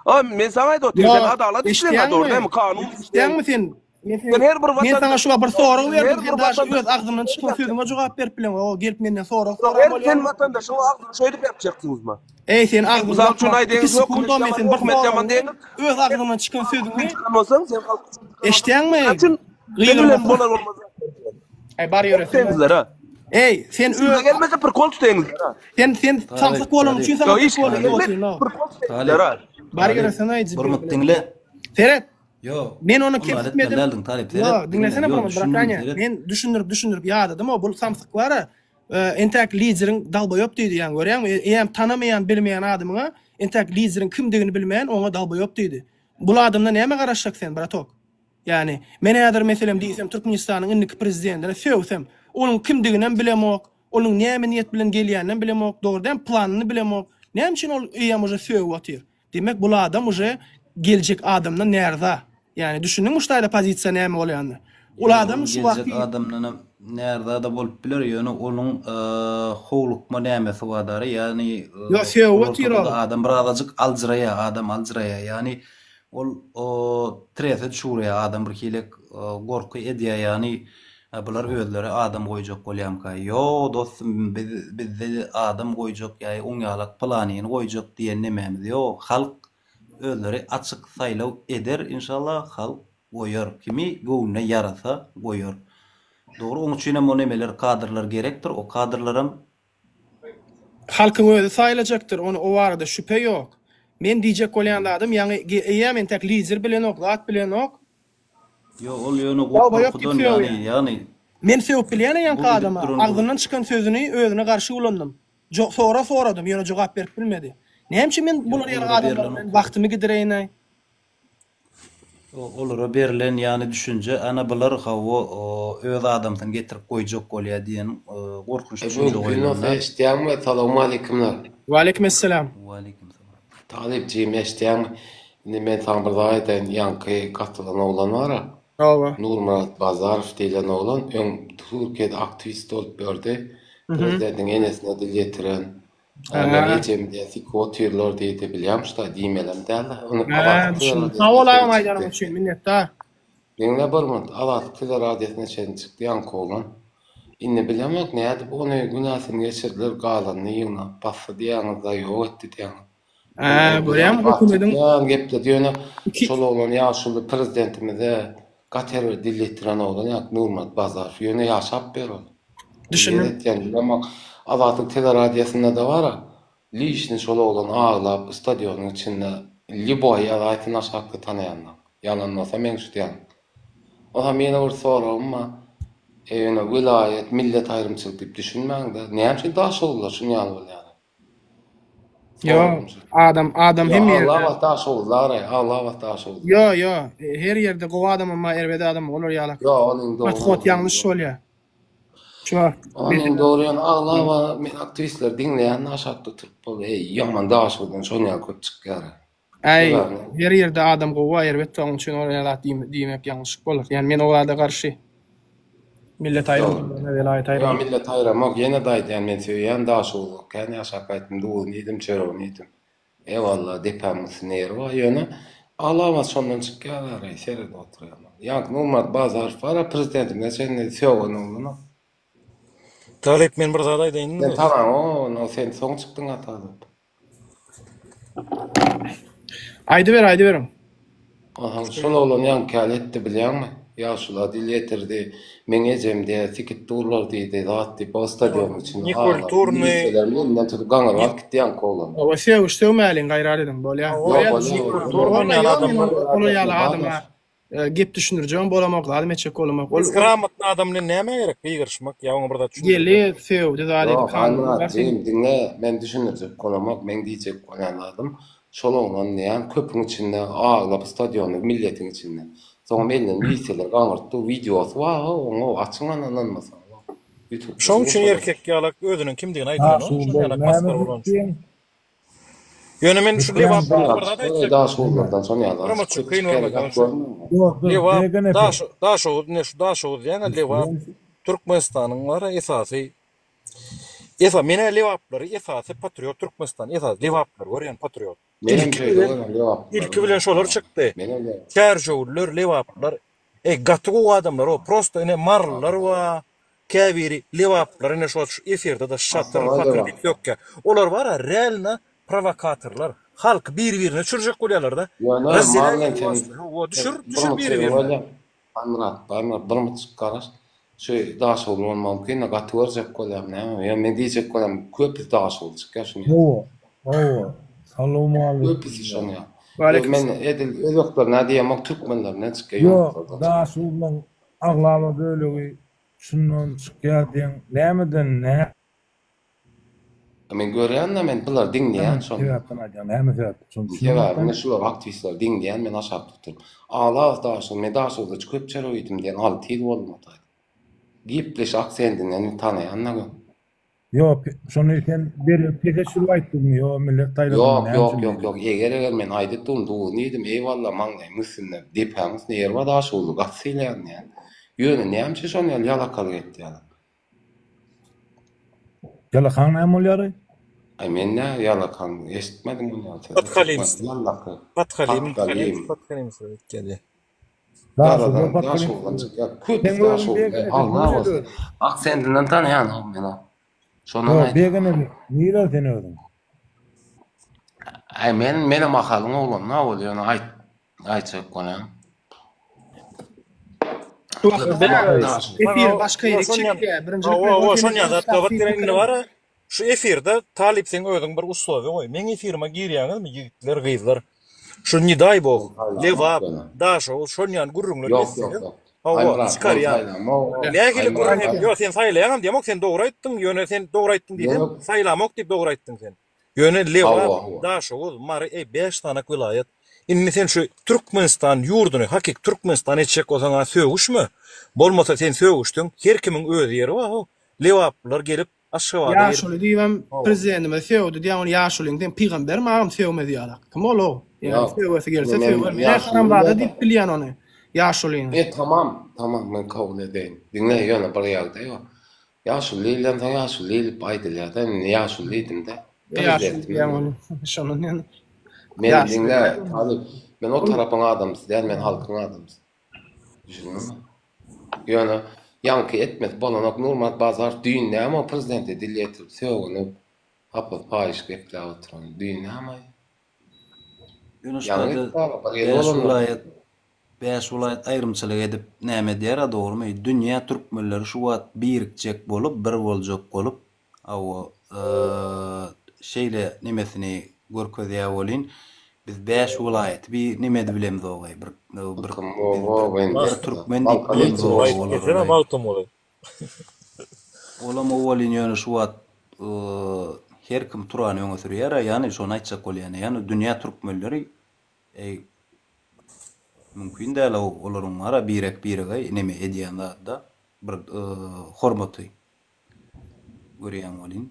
A men saňa aýdyp otyryn, sen Ýok, adalat isleýäň, dogry eşitýäňmi? dälmi? Kanun isleýäň. Eşitýäňmi sen? Men Sen her bir Men saňa watandaş şu wagt bir sorag her berdim, bir sen daşy watandaş öz agzyňdan çykan sözüňe jogap berip bileňok. O gelip menden sorag Her soran sen bolýaň. watandaşyň agzyny şeýdip ýapjaksyňyzmy? Eý, sen agzyňy Mysal üçin ýapma. aýdaýyň, Iki hökümet sekund men ýaman, sen bir hökümet ýaman soragyňy diýeňiz. öz agzyňdan çykan sözüňi Çykan bolsaň, sen halk üçin çykan eşitýäňmi? Näme üçin men bilen Gygyrmasana. bolar bolmaz zatlar diýen. Eý, bar ýöresene. Tutýaňyzlar ha. Eý, sen Size öz gelmese prikol tutýaňyzlar ha. sen sen Talyp, samsyk bolanyň Talyp. üçin saňa Ýok, iş prikol Talyp. edip otyryn. Prikol Talyp. tutýaňyzlar ha. Bar Talyp. ýöresene, Bir jibir minut bilen. diňle. Seret. Ýok. Men ony Ondan etmeli kemsitmedim. däldiň Talyp. Ýo, Seret, diňle. diňlesene Ýok, bir düşündim, bratanya. seret. Men düşündirip düşündirip ýadadym o bul samsyk bar-a. Entäk lideriň dalboýop diýdi ýaňy görýäňmi? Eýýäm tanamaýan, bilmeýän adamyňa entäk lideriň kimdigini bilmän oňa dalboýop diýdi. Bul adamdan näme garaşjak sen, bratok? Ýagny, men häzir meselem diýsem Türkmenistanyň indiki prezidentine sögsem, onuň kimdiginem bilemok, onuň näme niýet bilen gelýäninem bilemok, dogry dälmi, planyny bilemok. Näme üçin ol eýýäm uje sögüp otyr? Diýmek bul adam uje geljek adamdan närza. Ýagny düşündiňmi şu taýda pozisiýa näme bolýanyny? Ol Ýok, adam ol şu geljek wagtky adamdanam närza-da bolup biler, ýöne onuň howlukma nämesi bar-da, ýagny Ýok, sögüp otyr ol ol. adam birazajyk aljyraýar, adam aljyraýar, ýagny ol strese düşüberýär, adam birhili gorky edýär, ýagny bular özleri adam goýjak bolýarmyka? Ýok, dostum, biz bizde adam goýjak ýa oň ýalak pylanyny goýjak diýen nemämiz ýok. Halk özleri açyk saýlaw eder inşallah, halk goýar. Kimi göwnüne ýarasa goýar. Dogry, oň üçinem o nemeler, kadrlar gerekdir, o kadrlaram Halkyň özi saýlajakdyr, ony o barada şübhe ýok. Men diýjek bolýan zadym, ýaňy eýýäm entäk lider bilenok, zat bilenok. Ýok, ol ýöne Dalbaýok diýip gorkudan ýagny, sögýär. ýagny Men sögüp bilýän bu ýaňky gidip adama, duran agzyndan çykan sözüni özüne garşy ulandym. Jo sorag soradym, ýöne jogap berip bilmedi. Näme üçin men Ýok, bular ýaly olara adamlar berlen bilen ok. wagtymy gidireýin-aý? Olara berlen ýagny düşünje, ana bular hawa öz adamsyny getirip goýjak bolýar diýen gorkunç E düşünje bu Günow goýlanda. eşitýäňmi? Salowmaleýkimler. Waleýkim essalam. Waleýkim salam. Talyp jigim eşitýäňmi? Indi men saňa bir zat aýdaýyn, ýaňky gatylan oglan bar-a, Hawa. Nurmyrat Bazarow diýlen oglan öň Türkiýede aktiwist bolup ýördi. Prezidentiň enesine dil ýetiren. Meň Hä. ejemi diýýär sikip otyrlar diýdi, bilýäňmi şu taý diýmelem däl-de. Ony Hä, Azatlyk düşündim. teleradiosyna Sag bol agam çenli aýdanyň çykdy. üçin, minnetdar. Diňle bir minut, Azatlyk teleradiosyna çenli çykdy ýaňky oglan. Indi bilemok nädip ony günäsini geçirdiler, galanyny ýygnap basdy diýýäňiz-de, ýok etdi diýýäňiz. Hä, görýäňmi Gaty hökümediň kän gepledi ýöne iki şol oglan ýaşuly prezidentimize gaty erbet dil ýetiren oglan ýa Nurmyrat Bazarow ýöne ýaşap ber ol. Düşündim. Etýän bilemok. Azatlyk teleradiosynda-da bar-a lişni şol oglan aglap stadionyň içinde lýuboý ýazaýsyn aşakda tanaýanlar. Ýalan bolsa meň şu diýýän. Onam ýene bir soragym bar. E ýöne welaýat millet aýrymçylyk diýip düşünmäňdä. Näme üçin daşoguzlar şuny ýaly bolýar? Ýo, adam adam hemme ýerde. Aglaba daşoguzlar-aý, aglaba daşoguzlar. Ýo, ýo, her ýerde gowy adamam bar, erbet adamam olar ýalak. Ýo, onuň dogry. Podhod ýalňyş bolýar. Şu wagt. Onuň dogry ýöne aglaba men aktiwistleri diňleýän aşakda oturyp bol, eý, ýaman daşoguzdan şon ýaly köp çykýar. Äý, her ýerde adam gowy bar, erbet bar, onuň üçin ol ýaly zat diýmek ýalňyşlyk bolar. Ýani men o zada garşy. Millet aýramlygyna, welaýat Ýok, millet aýramok, ýene-de aýdýan, men söýýän Daşoguzda kän ýaşap gaýtdym, duzuny iýdim, çöregini iýdim. Ewalla, depämiň üstünde ýeri bar, ýöne alamat şondan çykýar-a, seredip oturýan. Ýaňky Nurmyrat Bazarow bar-a, prezidentimize çenli sögen oglan-a. Talyp men bir zat aýdaýynmy Sen dost? tanaňok ony, sen soň çykdyň-a Talyp. Aýdyber, aýdyberiň. Aha, şol oglan ýaňky etdi bilýäňmi? Ýaşula dil ýetirdi. Meň ejem diýýär, sikit durlar diýdi, zat diýip, o stadionyň içinde aglap, Nekulturnyý milisler elinden tutup gaňryp alyp gitdi ýaňky oglan. Hawa, sögüş sögmäliň gaýrat ediň, bolýa. Hawa, Bolýa, nekulturnyý ýok, men adamlar. olar ýaly adama Gep düşündirjegem bolamok, zadam etjek bolamok. Ol Bezgramotny adam bilen nämä gerek gygyryşmak ýa oňa bir zat düşündirmek? Geldi, sögdi, zat etdi, Ýok, kanun Aýmyrat bar sen. jigim, diňle, men düşündirjek bolamok, meň diýjek bolýan zadym, şol oglan diýýän köpüň içinde aglap stadionda milletiň içinde. Soňam elinden milisiýalar gaňyrtdy, wideosy bar-a oň, açyň ana ynanmasaňyz. Ýutubda Şoň dur üçin şol. erkek ýalak özüniň kimdigini aýdylanok, şol Ýaşuly ýalak näme masgara bolany üçin. diýip diýeň? Ýöne men şu Lebap barada bir zat aýtjak. Daşoguzlardan şon ýaly Bir muçuk kyn bolmasaň şu Lebap Daş Daşoguz ne şu Daşoguz diýýäň Lebap Türkmenistanyň bar esasy esa men Lebaplary esasy patriot Türkmenistan esasy Lebaplary görýän patriot. Menem Ilki şeýle bilen görýän Lebaplary. ilki bilen şolar çykdy. Menem Lebap. Çärjewliler, Lebaplar Eý gaty gowy adamlar o prosto ine marylylar bar käbiri lebaplylar ine şu wagt şu efirde-de şatyr Asla patyr Lebap. diýip sökýär. Olar bar-a realno prowokatorlar. Halky bir-birine düşürjek bolýarlar-da. Ýöne Razdeläýeli Marlen sen asly. Hawa düşür, bir düşür mut sözüňi biri-birine. bölýän. Baýmyrat, Baýmyrat bir mutjyk garaş. Şu Daşoguz bolmaly mümkin-de gaty görjek bolýan näme. Ýöne men diýjek bolýan köpüsi Daşoguz çykýar şuny. Hawa, hawa. Salowmaleýkim. Köpüsi şony. Waleýkim Men edil özbekler nä diýemok türkmenlerinden çykýar Ýok, ýomutlardan çykýar. Daşoguzlaň aglaba bölegi şundan çykýar diýen nämeden nä Men görýän-de men bulary diňleýän şony. Sebäpden aýdýaň näme sebäpden şony Sebäbi men düşünemok. şular aktiwistleri diňleýän men aşakda oturyp. Aglaba Daşoguz men Daşoguzda köp çörek iýdim diýen 6 ýyl boldy mataýda. Gepleşi aksendinden tanaýan-da gör. Ýok, şony sen berip pese düşürip aýtdyňmy ýo millet saýladymy Ýok, näme ýok, üçin ýok, beýle? ýok. Eger eger men aýdyp durun duzuny iýdim, eýwalla maňlaýymyň üstünde, depämiň üstünde ýer bar Daşoguzly gaty sylaýan diýýän. Ýöne näme üçin şony ýaly ýalakalyk etýäler? Ýalakaň näme bolýar-aý? Aý men nä ýalakaň eşitmedim ony ýaly sözi. Pathalim. Türkmen ýallaka. Pathalim. Pathalim. Pathalim sözi. Daşoguzdan Garadan pathalim. Daşoguzdan çykýar. Seň Köpüsi özüň Daşoguzly. Begenebek Aglabasy. nireli özüň? Aksendinden tanaýan men o. Şondan Ýok, aýdýan. Begenebek nireli sen özüň? Aý men menem Ahalyň oglany ol ýöne aýt aýtjak bolýan. Efir başga ýere çekýär. Birinjilik bilen Hawa, ol şon seniň ýaly şahsy gabat gelen indi pikiriň. bar-a. Şu efirde Talyp seň özüň bir uslowiýa goý. Meň efirime girýäňizmi ýigitler, gyzlar? Şu ne daý bog, Lebap, Daşoguz şon ýaly gürrüňler Ýok, ýok, etseňiz, ýok. hawa, Aýmyrat, men çykarýan. saýlamok. Nähili gürrüň Aýmyrat, et, ýok, sen saýlaýaňam diýemok, sen dogry aýtdyň, ýöne sen dogry aýtdyň diýsem, Ýöne saýlamok diýip dogry aýtdyň sen. Ýöne Lebap, Hawa, hawa. Daşoguz, Mary, eý, bäş sanak welaýat. Indi sen şu Türkmenistan ýurduny hakyky Türkmenistan etjek bolsaň-a sögüşme. Bolmasa sen sögüşseň, her kimiň öz ýeri bar-ow. Lebaplylar gelip Aşgabada gelip. Ýaşuly diýibem prezidentimiz sögdi diýýän ol ýaşulyň sen pygambermi agam sögmez ýalak. Kim ol ow? Ýa Ýok. sögesi gelse Men söger. Men ýaşuly haramzada diýýän. diýip bilýän ony. Ýaşulyny. E tamam, tamam men kabul edeýin. Diňle ýöne bir ýagdaý bar. Ýaşuly diýlensoň ýaşuly diýlip aýdylýar-da, indi ýaşuly diýdim-de. E ýaşuly Prezidentimiz diýýän ony. Şondan ýöne. Men Ýaşuly diňle Talyp, men o tarapyň adamsy däl, men halkyň adamsy. Düşündiňmi? Ýöne ýaňky etmesi bolanok Nurmyrat Bazarow düýn näme o prezidente dil ýetirip sögünip hapa paýyş gepläp oturan düýn näme Ýöne şu Ýaňy taýda etdi bir ýyl bäş bolandyr. welaýat bäş welaýat aýrymçylyk edip näme edýär-a dogrymy dünýä türkmenleri şu wagt birikjek bolup bir boljak bolup Hawa, şeýle nemesini görkezýär welin, biz bäş welaýaty bir neme edibilemzog-aý, bir bir biz bir bir türkmen diýip bilemzog-aý olara-laý. Magtymguly. Olam welin ýöne şu wagt her kim Turany öňe sürýär-ä, ýagny şony aýtjak bolýan, ýagny dünýä türkmenleri eý mümkin däl-ow olaryň bar-a birek-birege neme edýän zady-da, bir hormaty. Görýäň welin.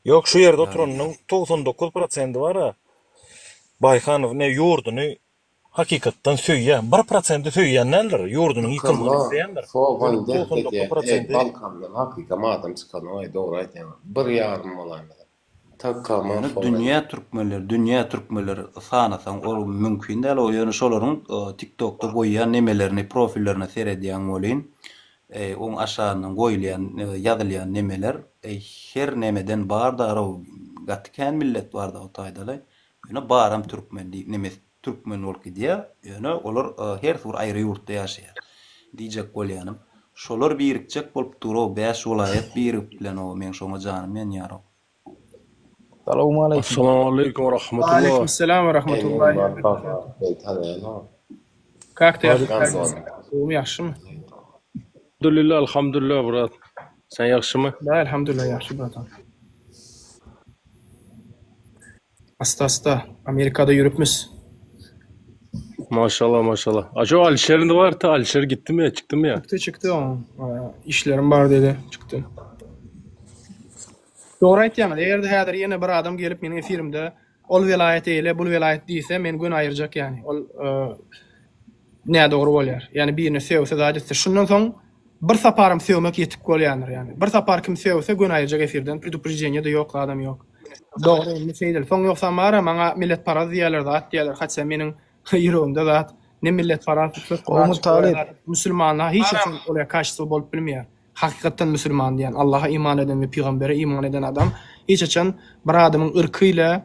Ýok şu ýerde oturanyň 99 prosendi bara Baýhanow ne ýurduny hakykatdan söýýä bir prosendi söýýän däldir ýurdunyň ýykylmagyny isleýändir Sogan ýöne dert 99 edýä eý prosendi Balkandan hakykam adam çykanoý dogry aýdýaň bir ýarym bolaýmasa TKM Ýöne sogan. dünýä türkmenleri dünýä türkmenleri sanasaň ol mümkin däl o ýöne şolaryň tiktokda goýýan nemelerini profillerine seredýäň welin oň aşagyndan goýulýan ýazylýan nemeler her nemeden bar darow gaty kän millet barda o taýdaly ýöne baram türkmen diýip neme türkmen bolup gidýär ýöne olar hersi bir aýry ýurtda ýaşaýar diýjek bolýanym şolar birikjek bolup durow bäş welaýat birigip bilenow meň şoňa janym ýanýarow. Salowmaleýkim. Assalamu aleykum ve rahmetullah. Aleyküm selam ve rahmetullahi ve berekatuh. Kak ty Gowumy ýagşymy? Elhamdülillah, elhamdülillah brat. Sen ýagşymy? Da elhamdülillah ýagşy bratan. Asta asta Amerikada ýörüpmis. Maşallah maşallah. A şu Alişer'in de var ta Alişer gitti mi ya çıktı mı ya? Çykdy çykdy o. Işlerim bar dedi çykdy. Dogry aýtýaňyz. Eger-de häzir ýene bir adam gelip meniň efirimde. Ol welaýat eýle, bul welaýat diýse, men göni aýyrjak ýani. Ol nädogry bolýar. Ýani birine sögse zat etse. Şundan soň bir saparam sögmek ýetik bolýandyr ýani. Bir sapar kim sögse göni aýyrjak efirden, predupreždeniýe-de ýok, zadam ýok. Dogry indi şeýdeli. Soň ýogsam bara maňa milletparaz diýerler, zat diýerler. Haçan meniň ýüregimde zat ne milletparaz köp Gowmy talyp? Musulmana hiç haçan ol kaçestvo bolup bilmeýär. Hakykatdan musulman diýen, Allaha iman eden we pygambere iman eden adam hiç haçan bir adamyň yrky ile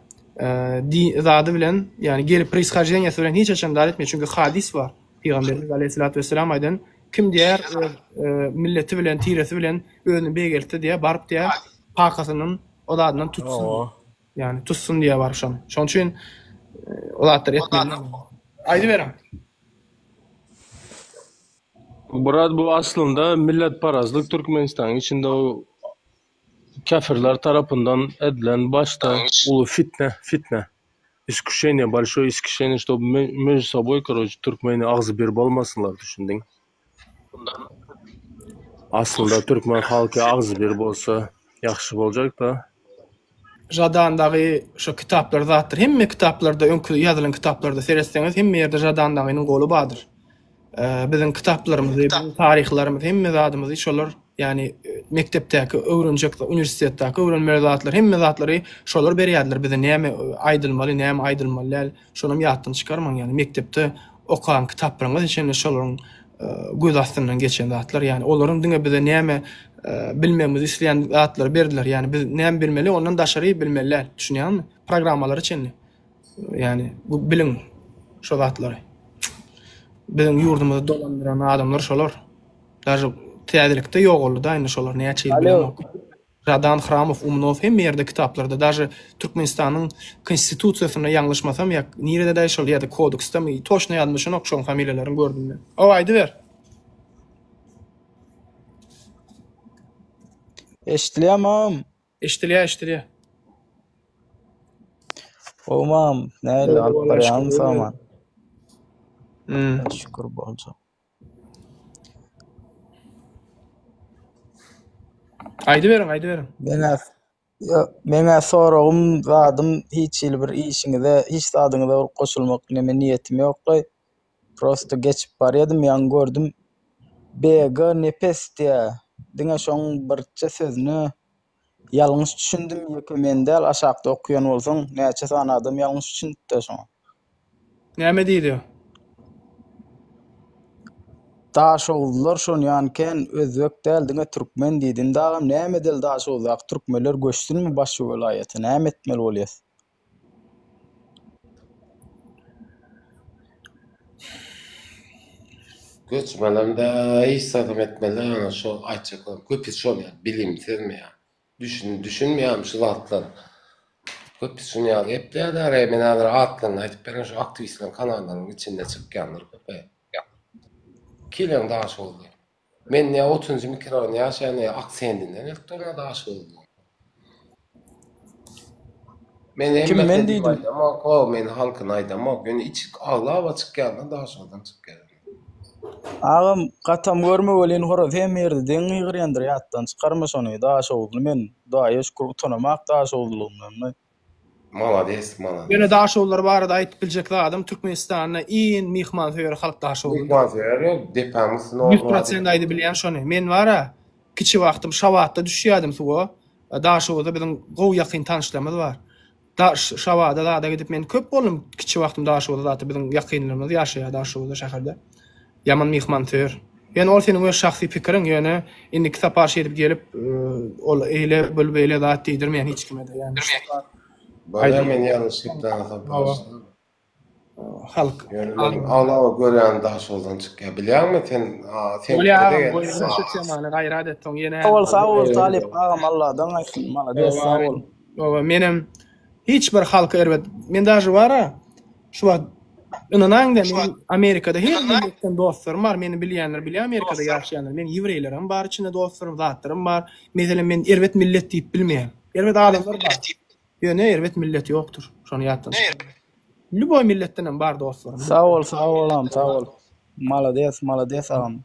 di zady bilen, ýagny gelip proishoždeniýasy bilen hiç haçan zat etmeýär. Çünki hadys bar. Pygamberimiz aleýhissalatu wesselam aýdan, kim diýer öz milleti bilen, tiresi bilen özüni beýgeltse diýer, baryp diýer, kakasynyň o zadyndan tutsun. Ýagny tutsun diýer baryp şony. Şonuň üçin o zatlary etmeli. Aýdyberiň. Brat bu aslynda milletparazlyk Türkmenistanyň içinde o käfirler tarapyndan edilen başda uly fitne fitne iskuşeniýe bolşoý iskişeniýe ştob meždu soboý karoçe türkmeni agzy bir bolmasynlar düşündiň aslynda türkmen halky agzy bir bolsa ýagşy boljakda. Žadan dagy şo kitaplar zatdyr. Hemme kitaplarda öňki ýazylan kitaplarda seretseňiz hemme ýerde Žadan dagynyň goly bardyr. Biziň kitaplarymyzy, biziň taryhlarymyzy, hemme zadymyzy şolar, ýagny mekdepdäki öwrenjek, uniwersitetdäki öwrenmeli zatlar, hemme zatlary şolar berýärdiler bize näme aýdylmaly, näme aýdylmaly däl. Şonam ýatdan çykarmaň, ýagny mekdepde okan kitaplaryňyz içinde şolaryň göz astyndan geçen zatlar, ýagny olaryň diňe bize näme bilmegimizi isleýän zatlary berdiler. Ýagny biz näme bilmeli, ondan daşary bilmeli däl. Düşünýäňmi? Programmalary çenli. Ýagny bu biliň şo zatlary. Biziň ýurdumyzy dolandyran adamlar şolar. Daže täzelikde ýogaldy-da indi şolar näçe ýyl bilemok. Radan Hramow, Umnow hemme ýerde kitaplarda daže Türkmenistanyň konstitusiýasynda ýalňyşmasam ýa nirededaý şol ýa-da kodeksdemi toçno ýadym düşenok şoň familiýalaryny gördüm men. Ow aýdyber. Eşidilýärmi agam? Eşidilýär eşidilýär. Gowmy agam? Nähili alyp Gowy Alla şükür barýaňmy sagman? Hmm. Şükür bolja. Aýdyberiň aýdyberiň. Meňä meňä soragym zadym hiç hili bir işiňize hiç zadyňyza bir goşulmak neme niýetim ýoklaý. Prosto geçip barýadym ýaňy gördüm. BG Nepes diýä. Diňe şoň birje sözüne ýalňyş düşündim ýeke men däl aşakda okuýan bolsaň näçe sany adam ýalňyş düşünipdir şoňa. Näme diýdi? Daşoguzlylar şonýan kän özbek däl diňe türkmen diýdi. Indi agam näme edeli Daşoguzdaky türkmenler göçsünmi başga welaýata näme etmeli bolýas? Göçmelem dä hiç zadam etmeli ana şo aýtjaklarym köpüsi şol ýaly bilimsizmi ýa düşün düşünmeýärmi şu zatlar köpüsi şuny ýaly gepleýärler men häzir atlaryny aýdyp beren şu aktiwistleriň kanallarynyň içinde çykýanlar köp kileň daşoguzly Men nä otuzynjy mikrorayonda ýaşaýan nä aksendinden bilip durma daşoguzly. Men Kim hemmesine men diýip diýdim. aýdamok, ho, men halkyny aýdamok. Ýöne içi aglaba çykýanlar Daşoguzdan çykýar. Agam gatam görme welin horaz hemme ýerde deň gygyrýandyr ýatdan çykarma şony Daşoguzly men Hudaýa şükür utanamak Daşoguzlylygymdan. Malades, malades. Ýöne Daşoguzlar barada aýdyp biljek zadym Türkmenistanda iň myhmansöýer halk Daşoguzlydyr. Myhmansöýer ýok, depäň üstüne Ýüz orun prosent aýdybilýän şony. Men bara kiçi wagtym Şabatda düşýädim suwa. Daşoguzda biziň gowy ýakyn tanyşlarymyz bar. Daş Şabada zada gidip men köp boldum kiçi wagtym Daşoguzda zat biziň ýakynlarymyz ýaşaýar Daşoguzda şäherde. Ýaman myhmansöýer. Ýöne ol seniň öz şahsy pikiriň, ýöne indiki sapar şeýdip gelip ol eýle bul beýle zat diýdirmeýän hiç kime-de. Ýagny şu zat Bolýar men ýalňyş gepläne bagyşla. Halk. Ýöne men aglaba görýän Daşoguzdan çykýar. Bilýäňmi sen sen Bolýar agam goýber şu temany gaýrat et soň ýene. Sag bol sag bol Talyp agam Alladan gaýtsyn malades sag bol. Hawa menem Hiç bir halka erbet. Men daže bara şu wagt ynanaňda men Amerikada her milletden dostlarym bar. Meni bilýänler bilýär Amerikada ýaşaýanlar. Men ýewreýlerem bar içinde dostlarym, zatlarym bar. Meselem men erbet millet diýip bilmeýän. Erbet adamlar bar. Ýöne erbet millet ýokdur. Şony ýatdan çykarma. Lýuboý milletdenem bar dostlarym. Sag bol sag bol agam sag bol. Malades malades agam.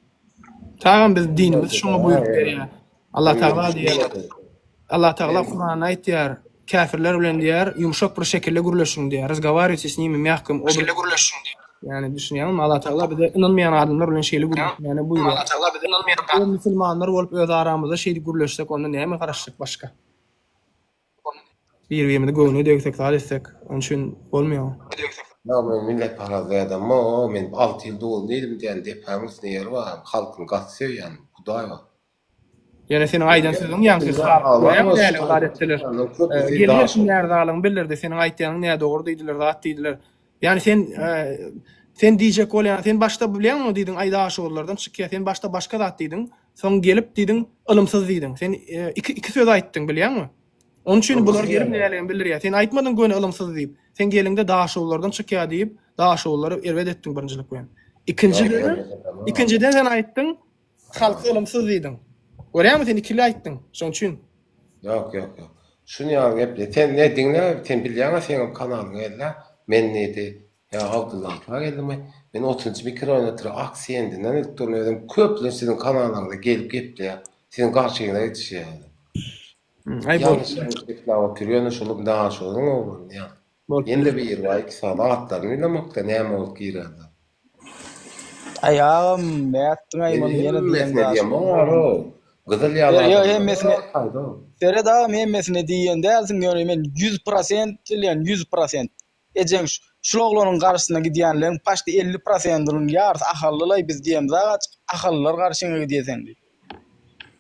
Tagam biz dinimiz şoňa buýruk berýär. Allah Tagala diýýär. Allah Tagala Kuranda aýtýar. Käfirler bilen diýýär, ýumşak bir şekilde gürleşiň diýýär. Razgowarýuýte s nimi mýahkym obrazom. Şekilde gürleşiň diýýär. Ýagny düşünýäňmi? Allatagala bize ynanmaýan adamlar bilen şeýle gürleşmäni buýurýar. Allatagala bize ynanmaýan Biz musulmanlar bolup öz aramyzda şeýdip gürleşsek, onda näme garaşjak başga? Bir-birimizi göwnüne degsek, zat etsek, onuň üçin bolmaýar. Ýa men milletparaz adammo, men 6 ýyl doguldy diýdim diýen depämiň üstünde ýeri bar, halkyny gaty söýýän, Hudaý bar. Ýöne seniň aýdan sözüň ýaňky näle zat etdiler. Gelip her kim närazylygyny bildirdi. Seniň aýtýanyň nädogry diýdiler, zat diýdiler. Ýani sen sen diýjek bolýan, sen başda bilýäňmi diýdiň, aý daşoguzlardan çykýar. Sen başda başga zat diýdiň. Soň gelip diýdiň, ylymsyz diýdiň. Sen iki iki söz aýtdyň, bilýäňmi? Onuň üçin bular gelip nälerini bildirýär. Sen aýtmadyň göni ylymsyz diýip. Sen geliňde daşoguzlardan çykýar diýip, daşoguzlary erbet etdiň birinjilik bilen. Ikinjiden, ikinjiden sen aýtdyň, Halky ylymsyz diýdiň. Görýäňmi sen ikili aýtdyň. Şoň üçin. Ýok ýok ýok. Şuny ýaly geple. Sen ne diňle sen bilýäňä seňem kanalyň ellä. Men diýdi. Ýa Abdylla ata geldimi? Men otuzynjy mikroýonda aksiýendinden edip durun özüm köplenç siziň kanalyňyza gelip gepleýär. Siziň garşyňyza geçişýär. Aý bol. Ýalňyş ýalňyş gepläp otyr ýöne şol daşoguzyň oglany ýa. Ýene-de biri bar iki sany atlaryny bilemokda näme bolup girerler. Aý agam nätdiňaý Men muny ýene diýen hemmesine daşy. diýemok aro. Gyzyl ýaly Ýok adamlar hemmesine haýda. Seret agam hemmesine diýen dälsiň ýöne men 100% bilýän 100% ejeň şul oglanyň garşysyna gidýänleň paçti 50 prosentiniň ýarysy ahallylaý biz diýemzok açyk ahallylar garşyňa gidýä seň diýip.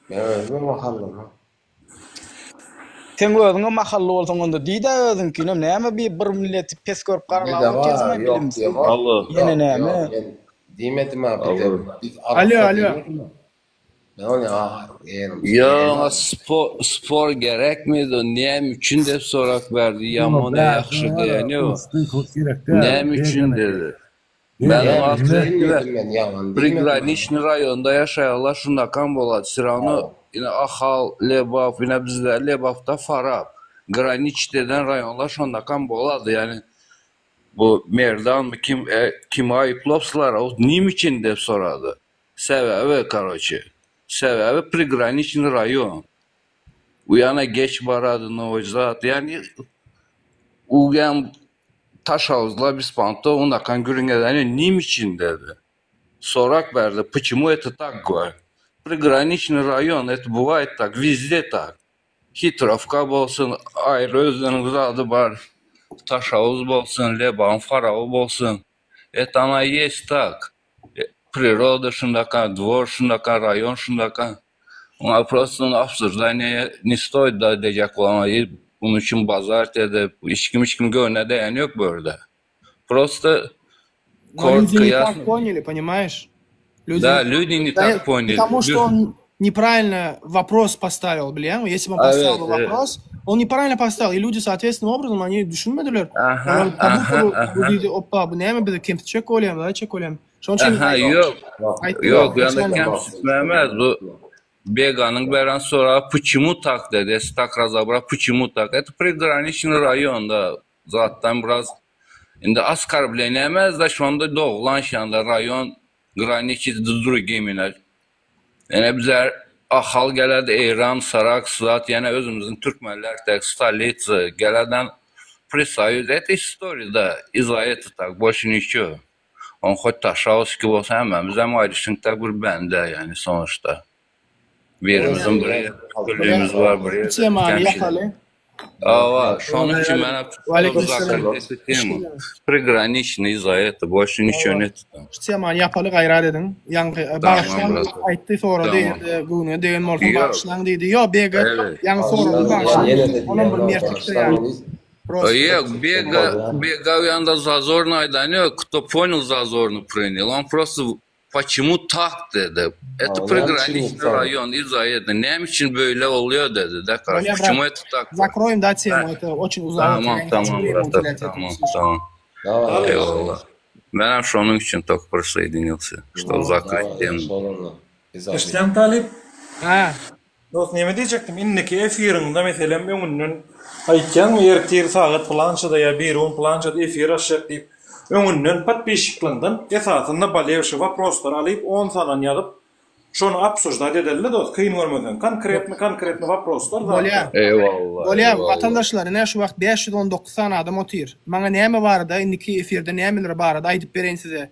Men özümem ahallymy. Seň özüňem ahally bolsaň onda diýdä özüňkinem näme bi bir milleti pes görüp garalap Bizde bar otyrsyňa ýok bilimsiz diýemok. Alo. ýene Ýok näme. ýok men diýmedim-ä bize Alo. biz Alo arassa alo. diýmedim-ä. Men ony a Ýa oňa spor spor gerekmedi näme üçin dep sorak berdi Ýok, ýamon bärde ýagşy bar, diýeni ýok. uçdy gerek däl. Näme üçin Begana dedi. gerek. Men Näme oňa üçin otwet diýmedim men ýalan diýmedim Prigraniçnyý raýonda ýaşaýarlar şundakan bolady srawno ine Ahal, Lebap ine bizde Lebapda Farap graniç deden raýonlar şondakan bolady ýani bu Merdanmy kim e kimi aýyplapsylar o nime üçin dep sorady sebäbi karoçe sebäbi prigraniçnyý raýon u ýana geç barady nowy zat ýani u ýan Taşauzla bispanto unakan gürrüň edeni nim üçin dedi. Sorak berdi, Почему это tak goý? Prigraniçnyý raýon, это bывает tak, wezde tak. Hitrowka bolsun, aýry özleriniň zady bar, Taşauz bolsun, Lebabyň Faraby bolsun. Это она есть tak. Priroda şundaka, dwor şundaka, raýon şundaka. Oňa prosto ony obsujdanýa ne stoit da dejek bolana i bunun üçin bazart edip hiç kim hiç kim göwnüne degeni ýok bu ýerde. Prosto Но люди korotko не так ýasno. поняли, понимаешь? Люди Da, не люди не Да, так поняли. потому что Lü он неправильно вопрос поставил, bilýäňmi? Если бы он поставил Evet, бы evet. вопрос, он неправильно поставил, и люди соответственным образом они düşünmediler. Aha, Olar как будто aha, бы bu aha. diýdi, oppa, bu näme bizi kemsitjek bolýamy, nätjek bolýamy? Şonuň üçin Aha, ýok. aýtdy, Ýok, ýöne geçen kemsitmemez bu. Beganyň beren soragy почему tak dedi, если tak razobrat, почему tak? Это приграничный raýon da, zatdan biraz indi oskорбление emez-de, şonda doglan şanda raýon graniçit z drugimi. Ýene bize Ahal geledi, Eýran, Saraks, zat, ýene özümiziň türkmenler tek, stolica, geleden prisoýuz, это история da, из-за это tak, больше ничего. On ho't Taşauski bolsa hemmämizem aýdyşyňda bir bende ýani sonuçta. Birimizin bir ýerde üstünligimiz bar, bir Bu ýerde temany kemçilik. ýapaly. Hawa, şonuň üçin men Waleýkim salam. закрыть эту тему. Приграничный из-за этого, больше ничего Hawa. нет tam. Şu temany ýapaly gaýrat ediň. Ýaňky Tamam bagyşlaň brat. aýtdy, sorady, Tamam. eger-de göwnüne degen bolsa Ýok. bagyşlaň diýdi. Ýok, BG Evet. ýaňy sorady, Bagyşlaň bagyşlaň. ýene-de Olam bir diýýän mertlikdir bagyşlaň ýaly. diýip. Prosta. Ýok, BG BG ýanda zazorny aýdan ýok, кто понял zazorny принял. Он просто почему tak dedi. Это Näme üçin приграничный insan? raýon из-за этого. Näme üçin beýle bolýar dedi. Да, короче, Bolýar, почему brat. это так? Закроем, да, тему. Это очень узловато. Tamam, Я не хочу tamam, время brat, уделять этому tamam, слишком. tamam. Daway. Eyvallah. Menem şonuň üçin только присоединился, чтобы закрыть Daway, temu. şol onda. Eşitýäň Talyp? Ha. Dost neme diýjekdim, indiki efiriňde meselem öňünden aýtýaňmy ertir sagat pylançada ýa birigün pylançada efir açjak diýip öňünden podpisçikleňden esasynda bolewşi woproslary alyp on sanan ýazyp. Şony obsujdat edeli dost, kyn görmeseň. Konkretny konkretny waproslar Bolýa. zatlar. Eýwallah, Bolýa, eýwallah. watandaşlar, ine şu wagt 519 sany adam otyr. Maňa näme barada indiki efirde nämeler barada aýdyp bereýin size.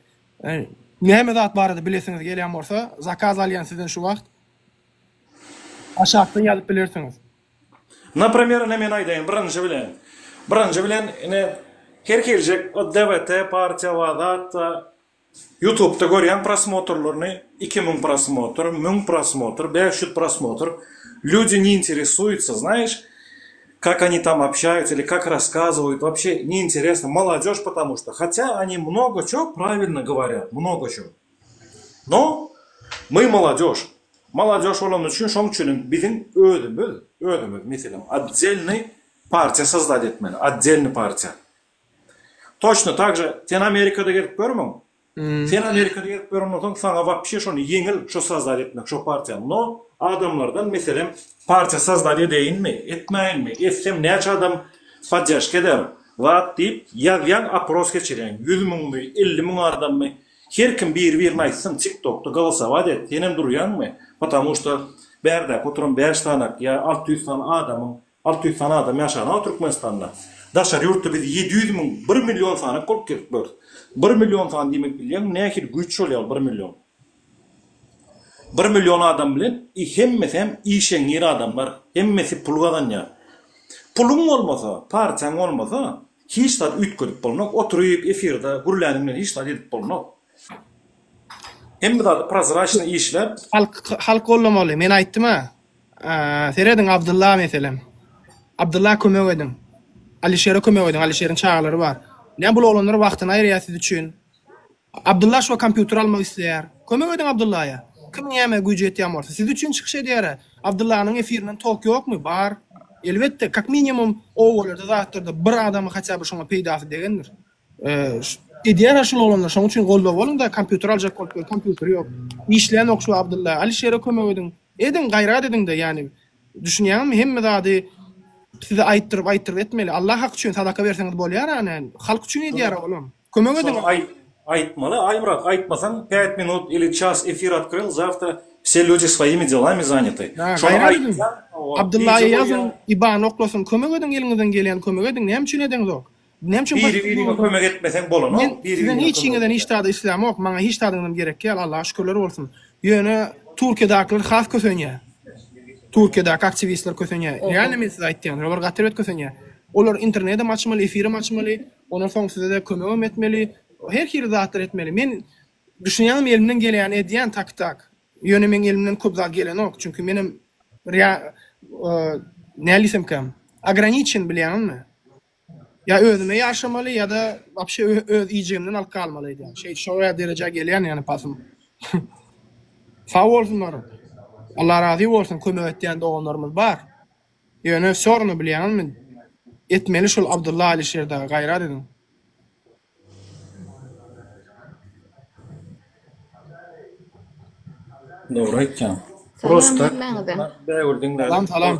Näme zat barada bilesiňiz gelýän bolsa, zakaz alýan sizden şu wagt. Aşakdan ýazyp bilersiňiz. Naprimer ine men aýdaýyn birinji bilen. Birinji bilen ine her hiljek o DWT partiýa bar zat bar. Ýutubda görýäň prosmotrlaryny 2000 prosmotr, 1000 prosmotr, 500 prosmotr. Люди не интересуются, знаешь, как они там общаются или как рассказывают, вообще не интересно. Молодежь потому что, хотя они много чего правильно говорят, много чего. Но мы молодежь. Молодежь bolany üçin şoň üçinem biziň özümiz, özümiz meselem otdelnyý partiýa sozdать etmeli, otdelnyý partiýa. Toçno tak же sen Amerikada gezip görmüň. Sen Amerikada gezip gören bolsaň saňa wapşe şony ýeňil şo sozdать etmek şo partiýany. No adamlardan meselem partiýa sozdать edeýinmi, etmäýinmi, etsem näçe adam podderžka eder zat diýip ýazýaň opros geçirýäň ýüz müňmi, 50 müň adammy Her kim biri birine aýtsyn tiktokda golosowat et senem durýaňmy потому что bärdäki oturan bäş sanak ýa 600 sany adamyň 600 sany adam ýaşanok Türkmenistanda daşary ýurtda biz 700 müň bir million sanak bolup gezip ýörüs bir million sany diýmek bilýäňmi nähili güýç bolýar ol bir million bir million adam bilen i hemmesi hem işeňňir adamlar hemmesi pul gazanýar puluň bolmasa partiýaň bolmasa Hiç zat üýtgedip bolnok, oturyp efirde gürläniň bilen hiç zat edip bolnok. Hemme zady prozraçnyý işläp. Halk halk gollamaly men aýtdym-a. Serediň Abdylla meselem. Abdylla kömek ediň. Alişere kömek ediň Alişeriň çagalary bar. Näme bul oglanlar wagtyny aýyrýar siz üçin. Abdylla şo kompýuter almak isleýär. Kömek ediň Abdyllaýa. Kimiň nämä güýji ýetýän bolsa. Siz üçin çykyş edýär-ä. Abdyllanyň efirinden tok ýokmy? Bar. Elbetde, kak minimum obalarda zatlarda bir adama haçä bir şoňa peýdasy degendir. Edýär-ä şul oglanlar. Şoň üçin goldaw boluň-da, kompýuter aljak bolup ýör, kompýuteri ýok. Işlänok şu Abdylla. Alişere kömek ediň. Ediň, gaýrat ediň-de, ýani. Düşünýäňizmi, hemme zady size aýtdyryp aýtdyryp etmeli. Allah haky üçin sadaka berseňiz bolýar-a, halk üçin edýär-ä olam. Kömek ediň. Şony aýt aýtmaly Aýmyrat aýtmasaň pät minut ili ças efir otkryl zawtra wse lýudi svoimi delami zanýaty Ha, şony gaýrat ediň. aýtsaň hawa Abdyllaýa wideo ýazyň, goýýaň. IBAN oklasyn, kömek ediň eliňizden gelýän kömek ediň, näme üçin edeňzok? Näme üçin Biri biriňe kömek etmeseň bolanok, Men biri sizden biriňe hiç kömek ýeňeden hiç etmeseň. zady islämok, maňa hiç zadyňyzam gerek däl, Allaha şükürler bolsun. Ýöne Türkiýedakiler has kösenýär. Türkiýedäki aktiwistler kösenýär. Realno men size aýtýan, olar gaty erbet kösenýär. Olar internedem açmaly, efirem açmaly, Ondan soň size-de kömegem etmeli, her hili zatlar etmeli. Men düşünýäňmi elimden gelýäni edýän tak tak. Ýöne meň elimden köp zat gelenok. Çünki menem rea näl diýsemkäm, ograniçen bilýäňizmi? Ýa özüme ýaşamaly ýa-da wapşe öz iýjegimden alyp galmaly edýän. Şeý şo derejä gelýän ýani pasym. Sag bolsunlar. Allah razy bolsun kömek etýän doganlarymyz bar. Ýöne wsýorno bilýäňizmi etmeli şol Abdylla Alişer dagy gaýrat ediň. Dogry aýtýaň. Salam Prosta hemmäňize. Bägül diňlälim. Salam salam.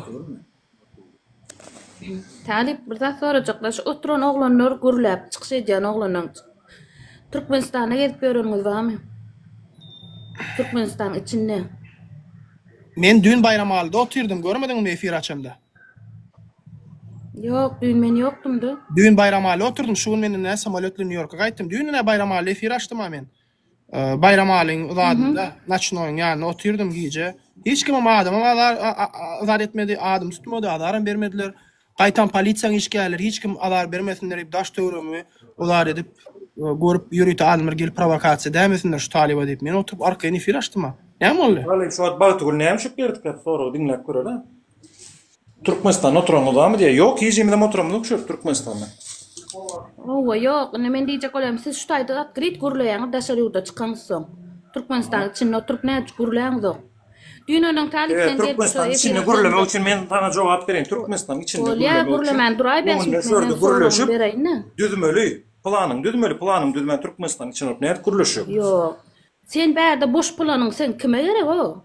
Talyp bir zat sorajaklar şu oturan oglanlar gürläp çykyş edýän oglanlar Türkmenistanda gezip ýöreniňiz barmy? Türkmenistanyň içinde. Men düýn Baýramalyda otyrdym, görmediňmi efir açamda? Ýok, düýn men ýokdum-da. Düýn Baýramaly oturdym, şu gün men ine samolýot bilen Nýu-Ýorka gaýtdym. Düýn ine Baýramalyda efir açdym-a men. Baýramalyň zadynda, noçnoýyň ýanynda otyrdym gije. Hiç kimem adamam azar azar etmedi, adym tutmady, azaram bermediler. Gaýtam polisiýaň işgärleri hiç kim azar bermesinler diýip daş-töweregimi uzar edip, görüp ýörite adamlar gelip prowokasiýa edäýmesinler şu talyba diýip, men oturyp arkaýyn efir açdym-a. Näme boldy? Talyp şu wagt Bagtygül näme üçin berdikä soragy diňläp göreli. Türkmenistanda oturanňyzamy diýýär. Ýok hijimizem oturamyzok şu ýerde Türkmenistanda. Howwa ýok indi men diýjek bolýarym siz şu taýda otkryt gürleýäňiz daşary ýurda çykaňyzsoň. Türkmenistanyň içinde oturyp nädip gürläňzok. Düýn onuň talyp Eee sen gelip şu Türkmenistanyň efire içinde gürlemek çenli üçin men saňa jogap bereýin. Türkmenistanyň içinde Bolýa gürlemek üçin gürlemän duraý bäş öňünde minut şu ýerde menden soragymy gürleşip bereýin-de. düzmeli. Planyňy düzmeli. Planyňy düzmän Türkmenistanyň içinde bolup nädip gürleşjek? Ýok. Sen bärde boş planyň sen kime gerek o?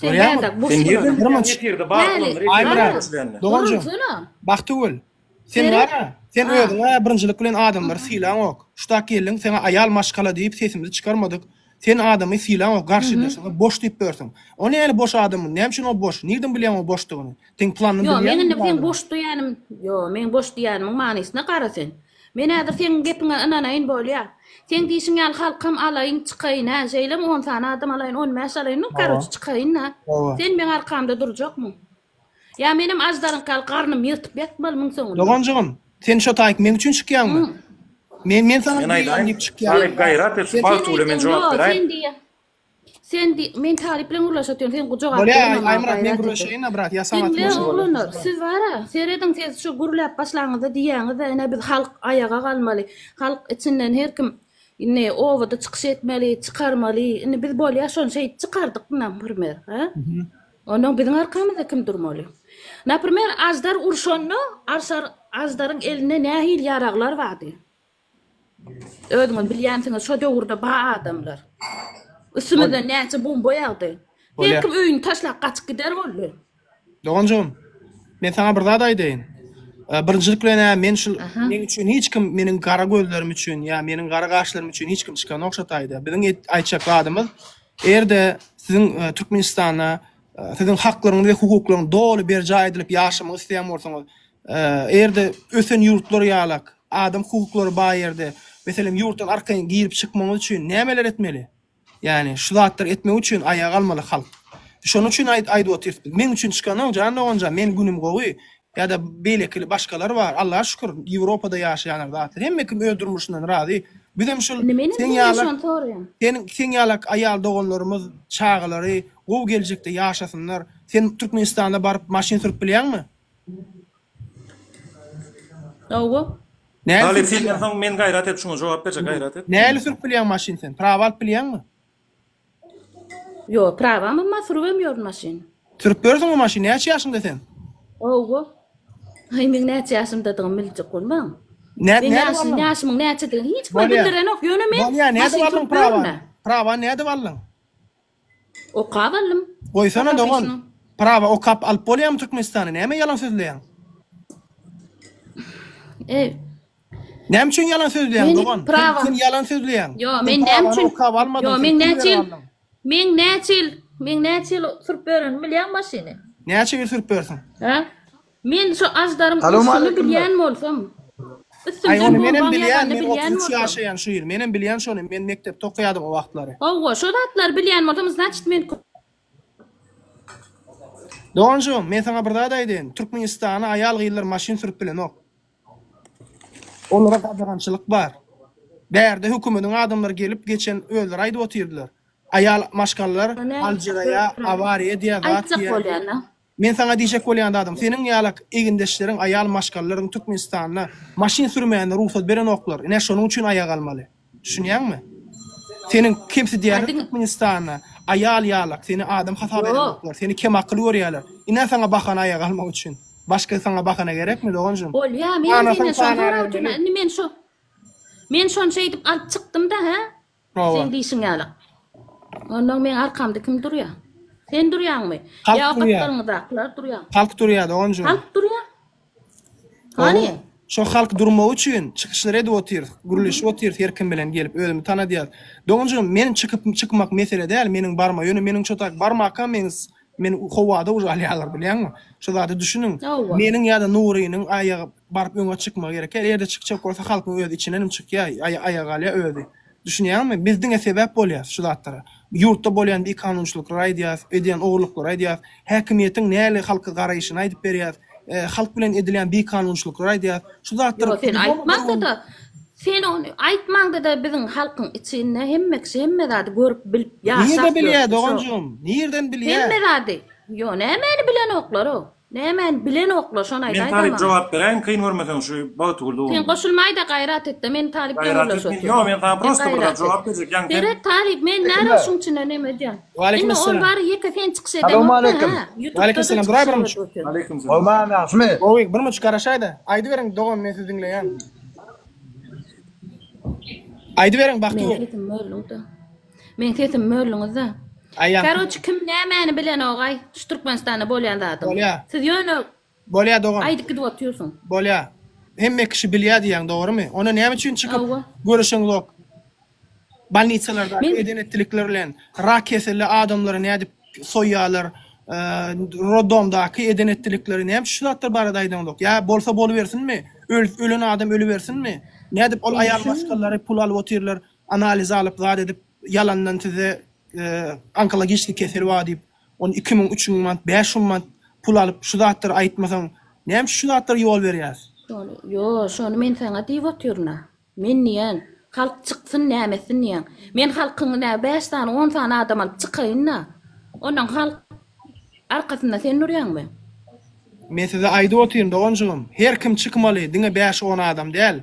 Sen Görýäňmi? bärde boş Sen nirden planyň. bilýäň efirde bar Häli planlar efirde Aýmyrat, gürleşilende? doganjygym, Durunsana. Bagtygül, sen Seret. bar-a, sen Ha. özüň-ä birinjilik bilen adamlary sylaňok. Şutak geldiň, saňa aýal maşgala diýip sesimizi çykarmadyk. Sen adamy sylaňok, garşydaşyňa boş diýip ýörsüň. O näli boş adam, näme üçin o boş? Nirden bilýäň o boşdugyny? Seň planyny Ýo, meň bilýäňmi indi bu seň adamyň? boş diýýänim, ýo, meň boş diýýänimiň manysyna gara sen. Men häzir seň gepiňe ynanaýyn bolýa. Seň diýşiň ýaly halkam alaýyn, çykaýyn, hä, şeýlemi on sany adam alaýyn, on bäş alaýyn, nu, Hawa. karoçe, çykaýyn-da. Hawa. Sen meň arkamda durjakmyň? Ýa menem aždaryňky ýaly garnymy ýyrtyp ýatmalymyň soňunda? Doganjygym, sen şo taýyk meň üçin çykýaňmy? Men men saňa Men diýýän aýdaýyn, diýip çykýaň. Talyp gaýrat et, şu Sen Bagtygüle men Sen jogap ýo, beräýin. sen diýýä. Sen diý, men Talyp bilen gürleşip otyryn, sen jogap Bolýa, berme maňa Aýmyrat men gaýrat edip. gürleşeýin-ä brat, ýa saňa Diňle atmaşyň. oglanlar, siz bar-a, serediň siz şu gürläp başlaňyzda diýýäňiz-de, ine biz halk aýaga galmaly, halk içinden her kim indi obada çykyş etmeli, çykarmaly, indi biz bolýa şony şeýdip çykardyk naprimer, hä? Onnoň biziň arkamyzda kim durmaly? Naprimer, Aždar urşanda, Arşar Aždaryň elinde nähili ýaraglar bardy? Özüňiz bilýänsiňiz, şo döwürde ba adamlar. Üstümizden näçe bomba ýagdy. Her kim öýüni taşlap gaçyp gider boldy. Doganjygym, men saňa bir zat aýdaýyn. Birinjilik bilen-ä men şul meň üçin hiç kim meniň gara gözlerim üçin ýa meniň gara gaşlarym üçin hiç kim çykanok şo taýda. Biziň aýtjak zadymyz, eger-de siziň Türkmenistanda siziň haklaryňyz we hukuklaryňyz doly berjaý edilip ýaşamagy isleýän bolsaňyz, Eger-de ösen ýurtlar ýalak, adam hukuklary bar ýerde, meselem, ýurtdan arkaýyn girip çykmagyňyz üçin nämeler etmeli? Ýagny, şu zatlary etmek üçin aýaga galmaly halk. Şonuň üçin aýdyp otyrys biz. Meň üçin çykanok, jan doganjan, men günüm gowy. Ýa-da beýlekili başgalar bar. Allaha şükür, Ýewropada ýaşaýanlar zatlar. Hemme kim öz durmuşyndan razy. Bizem şul Indi menem seň senden ýalak, şony soraýan. seniň seň ýalak aýal doganlarymyz, çagalary gowy geljekde ýaşasynlar. Sen Türkmenistanda baryp maşyn sürüp bilýäňmi? Hawa. Näli Talyp sürüp senden bilýäň? soň men gaýrat et şuňa jogap berjek gaýrat et. Näli sürüp bilýäň maşyn sen? Prawa alyp bilýäňmi? Ýok, prawamam bar, sürübem ýörün maşyn. Sürüp ýörsüňmi maşyn? Näçe ýaşyňda sen? Hawa. Aý, meň näçe ýaşymdadygymy biljek bolmaň. Nä, Meň nädip ýaşym, aldyň? ýaşymyň näçedigini hiç kime Bolýa. bildirenok, ýöne men Bolýa, nädip maşyn aldyň sürüp prawany? ýörün-ä. Prawany nädip aldyň? Okap aldym. Goýsana dogan. Professional. Prawa okap alyp bolýamy Türkmenistanda? Näme ýalan sözleýäň? Ey. Näme üçin ýalan sözleýäň Men dogan? Sen, prawa. sen ýalan sözleýäň. Ýo, Sen men näme prawany üçin? okap almadyň, Ýo, sen men pul näçe berip ýyl? aldyň. Men näçe ýyl? Men näçe ýyl sürüp ýörenimi bilýäňmi maşyny? Näçe ýyl sürüp ýörsüň? Hä? Men şu Aždaryň urşuny Salowmaleýkim. bilýän bolsam, Aý üstümden ony menem bombaň bilýän, ýaganyny men bilýän 33 bolsam. ýaşaýan şu ýyl. Menem bilýän şony, men mekdepde okaýadym o wagtlary. Hawa, şo zatlary bilýän bolsam, znaçit men Doganjygym, men saňa bir zat aýdaýyn. Türkmenistana aýal-gyzlar maşyn sürüp bilenok. Olara gadagançylyk bar. Bärde hökümediň adamlary gelip geçen özleri aýdyp otyrdylar. Aýal maşgalalar aljyraýa, awariýa edýär, zat Aýtjak diýýär. bolýan-a. Men saňa diýjek bolýan zadym, seniň ýalak egindeşleriň, aýal maşgalalaryň Türkmenistanda maşyn sürmäne rugsat berenoklar. Ine şonuň üçin aýak almaly. Düşünýäňmi? Seniň kemsidýärler Türkmenistanda, aýal ýalak, seni adam hasap edenoklar, seni kemakyl görýärler. Ine saňa bahana aýak almak üçin. Başga saňa bahana gerekmi doganjygym? Bolýa, menem senden şony sorap otyryn. Indi men şo Men şony şeýdip alyp çykdym-da, hä? Hawa. Seň diýşiň ýaly. Onnoň meň arkamda kim durýa? Sen durýaňmy? Halk Ýa durýa. gapdalyňyzdakylar durýa? Halk durýa doganjygym. Halk durýa? Hany? Hawa. Şo halk durmagy üçin çykyşlar edip otyrys, gürleşip otyrys her kim bilen gelip özümi tanadýas. Doganjygym men çykyp çykmak mesele däl meniň barma ýöne meniň şo tak barmakam meni meni howada uje alýarlar bilýäňmi? Şo zada düşüniň. Hawa. Meniň ýa-da Nurynyň aýagy baryp öňe çykmagy gerek däl. Eger-de çykjak bolsa halkyň özi içindenem çykýar, aýaga galýar özi. Düşünýäňmi? Biz diňe sebäp bolýas şu zatlara. Ýurtda bolýan bikanunçylyklary aýdýas, edýän ogurlyklary aýdýas, häkimiýetiň näli halka garaýşyny aýdyp berýäs, halk bilen edilýän bikanunçylyklary aýdýas. Şu zatlary Ýok, sen aýtmaňda-da, sen ony aýtmaňda-da biziň halkyň içinde hemme kişi hemme zady görüp bilip ýaşap Nirde bilýär ýör. doganjygym? Nirden bilýär? Hemme zady. Ýok, nämäni bilenoklar-ow? Nämäni bilenoklar şony Men aýdaýda talyp maňa. jogap beräýin kyn görmeseň şu Bagtygül Sen dogan. goşulmaýda gaýrat etde men talyp bilen Gaýrat gürleşip et men otyryn. ýok men saňa Sen prosta bir zat gaýrat et. jogap berjek ýaňy sen Seret talyp men näme şuň içinde neme edýän. Waleýkim Indi ol esselam. bary ýeke sen çykyş edeňokda Salowmaleýkim. hä. Waleýkim Ýutubda-da esselam. çykyş Duraý bir edip munç. otyr. Aleýkim selam. Gowmy ýagşymy? Gowy bir munç garaşaýda. Aýdyberiň dogan men sizi diňleýän. Aýdyberiň Meň Bagtygül. sesim böldüňde. Meň sesim böldüňiz-de. Aý ýaňky. Karoçi kim nämäni bilenogaý şu Türkmenistanda bolýan zadyň. Bolýa. Siz ýöne Bolýa dogan. aýdyp gidip otyrsyň. Bolýa. Hemme kişi bilýä diýýäň dogrymy? Onda näme üçin çykyp Hawa. göreşeňzok? Bolnisalardaky Men eden etdilikler bilen, rak keselli adamlary nädip soýýarlar, roddomdaky eden etdilikleri näme üçin şu zatlar barada aýdaňzok? Ýa bolsa bolubersinmi? Öl ölen adam ölübersinmi? Nädip ol aýal maşgalalary pul alyp otyrlar, analiz alyp zat edip ýalandan size onkologiçki kesel bar diýip, ony 2000, 3000 manat, 5000 manat pul alyp şu zatlary aýtmasaň, näme üçin şu zatlara ýol berýäs? Şony, ýo, şony men saňa diýip otyryn-a. Men diýýän, halk çyksyn näme etsin diýýän. Men halkyň nä bäş sany, on sany adam alyp çykaýyn-da. Onnoň halk arkasynda sen durýaňmy? Men size aýdyp otyryn doganjygym, her kim çykmaly, diňe bäş-on adam däl.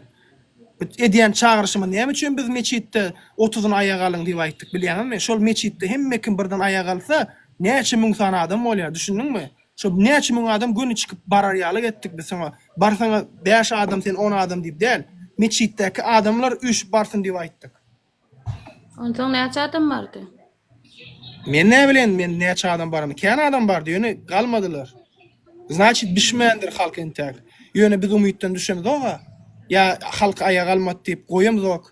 Bu edýän çagyryşymyz näme üçin biz metjitde otuzyny aýaga alyň diýip aýtdyk bilýäňizmi? Şol metjitde hemme kim birden aýaga alsa näçe müň sany adam bolýar düşündiňmi? Şo näçe müň adam göni çykyp barar ýalyk etdik biz şoňa barsaňa bäş adam sen on adam diýip däl metjitdäki adamlar üýşüp barsyn diýip aýtdyk. Onsoň näçe adam bardy? Men näbileýin men näçe adam barany kän adam bardy ýöne galmadylar. Znaçit bişmändir halk entäk. Ýöne biz umytdan düşemzoga. Ýa halk aýaga almady diýip goýamzok.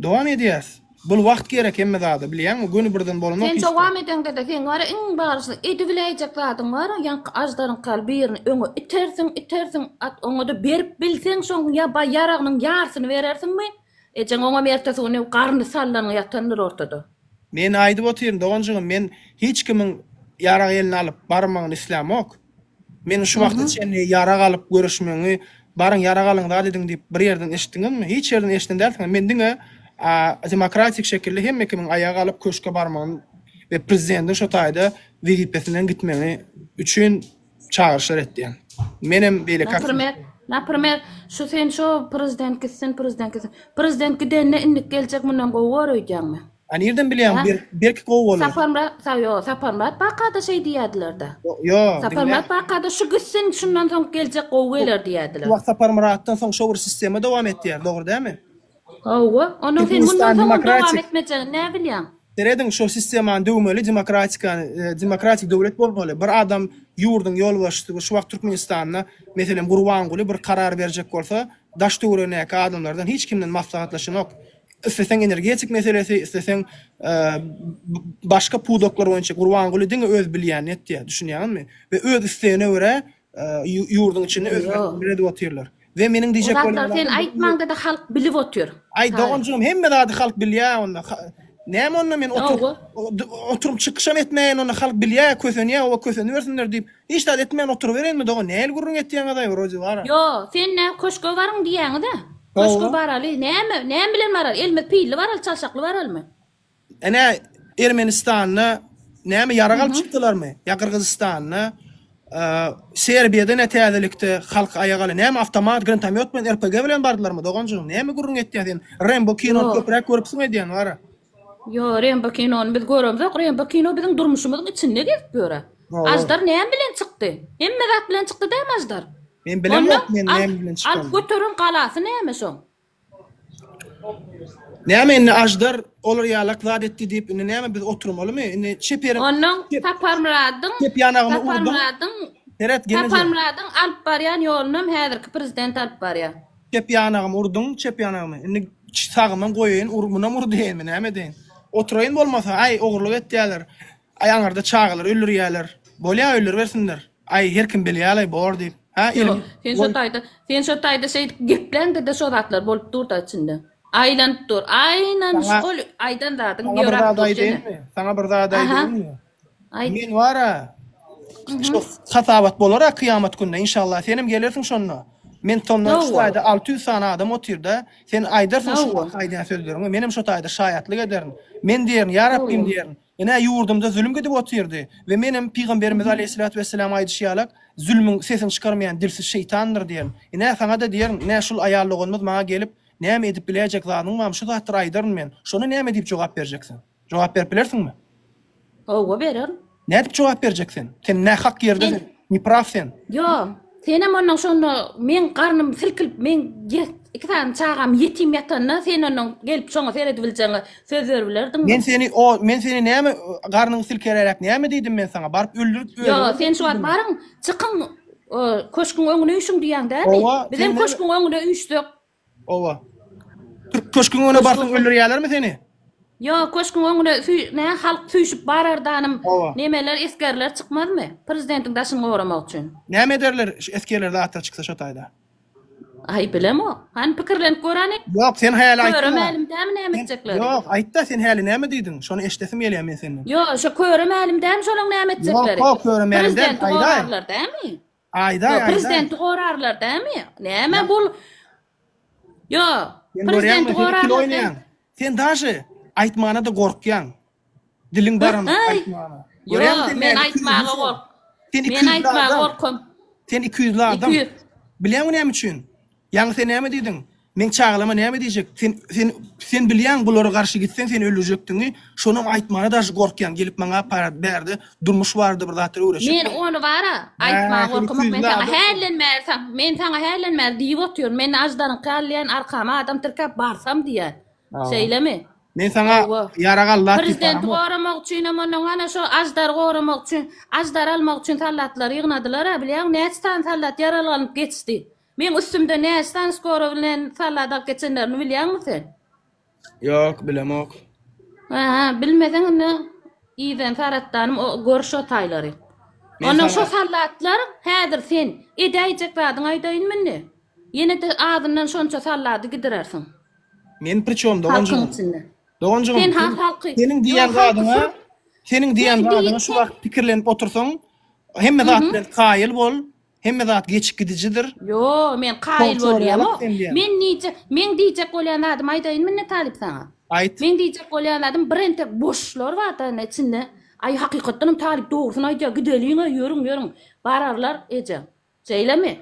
Dowam edýäs. Bul wagt gerek hemme zada bilýäňmi göni birden bolanok Sen hiç zat. dowam edeňde-de seň bar iň barysy edibiläýjek zadyň bar ýaňky aždaryňkaly birini öňe itersiň itersiň at oňada berip bilseň şoň ýa ýaragynyň ýarsyny berersiňmi Ejeň oňam ertesi güni garny sallanyň ýatandyr ortada. Men aýdyp otyryn doganjygym men hiç kimiň ýarag eline alyp barmagyny islämok. Meniň şu wagta çenli ýarag alyp göreşmegiňi baryň ýarag alyň zat ediň diýip bir ýerden eşitdiňizmi? Hiç ýerden eşiden dälsiňiz. Men diňe demokratik şekilde hemme kimiň aýaga galyp köşke barmagyny we prezidentiň şo taýda wezipesinden gitmegini üçin çagyryşlar etýän. Menem beýleki Naprimer, naprimer, şu sen şo prezident gitsin, prezident gitsin. Prezident gidende indik geljek mundan gowy bor öýdýäňmi? A nirden bilýäň, Hä? ber, belki gowy bolar. Saparmyrat, sa ýo, Saparmyrat bakada şeý diýýärdiler-de. Ýo, diňle. Saparmyrat bakada şu gitsin, şundan soň geljek gowy geler diýýärdiler. Şu wagt Saparmyratdan soň şo bir sistema dowam etýär, dogry dälmi? Hawa, ondan sen mundan Türkmenistan soňam dowam demokratik. etmejegini näbilýäň? Serediň, şo sistemany döwmeli, demokratikany, demokratik döwlet bolmaly. Bir adam ýurduň ýolbaşçysy we şu wagt Türkmenistanda, meselem, Gurbanguly bir karar berjek bolsa, daş-töweregindäki adamlardan hiç kimden maslahatlaşanok. Isleseň energetik meselesi, isleseň başga pudaklar boýunça Gurbanguly diňe öz bilýänini etýär, düşünýäňizmi? We öz islegine görä ýurduň içinde özgertmeler edip otyrlar. We meniň O diýjek bolýan zatlary sen zadym aýtmaňda-da halk bilip otyr. Aý Taýy. doganjygym hemme zady halk bilýär onda. Näme onda men otur Hawa. oturyp çykyşam etmäýin onda halk bilýär kösenýär oba kösenibersinler diýip hiç zat etmän oturybereýinmi dogan nähili gürrüň etýäňizaý wrode bara. Ýo, sen nä köşge baryň diýýäňiz-ä. Köşge Hawa. baraly. Näme, näme bilen baraly? Elimiz pilli baraly, çalşakly baralymy? Ene Ermenistanda näme ýarag alyp çykdylarmy? Ýa Gyrgyzystanda, Serbiýada ne täzelikde halk aýagaly näme awtomat, grantomýot bilen RPG bilen bardylarmy doganjygym? Näme gürrüň etýäň sen? Rembo kinony köpräk görüpsiň öýdýän wara. Ýo, Rembo kinony biz göremzok. Rembo kino biziň durmuşymyzyň içinde gezip ýör-ä. Aždar näme bilen çykdy? Hemme zat bilen çykdy dämi Aždar? Men bilemok men näme bilen çykanyny. Alyp göteren galasy näme şoň? Näme indi Aždar olar ýalak zat etdi diýip indi näme biz oturmalymy? Indi çep ýeriň Onnoň Saparmyradyň çep ýanagymy urduň. Saparmyradyň Seret gelneje. Saparmyradyň alyp barýan ýolunam häzirki prezident alyp barýar. Çep ýanagymy urduň, çep ýanagymy. Indi sagymam goýaýyn, ur, munam ur diýeýinmi, näme edeýin? Oturaýyn bolmasa, aý ogurlyk etýäler. Aý aňyrda çagalary öldürýäler. Bolýa öldüribersinler. Aý her kim bilýälaý bor diýip. Hä Ýok, elim sen şo taýda, sen şo taýda şeýdip gepläňde-de şo zatlar bolup dur-da içinde. Aýlanyp dur. Aýnan Saňa şol aýdan zadyň Saňa bir ýöräp zat dur jene. aýdaýynmy? Saňa bir zat Aha. aýdaýynmy? Aýt. Men bar-a, şo hasabat bolar-a kyýamat günde, inşallah, senem gelersiň şonda. Men şonda şu Hawa. taýda 600 sany adam otyr-da, sen aýdarsyň şu Hawa. wagtky aýdýan sözleriňi, menem şo taýda şaýatlyk ederin. Men diýerin, Ýa Rabbim Hawa. diýerin, Ine, ýurdumda zulum gidip otyrdy we menem Pygamberimiz aleýhissalatu wesselam aýdyşy ýalak, Zulmuň sesini çykarmaýan dilsiz şeýtandyr diýerin. Ine, saňa-da diýerin, ine, şul aýal doganymyz maňa gelip, Näme edip biläýjek zadyň barmy, şu zatlary aýdaryn men. Şonda näme diýip jogap berjek sen? Jogap berip bilersiňmi? Hawa, bererin. Nädip jogap berjek sen? Sen nähak ýerde Men sen, nepraw sen. Ýok, senem onnoň şonda meň garnym silkilip, meň iki sany çagam ýetim ýatanda, sen onnoň gelip şoňa seredibiljegiňe söz beribilerdiňmi? Men seni o, men seni näme garnyňy silkeräräk näme diýdim men saňa? Baryp öldürip özüňi Ýok, sen şu wagt diýdim. baryň, çykyň, köşgüň öňüne üýşüň diýýäň dälmi? Owa, Bizem sen näme? köşgüň öňüne üýşsek. Owa. Türk köşgüň öňüne barsaň öldürýärlermi seni? Ýok, köşgüň öňüne süý, nä halk süýşüp barardanym, Hawa. nemeler, esgerler çykmazmy? Prezidentiň daşyny goramak üçin. Näme ederler şu esgerler zatlar çyksa şo taýda? Aý, bilemok. Hany pikirlenip gör hany. Ýok, sen häli Köre aýtdyň-a. mälim dämi näme Sen, etjekleri? ýok, aýt-da, sen häli näme diýdiň? Şony eşdesim gelýär men senden. Ýok, şo köre mälim dämi şolaň näme Ýok, etjekleri? ho, köre mälim däl, Prezidenti aýdaý. gorarlar dämi? Aýdaý, Ýok, aýdaý. prezidenti gorarlar dämi? Näme bul? Ýok, Sen prezidenti görýäňmi, sen ikili gorarlar dämi? oýnaýaň. Sen daže aýtmana-da gorkýaň. Diliň baranok Aý, aýtmana. Görýäňmi ýok, sen men näme aýtmaga ikiyüzlüsin. gork. Sen Men ikiyüzli aýtmaga adam. gorkam. Sen ikiyüzli adam. 200. Bilýäňmi näme üçin? Ýaňy sen näme diýdiň? Meň çagalama näme diýjek? Sen sen sen bilýäň bulara garşy gitseň seni öldürjekdigiňi, şonam aýtmana daže gorkýaň. Gelip maňa para bärde durmuş barada bir zatlar öwretjek Men bol. ony bara Hä, aýtmaga sen gorkamok. Men ikiyüzli saňa adamsyň. hälden bäri saň men saňa hälden bäri diýip otyryn. Men aždaryňky alýan arkama adam tirkäp barsam diýýän. Hawa. Şeýlemi? Men saňa Hawa. ýarag al zat diýip Prezidenti baramok. goramak üçinem onnoň ana şo aždary goramak üçin, aždary almak üçin sallatlary ýygnadylar-a, bilýäňmi, näçe sany sallat ýaralanyp geçdi. Meň üstümde näçe sany skoro bilen sallat alyp geçenlerini bilýäňmi sen? Ýok, bilemok. Hä, bilmeseň indi ýerden saratdanym o gör şo taýlary. Men Onnoň şo saňa sallatlar häzir sen edäýjek zadyňy aýdaýynmy indi? Ýene-de azyndan şonça sallady gidirersiň. Men priçom Halkyň doganjygym? içinde. Doganjygym, Sen sen has halky. seniň diýen Ýok, halky zadyňa, sürüp. seniň diýen Sen diý, zadyňa şu sen. wagt pikirlenip otursaň, hemme zat Mhm. bilen kaýyl bol, hemme zat geçip gidijidir. Ýo, men kaýyl Soň bolýamok. sorýalak sen diýen. Men niçe, meň diýjek bolýan zadymy aýdaýynmy indi Talyp saňa? Aýt. Meň diýjek bolýan zadym bir entek boşlar bar da içinde. Aý hakykatdanam Talyp dogrusyny aýdýar, gideliň-ä, ýörüň, ýörüň. Bararlar ejeň. Şeýlemi?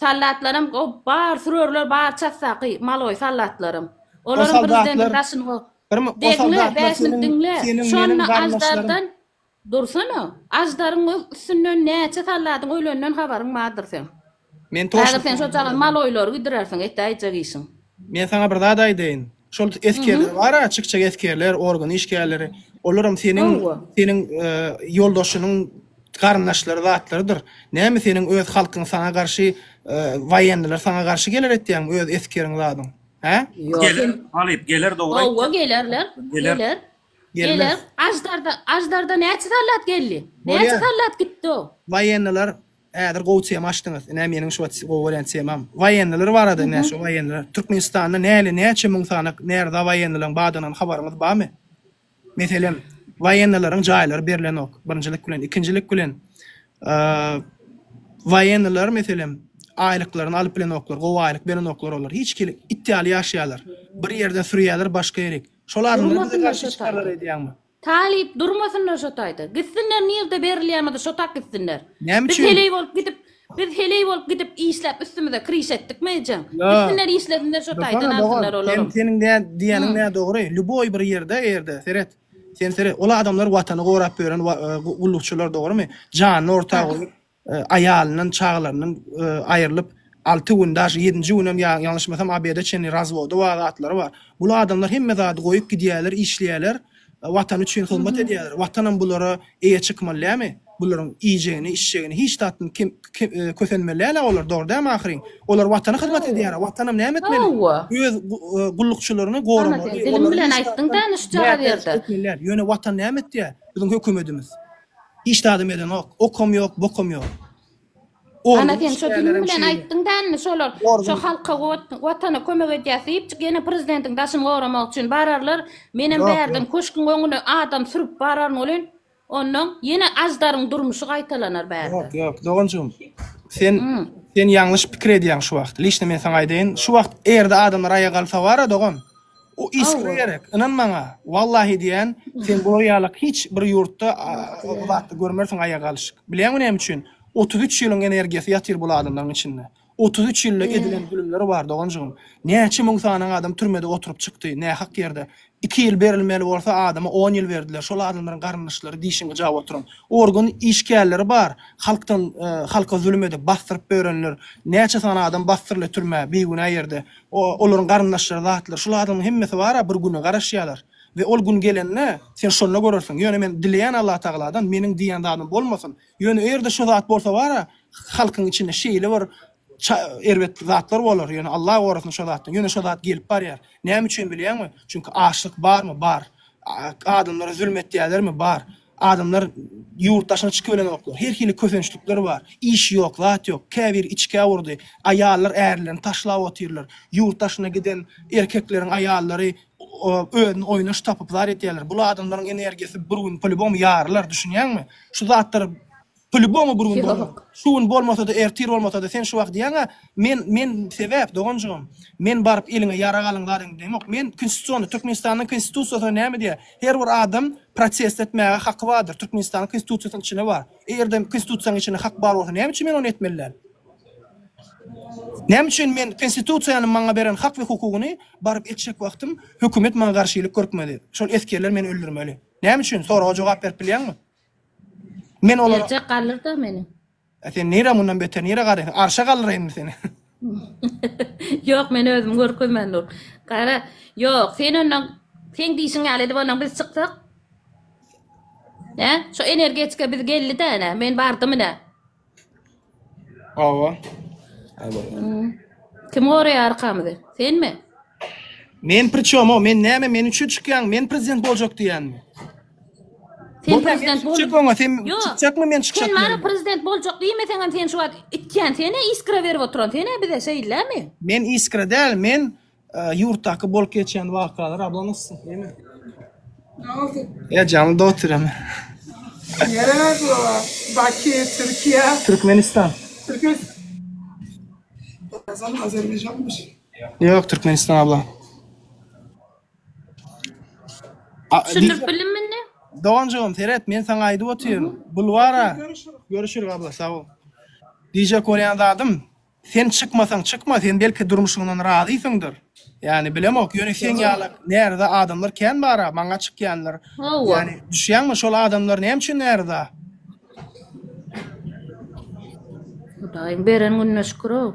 Sallatlaram o bar sürerler bar çasdaky maloý sallatlaram. O Olaram prezidentiň soldatlar daşyny go bir o Deňle, soldatlar bäş minut seniň diňle. seniň meniň Şonda garyndaşlarym. Aždardan dursana. Aždaryň üstünden näçe salladyň ölenden habaryň bardyr seň. Men Häzir toşny sen şo jalan maloýlary gidirersiň etäýjek işiň. Men saňa bir zat aýdaýyn. Şol esgerler bar-a, çykjak esgerler, organ işgärleri. Olaram seniň Hawa. seniň ýoldaşynyň garyndaşlary zatlarydyr. Näme seniň öz halkyň saňa garşy waýenniler saňa garşy geler etýäňmi öz eskeriň zadyň? Hä? Ýok. Geler, Talyp, geler dogry Hawa aýtýaň. gelerler. Geler. Geler. Gelmez. Geler. Aždarda Aždarda näçe sallat geldi? Näçe Bolýar. sallat gitdi o? Waýenniler Häzir gowy tema açdyňyz. Ine meniň şu wagt gowy görýän temam. Waýenniler barada ine şu waýenniler. Türkmenistanda näle näçe müň sany närza waýennileň badyndan habaryňyz barmy? Meselem, waýennileriň jaýlary berlenok, birinjilik bilen. Ikinjilik bilen, waýenniler meselem, aýlyklaryny alyp bilenoklar, gowy aýlyk berenoklar olar. Hiç hili it ýaly ýaşaýarlar. Bir ýerden sürýärler başga ýerik. Şol adamlar bize Durmasynlar garşy şo çykarlar taýda. edýäňmi? Talyp durmasynlar şo taýda. Gitsinler nirde berilýän bolsa şo tak gitsinler. Näme Biz üçin? heleý bolup gidip, biz heleý bolup gidip işläp üstümize kriş etdikmi ejeň? Ýa. Gitsinler işlesinler şo taýdan Dursana dogan, alsynlar sen olaram. seniň nä diýýäniň Hı. nä dogry. Lýuboý bir ýerde eýerde seret. Sen seret, ol adamlar watany gorap ýören gullukçylar dogrymy? Janyny orta goýup, aýalyndan, çagalaryndan aýrylyp, alty gün, daže ýedinji günem ýalňyşmasam obeda çenli razwody bar, zatlary bar. Bul adamlar hemme zady goýup gidýärler, işleýärler, Watan üçin hyzmat edýärler. Watanam bulara eýe çykmaly dälmi? Bularyň iýjegini, içjegini, hiç zatdan kem kösenmeli däl-ä olar, dogry dälmi ahyryn? Olar Watana hyzmat edýär-ä, Watanam näme etmeli? Öz gullukçylaryny goramaly, Diliň bilen aýtdyň-da indi şujagaz mätäç ýerde. etmeli däl. Ýöne Watan näme etýär? Biziň hökümedimiz. Hiç zadam edenok. Okam ýok, bokam ýok. Ana Organ sen şo diliň işgärlerem bilen şeýle. aýtdyň da indi şolar şo Organ. halka watana kömek edýäs diýipjik ýene prezidentiň daşyny goramak üçin bararlar. Menem Ýok, bärden ýok. köşgüň öňüne adam sürüp bararyn welin onnoň ýene Aždaryň durmuşy gaýtalanar bärde. Ýok, ýok, doganjygym. Sen sen ýalňyş pikir edýäň şu wagt. Liçno men saňa aýdaýyn. Şu wagt erde adamlar aýaga galsa bara dogan. O iskra gerek. Ynan maňa. Wallahi diýän, sen bular ýalak hiç bir ýurtda o zatda görmersiň aýaga galyşyk. Bilýäňmi näme üçin? 33 ýylyň energiýasy ýatyr bul adamlaryň içinde. 33 ýylda edilen zulümler bar doganjygym. Näçe müň sany adam türmede oturyp çykdy, nähak ýerde. Iki ýyl berilmeli bolsa adama on ýyl berdiler. Şol adamlaryň garyndaşlary dişini gyjap oturan. Organ işgärleri bar. Halkdan halka zulüm edip basdyryp börenler. Näçe sany adam basdyryldy türmä bigünä ýerde. Olaryň garyndaşlary zatlar. Şul adamyň hemmesi bara bir güne garaşýalar. We ol gün gelende sen şonda görersiň. Ýöne men dileýän Allatagaladan meniň diýýän zadym bolmasyn. Ýöne eger-de şo zat bolsa bara halkyň içinde şeýle bir erbet zatlar bolar. Ýöne Allah gorasyn şo zatdan. Ýöne şo zat gelip barýar. Näme üçin bilýäňmi? Çünki açlyk barmy? Bar. Adamlara zulm etýälermi? Bar. Adamlar ýurt daşyna çykybilenoklar. Her hili kösençlikler bar. Iş ýok, zat ýok. Käbiri içgä urdy. Aýallar ärlerini taşlap otyrlar. Ýurt daşyna giden erkekleriň aýallary özüni oýnaş tapyp zat etýärler. Bul adamlaryň energiýasy bir gün polibom ýarylar, düşünýäňmi? Şu zatlar Poliboma bir gün bolar. Şu gün bolmasa-da ertir bolmasa-da sen şu wagt diýýäň-ä, men men sebäp doganjygym. Men baryp eliňe ýarag alyň zat ediň diýemok. Men konstitusiýony Türkmenistanyň konstitusiýasy näme diýýär? Her bir adam protest etmäge haky bardyr. Türkmenistanyň konstitusiýasynyň içinde bar. Eger-de konstitusiýanyň içinde hak bar bolsa näme üçin men ony etmeli däl? Näme üçin men konstitusiýanyň maňa beren hak we hukugyny baryp etjek wagtym hökümet maňa garşylyk görkmeli? Şol esgerler meni öldürmeli. Näme üçin? Soraga jogap berip bilýäňmi? Men olara Berjek galdyr-da meni. E sen nirä mundan beter nirä galdyr? Arşa galdyraýynmy seni? Ýok, men özümi görkezmän dur. Gara, ýok, sen ondan seň diýşiň ýaly edip ondan biz çyksak. Hä? Şu energetika biz geldi-dä ine. Men bardym ine. Hawa. Kim goraýar arkamyzy? Senmi? Men priçom o? Men näme? Men üçin çykýaň? Men prezident boljak diýýänmi? Sen prezident bol. Çyk oňa, sen çykjakmy men çykjak? Sen maňa prezident boljak diýmeseňem sen şu wagt itýän sen-ä iskra berip oturan sen-ä bize şeýlemi? Men iskra däl, men Ýurtdaky bolup geçýän wakalar abla nasylsyn iyimi? Ýa janly da otyram. Nereye bu? Bakü, Türkiye. Türkmenistan. Türkmenistan. Azerbaycanmış. Ýok Türkmenistan abla. Düşündirip bildim indi. Doganjygym seret men saňa aýdyp otyryn. Bulwara. Görüşürük abla sag bol. Diýjek bolýan zadym Sen çykmasaň çykma, sen belki durmuşyňdan razysyňdyr. Ýani bilemok, ýöne seň ýaly närza adamlar kän bara, maňa çykýanlar. Hawa. Ýani düşýäňmi şol adamlar näme üçin närza? Hudaýyň beren gününe şükür-ow.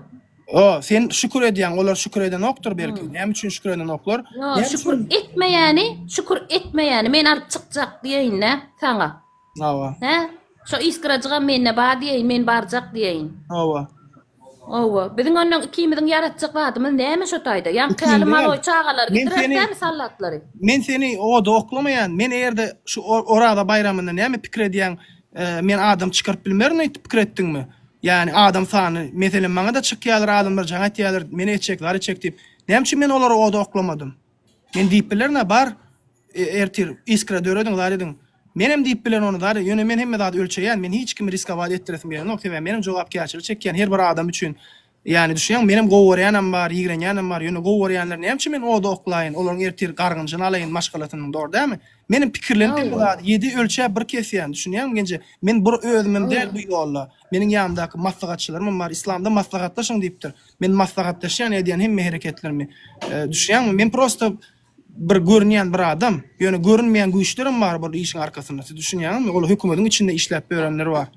O, sen şükür edýäň, olar şükür edenokdyr belki. Näme üçin şükür edenoklar? Ýok, şükür etmeýäni, şükür etmeýäni men alyp çykjak diýeýin-dä saňa. Hawa. Hä? Şo iskrajygam mende bar diýeýin, men barjak diýeýin. Hawa. Hawa. Biziň ondan ikimiziň ýaratjak zadymyz näme şo taýda? Ýaňky ýaly maloý çagalary getireris dämi sallatlary? Men seni oda oklamaýan. Men eger-de şu Oraza baýramynda näme pikir edýäň, men adam çykaryp bilmerin öýdüp pikir etdiňmi? Ýagny adam sany, meselem maňa-da çykýarlar adamlar jaň etýärler, men etjek, zar etjek diýip. Näme üçin men olary oda oklamadym? Men diýip bilerin-ä bar, Ertir iskra dörediň zat ediň. Menem diýip bilerin ony zat ýöne men hemme zady ölçeýän men hiç kimi riskowat etdiresim gelenok sebäbi menem jogapkärçilik çekýän her bir adam üçin ýani düşünýäňmi menem gowy görýänem bar ýigrenýänem bar ýöne gowy görýänleri näme üçin men oda oklaýyn olaryň ertir gargynjyny alaýyn maşgalasynyň dogry dälmi menem pikirlenip hemme zady ýedi ölçäp bir kesýän düşünýäňmi genje men bir özümem däl bu ýolda meniň ýanymdaky maslahatçylarymam bar islamda maslahatlaşyň diýipdir men maslahatlaşýan edýän hemme hereketlerimi düşünýäňmi men prosta Bir görünýän bir adam, ýöne görünmeýän güýçlerem bar bu işiň arkasynda. Siz düşünýäňizmi? Ol hökümediň içinde işläp ýörenler bar.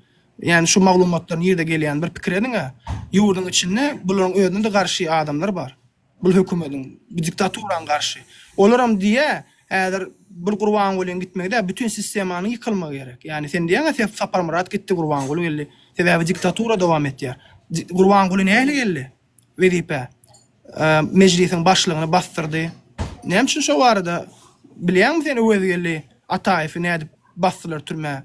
Ýani şu maglumatlar nirde gelýän bir pikir ediň-ä. Ýurduň içinde bularyň özüne-de garşy adamlar bar. Bul hökümediň, bu diktaturanyň garşy. Olaram diýýä, häzir bul Gurbangulyň gitmegi däl, bütin sistemanyň ýykylmagy gerek. Ýani sen diýýäň-ä Saparmyrat gitdi, Gurbanguly geldi. Sebäbi diktatura dowam etýär. Gurbanguly nähili geldi? wezipä Mejlisiň başlygyny basdyrdy. Näme üçin şo barada bilýäňmi sen Öwezgeldi Ataýewi nädip basdylar türmä?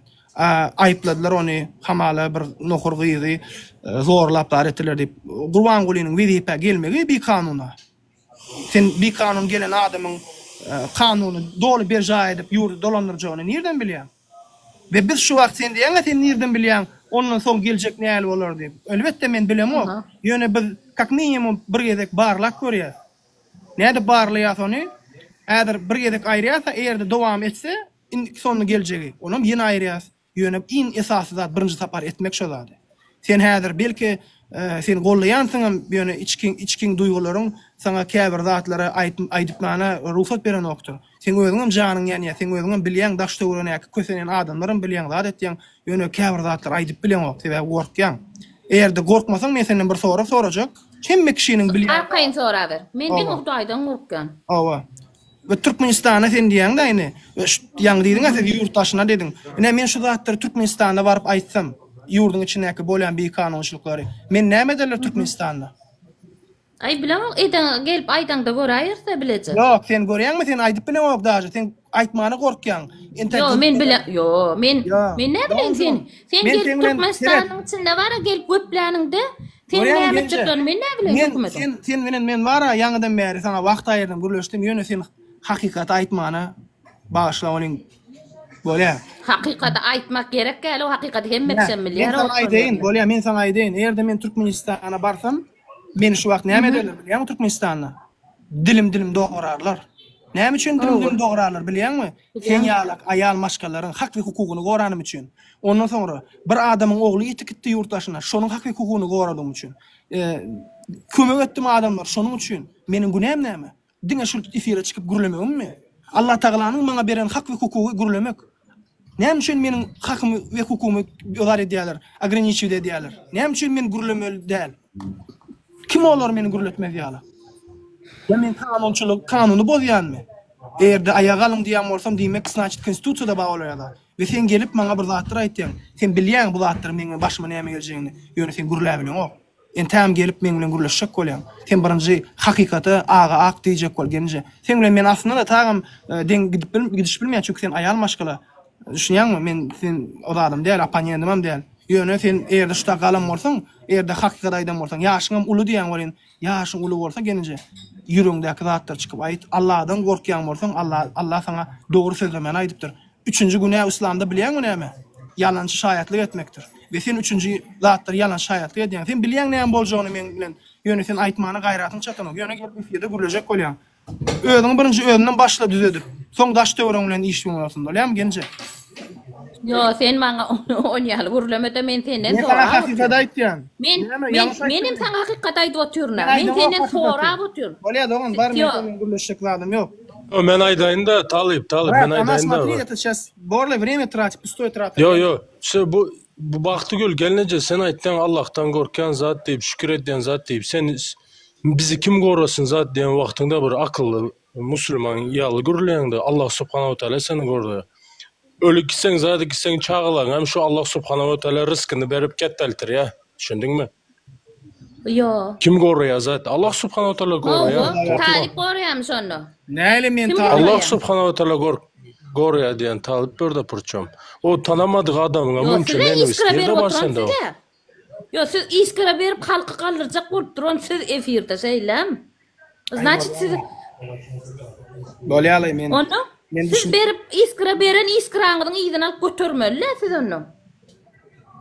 Aýypladylar ony hamala bir nohur gyzy zorlap zat etdiler diýip. Gurbangulynyň wezipä gelmegi bikanuna. Sen bikanun gelen adamyň kanuny doly berjaý edip ýurdy dolandyrjagyny nirden bilýäň? We biz şu wagt sen diýýäňä sen nirden bilýäň ondan soň geljek näli bolar diýip. Elbetde men bilemok. Ýöne biz kak minimum bir gezek barlap görýäs. Nädip barlaýas ony? Häzir bir gezek aýyrýas eger-de dowam etse indiki sonda geljegi onam ýene aýyrýas. Ýöne iň esasy zat birinji sapar etmek şo zady. Sen häzir belki sen gollaýansyňam ýöne içkiň içkiň duýgularyň saňa käbir zatlary aýdypmana rugsat berenokdyr. Seň özüňem janyň ýanýar, seň özüňem bilýäň daş töweregnäki kösenen adamlaram bilýäň zat etýäň, ýöne käbir zatlary aýdyp bileňok, sebäbi gorkýaň. Eger-de gorkmasaň men senden bir sorag sorajak, hemme kişiniň bilýän Arkaýyn soraber. Men diňe Hudaýdan gorkýan. Hawa. We Türkmenistana sen diýýäň-dä ine, şu ýaňy diýdiň-ä siz ýurt daşyna diýdiň. Ine men şu zatlary Türkmenistanda baryp aýtsam, ýurduň içindäki bolýan bikanunçylyklary, men näme ederler Türkmenistanda? Aý bilemok, edeň gelip aýdaňda göräýeris-dä bileje. Ýok, sen görýäňmi, sen aýdyp bileňok daže, sen. Aýtmana gorkýaň. Entek Ýo, men bile, ýo, men, men näme bileýin sen? Sen Men gelip seň bilen Türkmenistanyň içinde bara gelip göpläniňde, sen Görýäňmi näme genje? etjeklerini men näme bileýin Men hökümetiň? sen sen bilen men bara ýaňydan bäri saňa wagt aýyrdym, gürleşdim, ýöne sen hakykaty aýtmana bagyşla onuň bolýa. Hakykaty aýtmak gerek däl, o hakykaty hemme Ýa, kişem men bilýär saňa oturan aýdaýyn, ýerinde. bolýa, men saňa aýdaýyn, eger-de men Türkmenistana barsam, meni şu wagt näme ederler bilýäňmi Türkmenistanda? Dilim-dilim dograrlar. Näme üçin dilim-dilim dograrlar bilýäňmi? Sen ýalak aýal maşgalalaryň hak we hukugyny goranym üçin. Ondan soňra bir adamyň ogly ýitip gitdi ýurt daşyna, şonuň hak we hukugyny goradygym üçin. Kömek etdim adamlara, şonuň üçin. Meniň günäm näme? Diňe şul efire çykyp gürlemegimmi? Allatagalanyň maňa beren hak we hukugy gürlemek. Näme üçin meniň hakymy we hukugymy ozar edýärler, ograniçiwt edýärler? Näme üçin men gürlemeli däl? Kim olar meni gürletmez ýaly? Ýa men kanunçylyk, kanuny bozýanmy? Eger-de aýaga galyň diýýän bolsam, diýmek, znaçit konstitusiýada bar olar ýa-da. We sen gelip maňa bir zatlar aýtýaň. Sen bilýäň bu zatlaryň meň başyma näme geljegini, ýöne sen gürläbileňok. Entägem gelip meň bilen gürleşjek bolýaň. Sen birinji hakykata aga ak diýjek bol gelinje. Seň bilen men aslynda-da tagam deň gidip gidişip bilmeýän çünki sen aýal maşgala. Düşünýäňmi men sen o zadam däl opponendimem däl. Ýöne sen eger-de şu tak galan bolsaň, eger-de hakykat aýdan bolsaň, ýaşyňam uly diýýäň welin, ýaşyň uly bolsa gelinje ýüregiňdäki zatlary çykyp aýt. Alladan gorkýan bolsaň Alla Alla saňa dogry sözlemäni aýdypdyr. Üçünji günä yslamda bilýäňmi näme? Ýalançy şaýatlyk etmekdir. We sen üçünji zatlary ýalançy şaýatlyk edýäň. Sen bilýäň näme boljagyny meň bilen. Ýöne sen aýtmana gaýratyň çatanok. Ýöne gelip efirde gürlejek bolýaň. Özüňi birinji özünden başla düzedip. Soň daş töweregiň bilen iş bolarsyň. Bolýamy genje? Ýo, sen maňa on ýaly gürlemede men senden Men saňa sorap hakykaty otyryn. aýtýan. Men Näme men ýalňyş menem aýtdymmy? saňa hakykaty aýdyp otyryn-a. Men Men aýdamok senden hakykaty. sorap otyryn. Bolýa dogan bar men Ýo. seň bilen gürleşjek zadym ýok. Ýo men aýdaýyn-da Talyp, Talyp Brat, men ona aýdaýyn-da смотри, bir. это сейчас borly время тратить, пустой трата Ýo время. ýo şu bu bu Bagtygül gelneje sen aýtdyň Allahdan gorkýan zat diýip şükür edýän zat diýip sen bizi kim gorasyn zat diýen wagtyňda bir akylly musulman ýaly gürleýäňde Allah subhanahu wa taala seni gordaýar. Ölüp gitseň zat gitseň çagalaryň hem şu Allah subhanahu wa taala ryskyny berip ketdeltirýär. Düşündiňmi? Ýo. Kim goraýar zat? Allah subhanahu wa taala goraýar. Hawa, Gorkma. Talyp goraýarmy şonda? Näle men Kim talyp? Allah goraýar? subhanahu wa taala gor goraýar diýen talyp börde purçam. O tanamadyk adamyňa Ýo, munça size nenawist iskra nirde berip bar oturan sende o? size. Ýo, siz iskra berip halky galdyrjak bolup duran siz efirde şeýlemi? Znaçit siz Bolýaly men. Onda Men siz düşün. berip iskra beren iskraňyzyň yzyny alyp götermeli-dä siz onda.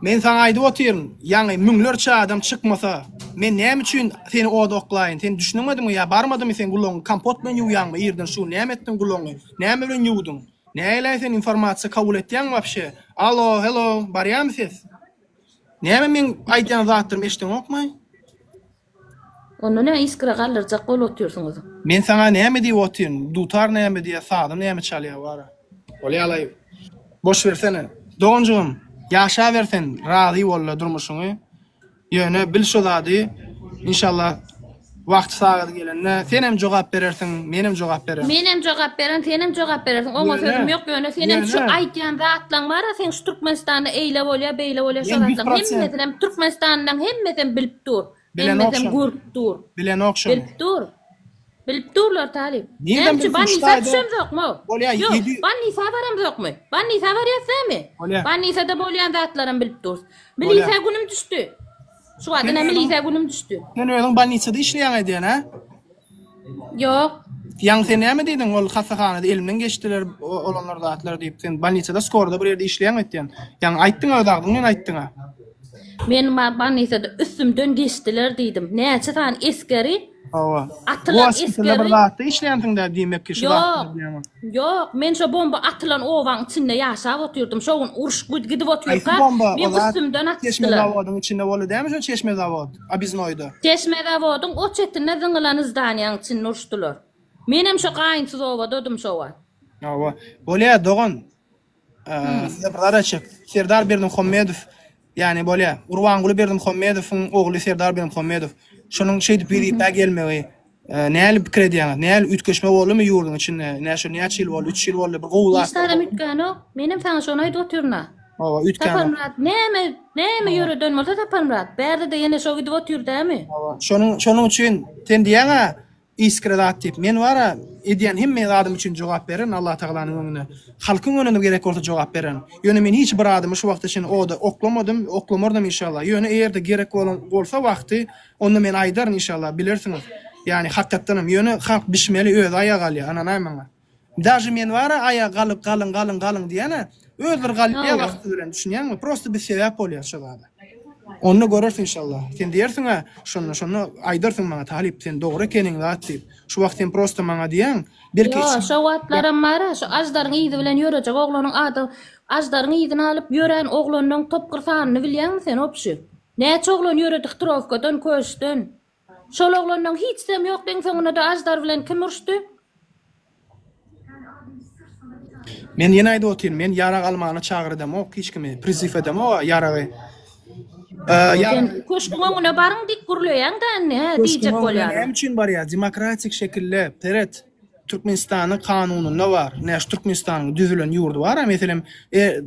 Men saňa aýdyp otyryn, ýaňy müňlerçe adam çykmasa, men näme üçin seni oda oklaýyn? Sen düşünemediňmi ýa barmadymy sen gulagyňy kompot bilen ýuwýaňmy irden şu gün näme etdiň gulagyňy? Näme bilen ýuwduň? Näleý sen informasiýa kabul etýäňmi wapşe? Alo, hello, barýamy ses? Näme meň aýdýan zatlarymy eşdeňokmaý? Onda nä iskra galdyrjak bolup otyrsyňyz? Men saňa näme diýip otyryn? Dutar näme diýýär, sazy näme çalýar wara. Bolýalaý. Boş bersene. Doganjygym, ýaşaber sen, razy bolla durmuşyňy. Ýöne bil şo zady, inşallah wagty sagady gelende senem jogap berersiň, menem jogap bererin. Menem jogap bererin, senem jogap berersiň. Oňa Ýöne, sözüm ýok, ýöne senem şu ýöne. aýdýan zatlaň bar-a, seň şu Türkmenistanda eýle bolýar, beýle bolýar şo Men ýüz zatlaň prosent. hemmesinem Türkmenistanlylaň hemmesem bilip dur. Bilenok Hemmesem şony. görüp dur. Bilenok şony. Bilip dur. Bilip durlar talyp. Nirden Näme üçin bilsin şu Bannisa taýda düşemzokmy? Bolýa Ýok, ýedi Bannisa baramzokmy? Bannisa barýas dämi? Bolýa. Bannisada bolýan zatlaram bilip durus. Bolýa. Milise günüm düşdi. Şu wagt Sen ine özüň milise günüm düşdi. Sen özüň bolnisada işleýäň aýdýan hä? Ýok. Ýaňy sen näme diýdiň ol hassahanada elimden geçdiler olanlar zatlar diýip sen bolnisada skorda bir ýerde işleýäň aýtýan. Ýaňy aýtdyň öz agzyň bilen aýtdyňa. Men bolnisada üstümden geçdiler diýdim. Näçe sany esgeri Hawa. Atylan Gospitalda bir esgeri zatda işleýänsiň-dä diýmek ki şu Ýok. zatlary bilýäň. Ýok, men şo bomba atylan obaň içinde ýaşap otyrdym. Şo gün uruş gidip Haýsy otyrka, bomba? O meň zat üstümden Çeşme atyşdylar. zawodyň içinde boldy dämi şo Çeşme zawod, Obiznoýda? Çeşme zawodyň o çetinde zyňylan zdaniýaň içinde uruşdylar. Menem şo gaýynsyz obadadym şo wagt. Hawa. Bolýa dogan. Size bir zat aýtjak. Serdar Berdimuhamedow, ýagny bolýa, Gurbanguly Berdimuhamedowyň ogly Serdar Berdimuhamedow. Şonuň şeýdip wezipä gelmegi nähili pikir edýäňiz? Nähili üýtgeşme boldumy ýurduň içinde? Ine şu näçe ýyl boldy? Üç ýyl boldy. Bir gowy Hiç zatlar zadam boldumy? üýtgänok. Menem saňa şony aýdyp otyryn-a. Hawa, üýtgänok. Saparmyrat näme, näme ýöreden bolsa Saparmyrat, bärde-de ýene şo gidip otyr dämi? Hawa, şonuň şonuň üçin sen diýýäň-ä, Iskra zat diýip. Men bar-a, edýän hemme zadym üçin jogap bererin Allatagalanyň öňünde. Halkyň öňünde gerek bolsa jogap bererin. Ýöne men hiç bir adamy şu wagta çenli oda oklamadym, oklamarynam inşallah. Ýöne eger-de gerek bolan bolsa wagty, onda men aýdaryn inşallah, bilersiňiz. Ýagny hakykatdanam, ýöne halk bişmeli, özi aýaga galýar, ynanaý maňa. Daže men bar-a aýaga galyp galyň galyň galyň diýýän-ä, özleri galýar wagty bilen, düşünýäňmi? Prosta biz sebäp bolýas şo zada. Onda görersiň inşallah. Sen diýersiň-ä şonda, şonda aýdarsyň maňa Talyp sen dogry ekeniň zat diýip. Şu wagt sen prosta maňa diýýäň, belki Ýo, şo wagtlaram bar-a, şu Aždaryň yzy bilen ýörejek oglanyň ady, Aždaryň yzyny alyp ýörän oglanlaň topgyr sanyny bilýäňmi sen obşi? Näçe oglan ýöredi Htrowkadan, Köşden. Şol oglanlaň hiçsem ýokdy iň soňunda-da Aždar bilen kim uruşdy? Men ýene aýdyp otyryn, men ýarag almana çagyrydamok hiç kimi, priziw edemok ýaragy. Sen köşgüň öňüne baryň diýip gürleýäň-dä indi, hä, diýjek bolýaryn. Näme üçin barýar? Demokratik şekilde, seret, Türkmenistanyň kanunynda bar. Ine şu Türkmenistanyň düzülen ýurdy bar-a, meselem,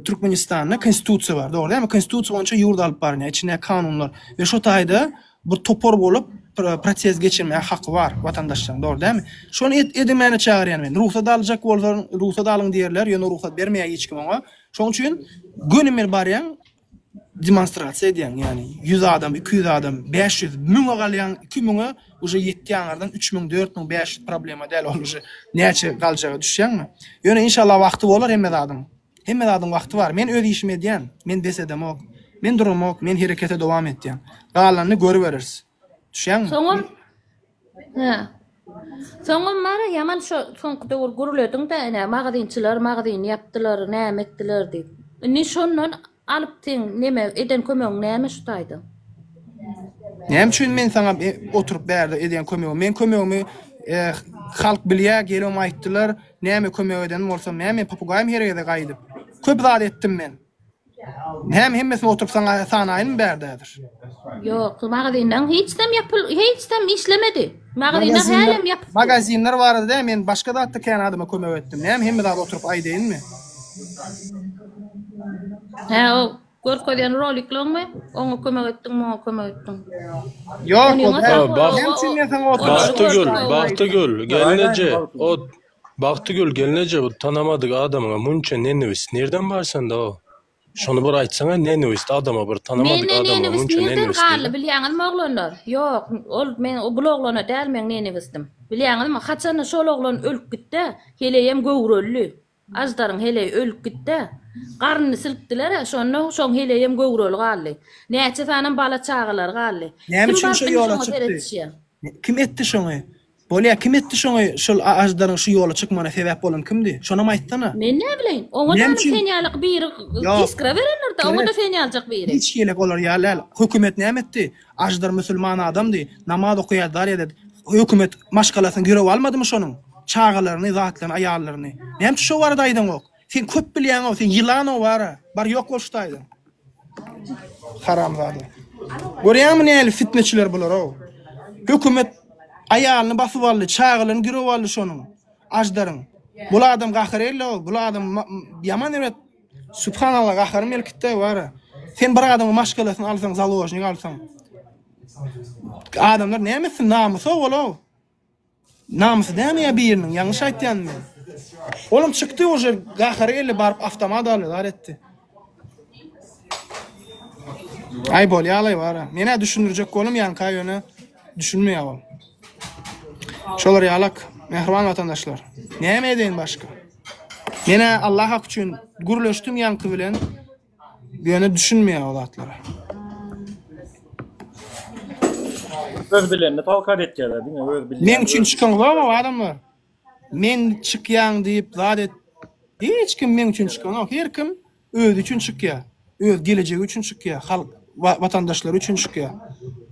Türkmenistanda konstitusiýa bar, dogry dälmi? Konstitusiýa boýunça ýurt alyp barynýar, içindäki kanunlar. We şo taýda bir topar bolup protest geçirmäge haky bar watandaşlaryň dogry dälmi? Şony et edemäne çagyrýan men. Rugsat aljak bolsaň rugsat alyň diýerler, ýöne rugsat bermeýär hiç kim oňa. Şoň üçin göni men barýaň demonstrasiýa edýäň ýagny 100 adam, 200 adam, 500, müňe galýaň, 2000-e uje ýetýär aňyrdan 3000, 4000, 500 problema däl ol uje näçe galjaga düşýäňmi? Ýöne inşallah wagty bolar hemme zadyň. Hemme zadyň wagty bar. Men öz işimi edýän. Men bes edemok. Men duramok. Men herekete dowam etýän. Galanyny görübereris. Düşýäňmi? Soňam Hä. Soňam bar-a ýaman şo soňky döwür gürlediň-dä ine magazinçiler magazyny ýapdylar, näme etdiler diýip. Indi şondan alyp seň neme eden kömegiň näme şu taýda? Näme üçin men saňa oturyp bärde edýän kömegim? Men kömegimi halk bilýär, gelibem aýtdylar. Näme kömek eden bolsam näme men papugaýmy her gezek aýdyp. Köp zat etdim men. Näme hemmesini oturyp saňa sanaýynmy bärde häzir. Ýok, magazinleň hiçsem ýapyl, hiçsem işlemedi. Magazinler hälem ýapyk. Magazinler barada däl, men başga zatda kän adama kömek etdim. Näme hemme zady oturyp aýdaýynmy? Hä, o Görkezýän roliklaňmy? Oňa kömek etdiň, muňa kömek etdiň. Ýok, Onyňa ol sag bol. Näme üçin men saňa oturyp Bagtygül, Bagtygül, gelneje, o Bagtygül gelneje bu tanamadyk adamyňa munça nenewist nirden bar sende o? Şony bir aýtsaňa nenewist adama bir tanamadyk Mende adamyňa nenewist munça nirden nenewist galdy nirden? bilýäňizmi oglanlar? Ýok, ol men bul oglana däl meň nenewistim. Bilýäňizmi, haçanda şol oglan ölüp gitdä, heleýem göwrelidi. Aždaryň heleýi ölüp gitdä. Garnyny silkdiler-ä, şonda şoň heleýem göwreli galdy. Näçe sanam bala-çagalary galdy. Näme Kim üçin baryp şo indi ýola şoňa çykdy? seredişýä? Kim etdi şoňy? Bolýa, kim etdi şoňy, şol Aždaryň şu ýola çykmagyna sebäp bolan kimdi? Şonam aýtsana. Men nä bileýin? Oňa-da Näme hanym üçin? sen ýalyk biri Ýok. iskra berendir-dä, oňa-da Gerek. sen ýalyjak biri. Hiç hili olar ýaly däl. Hökümet näme etdi? Aždar musulman adamdy, namaz okaýardy, zar ederdi. Hökümet maşgalasyny girew almadymy şonuň? Çagalaryny, zatlaryny, aýallaryny. Näme üçin şo barada aýdaňok? Sen köp bilýäňow, sen ýylanow bara. Bar ýok bol şu taýdan. Haramzada. Görýäňmi nähili fitneçiler bular-ow. Hökümet aýalyny basyp aldy, çagalaryny girew aldy şonuň. Aždaryň. Bul adam gahar elli-ow, bul adam ýaman erbet Subhanallah gaharym gelip gitdi bara. Sen bir adamyň maşgalasyny alsaň založnik alsaň. Adamlar näme etsin namysy ol-ow. Namysy dämi ýa biriniň ýalňyş aýtýan men. Olam çykdy uje gahary geldi baryp awtomat aldy zar etdi. Aý bolýalaý bara. Menä düşündirjek bolum ýaňka ýöne düşünmeýär ol. Şolar ýalak mähriban watandaşlar. Näme edeýin başga? Menä Allah haky üçin gürleşdim ýaňky bilen. Ýöne düşünmeýär o zatlara. Öz bilenini talkat etýärler diňe öz bilýän. Meň üçin çykaňzok adamlar. Men çykýan diýip zat et. Hiç kim meň üçin çykanok. Her kim özi üçin çykýar. Öz gelejegi üçin çykýar. Halk watandaşlary üçin çykýar.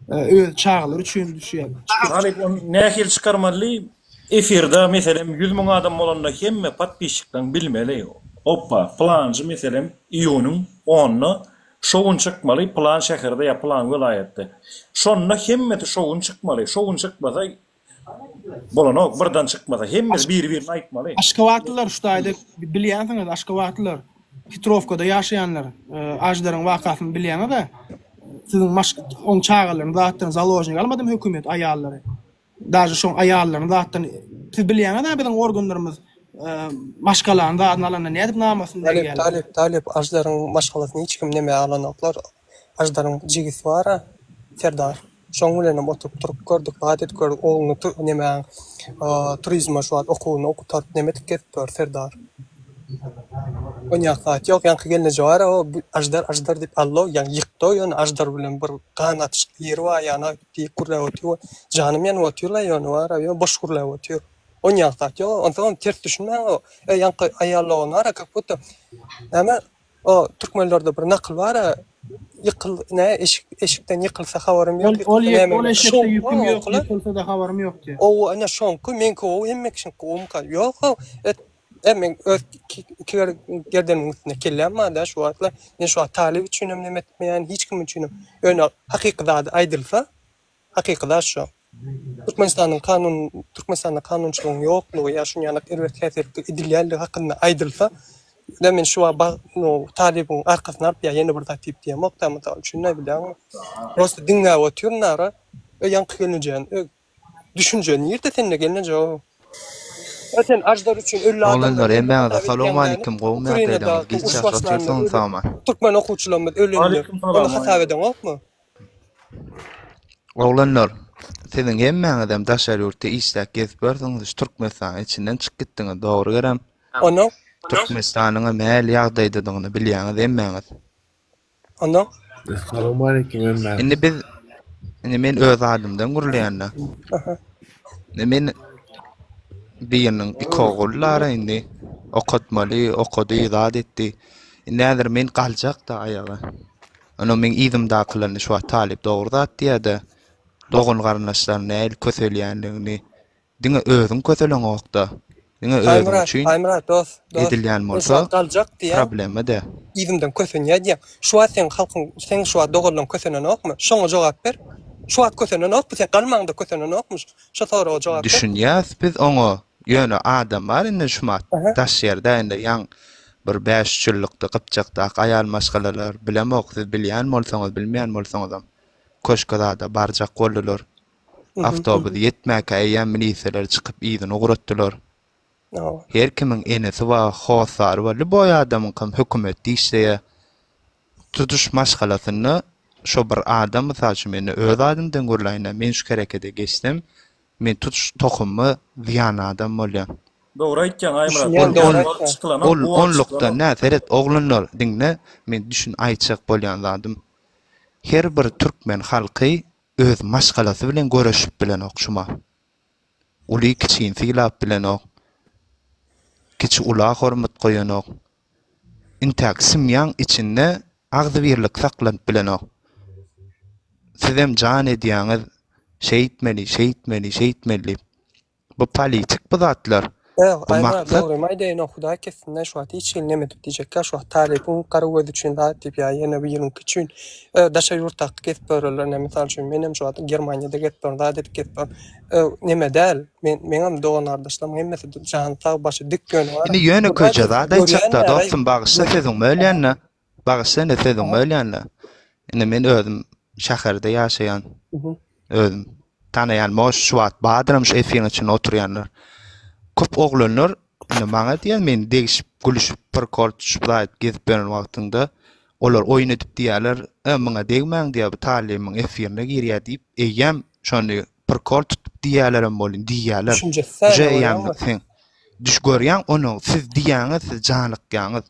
Öz çagalary üçin düşýär. Halyp ony nähili çykarmaly efirde meselem 100 müň adam bolanda hemme podpisçikleň bilmeli oppa pylanjy meselem iýunyň onuna şo gün çykmaly pylan şäherde ýa pylan welaýatda şonda hemmesi şo gün çykmaly şo gün çykmasa Bolanok birden çykmasa hemmesi biri birine aýtmaly. Aşgabatlylar şu taýda bilýänsiňiz aşgabatlylar Hitrowkada ýaşaýanlar Aždaryň wakasyny bilýäňizä siziň maş oň çagalaryny zatlaryny založnik almadymy hökümet aýallary. Daže şoň aýallaryny zatdan siz bilýäňiz-ä biziň organlarymyz maşgalany zadyny alanda nädip namasyny Talyp, degýärler. talyp, talyp Aždaryň maşgalasyny hiç kim neme alanoklar. Aždaryň jigisi bar-a, Serdar. Şoň bilenem oturyp turup gördük, zat edip gördük. Ogluny neme turizme şu wagt okuwyny okutaryp neme edip gezip ýör Serdar. Onýak zat ýok. Ýaňky gelneje bar-a, o Aždar, Aždar diýip allo, ýaňy ýykdy-ow ýöne Aždar bilen bir gan atyşyk ýeri bar ýa-na diýip gürläp otyr we janym ýanyp otyr-la ýöne bar-a, ýöne boş gürläp otyr. Onýak zat ýok. Onsoňam ters düşünmäň-ow. E, ýaňky aýal dogan bar-a, kak budda näme o türkmenlerde bir nakyl bar-a, ýykyl, nä, eşik, eşikden ýykylsa habarym ýok, Ol ol ýykylsa näme ol eşekde Şoňky ýüküm ýok, oňkular. ýykylsa-da habarym ýok diýýär. Ow, ine şoňky, meňki gowy, hemme kişiňki gowumyka? Ýok-ow. Et, e, meň öz iki gerdenimiň üstünde kelläm bar-da şu wagtlar. Men şu wagt talyp üçinem neme etmeýän, hiç kim üçinem. Ýöne hakyky zady aýdylsa, hakyky zat şo. Türkmenistanyň kanun Türkmenistanda kanunçylygyň ýoklugy ýa şuny ýaly erbet häsiýetli edilýänligi hakynda aýdylsa, ýa men şu wagt bag no talybyň arkasyny alyp ýa ýene bir zat diýip diýemok-da mysal üçin näme bilýäňmi. Prosta diňläp otyryn ara. Öý ýaňky gelnejäni ö düşünje nirde sende gelneje o. Ö sen Aždar üçin ölli Oglanlar adamlary ölli hemmäňize hasap edýäň salowmalikim däni gowumy ýagdaýlaryňyz Ukrainadaky giç uruş ýaş başlanda otyrsyňyz ölen sagman. türkmen okuwçylarymyz ölende Aleyküm ony salam hasap edeňokmy? Oglanlar siziň hemmäňizem daşary ýurtda işläp gezip ýörsüňiz şu Türkmenistanyň içinden çykyp gitdiňiz dogry gerem Onnoň? Türkmenistanyňam nähili ýagdaýdadygyny bilýäňiz hemmäňiz. Onnoň? Salowmaleýkim hemmäňize. Indi biz indi men öz adymdan gürleýända. Aha. Indi men biriniň iki ogly bar indi okatmaly, okady, zat etdi. Indi häzir men galjakda aýaga. Ony meň yzymdakylaryny şu wagt talyp dogry zat diýýär-de, dogan-garyndaşlaryň nähili köselýändigini diňe özüň köseleňok-da, diňe özüň Aýmyrat, üçin Aýmyrat dos, dos. edilýän Men şu bolsa wagt galjak diýýäň, problema däl. yzymdan kösenýär diýýäň. Şu wagt seň halkyň, seň şu wagt doganlaryň kösenenokmy? Şoňa jogap ber. Şu wagt kösenenokmy? Sen galmaňda kösenenokmy? Şo soraga jogap ber. Düşünýäs biz oňa, ýöne adam bar indi şumat Aha. daş ýerde indi ýaň bir bäş-üç ýyllykda gypjakdaky aýal maşgalalar bilemok siz bilýän bolsaňyz bilmeýän bolsaňyzam köşke zada barjak boldular. Awtobus ýetmäkä eýýäm miliseler çykyp yzyna ugratdylar. Her kimiň enesi bar, hossary bar, lýuboý adamyňkam hökümetde işleýär. Tutuş maşgalasynda şo bir adam, mysal üçin men öz adymdan gürläýin-dä, men şu herekede geçsem, men tutuş tohumyma zyýan adam bolýan. Dogry aýtýaň Aýmyrat. Düşünýän Ol dogry ol aýtýaň. Çykylanok, ol bu wagt onlukda çykylanok. nä seret oglanlar diňle men düşün aýtjak bolýan zadym her bir türkmen halky öz maşgalasy bilen göreşip bilenok şuma. Uly kiçini sylap bilenok. Kiçi ula hormat goýanok. Intäk simýaň içinde agzybirlik saklanyp bilenok. Sizem jan edýäňiz şeýtmeli, şeýtmeli, şeýtmeli diýip. Bu politik bu zatlar. Ýok, Bu Aýmyrat maksat. dogrymy aýdaýyn o hudaý kessin-dä şu wagt hiç hili neme edip diýjekkä şu wagt talybyň gara gözi üçin zat diýip ýa ýene biriňki üçin daşary ýurtdaky gezip ýörerler ine mysal üçin menem şu wagt Germaniýada gezip ýörün zat edip gezip ýörün neme däl men meňem dogan gardaşlarymyň hemmesi jany sag başy dik ýöne bar Indi ýöne hudaý köje zat görýän aýtjakda däl dostum bagyşla sözüňi bölýän-de. Bagyşla indi sözüňi bölýän-de. Indi men özüm şäherde ýaşaýan. Özüm tanaýan moş şu wagt bardyram şu efiriň içinde oturýanlar. Köp oglanlar indi maňa diýýär men degişip gülüşip prikol tutuşyp zat gezip ýören wagtyňda olar oýun edip diýýärler, e muňa degmäň diýýär bu talymyň efirine girýär diýip eýýäm şony prikol tutup diýýärlerem bolýn diýýärler. Düşünjesi Uje säne eýýäm bolýarmy? sen düş görýäň ony siz diýýäňiz siz janykýaňyz.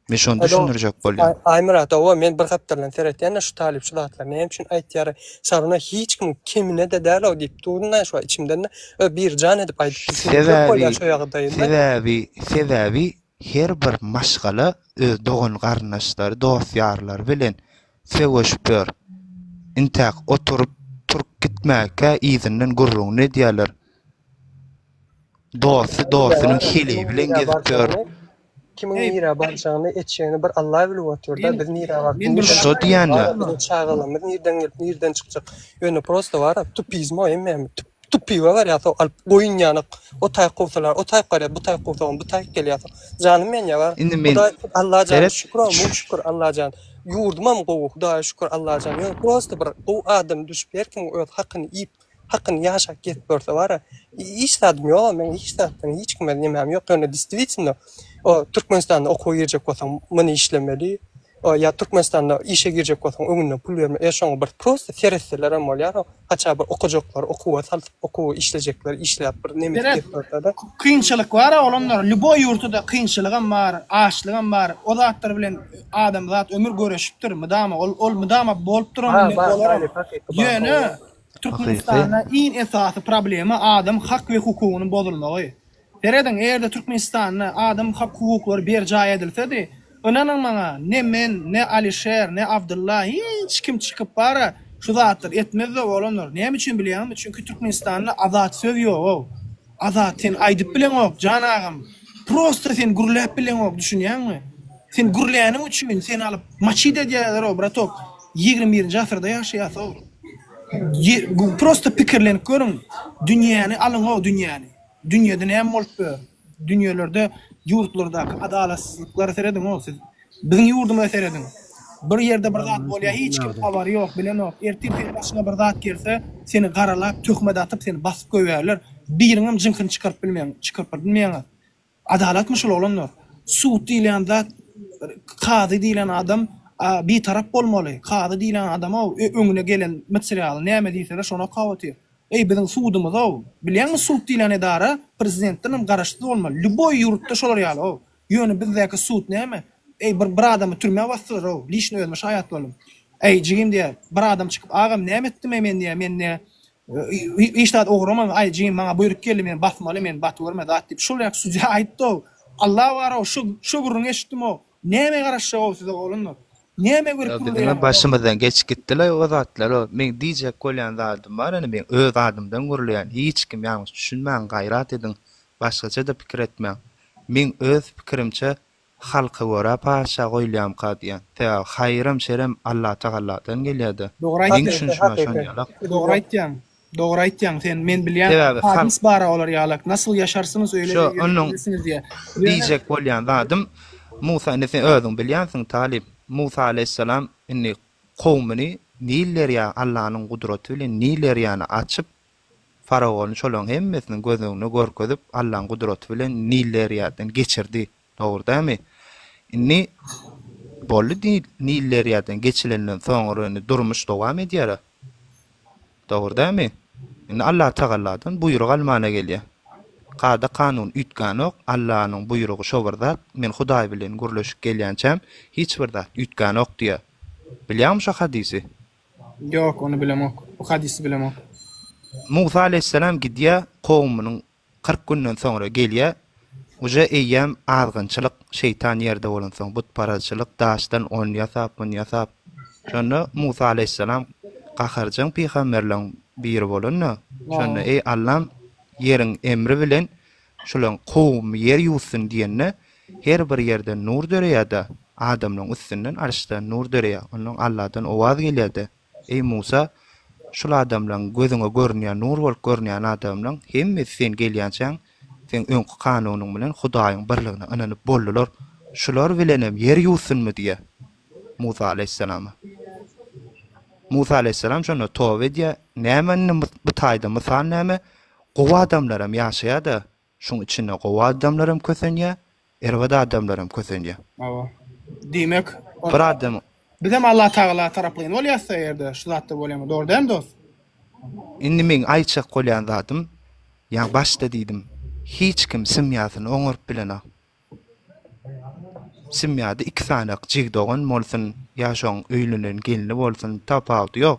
Men şony Alo, düşündirjek bolýan. Aýmyrat owa men bir gapdaldan seretýän-de şu talyp şu zatlary näme üçin aýtýar, Saruna hiç kimiň kemine-de däl-ow diýip durdum-da şu içimden-de, ö biri jan edip aýdyp düşündirjek bolýar Sebäbi, şo ýagdaýynda. sebäbi, sebäbi her bir maşgala öz dogan-garyndaşlary, dost-ýarlary bilen söweşip ýör. Intäk oturyp, turup gitmäkä yzyndan gürrüňini edýärler. Dosty dostunyň heleýi bilen gezip ýör. Kimiň nirä barjagyny, etjegini bir Alla bilip otyr-da, biz nirä baryp, nirden Şo çykjak, diýende. biziň çagalarymyz nirden gelip, nirden çykjak. Ýöne prosta bar-a, tupizmo hemmämiz tupiwe barýas, alyp goýun ýaly, o taýyk kowsalar, o taýyk barýar, bu taýyk kowsagam, bu taýyk gelýär. Janym meniň bar. Indi men Hudaý, Allajan seret şükür, müň şükür Allajan. Ýurdumam gowy, Hudaýa şükür Allajan. Ýöne prosta bir gowy adam düşüp, her kimiň öz hakyny iýip. Hakyny ýaşap gezip görse bara hiç zadym ýoga meň hiç zatdan hiç kime nemäm ýok ýöne distwitno o Türkmenistanda okuwa girjek bolsaň muny işlemeli o ýa Türkmenistanda işe girjek bolsaň öňünden pul bermeli e şoňa bir prosta seretselerem bolýar o haça bir okajaklary okuwa salsyp okuwa işlejekleri işläp bir nemesi Seret gezip görsede. kynçylyk bara olanlar lýuboý ýurtda kynçylygam bar açlygam bar o zatlar bilen adamzat ömür göreşipdir mydama ol ol mydama bolup duran Bar bilen bar bolaram talyp hakyky bar ýöne hawa. Türkmenistanda iň esasy problema adam hak we hukugynyň bozulmagy. Serediň, eger-de Türkmenistanda adam hak hukuklary berjaý edilsedi, ynanyň maňa, ne men, ne Alişer, ne Abdylla, hiç kim çykyp bara şu zatlary etmezdi oglanlar. Näme üçin bilýäňizmi? Çünki Türkmenistanda azat söz ýogow. Azat sen aýdyp bileňok jan agam. Prosta sen gürläp bileňok düşünýäňmi? Sen gürläniň üçin seni alyp maçit edýärler-ow bratok. 21-nji asyrda ýaşaýas-ow. Prosta pikirlenip görüň. Dünýäni alyň-ow dünýäni. Dünýede näme bolup ýör? Dünýelerde ýurtlardaky adalatsyzlyklara serediň-ow siz. Biziň ýurdumyza serediň. Bir ýerde bir zat bolýar, hiç kim habary ýok, bilenok. Ertir seniň başyňa bir zat gelse, seni garalap, töhmet atyp, seni basyp goýbärler. Biriňem jyňkyny çykaryp bilmeň, çykaryp bilmeýäňiz. Adalatmy şul oglanlar? Sud diýilýän zat, kazy diýlen adam bitarap bolmaly. Kazy diýlen adam-ow öňüne gelen materialy näme diýseler şony okap otyr. Eý biziň sudumyz-ow. Bilýäňmi sud diýlen edara prezidentdenem garaşsyz bolmaly. Lýuboý ýurtda şolar ýaly-ow. Ýöne bizdäki sud näme? Eý bir bir adamy türmä basdylar-ow. Liçno özüme şaýat boldum. Eý jigim diýýär, bir adam çykyp agam näme etdim-eý men diýýär, men diýýär hiç zat ograman, aý jigim maňa buýruk geldi meni basmaly, meni batyberme zat diýip şol ýaky sudýa aýtdy-ow. Alla bar-ow şu şu gürrüňi eşitdim-ow. Nämä garaşjak-ow size oglanlar? Nämä görüp Ýa biziňem gürleýäňiz-ow? başymyzdan geçip gitdi-le o zatlar-ow. Meň diýjek bolýan zadym bar indi meň öz adymdan gürleýän. Hiç kim ýalňyş düşünmäň gaýrat ediň. Başgaça-da pikir etmäň. Meň öz pikirimçe halka görä patyşa goýulýamyka diýýän. Sebäbi haýyram şerem Allatagalladan gelýädä. Dogry Meň aýtýaň. düşünişimä şon ýalak. Dogry aýtýaň. Dogry aýtýaň sen. Men bilýän Sebäbi halk. hadys bara olar ýalak. Nasyl ýaşarsyňyz öýle Şo onuň ýöreýsiňiz diýýä. Ýöne. diýjek bolýan zadym Musa indi sen özüň bilýänsiň talyp. Musa aleýhissalam indi kowumyny Nil derýa Allanyň gudraty bilen Nil derýany açyp Faraony şolaryň hemmesiniň göz öňünde görkezip, Allaň gudraty bilen Nil derýadan geçirdi. Dogry dälmi? Indi boldy Nil derýadan geçilenden soňra indi durmuş dowam edýär-ä. Dogry dälmi? Indi Allatagalladan buýruk almana gelýär. Kada-kanun üýtgänok, Allanyň buýrugy şo bir zat, men Hudaý bilen gürleşip gelýänçäm hiç bir zat üýtgänok diýýär. Bilýäňmi şo hadysy? Ýok, ony bilemok. Bu hadysy bilemok. Musa aleýhissalam gidýär, kowumynyň 40 günden soňra gelýär. Uje eýýäm azgynçylyk, şeýtan ýerde bolansoň, butparazçylyk, daşdan ony ýasap, muny ýasap. Şonda Musa aleýhissalam gaharjaň pygamberleň biri bolanda, şonda eý Allam, ýeriň emri bilen şulaň kowumy ýer ýuwsyn diýende, her bir ýerden nur döreýär-de, adamlaň üstünden arşdan nur döreýär, ondan Alladan owaz gelýär-de, Eý Musa, şul adamlaň gözüňe görünýän nur bolup görünýän adamlaň hemmesi sen gelýänçäň seň öňki kanunyň bilen Hudaýyň birligine ynanyp boldular, şular bilenem ýer ýuwsunmy diýýär Musa aleýhissalama. Musa aleýhissalam şonda toba edýär, näme indi bu taýda mysal näme, gowy adamlaram ýaşaýar-da, Şuň içinde gowy adamlaram kösenýär, erbet adamlaram kösenýär. Hawa. Diýmek, Bir adam. Bizem Allatagala taraplaýyn bolýasda eger-de şu zatda bolýan dogry dälmi dost? Indi meň aýtjak bolýan zadym, ýa başda diýdim, hiç kim simýasyny oňaryp bilenok. Simýada iki sany jig dogan bolsun, ýa şoň öýlenen gelni bolsun, tapawudy ýok.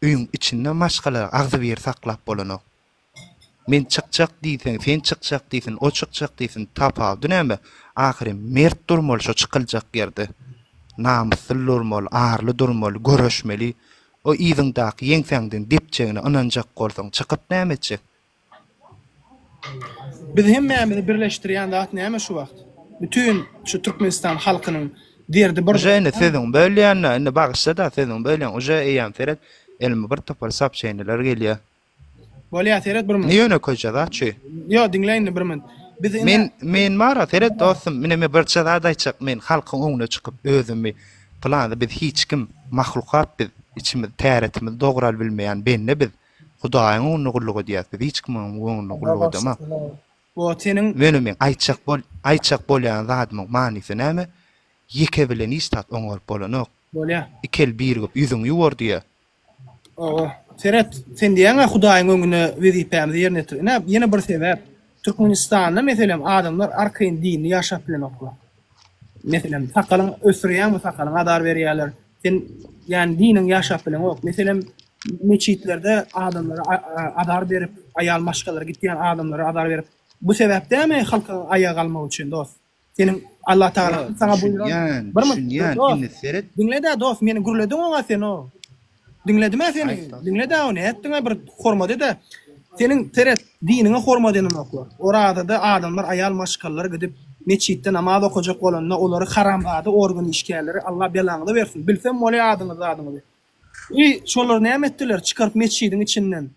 Öýüň içinde maşgala agzybir saklap bolanok. Men çykjak diýseň, sen çykjak diýsin, o çykjak diýsin, tapawudy näme? Ahyry mert durmaly şo çykyljak ýerde. Namysly durmaly, arly durmaly, göreşmeli. O yzyňdaky ýeňsäňden depjegine ynanjak bolsaň, çykyp näme etjek? Biz hemmämizi birleşdirýän zat näme şu wagt? Bütin şu Türkmenistan halkynyň derdi bir. Uje indi sözüňi bölýän-de, indi bagyşla-da sözüňi bölýän, uje eýýäm seret, elime bir topar sopşeniýalar gelýär. Bolýa seret bir minut. Ýönekeýje zat şu. Ýo diňle indi bir minut. Biz ine Men men bara seret dostum ine men birje zat aýtjak men halkyň öňüne çykyp özümi pylany biz hiç kim mahlukat biz içimiz täretimizi dogral bilmeýän bende biz. Hudaýyň öňünde gulluk edýäs biz hiç kimiň öňünde Allah gulluk edemak. bagşlasyn agam. O seniň Ýöne meň aýtjak bol aýtjak bolýan zadymyň manysy näme? Ýeke bilen hiç zat oňaryp bolanok. Bolýa. Iki el birigip ýüzüňi ýuwar diýýä. Owa. Seret, sen diýýäň-ä Hudaýyň öňünde wezipämizi ýerine ýetir. Ine, ýene bir sebäp. Türkmenistanda, meselem, adamlar arkaýyn dinli ýaşap bilenoklar. Meselem, sakalyň ösdürýäňmi, sakalyňa azar berýärler. Sen, ýagny diniň ýaşap bileňok. Meselem, metjitlerde adamlara azar berip, aýal maşgalara gitýän adamlara azar berip, bu sebäp dälmi halkyň aýaga galmagy üçin, dost? Seniň Allah Tagala Ýok, saňa buýran düşünýän, bir minut düşünýän, dost. indi seret. Diňle-dä dost, meni gürlediň oňa sen o. Diňledim-ä seni. Aýt dost. Diňle-dä o nätdiň-ä bir hormat ed-ä. Seniň seret, diniňe hormat edenoklar. Orazada adamlar aýal maşgalalar gidip metjitde namaz okajak bolanda olary haramzada organ işgärleri Allah belaňyzy bersin. Bilsem bolýa adyňyzy zadyňyzy. I şolar näme etdiler çykaryp metjidiň içinden.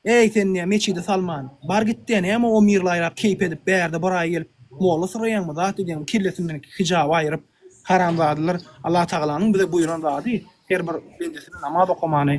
Eý sen diýýär metjide salman. Bar git diýýär näme o mirlaýrap keýp edip bärde bir aý gelip molla syraýaňmy zat edýäňmi kellesinden hijaby aýyryp haramzadalar Allah tagalanyň bize buýran zady her bir bendesine namaz okamany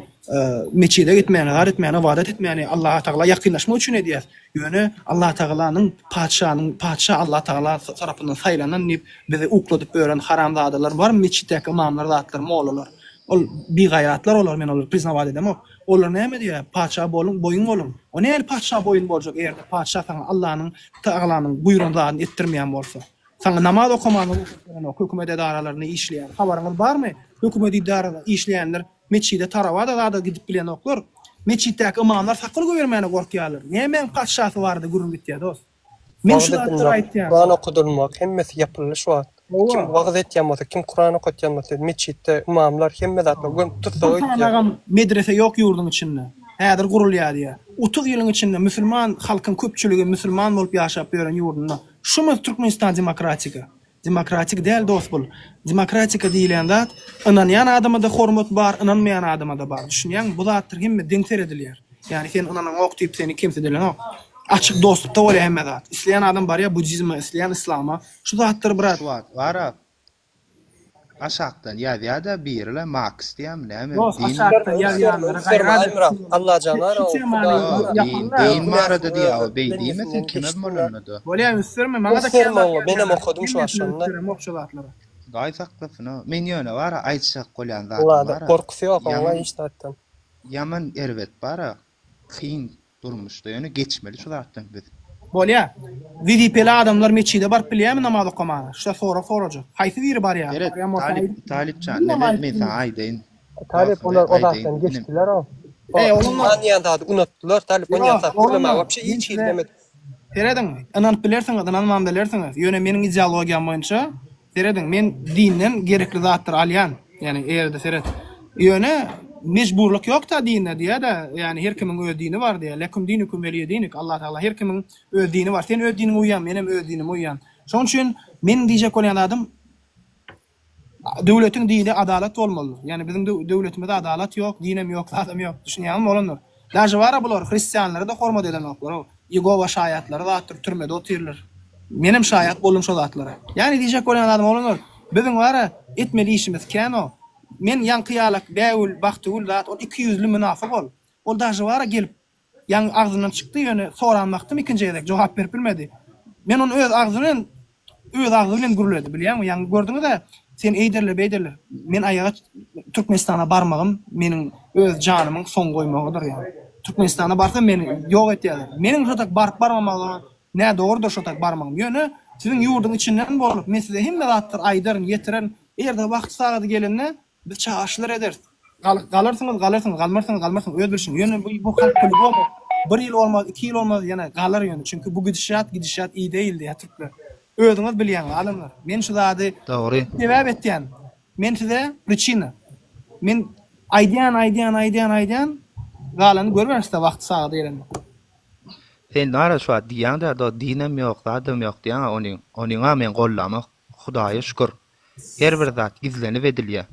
metjide gitmäni zat etmäni ybadat etmäni Allaha tagala ýakynlaşmak üçin edýäs ýöne Allah tagalanyň patyşanyň patyşa Allah tagala tarapyndan saýlanan diýip bizi ukladyp ýören haramzadalar barmy metjitdäki ymamlar zatlar mollalar ol bigaýratlar olar men olary priznawat edemok Olar näme diýýär? Patyşa boluň, boýun boluň. O nähili patyşa boýun boljak, eger-de patyşa saňa Allanyň Tagalanyň buýran zadyny etdirmeýän bolsa? Saňa namaz okamana rugsat berenok, hökümet edaralarynda işleýän. Habaryňyz barmy? Hökümet idaralarynda işleýänler metjide tarawa-da zada gidip bilenoklar. Metjitdäki ymamlar sakgal goýbermäne gorkýarlar. Nämäň patyşasy barada gürrüň gitýär, dost? Men Wagyz şu zatlary edilmek, aýtýan. Kuran okadylmak hemmesi ýapyldy şu wagt. Kim Hawa. wagyz etýän bolsa, kim Kuran okatýan bolsa, metjitde ymamlar hemme zatlar göm Bir tussaga gitýär. sanagam medrese ýok ýurduň içinde. Häzir gurulýar diýýär. 30 ýylyň içinde musulman halkyň köpçüligi musulman bolup ýaşap ýören ýurdunda şumy Türkmenistan demokratika? Demokratik däl dost bul. Demokratika diýilýän zat ynanýan adamada hormat bar, ynanmaýan adamada bar. Düşünýäňmi? Bu zatlar hemme deň seredilýär. Ýagny sen ynanaňok diýip seni kemsidilenok. Açyk dostlukda bolýar hemme zat. Isleýän adam barýar budizme, isleýän yslama. Şu zatlar brat. Şu wagt bara aşakdan ýazýada biri-le Maks diýýämi näme Dost din aşakda ýazýanlara gaýrat et. Allajana Şu temany Ýok din ýapyň-da. din barada diýýä o beý diýme sen kimem bolanda-da. Bolýa üns berme maňa-da Üns berme kän zat oňa menem ýazýarlar. okadym şu Hemmesine wagt üns şonda. beremok şu zatlara. Hudaý saklasyn o. Men ýöne bara aýtjak bolýan zadym Oňa-da bara gorkusy ýok oňa ýaman hiç zatdan. ýaman erbet bara kyn durmuşda ýöne geçmeli şu zatdan biz. Bolýa. Wezipeli adamlar metjide baryp bilýärmi namaz okamana? Şuda sorag sorajak. Haýsy biri barýar? Seret Barýan bolsa Talyp aýdyp. Talypjan Bilmem neme aýdyp men bilmem. saňa aýdaýyn. Talyp Dostum olar o aýdaýyn zatdan inim. geçdiler o. O Eý oglanlar. iman diýen zady unutdylar Talyp onýan Ýok zat gürlemäge oglanlar wapşe men hiç hili size neme Serediň, ynanyp bilersiňiz, ynanman bilersiňiz. Ýöne meniň ideologiýam boýunça, serediň, men dinden gerekli zatlary alýan. Ýagny eger-de seret. Ýöne mejburlyk ýok-da dinde diýýär-de, ýagny her kimiň öz dini bar diýýär. Lekum dinukum weliýe dinik. Allah Tagala her kimiň öz dini bar. Sen öz diniňe uýýaň, menem öz dinime uýýan. Şonuň üçin meniň diýjek bolýan zadym, Döwletiň dini adalat bolmalydyr. Ýagny biziň döwletimizde adalat ýok, dinem ýok, zadam ýok. Düşünýäňizmi oglanlar? Daže bara bular hristianlara-da hormat edenoklar-ow. Ýegowa şaýatlary zatdyr, türmede otyrlar. Menem şaýat boldum şo zatlara. Ýagny diýjek bolýan zadym oglanlar, biziň bara etmeli işimiz kän-ow. Men ýaňky ýalak Bägül, Bagtygül zat ol ikiýüzli mynafyk ol. Ol daže bara gelip Ýaňy agzyndan çykdy, ýöne soran wagtym ikinji gezek jogap berip bilmedi. Men ony öz agzy bilen, öz agzy bilen gürledi, bilýäňmi? Ýaňy gördüňiz-ä, seni eýderler, beýderler. Men aýaga Türkmenistana barmagym meniň öz janymyň soň goýmagydyr ýaňy. Türkmenistana barsam meni ýok etýärler. Meniň şo tak baryp-barmamagym nädogrudyr şo tak barmagym. Ýöne siziň ýurduň içinden bolup, men size hemme zatlary aýdaryn, ýetirerin. Eger-de wagty-sagady gelende, Biz çaşylar ederis. Gal, galarsyňyz, galarsyňyz, galmarsyňyz, galmarsyňyz, öz bilşiň. Ýöne bu, bu halk puli bolmaz. Bir ýyl bolmaz, iki ýyl bolmaz, ýene galar ýöne. Çünki bu gidişat, gidişat iyi değil diýýär türkler. Özüňiz bilýäňiz, adamlar. Men şu zady Dogry. sebäp etýän. Men size priçina. Men aýdýan, aýdýan, aýdýan, aýdýan, galany görüberisde wagty sagady gelende. Sen nara şu wagt diýýäň-dä do dinem ýok, zadam ýok diýýäň-ä ony, onyňa men gollamok. Hudaýa şükür. Her bir zat gizlenip edilýä.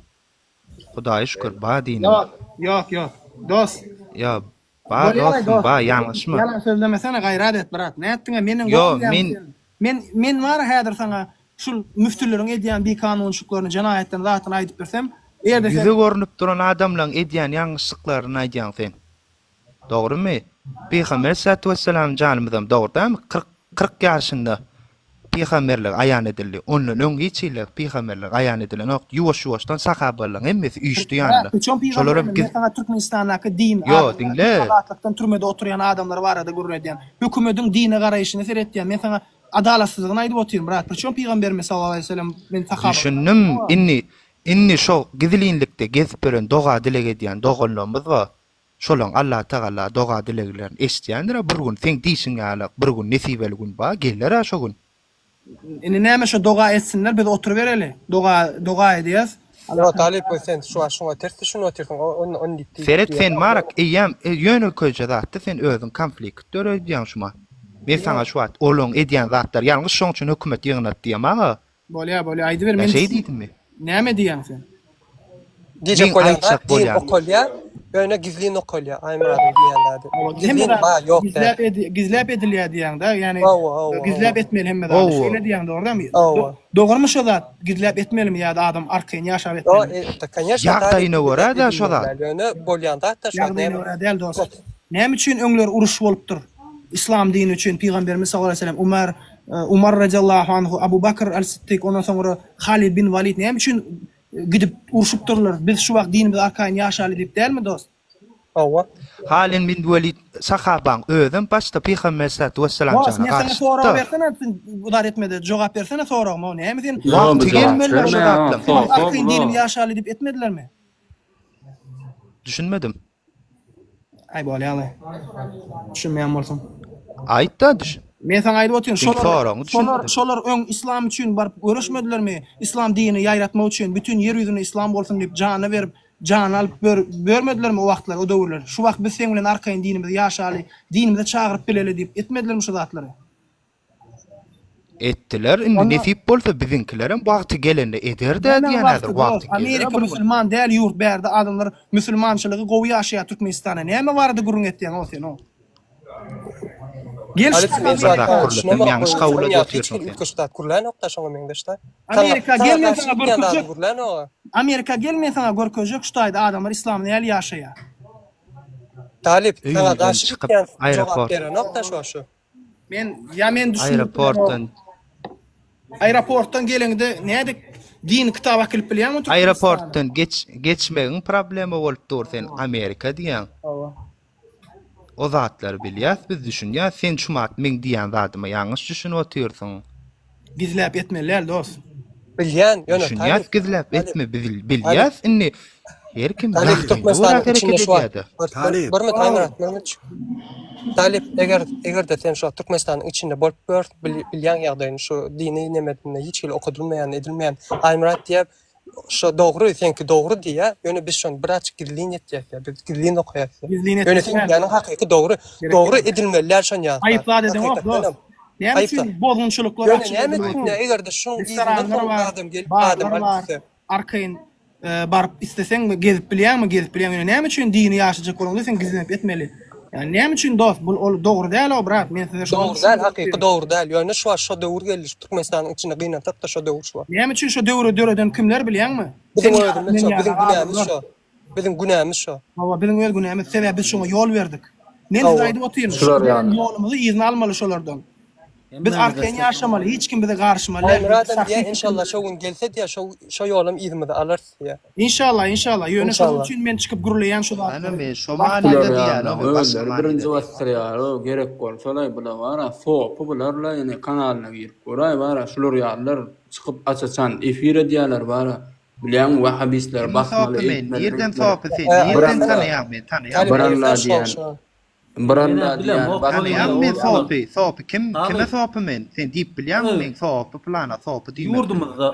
Hudaýa şükür ba dinim. Ýok, ýok, ýok. Dos. Ýa ba Bolýar-aý dostum dos. ba ýalňyşma. Ýalan sözlemesene gaýrat et brat. Nätdiňä menden Ýo gowy bilýäňmi men sen. Men men bar häzir saňa şul müftüleriň edýän bikanunçylyklaryny jenaýatlaryny zatyny aýdyp bersem, eger-de sen Ýüze görnüp duran adamlaň edýän ýalňyşlyklaryny aýdýaň sen. Dogrymy? Pygamber aleyhissalatu vesselam janymyzam dogry dälmi? 40 40 ýaşynda pygamberligi aýan edildi. Ondan öň hiç hili pygamberlik aýan edilenok. Ýuwaş-ýuwaşdan sahabalaryň hemmesi üýşdi ýanyna. Prçom Şolaram pygamberimiz giz men saňa Türkmenistandaky din Ýo, adamlar diňle. azatlykdan türmede oturýan adamlar barada gürrüň edýän. Hökümediň dine garaýşyny seretýän. Men saňa adalatsyzlygyny aýdyp otyryn brat. Prçom pygamberimiz sallallahu aleýhi we sellem men sahabalar. Düşündim. Indi indi şo gizlinlikde gezip ýören doga-dileg edýän doganlarymyz bar. Şolaň Allatagala doga-dileglerini eşidýändir-ä bir gün seň diýşiň ýaly bir gün nesibeli gün bar geler-ä şo gün. Indi näme şo doga etsinler biz oturybereli doga doga edýäs. Ýok Talyp sen şu wagt şuňa ters düşünip otyrsyň o ony ony diýip diýip Seret diýýär. sen marak eýýäm ýönekeýje zatda sen özüň konflikt döredýäň şuma. Men saňa şu wagt olaň edýän zatlary ýalňyş şoň üçin hökümet ýygnady diýemag-a. Bolýa bolýa aýdyber Ýa men şeý diýdimmi? Näme diýýäň sen? Diýjek Meň bolýan aýtjak zat din bolýan. okalýar, ýöne gizlin okalýar. Aýmyradyň diýýän zady. Hemme Gizlin zat bar, ýok däl. gizläp edi gizläp edilýär diýýäň-dä, ýagny Hawa, hawa, gizläp hawa. etmeli hemme zady. Hawa. Şeýle diýýäň dogry-dämi? Hawa. Dogrymy şo zat? Gizläp etmelimi ýa-da adam arkaýyn ýaşap Ýok, etmelimi? e, konýeçno, Talyp Ýagdaýyna gizläp görä-dä şo edilmeli zat. däl, ýöne bolýan zat-da şo, Ýagdaýyna näme? görä däl dost. Näme üçin öňler uruş bolupdyr? Yslam dini üçin Pygamberimiz sallallahu aleýhi we sellem, Umar, Umar radiallahu anhu, Abu Bakr al-Siddik, ondan soňra Halid bin Walid näme üçin gidip urşupdyrlar? Biz şu wagt dinimize arkaýyn ýaşaly diýip dälmi dost? Hawa. Halid bin Welid sahabaň özem başda Pygamber sallallahu wessalam Dost, jana men saňa sorag garşydyda. bersene, sen bu zat etmede, jogap bersene soragyma, näme sen Wagty gelmeliler şo zatlaň. Biz arkaýyn dinimiz ýaşaly diýip etmedilermi? Düşünmedim. Aý bolýaly. Düşünmeýän bolsaň. Aýt-da düş. Men saňa aýdyp otyryn, Seň şolar soragyňy şolar düşünmedim. şolar öň yslam üçin baryp göreşmedilermi? Yslam dinini ýaýratmak üçin, bütin ýer ýüzünde yslam bolsun diýip janyny berip, janyny alyp bör börmedilermi o wagtlar, o döwürler? Şu wagt biz seň bilen arkaýyn dinimizi ýaşaly, dinimize çagyryp bileli diýip etmedilermi şu zatlary? Etdiler, indi Onda nesip bolsa biziňkilerem wagty gelende eder-dä Näme diýen wagty häzir dost, wagty geler-ä Amerika bir gün. musulman däl ýurt bärde adamlar musulmançylygy gowy ýaşaýar Türkmenistana näme barada gürrüň etýäň o sen o. Gel şu Halypa men Bir şu zat wagt gürlesem düşünemok ýalňyş gowy kabul şoň edip ýaly hiç otyrsyň hili sen. üýtgeşik zat gürlänokda şoňa meňzeş-de. Saňa Amerika saňa gel men garşy saňa çykýan zady görkezjek gürlänoga. Amerika gel men saňa görkezjek şu taýda adamlar yslam näli ýaşaýar. Talyp saňa Öýüňden garşy çykyp çykýan jogap aeroport. berenokda şo şu. Men ýa men düşünip bilemok. Aeroportdan. Aeroportdan geleňde nädip dini kitap akilip bilýäňmi Türkmenistana? Aeroportdan geç geçmegiň problema bolup dur sen Amerika diýýäň. Hawa. O zatlary bilýäs biz düşünýäs sen şumat meň diýýän zadyma ýalňyş düşünip otyrsyň. Gizläp etmeli däl dos. Bilýän ýöne Düşünýäs Talyp gizläp Talyp etme biz Talyp bilýäs indi her kim Talyp ýagdaýyna görä Türkmenistanyň hereket içinde şu wagt edýädä. bir bir Talyp. bir minut Aýmyrat bir minut Talyp eger egerde sen şu wagt Türkmenistanyň içinde bolup gör bilýäň ýagdaýyny şu dini nemesinde hiç hili okadylmaýan edilmeýän Aýmyrat diýýär Şo dogry, seňki dogry diýýä, ýöne biz şony birazjyk gizlin etýäs ýa, biz gizlin okaýas ýa. Gizlin Ýöne etmek seň däl. diýýäniň hakyky dogry. Gerek Dogry däl. edilmeli däl şon ýaly Aýyp zat. zat edeňok dost. Hakykatdanam. Näme Aýyp zat. üçin bozgunçylyklar Ýöne açyk näme edilip etsin otyr? eger-de şuň yzyndan Restoranlar soň bar, adam gelip adam barlar alyp bar. gitse. Arkaýyn baryp isleseň gezip bilýäňmi, gezip bilýäň. Ýöne näme üçin dini ýaşajak bolaňda sen gizlenip etmeli? Ýani näme üçin dost? Bul ol dogry däl-ow brat. Men size şony Dogry däl, düşündirip hakyky otyryn. dogry däl. Ýöne şu wagt şo döwür geldi şu Türkmenistanyň içinde gynansak-da şo döwür şu wagt. Näme üçin şo döwri döreden kimler bilýäňmi? Sen Biziň ýaly, özümiz men şo, ýaly biziň günämiz adamlar. şo. Biziň günämiz şo. Hawa, biziň öz günämiz, sebäbi biz şoňa ýol berdik. Men size Hawa. aýdyp otyryn, şu Şular beren ýaly. ýolumyzy yzyna almaly şolardan. Biz Hemmämize arkaýyn ýaşamaly, hiç kim bize garyşmaly däl. Biz Aýmyradam şahsy diýýär, enşalla pikirimizi şo gün gelse diýýär, şo şo ýolam yzymyza alarys diýýär. Inşallah, inşallah. Ýöne şonuň Inşallah. üçin men çykyp gürleýän şu Hany zatlary. men şo Wagt manyda Bular diýýän ýaly o men başga özleri manyda birinji diýemok. basdyrýar-ow, gerek bolsa-laý bular bar-a, sopy bular-la ýene kanalyna girip göräý bar-a, şular ýalylar çykyp aç-açan efir edýärler bar-a, bilýäňmi wahabistleri Kimiň basmaly sopy men? eýtmeli Nirden beýtmeli. sopy sen? Hä, Nirden Bir aýtsana. tanaýaň men? Tanaýaň Talyp Bir men? Alla aýtsa şo diýýän. şo. Bir Menä Alla diýýän bilemok basmaly Tanaýaň men ol sopy? Sopy kim? Kime Talyp sopy men? Sen diýip bilýäňmi öz meň sopy pylana sopy diýmekligimi? ýurdumyzda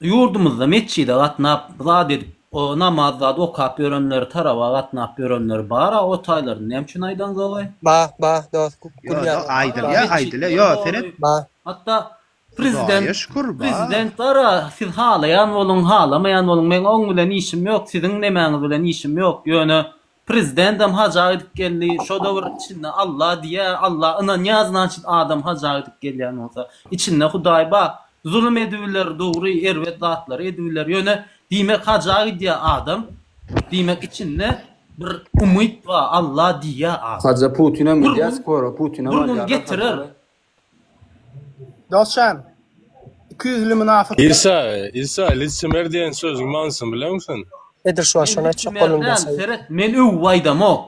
ýurdumyzda metjide gatnap zat edip o namaz zat okap ýörenleri tarawa gatnap ýörenleri bar-a o taýlaryny näme üçin aýdaňzogaý? Ba ba dost Ýo, gülýän do, bar. aýdylýa, aýdylýa. Metjitler Ýo, seret. doly. Ba. Hatda Hudaýa prezident şükür, ba. prezident bar-a siz halaýan boluň halamaýan boluň meň oň bilen işim ýok siziň nemäňiz bilen işim ýok ýöne Prezidendem haja gidip geldi, şoda bir içinde Alla diýýä, Alla ynanýa znaçit adam haja gidip gelýän bolsa, içinde Hudaý ba, zulum edibiler dogry erbet zatlary edibiler, ýöne diýmek haja gidýä adam, diýmek içinde. Bir umyt bar Alla diýýär adam. Haja Putinem Bir gidýär gün skoro Putine bir gün barýarlar getirer. hajalar. Dostjan, ikiýüzli mynafyklar. Isa, Isa, litsimer diýen sözüň manysyny bileňmi sen? Edil şu wagt Men şony aýtjak litsimer boldum däl, desem. seret, men öwüp aýdamok.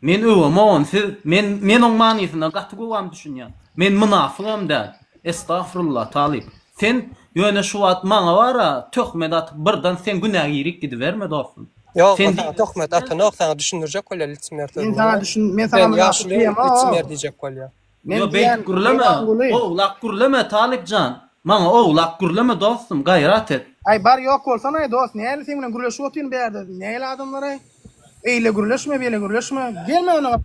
Men öwemok ony, siz, men, men oň manysyna gaty gowam düşünýän. Men mynafygam däl. Estagfurullah, talyp. Sen ýöne şu wagt maňa bara töhmet atyp birden sen günä girip gidiberme dostum. Ýok, Sen men saňa töhmet atanok, saňa düşündirjek bolýar litsimer Men sözüni. saňa düşün, men saňa Sen mynafyk ýaşuly diýemok. litsimer diýjek bolýar. Men Ýo diýen beýdip gürleme. Gurbanguly. Owlak gürleme Talyp jan. Maňa owlak gürleme dostum, gaýrat et. Aý bar ýok bolsanaý dost näli seň bilen gürleşip otyryn bärde näli adamlaraý eýle gürleşme beýle gürleşme gelme ona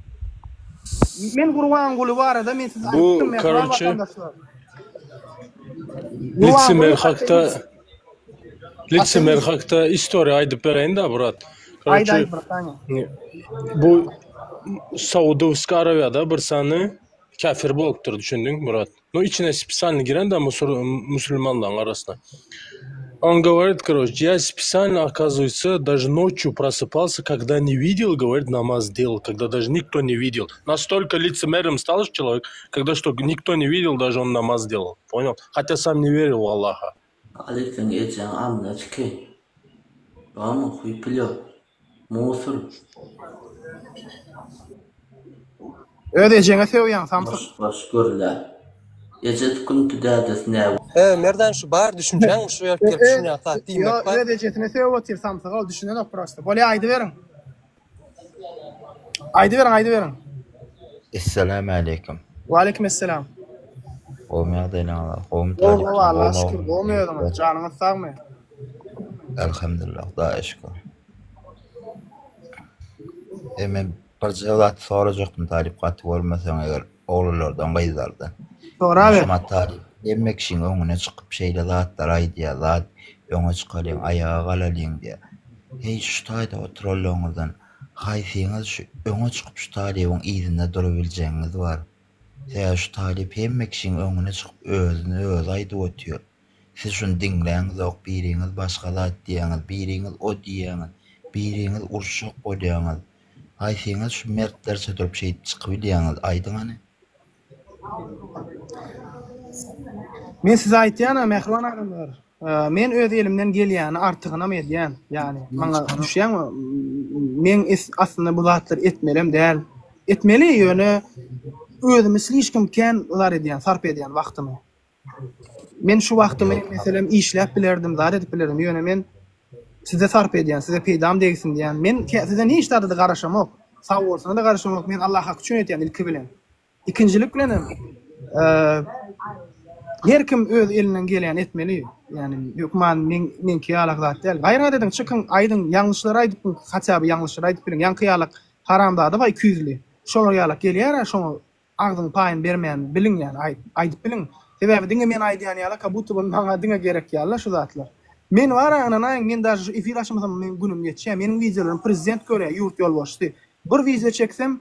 men Gurbanguly barada men size Bu aýtdym mähriban karoçe watandaşlar litsimer Gurbanguly hakda ateist litsimer ateist hakda istoriýa aýdyp bereýin-da brat. aýt Karoçe aýt bratanya bu Saudowsk Arabiýada bir sany käfir bolupdyr düşündiň brat. No içine spesialno giren da musulmanlaryň arasyna. Он говорит, короче, я специально, оказывается, даже ночью просыпался, когда не видел, говорит, намаз делал, когда даже никто не видел. Настолько лицемером стал человек, когда что никто не видел, даже он намаз делал. Понял? Хотя сам не верил в Аллаха. Aly seň ejeň alnyna çykaýyn. Barmy huý pilo. Musur. Öz ejeňe sögýäň samsyk. Baş baş görüler. Ejesi künti dädesi nä. He Merdan şu bar düşünjäňmi şu ýerk gelip düşünýän zat diýmek Ýo bar. öz ejesine sögüp otyr samsyk ol düşünenok prosta. Bolýa aýdyberiň. Aýdyberiň aýdyberiň. Esselamu aleýkum. Waleýkim esselam. Gowmy ýagdaýlaryňyz? Gowmy Gowy gowy talypjan? Allaha Gowmy şükür oglan? gowmy özüňiz janyňyz sagmy? Elhamdülillah Hudaýa şükür. E men birje zat sorajakdym talyp gaty görmeseň eger oglanlardan gyzlardan. Ine Soraber. şumat talyp hemme kişiň öňüne çykyp şeýle zatlar aýdýar zat öňe çykalyň aýaga galalyň diýýär. Heý şu taýda oturanlaryňyzdan haýsyňyz şu öňe çykyp şu talybyň yzynda durubiljegiňiz bar. Sebäbi şu talyp hemme kişiň öňüne çykyp özüni özi aýdyp otyr. Siz şuny diňläňizok, biriňiz başga zat diýýäňiz, biriňiz o diýýäňiz, biriňiz uruşjak bolýaňyz. Haýsyňyz şu mertlerçe durup şeýdip çykybilýäňiz, aýdyň hany? Men size aýtýan-a, mähriban adamlar, men öz elimden gelýäni artygynam edýän. Ýagny, maňa düşýäňmi? Meň aslynda bu zatlary etmelem däl. Etmeli, ýöne özümi slişkom kän zar edýän, sarp edýän wagtymy. Men şu wagtymy meselem işläp bilerdim, zat edip bilerdim, ýöne men size sarp edýän, size peýdam degsin diýýän. Men sizden hiç zada-da garaşamok. Sag bolsuna-da garaşamok. Men Allah haky üçin edýän ilki bilen. Ikinjilik bilenem her kim öz elinden gelýäni etmeli. Ýagny hökman meň meňki ýalak zat däl. Gaýrat ediň, çykyň, aýdyň, ýalňyşlary aýdyp, haçaby ýalňyşlary aýdyp biliň. Ýaňky ýalak haramzada bar ikiýüzli. Şolar ýalak gelýär-ä şoňa Agzyň paýyny bermän biliň ýaly aýdyp biliň. Sebäbi diňe men aýdýan ýaly ka budto by maňa diňe gerek ýalyda şu zatlar. Men bara ynanaýyň men daže şu efir açmasam meň günüm geçýä. Meniň wideolarym prezident görýä ýurt ýolbaşçysy. Bir wideo çeksem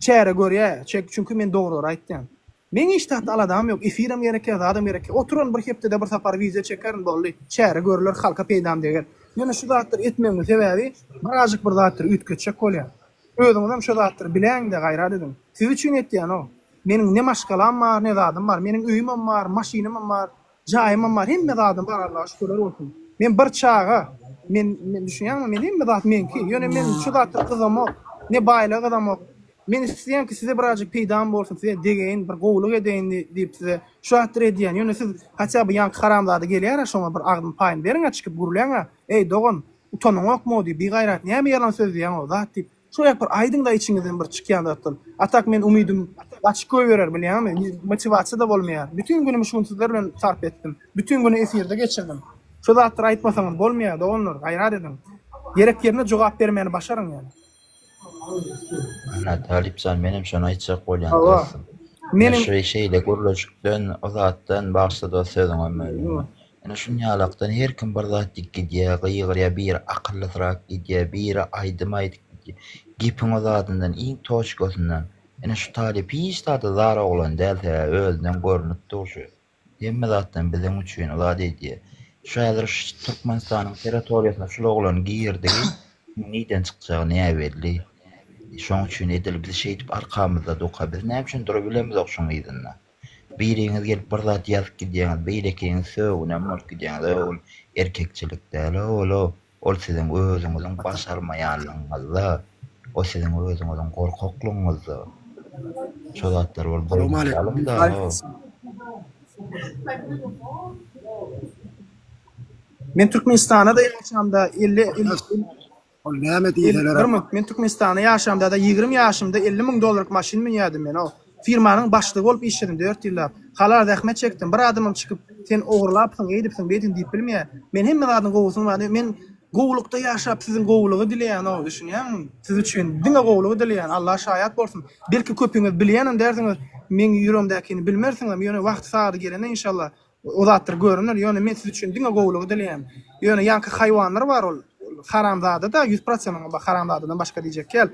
çäre görýä çek çünki men dogrulary aýtýan. Meň hiç zatda aladam ýok efirem gerekýä zadam gerekýä. Oturan bir hepdede bir sapar wideo çekerin boldy. Çäre görüler halka peýdam deger. Ýöne şu zatlary etmegiň sebäbi birazjyk bir zatlary üýtgetjek bolýan. Özüňizem şo zatlary biläýiňde gaýrat ediň. Siz üçin etýän-ow. Meniň ne maşgalam bar, ne zadym bar. Meniň öýümem bar, maşynymam bar, jaýymam bar, hemme zadym bar Allaha şükürler bolsun. Men bir çaga. Men, men düşünýäňmi, men hemme zat meňki. Ýöne men şu zatlara gyzamok. Ne baýlyga gyzamok. Men isleýän ki size birazjyk peýdam bolsun, size degeýin, bir gowulyk edeýin diýip size şu zatlary edýän. Ýöne siz haçan bir ýaňky haramzada gelýär-ä şoňa bir agzyň paýyny beriň-ä çykyp gürläň-ä. Eý, dogan, Utanyňokmy diýip, bigaýrat näme ýalan söz diýýäň-ow zat diýip, şo ýak bir aýdyň-da içiňizden bir çykýan zatdan. A tak men umydym gaçyp goýberer bilýäňmi, motiwasiýa-da bolmaýar. Bütin günümi şu gün sizler bilen sarp etdim. Bütin güni efirde geçirdim. Şo zatlary aýtmasaňyz bolmaýar, doganlar, gaýrat ediň. Gerek ýerinde jogap bermäni başaryň ýaly. Ana Talypjan menem şony aýtjak bolýan Hawa. dostum. Ine Meniň şu şeýle gürleşikden o zatdan bagyşla dost sözüňem böldüm. Ine şunýalakdan her kim bir zat diýip gidýär, gygyrýar, biri akyllysyrak gidýär, biri aýdym aýdyp gidýär. Gepiň o zadyndan, iň toçkasyndan. Ine şu talyp hiç zada zar oglan däl sebäbi özünden görnüp dur şu. Hemme zatdan biziň üçin zat edýär. Şu häzir şu Türkmenistanyň territoriýasyna şul oglan girdigi. Nirden çykjagy näbelli. Şoň üçin edil biz şeýdip arkamyzda doka biz näme üçin durubilemizok şoň yzynda. Biriňiz gelip bir zat ýazyp gidýäňiz, beýlekiňiz sögünem bolup gidýäňiz. Ol erkekçilik däl-ow ol-ow. Ol siziň özüňiziň başarmaýanlygyňyzda, o siziň özüňiziň gorkaklygyňyzda. Şo zatlar bolup boýnuňyza alyň-da-ow. Men Türkmenistanda-da ýaşamda 50 Ol näme diýselerem. Bir minut, men Türkmenistanda ýaşamda-da 20 ýaşymda 50 müň dollarlyk maşyn münýärdim men o. Firmanyň başlygy bolup işledim 4 ýyllap. Halal zähmet çekdim. Bir adamam çykyp sen ogurlapsyň, eýdipsiň, beýdipsiň diýip bilmeýär. Men hemme zadyň gowusyny bar. Men gowulykda ýaşap siziň gowulygy dileýän o, düşünýäňmi? Siz üçin diňe gowulygy dileýän. Allah şaýat bolsun. Belki köpüňiz bilýänem dälsiňiz, meň ýüregimdäkini bilmersiňizem, ýöne wagty sagady gelende inşallah O zatlar görüner, ýöne men siz üçin diňe gowulygy dileýän. Ýöne ýaňky haýwanlar bar ol haramzada-da 100% oňa haramzadadan başga diýjek däl.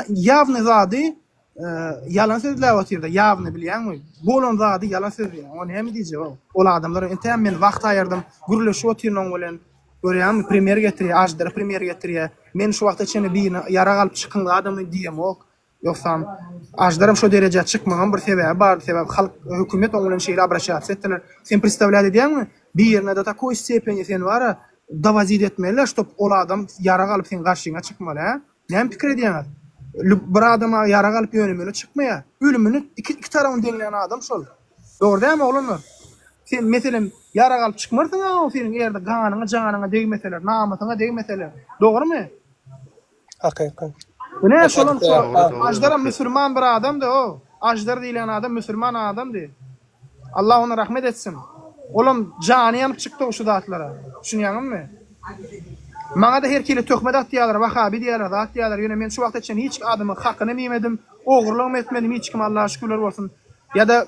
Ýawny zady ýalan sözläp otyrda, ýawny bilýäňmi? Bolan zady ýalan sözleýär. Oňa näme diýjek o? Ol adamlar entäm men wagt aýyrdym, gürleşip otyryn oň bilen. Görýäňmi, primer getirýär, aždara primer getirýär. Men şu wagta çenli birine ýarag alyp çykyň adamy diýemok. Ýogsam, Aždaram şo derejä çykmagyň bir sebäbi bardy, sebäbi halk, hökümet oň bilen şeýle obraşatsiýa etdiler. Sen predstawlýat edýäňmi, birine do takoý stepeni seni bara dowodit etmeliler, ştob ol adam ýarag alyp seň garşyňa çykmaly, hä? Näme pikir edýäňiz? Bir adama ýarag alyp ýöne-möne çykmaýar. Ölümini iki, iki tarabyny deňlän adam şol. Dogry dälmi, oglanlar? Sen, meselem, ýarag alyp çykmarsyň-a, seniň eger-de ganyňa, janyňa degmeseler, namysyňa degmeseler. Dogrumy? Hakyky. Ine şolam şo Aždaram müsülman bir adamdy o. Aždar diýlen adam müsülman adamdy. Allah ona rahmet etsin. Olam jany ýanyp çykdy şu zatlara. Düşünýäňizmi? Maňa-da her hili töhmet atýarlar, wahabi diýýärler, zat diýýärler. Ýöne men şu wagta çenli hiç adamyň hakyny iýmedim, ogurlygam etmedim hiç kime Allaha şükürler bolsun. Ýa-da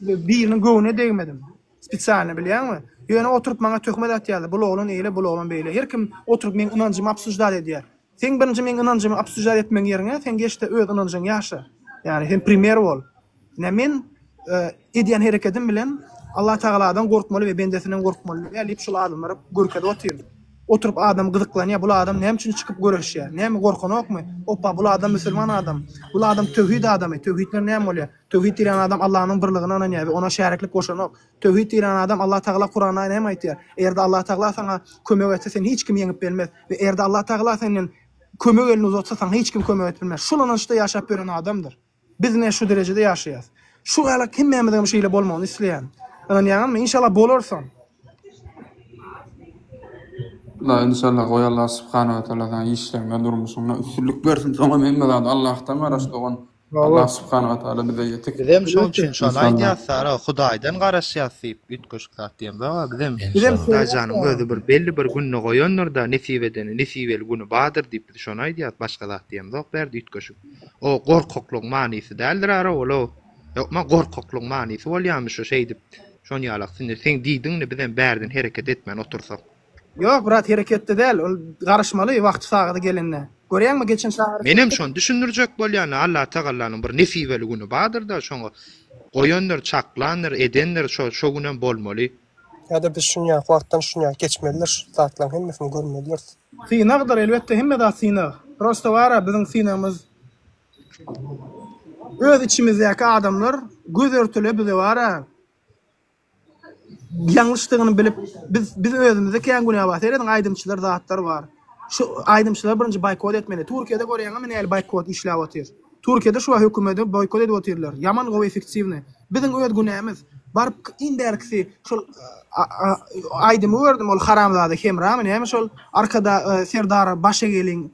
biriniň göwnüne degmedim. Spesialny bilýäňmi? Ýöne oturyp maňa töhmet atýarlar, bul oglan eýle, bul oglan beýle. Her kim oturyp meň ynanjymy obsuždat edýär. Seň birinji meň ynanjymy obsuždat etmegiň ýeriňe, sen geç-de öz ynanjyňy ýaşa. Ýagny sen primer bol. Ine men edýän herekedim bilen Allah Tagaladan gorkmaly we bendesinden gorkmaly däl diýip şul adamlara görkezip otyryn. Oturyp adam gyzyklanýar, bul adam näme üçin çykyp göreşýär? Näme gorkanokmy? Oppa bul adam musulman adam. Bul adam töwhid adamy. Töwhidler näme bolýar? Töwhid diýlen adam Allanyň birligine ynanýar we ona şäriklik goşanok. Töwhid diýlen adam Allah Tagala Kuranda näme aýtýar? Eger-de Allah Tagala saňa kömek etse seni hiç kim ýeňip bilmez we eger-de Allah Tagala senden kömek elini uzatsa saňa hiç kim kömek edip bilmez. Şul ynançda ýaşap ýören adamdyr. Biz ine şu derejede ýaşaýas. Şu ýalak hemmämiziňem şeýle bolmagyny isleýän. Ynanýaňyzmy? Inşallah bolarsyň. La inşallah goý Allah subhanahu we taala saňa işleriňde durmuşyňda üstünlik bersin soňam hemme zady Allahdan garaş dogan. Allah subhanahu wa taala bize ýetik. Bizem şoň üçin şony aýdýas Sara, Hudaýdan garaşýas diýip, üýtgeşik zat diýemzok-a bizem. Bizem Hudaýjanyň özi bir belli bir gününi goýandyr-da, nesip edeni, nesibeli güni bardyr diýip biz şony aýdýas, başga zat diýemzok bärde üýtgeşik. O gorkaklygyň manysy däldir ara ol-ow. Ýokma gorkaklygyň manysy bolýarmy şu şeýdip, şon ýalak indi seň diýdigiňde bizem bärden hereket etmän otursak. Ýok brat hereketde däl ol garaşmaly wagty sagady gelende. Görýäňmi geçen çagyryş Menem şony düşündirjek bolýan Allah Tagallanyň bir nesibeli güni bardyrda şoňa goýandyr çaklandyr edendir şo şo günem bolmaly. Ýa-da biz şunýak wagtdan şunýak geçmelidir şu zatlaryň hemmesini görmelidiris. Synagdyr elbetde hemme zat synag. Prosta bara biziň synagymyz öz içimizdäki adamlar göz örtüle bize bara Ýalňyşdygyny bilip biz biz özümizde kän günä bar. Serediň aýdymçylar zatlar bar. Şu aýdymçylary birinji boýkot etmeli. Türkiýede görýäňizmi nähili boýkot işläp otyr. Türkiýede şu wagt hökümedi boýkot edip otyrlar. Ýaman gowy effektiwny. Biziň öz günämiz. Baryp iň bärkisi şol aýdymy gördüm ol haramzada Hemramy näme şol arkada Serdara baş egeliň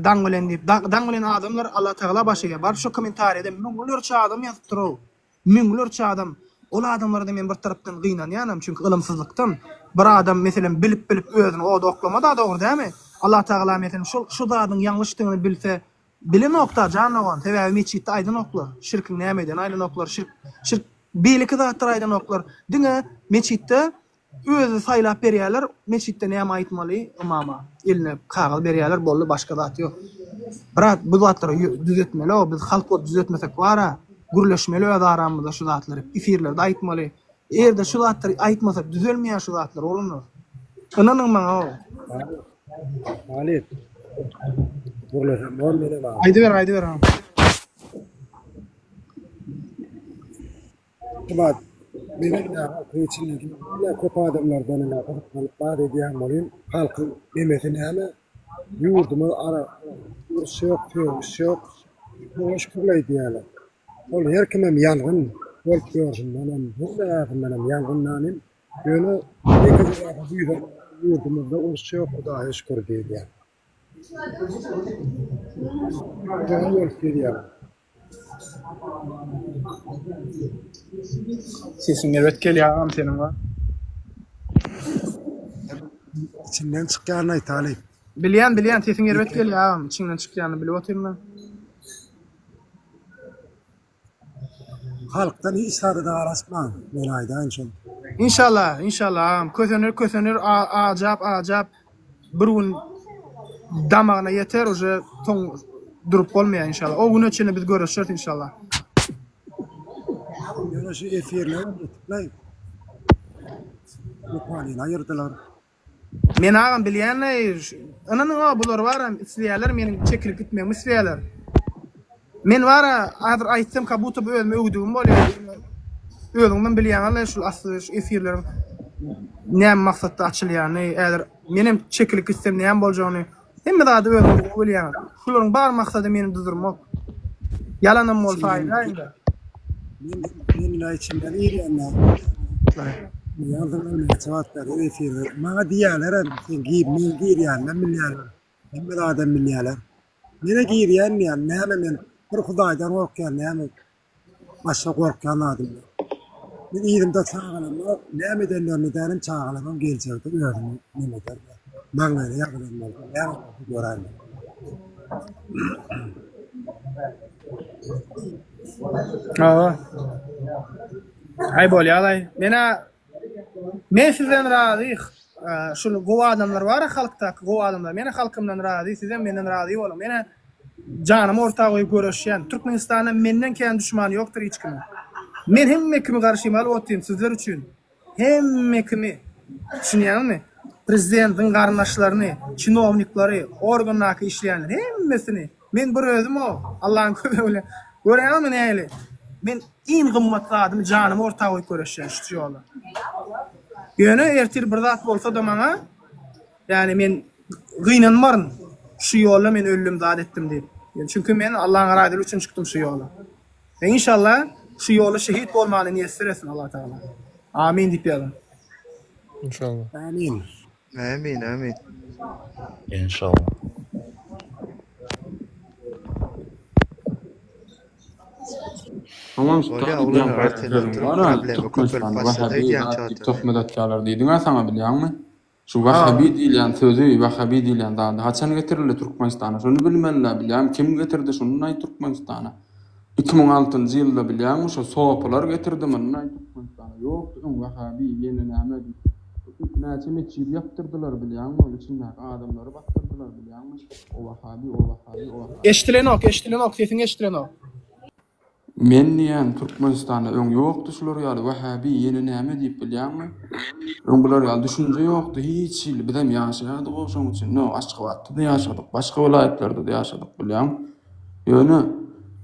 daň bilen diýip. Daň bilen adamlar Allatagala baş egýär. Baryp şo kommentariýada müňlerçe adam ýazypdyrow. Müňlerçe adam, ol adamlara-da men bir tarapdan gynanýanam, çünki ylymsyzlykdan bir adam meselem bilip-bilip özüni oda oklamada dogry dälmi? Allah Tagala meselem şol şu zadyň ýalňyşdygyny bilse, bilenokda jan dogan, sebäbi metjitde aýdanoklar, şirkiň nämeden aýdanoklar, şirk şirk beýleki zatlar aýdanoklar, diňe metjitde Özi saýlap berýärler mesjitde näme aýtmaly ymama eline kagyz berýärler boldy başga zat ýok. Brat bu zatlary düzetmeli biz halk bolup düzetmesek bara gürleşmeli öz aramyzda şu zatlary efirlerde aýtmaly egerde şu zatlary aýtmasak düzelmeýär şu zatlar oglanlar ynanyň maňa o. Halyp. Gürlesem bor menem agam. Aýdyber aýdyber agam. Şumat menem ine halkyň içinde ine köp adamlardan ine gyzyklanyp bar edýän bolýan halkyň nemesi näme ýurdumyz ara uruş ýok sögüş ýok muňa şükürleý diýýärler. Ol her kimem ýangyn bolup ýörşündenem hemme zatyndanam ýangyn nanym ýöne ýekeje zada buýsanýan ýurdumyzda uruş ýok Hudaýa şükür diýilýär. Dogan bolup gelýär. Sesiň erbet gelýär agam seniň wa. Içinden çykýanyny aýtaly. Bilýän bilýän sesiň erbet gelýär agam içiňden çykýanyny bilip otyryn men. Halkdan hiç zada-da garaşmaň, men aýdaýyn şony. Inşallah, inşallah agam. Kösenir, kösenir, ajap, ajap bir gün damagyna ýeter uje soň durup bolmaýar inşallah. O güne çenli biz göreşeris inşallah. Ýöne şu efirler ýetipläý. Wepalyny aýyrdylar. Men agam bilýänleý ynanyňa bular baram isleýärler meniň çekilip gitmegimi isleýärler. Men bara hazir aýtsam ka buta bu özümi öwdügim bolýar. Özüňem bilýäňizle şul asly şu efirleriň näme maksatda açylýanyny, häzir menem çekilip gitsem näme boljagyny hemme zady özüňiz gowy bilýäňiz. Şularyň bar maksady meni duzurmak. Ýalanam bolsa aýdaýyňda. Men men ina içimden girýän-dä. Ýazdylar näçe wagt bäri efirde. Maňa diýýärlerem, sen gir, men girýänimem bilýärler. Hemme zadam bilýärler. Menä girýän diýýän, näme men bir Hudaýdan gorkýan, näme başga gorkýan zadym ýok. Men yzymda çagalarym bar, näme edenlerini edänim çagalarymam geljekde özüni neme eder. Maňlaýyna ýazylan bolsa, näme bolsa göräýmeli. Hawa. Aý bolýalaý. Menä men sizden razy. Şul gowy adamlar bar halkdaky gowy adamlar. Menä halkymdan razy, sizem menden razy boluň. Menä janymy orta goýup göreşýän. Türkmenistanda menden kän duşmany ýokdur hiç kimiň. Men hemme kimi garşyma alyp otyryn sizler üçin. Hemme kimi. Düşünýäňmi? Prezidentiň garyndaşlaryny, çinownikleri, organdaky işleýänleri hemmesini. Men bir özüm-ow, Allaň kömegi bilen. Görýäňmi nähili? Men iň gymmat zadymy, janymy orta goýup göreşýän şu ýolda. Ýöne ertir bir zat bolsa-da maňa, ýagny men gynanmaryn, şu ýolda men öldüm, zat etdim diýip. Çünki men Allaň razylygy üçin çykdym şu ýola. Ve inşallah şu ýolda şehit bolmany miýesser etsin Allah Tagala. Amin diýip ýazyň. Inşallah. Amin. Amin amin. Inşallah. Tamam Bolýa Talyp oglanlar ýaňky arkaýyn sözüň oturyň bar-a, problema köpelip Türkmenistanda başlady Wahhabi öýdýän zat diýip çatada. töhmet atýarlar diýdiň-ä saňa bilýäňmi? Şu Ha. Wahhabi diýilýän sözi, Wahhabi diýilýän zady haçan getirildi Türkmenistana? Şony bilmeli-dä bilýäňmi? Kim getirdi şuny-naý Türkmenistana? 2006-njy ýylda bilýäňmi şo sopylar getirdi muny-naý Türkmenistana. Ýokdy öň Wahhabi ýene näme diýip. Näçe metjidi ýapdyrdylar bilýäňmi ol içindäki adamlary basdyrdylar bilýäňmi? O Wahhabi, o Wahhabi, o Wahhabi. Eşdilenok, eşdilenok, sesiň eşdilenok. Men diýýän Türkmenistanda öň ýokdy şular ýaly Wahhabi ýene näme diýip bilýäňmi? Öň bular ýaly düşünje ýokdy hiç hili bizem ýaşaýardyk şoň üçin no Aşgabatda-da ýaşadyk başga welaýatlarda-da ýaşadyk bilýäňmi? Ýöne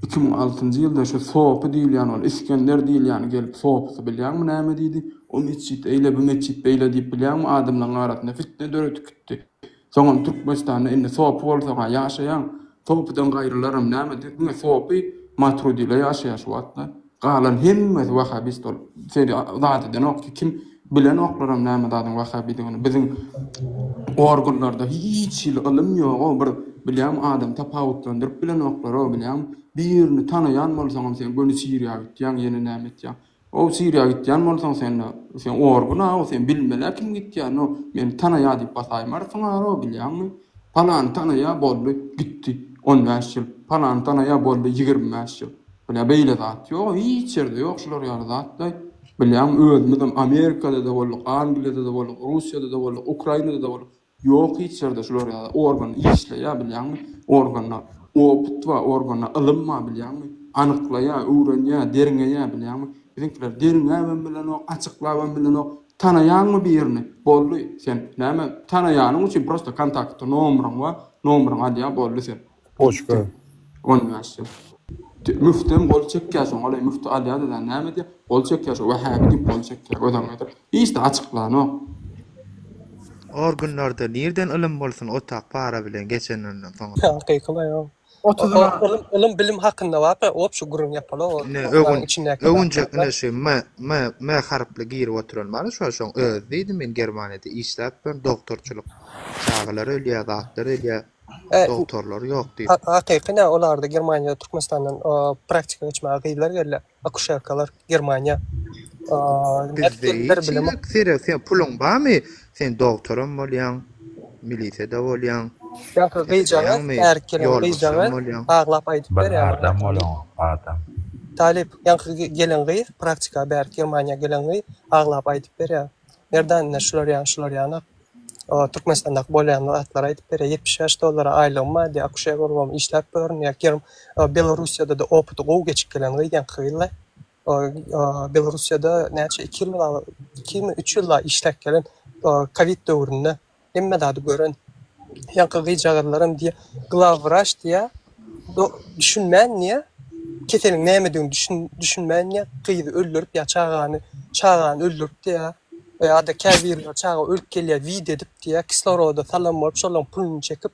2006-njy ýylda şu Sopy diýilýän ol Isgender diýilýäni gelip sopusy bilýäňmi näme diýdi? O metjit eýle bu metjit beýle diýip bilýäňmi adamlaryň arasynda fitne döredip gitdi. Soňam Türkmenistanda indi sopy bolsaň-a ýaşaýaň, sopydan gaýrylaram näme diňe sopy Matrudile ýaşaýar şu wagtda. Galan hemmesi wahabist bolup seni zat edenok ki kim bilenoklaram näme zadyň wahabidigini. Biziň organlarda hiç hili ylym ýogow bir bilýäňmi adam tapawutlandyryp bilenoklarow bilýäňmi. Birini tanaýan bolsaňam sen göni Siriýa gitýäň ýene näme etýäň. Ow Siriýa gitýän bolsaň sen sen orgun-a sen bilmeli-ä kim gitýänini o meni tanaýa diýip basaýmarsyň-a bilýäňmi? Palany tanaýa boldy gitdi 15 ýyl, palany tanaýa boldy 25 ýyl. Bilýä beýle zat ýok hiç ýerde ýok şular ýaly zatlaý. Bilýäňmi özümizem Amerikada-da bolduk, Angliýada-da bolduk, Russiýada-da bolduk, Ukrainada-da bolduk. Ýok hiç ýerde şular ýaly organ işleýär bilýäňmi organda opyt bar organda ylym bar bilýäňmi anyklaýar öwrenýär derňeýär bilýäňmi biziňkiler derňäbem bilenok açyklabam bilenok tanaýaňmy birini boldy sen näme tanaýanyň üçin prosta kontaktda nomeriň bar. Nomeryňy alýar, boldy sen. Poçka. 15 ýyl. Müftem gol çekýär şoňa, ol müfti alýar-da, näme diýýär? Gol çekýär şo, wähäbi diýip gol çekýär, göz öňüne getir. Hiç-de açyklanok. Organlarda nirden ylym bolsun otak para bilen geçeninden soňra. Hakyky ýok. 30 Ylym, ylym bilim hakynda bar, obşi gürrüň ýapaly o Ine otagyň öwün içindäki öwünjek zatlar. ine şu M M M harply girip oturan bar şo şoň özi diýdi men Germaniýada işläpdim dogtorçylyk çagalar ölýä zatlar ölýä E, dogtorlar ýok diýip. ha- hakyky ne olarda Germaniýada Türkmenistandan o, praktika geçmäge gyzlar gelýär. Akuşerkalar Germaniýa. O, nädip Bizde geldiler hiç bilemok. hili sere sen puluň barmy sen dogtoram bolýaň milisede bolýaň Ýaňky gyzjagaz, isleýäňmi bärik gelen ýolbaşçam gyzjagaz bolýaň. aglap aýdyp Bir berýär adam maňa. boluň, adam. Talyp, ýaňky gelen gyz, praktika bärik Germaniýa gelen gyz aglap aýdyp berýär. Merdan ine şular ýaly, şular ýaly Türkmenistandaky bolýan zatlary aýdyp berýär. 75 dollara aýlygym bar diýýär, akuşer bolubam işläp ýörün diýýär. Germ Belorussiýada-da opyty gowy geçip gelen gyz ýaňky gyzla. Belorussiýada näçe iki ýyl, ikimi, üç ýyl işläp gelen kowid döwründe. Hemme zady gören. Ýaňky gyzjagazlaram diýýär, glawwraç diýýär, düşünmän diýýär, keseliň nämedigini düşünmän diýýär, gyzy öldürip ýa çagany, çagany öldürip diýýär, ýa-da käbirleri çaga ölüp gelýär wid edip diýýär, kisloroda salan bolup şolaryň puluny çekip,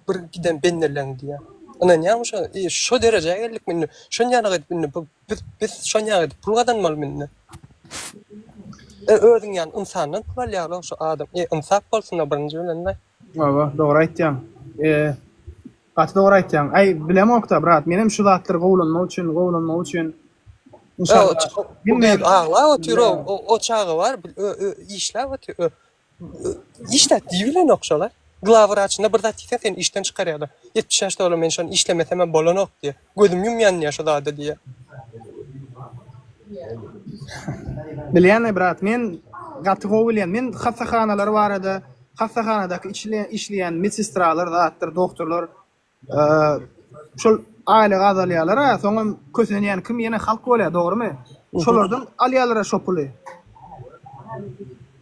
bir giden bendeleň diýýär. Ynanýaňmy şo, şo derejä geldikmi indi, şonýalyk edip indi bu Biz biz şonýa edip pul gazanmalymy indi? E özüň ýaly ynsandan pul alýarlar şu adam. E ynsap bolsuna birinji bilende. Hawa, dogry aýtýaň. E, gaty dogry aýtýaň. Aý, bilemokda, brat, menem şu zatlar gowulanmak üçin, gowulanmak üçin E, o bu gyz aglap otyr, o o çaga bar, işläp otyr. Işläp diýibilenok şolar. Glawwraçyna bir zat diýseň seni işden çykarýarlar. 75 dollar men şony işlemesemem bolanok diýýär. Gözüm ýumýan diýýär şo zada diýýär. Bilýän brat men gaty gowy bilýän. Men hassahanalar barada hassahanadaky işleýän medsestralar zatlar doktorlar Şol aýlygy azalýarlar-a, soňam kösenýän kim ýene halk bolýar, dogrymy? Şolardan alýarlar-a şo puly.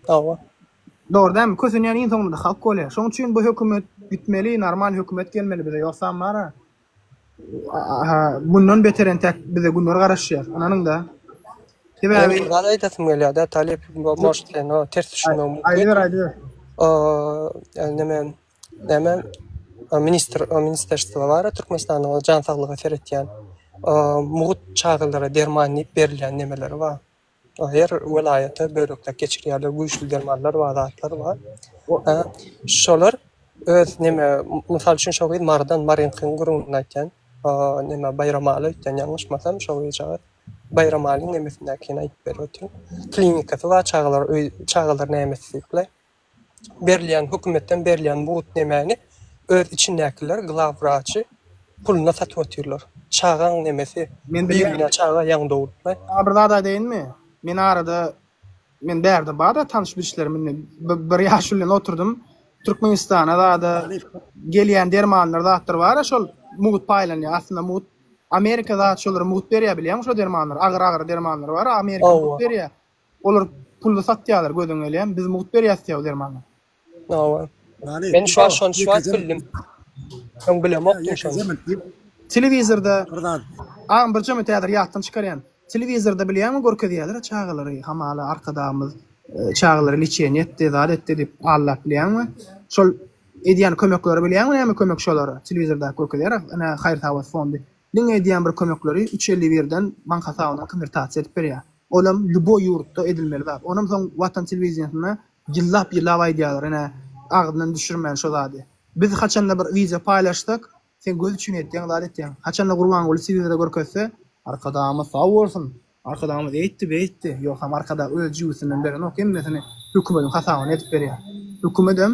Hawa. Dogry dälmi? Kösenýän iň soňunda halk bolýar. Şoň üçin bu hökümet gitmeli, normal hökümet gelmeli bize, ýogsam bar-a, mundan beter entäk bize günler garaşýar. Ynanyň-da. Sebäbi Bir zat aýdasym gelýär-de, Talyp, может sen o ters düşünmegiň mümkin. Aýdyber, aýdyber. O, neme, Näme ministr ministerstwo bar Türkmenistanyň jan saglyga seretýän mugt çagalara derman diýip berilýän nemeleri bar. Her welaýata bölekläp geçirýärler güýçli dermanlar bar zatlar bar. Şolar öz neme mysal üçin şo gyz Marydan Maryňkyň gürrüňini aýtýan neme Baýramaly öýtýän ýalňyşmasam şo gyzjagaz Baýramalyň nemesindäkini aýdyp berip otyryn. Klinikasy bar çagalar öý çagalar nämesi diýipler. berilýän hökümetden berilýän mugt nemäni öz içindäkiler glawwraçy puluna satyp otyrlar. Çagaň nemesi Men bilýän. Birine çaga ýaňy dogulupmy? Saňa bir zat aýdaýynmy? Men arada men bärde barda tanyş bilişlerim indi bir ýaşuly bilen oturdym. Türkmenistana zada gelýän dermanlar zatlar bara şol mugt paýlanýar. Aslynda mugt Amerika zat şolara mugt berýär bilýäňmi şo dermanlary agyr agyr dermanlar bar Amerika mugt berýär. Olar pully satýarlar gözüň gelýän biz mugt berýäs diýýär o dermany. Hawa. Men şu wagt şony şu wagt bildim. Öň bilemokdym şony. Telewizorda Agam birje minut häzir ýatdan çykarýan. Telewizorda bilýäňmi görkezýärler çagalary hamala arkadagymyz çagalary liçeniýe etdi zat etdi diýip aldap bilýäňmi? Şol edýän kömekleri bilýäňmi näme kömek şolara telewizordaky görkezýär ine haýyr-sahawat fondy. Diňe edýän bir kömekleri üç elli birden bank hasabyna konwertasiýa edip berýär. Olam lýuboý ýurtda edilmeli zat. Onam soň Watan telewideniýesinde ýyllap ýyllap aýdýarlar ine agzyndan düşürmän şo zady. Biz haçanda bir wideo paýlaşsak sen göz üçin etýäň zat etýäň. Haçanda Gurbanguly telewizorda görkezse Arkadagymyz sag bolsun Arkadagymyz eýtdi beýtdi ýogsam Arkadag öz jübüsinden berenok hemmesini hökümediň hasabyna edip berýär. Hökümedem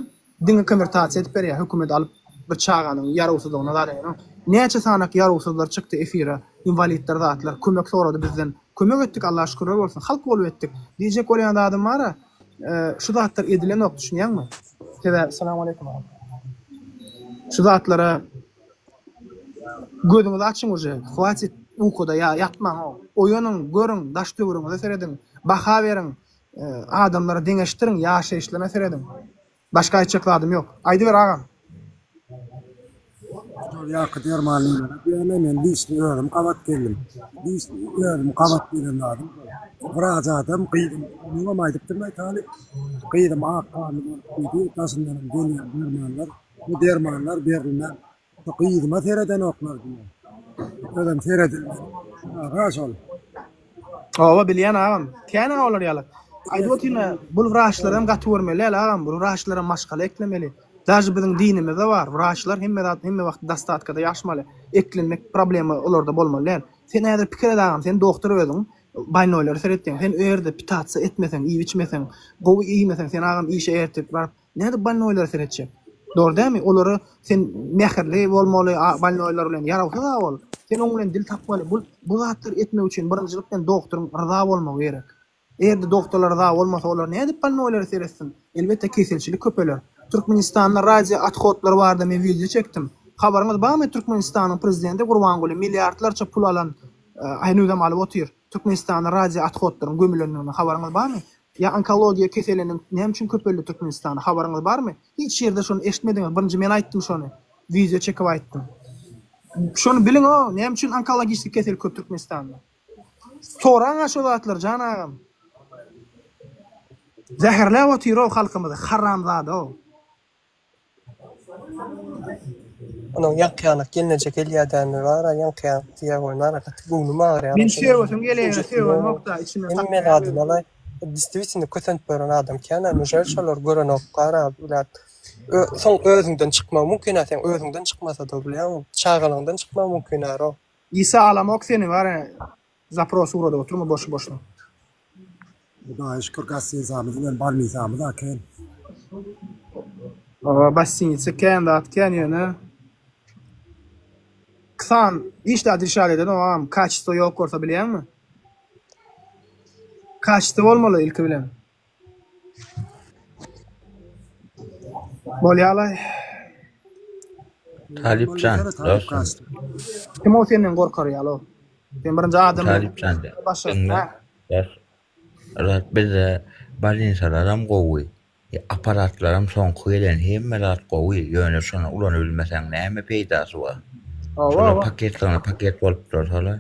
Diňe konwertasiýa edip berýär hökümet alyp bir çaganyň ýarawsyzlygyna zar edenok. Näçe sanak ýarawsyzlar çykdy efire inwalidler zatlar kömek sorady bizden kömek etdik Allaha şükürler bolsun halk bolup etdik diýjek bolýan zadym bara şu zatlar edilenok düşünýäňmi sebäbi Salam aleýkum agam şu zatlara gözüňizi açyň uje hwatit ukuda ýa ýatmaň oýanyň görüň daş töweregiňize serediň baha beriň Adamlara deňeşdiriň, ýaşaýyşlaryna serediň. Başga aýtjak zadym ýok. Aýdyber agam. Şol ýaňky dermanlylara diýýän men lişni özüm gabat geldim. Lişni özüm gabat gelen zadym şol. Wraç adam gyzym, muňam aýdypdym-aý talyp, gyzym ak ganly bolup diýdi, daşyndanam gelýän dermanlar, bu dermanlar berilmän, şu gyzyma seredenoklar diýýär. Özem seredilmeli. Aga şol. Hawa bilýän agam. Kän-ä olar ýaly. Aýdyp otyryn-a, bul wraçlaram gaty görmeli däl agam, bul wraçlaram maşgala eklemeli. Daže biziň dinimizde bar, wraçlar hemme zat hemme wagt dostatkada ýaşmaly. Eklenmek problema olarda bolmaly däl. Sen häzir pikir et agam, sen dogtor özüň, bolnoýlara seretýäň. Sen o ýerde pitatsa etmeseň, iýip içmeseň, gowy iýmeseň, sen agam işe ertir baryp Nädip bolnoýlara seretjek? Dogry dälmi? Olara sen mähirli bolmaly, bolnoýlar bilen ýarawsyz-a ol. Sen oň bilen dil tapmaly. Bu bu zatlary etmek üçin birinjilikden dogtoryň ryza bolmagy gerek. Eger-de dogtorlar ryza bolmasa, olar nädip bolnoýlara seretsin? Elbetde keselçilik köpeler. Türkmenistanda radio othodlary barada men wideo çekdim. Habaryňyz barmy Türkmenistanyň prezidenti Gurbanguly milliardlarça pul alan, henizem alyp otyr. Türkmenistanda radio othodlaryň gömülendigine habaryňyz barmy? Ýa onkologiýa keseliniň näme üçin köpeldi Türkmenistanda habaryňyz barmy? Hiç ýerde şony eşitmediňiz birinji men aýtdym şony wideo çekip aýtdym. Şony biliň-ow näme üçin onkologiçki kesel köp Türkmenistanda. Soraň-a şo zatlary jan agam. Zäherläp otyr-ow halkymyzy haramzada-ow. Onuň ýaňky ýanak gelneje gelýädämi bar-a ýaňky ýanak diýýär goý nara gaty göwnüm agyrýar Men söwesim gelýär söwenok-da içimden Hemme saklaýan zadyny özüm. alaý. Действительно kösenip ýören adam kän-ä nujel şolar görenok gara bilen. Soň özüňden çykmagy mümkin-ä seň özüňden çykmasa-da bilýäňmi çagalaňdan çykmagy mümkin-ä-row. Isa alamok seni bar-a Zapros ugradyp oturma boşy boşuna. Hudaýa şükür gostinsamyz bilen bolnisamyz a kän. Hawa bastinitsa kän zat kän ýöne Ksan hiç zat rişat edenok agam kaçestvo ýok bolsa bilýäňmi? Kaçestvo bolmaly ilki bilen. Bolýalaý. Talypjan dostum. Kim ol senden gorkar ýaly? Sen birinji adam Talypjan diňle. Rat bizde bolnisalaram gowy. Aparatlaram soňky gelen hemme zat gowy ýöne şony ulanybilmeseň näme peýdasy bar? Şolar paketligine paket bolup dursalar.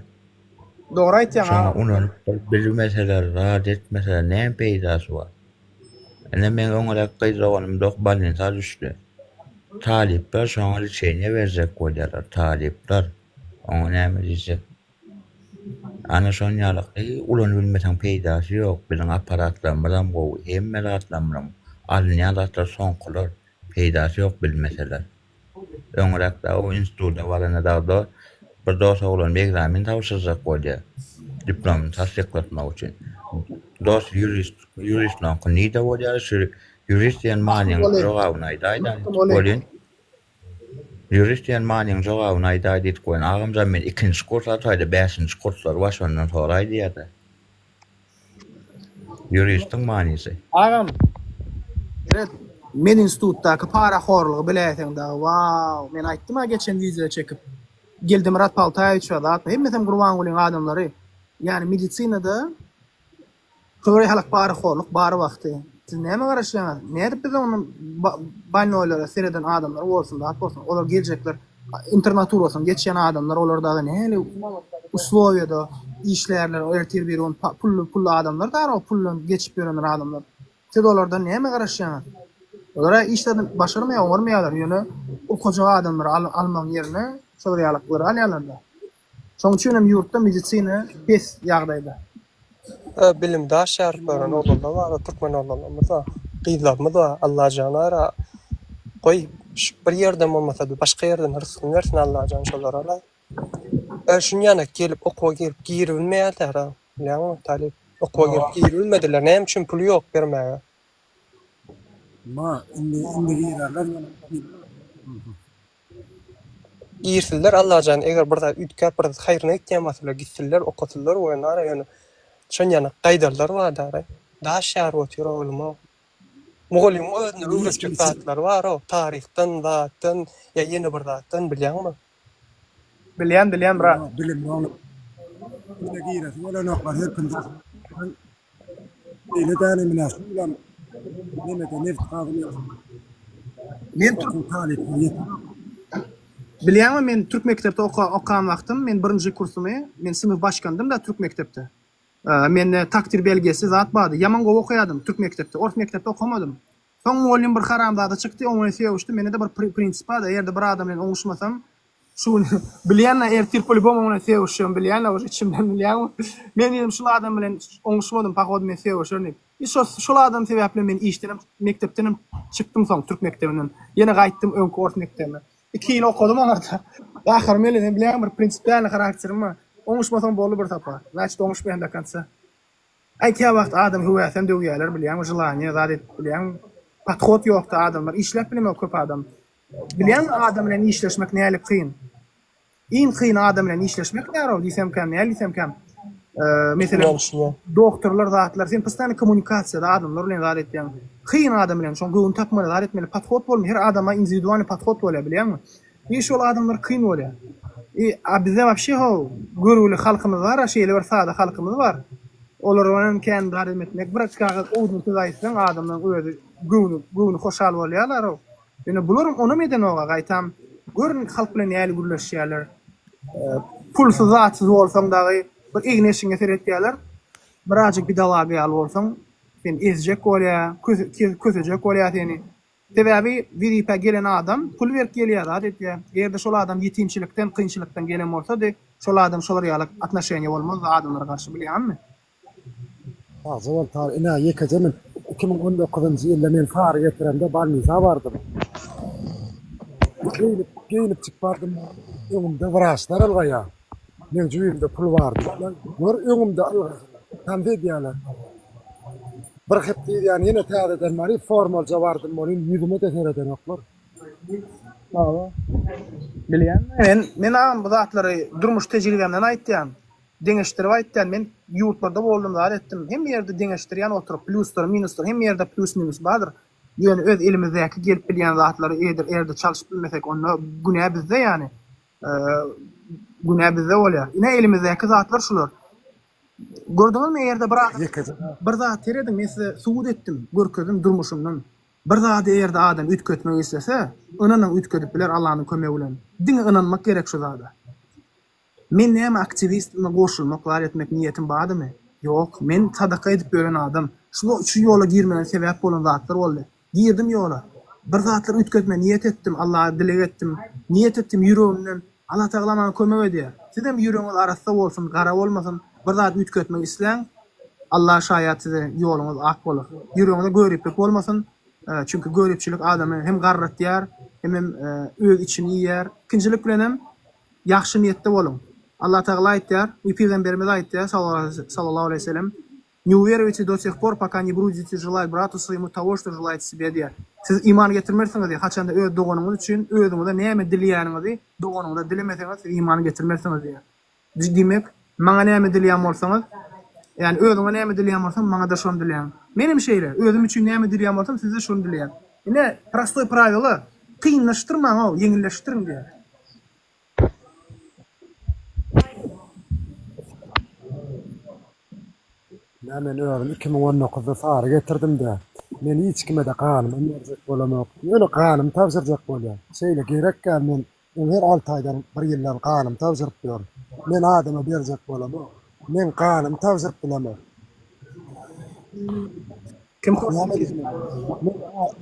Dogry aýtýaň Şoňa ulanyp bir bilmeseler, zat etmeseler näme peýdasy bar? Ine meň öňräk gyz doganym dok bolnisa düşdi. Talyplar şoňa liçeniýe berjek bolýarlar, talyplar. Oňa näme diýjek? Ana şon ýaly ulanybilmeseň peýdasy ýok. Biziň apparatlarymyzam gowy, hemme zatlarymyzam alynýan zatlar soňkular, peýdasy ýok bilmeseler. Öňräk dagy o instituta baranda dagy bir dos oglan egzamin tabşyrjak bolýar. Diplomyny tassyklatmak üçin. Dos ýurist, ýuristlaňky nirde bolýar şu ýurist diýen manyň jogabyny aýdaýda welin ýurist diýen manyň jogabyny aýdaý diýdik welin agamjan men ikinji kurs ataýda bäşinji kurslar bar şondan soraý diýýärdi. Ýuristiň manysy. Agam seret medinstitutdaky parahorlygy biläýseň dagy waw men aýtdym-a geçen wideo çekip Geldimyrat Paltaýewiç we zatmy hemmesem Gurbangulyň adamlary ýani medisinada Şolar ýalak parahorluk bar wagty siz nämä garaşýaňyz nädip biz onda bolnoýlara sereden adamlar bolsun zat bolsun olar geljekler internaturasyny geçýän adamlar olar dagy nähili uslowiýada işlärler ertir bir gün pully pully adamlar dara o puldan geçip ýörenler adamlar siz olardan nämä garaşýaňyz olara işlerini başarmaýar oňarmaýarlar ýöne okajak adamlary almagyň ýerine şolar ýalaklary alýarlarda. Şoň üçin hem ýurtda medisina pes ýagdaýda. Bilim daş ýaryp ýören oglanlar bar türkmen oglanlarymyz bar gyzlarymyz bar Allajan ara goý şu bir ýerden bolmasada başga ýerden rysgyny bersin Allajan şolara şunýana gelip okuwa girip giribilmeýärler bilýäňmi talyp okuwa girip giribilmediler näme üçin puly ýok bermäge. Ma indi indi girerler ýöne. Girsinler Allajan eger bir zat üýtgäp bir zat haýryna gitýän bolsalar gitsinler okasynlar we nara ýöne şon ýaly gaýdarlar bar dara daş ýaryp otyr oglum-ow. Mugallymyň özüne öwretjek zatlary bar-ow taryhdan zatdan ýa ýene bir zatdan bilýäňmi? Bilýän bilýän brat. Bilimli bolup Ine giresi gelenoklar her kim Beýle däl ine şu ýylam nemede nebit gazy Men okuw talyplar ýetenok. Bilýäňmi men türk mekdepde oka okan wagtym men birinji kursumy men synp başkandym-da türk mekdepde. Mende takdir belgesi zat bardy. Ýaman gowy okaýadym türk mekdepde. Ors mekdepde okamadym. Soň mugallym bir haramzada çykdy, oň bilen sögüşdi. Mende-de bir prinsip bardy, eger-de bir adam bilen oňuşmasam, şu gün bilýän-ä ertir polibom oň bilen sögüşjegimi bilýän-ä уже içimden bilýän. Men diýdim şul adam bilen oňuşmadym, pohodu men sögüşerin diýip. I şo şol adam sebäpli men işdenem, mekdepdenem çykdym soň türk mekdebinden. Ýene gaýtdym öňki ors mekdebime. Iki ýyl okadym oňarda. Gaharym geldi, sen bilýäňmi bir prinsipialnyý harakterim bar. Oňuşmasaň boldy bir sapar. Значит oňuşmaýan do konca. Aý käwagt adam höwäsem döwýäler bilýäňmi želaniýe zat edip bilýäňmi. Podhod ýokda adamlar işläp bilemok köp adam. Bilýäňmi adam bilen işleşmek näli kyn. Iň kyny adam bilen işleşmek närow diýsemkäm näl diýsemkäm. Meselem doktorlar zatlar sen postoýanno kommunikasiýada adamlar bilen zat etýäň. Kyn adam bilen şoň göwün tapmaly zat etmeli podhod bolmaly her adama indiwidualnyý podhod bolýar bilýäňmi. I şol adamlar kyn bolýar. I a bizde wapşe how görgüli halkymyz bar a şeýle bir sada halkymyz bar. Olar bilen kän zat etmek bir kagyz owdun söz aýtsaň adamlaryň özi göwni göwni hoşal bolýarlar how. Ýöne bularam onam edenoga gaýtam gör halk bilen näli gürleşýärler. Pulsuz zatsyz bolsaň dagy bir egin eşigiňe seretýärler. Birazjyk bidalaga ýaly bolsaň seni ezjek bolýar, kösejek bolýar seni. Sebäbi wezipä gelen adam pul berip gelýär zat etýär. Eger-de şol adam ýetimçilikden, kynçylykdan gelen bolsady, şol adam şolar ýaly atnoşeniýa bolmazdy adamlara garşy bilýäňmi? Sagja bol Sary ine ýekeje men 2019-njy ýylda men sary getiremde bolnisa bardym. Geýnip geýnipjik bardym öňümde wraçlar ylgaýar. Meň jübimde pul bardy. Gör öňümde ylgasynlar. Tans edýärler. Bir hepde ýan ýene täzeden baryp formalja bardym welin ýüzüme-de seredenoklar. Hawa. Bilýän men men agam bu zatlary durmuş tejribemden aýtýan. Deňeşdirip aýtýan men ýurtlarda boldum zat etdim hemme ýerde deňeşdirýän oturyp plýuslary minuslary hemme ýerde plýus minus bardyr. Ýöne öz elimizdäki gelip bilýän zatlary eger erde çalşyp bilmesek onda günä bizde ýany. Günä bizde bolýar. Ine elimizdäki zatlar şular. Gördüňizmi eger-de bir adam bir zat serediň men size subut etdim, görkezdim durmuşymdan. Bir zady eger-de adam üýtgetmek islese, ynanyň üýtgedip biler Allanyň kömegi bilen. Diňe ynanmak gerek şu zada. Men näme aktiwistime goşulmak zat etmek niýetim bardymy? Ýok. Men sadaka edip ýören adam. Şu şu ýola girmegime sebäp bolan zatlar boldy. Girdim ýola. Bir zatlar üýtgetme niýet etdim, Allaha dileg etdim. Niýet etdim ýüregimden. Allatagala maňa kömek edýär. Sizem ýüregiňiz arassa bolsun, gara bolmasyn. Bir zat üýtgetmek isläň, Alla şaýat size ýoluňyz ak bolar. Ýüregiňizde göriplik bolmasyn. Çünki göripçilik adamy hem garratýar, hemem öz içini iýýär. Ikinjilik bilenem ýagşy niýetde boluň. Allatagala aýtýar, we Pygamberimiz aýtýar, sallallahu aleýhi we sellem, Ne uwerujte do teh por, poka ne brudite želait bratu svoýemu togo, što želaete sebe diýýär. Siz iman getirmersiňiz diýýär, haçanda öz doganyňyz üçin özüňize näme dileýäniňizi doganyňyza dilemeseňiz, siz iman getirmersiňiz diýýär. Diýmek, maňa näme dileýän bolsaňyz, ýagny özüňe näme dileýän bolsaň, maňa-da şony dileýäň. Menem şeýle, özüm üçin näme dileýän bolsam, size şony dileýän. Ine, prostoý prawilo, kynlaşdyrmaň-ow, ýeňilleşdiriň diýýär. Nä men özüm 2019-da sary getirdim-de. Men hiç kime-de ganymam berjek bolamok. Ýöne ganymy tabşyrjak bolýan. Şeýle gerekkä men öň her alty aýdan bir ýyldan ganymy tabşyryp ýörün. Men adama berjek bolamok. Men ganymy tabşyryp bilemok. Kim Näme diýmek? Men,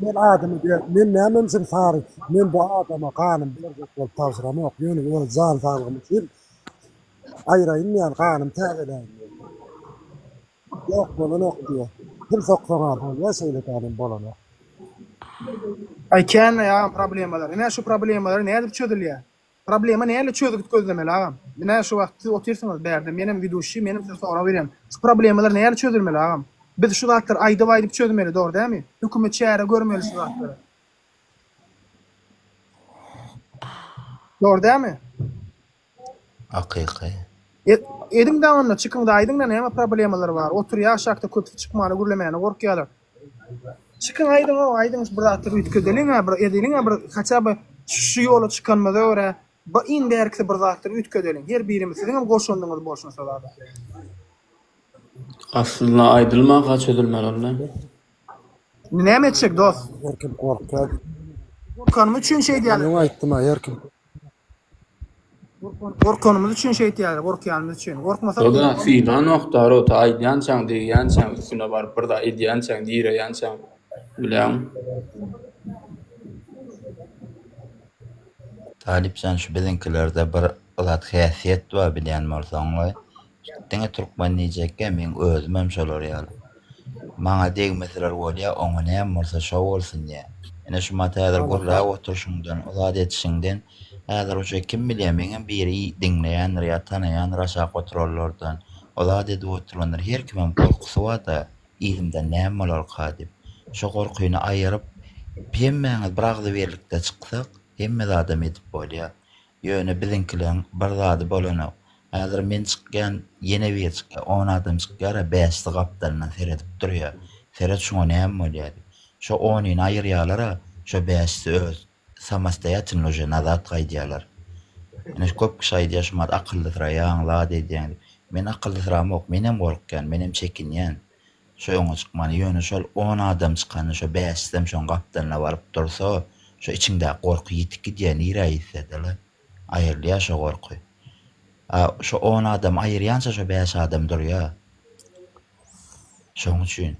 men adamy ber, men näme üçin sary, men bu adama ganym berjek bolup tabşyramok. Ýöne öz jan saglygym üçin aýraýyn diýýän, ganym täzeläýin diýýän. Ýok, bolanok diýýär. Pul soksaň-a bolýar, şeýle ganym bolanok. Aý kän agam problemalar. Ine şu problemalar nädip çözülýär? Problema näle çözgüt gözlemeli agam. Ine şu wagt siz otyrsyňyz bärde menem widuşi menem size sorag berýän. Şu problemalar näle çözülmeli agam? Biz şu zatlary aýdyp aýdyp çözmeli dogry dälmi? Hökümet çäre görmeli şu zatlara. Dogry dälmi? Hakyky. Ediňdä onda çykyňda aýdyňda näme problemalar bar. Oturýar aşakda köpüsi çykmana gürlemäne gorkýarlar. Çykyň aýdyňow aýdyň bir zatlar üýtgedeliňä bir edeliňä bir haça by şu ýola çykanymyza görä bir iň bärkisi bir zatlar üýtgedeliň her birimiz siziňem goşandyňyz bolsun şo zada. Aslynda aýdylmaka çözülmeli ol näme. Indi näme etjek dos? Her kim gorkýar. Gorkanym üçin şeýdýärler. Men öň aýtdym-a her kim. Gorkanymyz üçin şeýtýärler, gorkýanymyz üçin. Gorkmasak Oda sylanok Darota aýdýançaň degýänçäň üstüne baryp bir zat edýänçäň direýänçäň bilýäňmi. Talypjan şu biziňkilerde bir zat häsiýet bar bilýän bolsaňlaý diňe türkmen diýjekgä meň özümem şolar ýaly maňa degmeseler bolýa oňa näme bolsa şo bolsun diýä ine şumat häzir gürläp oturşyňdan o zat edişiňden häzir uje kim bilýä meňem biri diňleýändir ýa tanaýandyr aşak oturanlardan o zat edip oturandyr her kimem gorkusy barda yzymdan näme bolarka diýip şo gorkyny aýyryp hemmäňiz bir agzybirlikde çyksak hemme zadam edip bolýa Ýöne biziňkileň bir zady bolanok. Häzir men çykýan, ýene biri çykýar, on adam çykýar-a, bäşisi gapdalyndan seredip durýar. Seret şuňa näme bolýar diýip. Şo onyny aýyrýarlar-a, şo bäşisi öz samostoýatelno uje nazat gaýdýarlar. Ine köp kişi aýdýar şumat akyllysyraýaň, zat edýäň diýip. Men akyllysyramok, menem gorkýan, menem çekinýän. Şo öňe çykmany, ýöne şol on adam çykanda şo bäşisem şoň gapdalyna baryp dursa, şo içiňdäki gorky ýitip gidýär, nirä ýitse-de-le, aýrylýar şo gorky. A şo on adamy aýyrýança şo bäş adam durýar. Şoň üçin.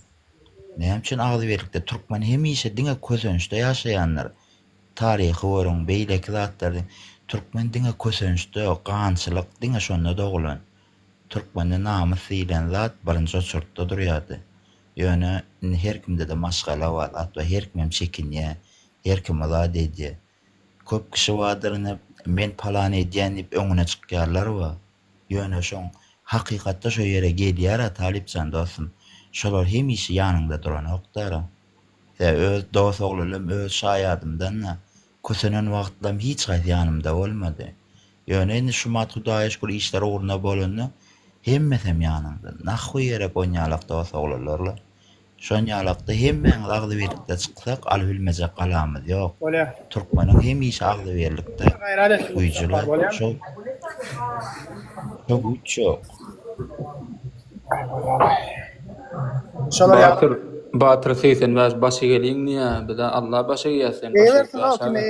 Näme üçin agzybirlikde türkmen hemişe diňe kösençde ýaşaýandyr. Taryhy görüň, beýleki zatlary, türkmen diňe kösençde, gançylyk diňe şonda dogulan. Türkmende namys diýlen zat birinji oçurtda durýardy. Ýöne indi her kimde-de maşgala bar, hatda her kimem çekinýär, her kim yzat edýär. Köp kişi bardyr indi men palany edýän diýip öňüne çykýarlar we ýöne şoň hakykatda şo ýere gelýär-ä Talypjan dostum. Şolar hemişe ýanyňda duranokdara. Tä öz dos oglanlam öz şaýadymdan-da Kösenen wagtlam hiç haýsy ýanymda bolmady. Ýöne indi şumat Hudaýa şükür işler ugruna bolanda hemmesem ýanymda. Nahwy gerek onýalak dos oglanlarla. Şonýalakda hemmäňiz agzybirlikde çyksak alybilmejek galamyz ýok. Bolýa. Türkmeniň hemişe agzybirlikde Gaýrat etsin güýji-le. Sapar bolýamy? Şo şo güýç ýok. Şolar ýaly. Batyr Batyr 85 baş egeliň diýýä bizä Alla baş egýä sen baş egip Egersin o ýaşaber. kime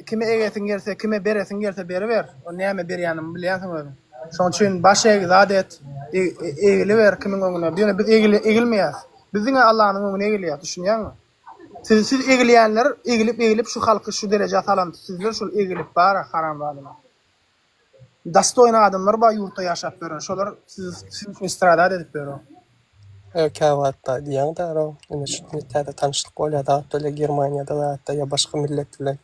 kime egesiň gelse kime beresiň gelse beriber. O näme berýänini bilýänsiň özüň. Şoň üçin baş eg zat et egiliber kimiň öňüne. Ýöne biz egilmeýäs. Biz diňe Allanyň öňüne egilýäs düşünýäňmi? Siz siz egilýänler egilip egilip şu halky şu derejä salan sizler şol egilip bara haramzadalar. Dostoýny adamlar bar ýurtda ýaşap ýören şolar siz siz üçin stradat edip ýör. Ýa käwagtda diýýäň däro, ine şu täze tanyşlyk bolýar zat bolýar Germaniýada zatda ýa başga millet bilen.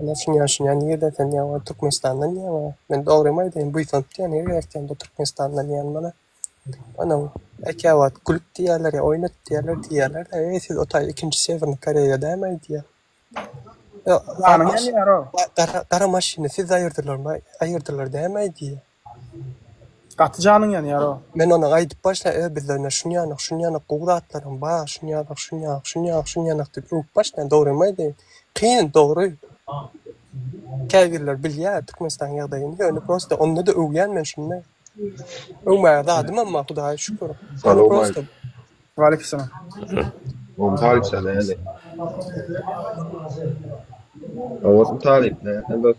Ine şunýa şunýa nireden sen diýýän Türkmenistandan diýýän. Men dogrymy aýdaýyn buýsanyp diýýän her gezek diýende Türkmenistandan diýýän mana. Onuň käwagt gülüp diýýärler ýa oýnadyp diýýärler diýýärler-de eý siz o taý ikinji Sewernyý Koreýa dämi diýýär. Janyň ýanýar-ow. Gara gara maşyny siz aýyrdylarmy aýyrdylar dämi diýýär. Gaty janyň ýanýar-ow. Men ona aýdyp başlaýan, e bizde ine şunýanak şunýanak gowy zatlaram bar, şunýanak şunýanak şunýanak şunýanak diýip öwüp başlaýan, dogrymy aýdaýyn. Kyn, dogry. Käbirler bilýär Türkmenistanyň ýagdaýyny, ýöne prosta onda-da öwýän men şunda. Öwmäge zadymam bar, Hudaýa şükür. Ýöne prosta. Waleýkim salam. Gowy talyp sen näli? Oňatmy talyp näli dost?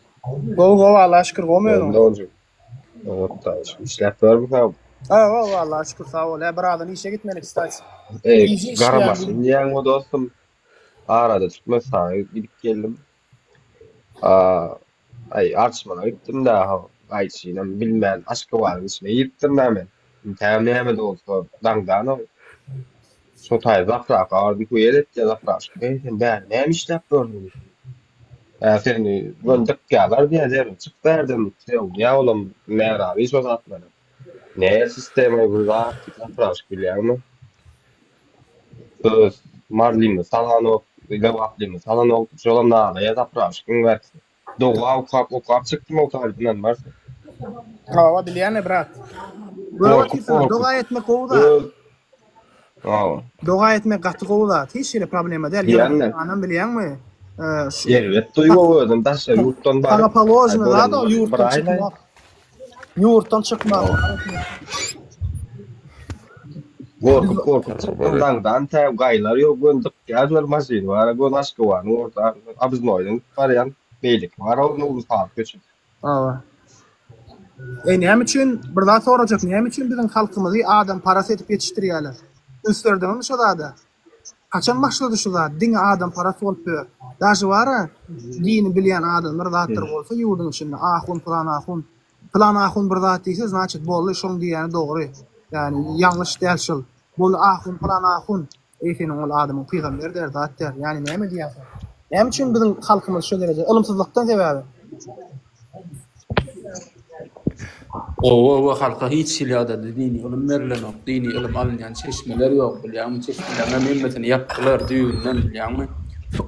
Gowy gowy Allaha şükür gowmy özüň? Oňat talyp. Işläp ýörmüň sag. Hawa Allaha şükür sag bol. Hä birazdan işe gitmeli kstati. Eý gara maşyn diýýäňmi dostum? Arada Türkmenistana gidip geldim. Aý Arçmana gitdim-dä, gaýçynam bilmän Aşgabadyň içine giripdirin-ä men. Intägem näme-de bolsa daňdanam şo taýy zapraka bardym, huýel etýär zapraşka. Eý, sen bäri näme işläp ýörsüň diýip. Ä seni göni dykýarlar diýýär, zerur çyk bärden diýip. Ýa olam närazy şo zatlara. Näme sistema bu zat diýip zapraşka bilýäňmi? Öz Marlymy salanok, Lebaplymy salanok, şolam nalaýa zapraşkyň bärsi. Doga okap okap çykdym o taýdan barsa. Hawa bilýän brat. Görüp otyrsyňyz doga etmek gowy zat. Hawa. Doga etmek gaty gowy zat. Hiç hili problema däl. Ýöne anam bilýäňmi? Erbet duýgy özüm daşary ýurtdan baryp. Saňa položny zat o ýurtdan çykmak. Ýurtdan çykmak. Gorkup gorkup çykdym daňdan tä gaýlar ýok göni dykýarlar maşyny bar göni Aşgabanyň orta obznoýdan gidip barýan beýleki bar o Nurly Saz köçesi. Hawa. Eý näme üçin bir zat sorajak näme üçin biziň halkymyzy adam paras edip ýetişdirýäler? Üns berdiňizmi şo zada? Haçan başlady şu zat diňe adam paras bolup ýör. Daže bara dini bilýän adamlar zatlar bolsa ýurduň içinde ahun pylan ahun pylan ahun bir zat diýse znaçit boldy şoň diýýäni dogry ýani ýalňyş däl şol boldy ahun pylan ahun eý seniň ol adamyň pygamber däl zat däl ýani näme diýýäň sen näme üçin biziň halkymyz şo dereje ylymsyzlykdan sebäbi. Oba oba halka hiç hili ýagdaýda dini ylym berilenok, dini ylym alynýan çeşmeler ýok bilýäňmi, çeşmeleriňem hemmesini ýapdylar düýbünden bilýäňmi,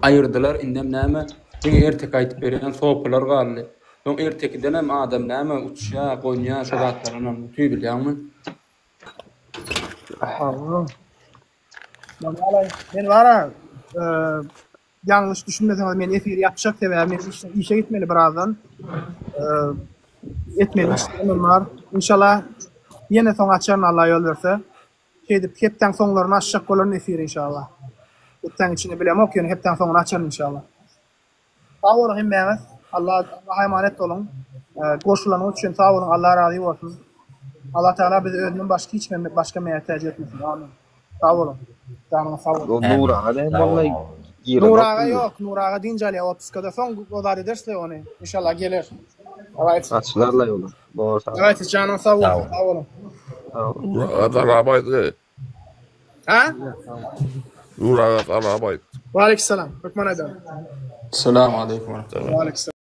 aýyrdylar indem näme diňe erteki aýtyp berýän sopylar galdy, soň ertekidenem adam näme uçýa gonýa şo zatlardanam uty bilýäňmi. Men bara Ýalňyş düşünmeseňiz men efiri ýapjak sebäbi men işe, işe gitmeli birazdan. Etmeli işlerim bar. Inşallah ýene soň açaryn Allah ýol berse. Şeýdip hepdäň soňlaryny açjak bolaryn efiri inşallah. Hepdäň içini bilemok ýöne hepdäň soňuny açaryn inşallah. Sag boluň hemmäňiz. Allah Allaha emanet boluň. Goşulanyňyz üçin sag boluň Allah razy bolsun. Allah Tagala bizi özünden başga hiç kime başga mätäç etmesin. Amin. Sag boluň. Janyňyz sag bolsun. Nur aga näme boldy? Nur aga ýok. Nur aga dynç alýar otpuskada. Soň o zat ederis-le ony. Inşallah geler. Dawayt. Açylarla ýola. Bor sag. Dawayt janyňyz sag bolsun. Sag boluň. Nur aga salam aýt. Ha? Nur aga salam aýt. Waleýkim salam. Hökman aýdaryn. Salam aleýkum. Waleýkim salam.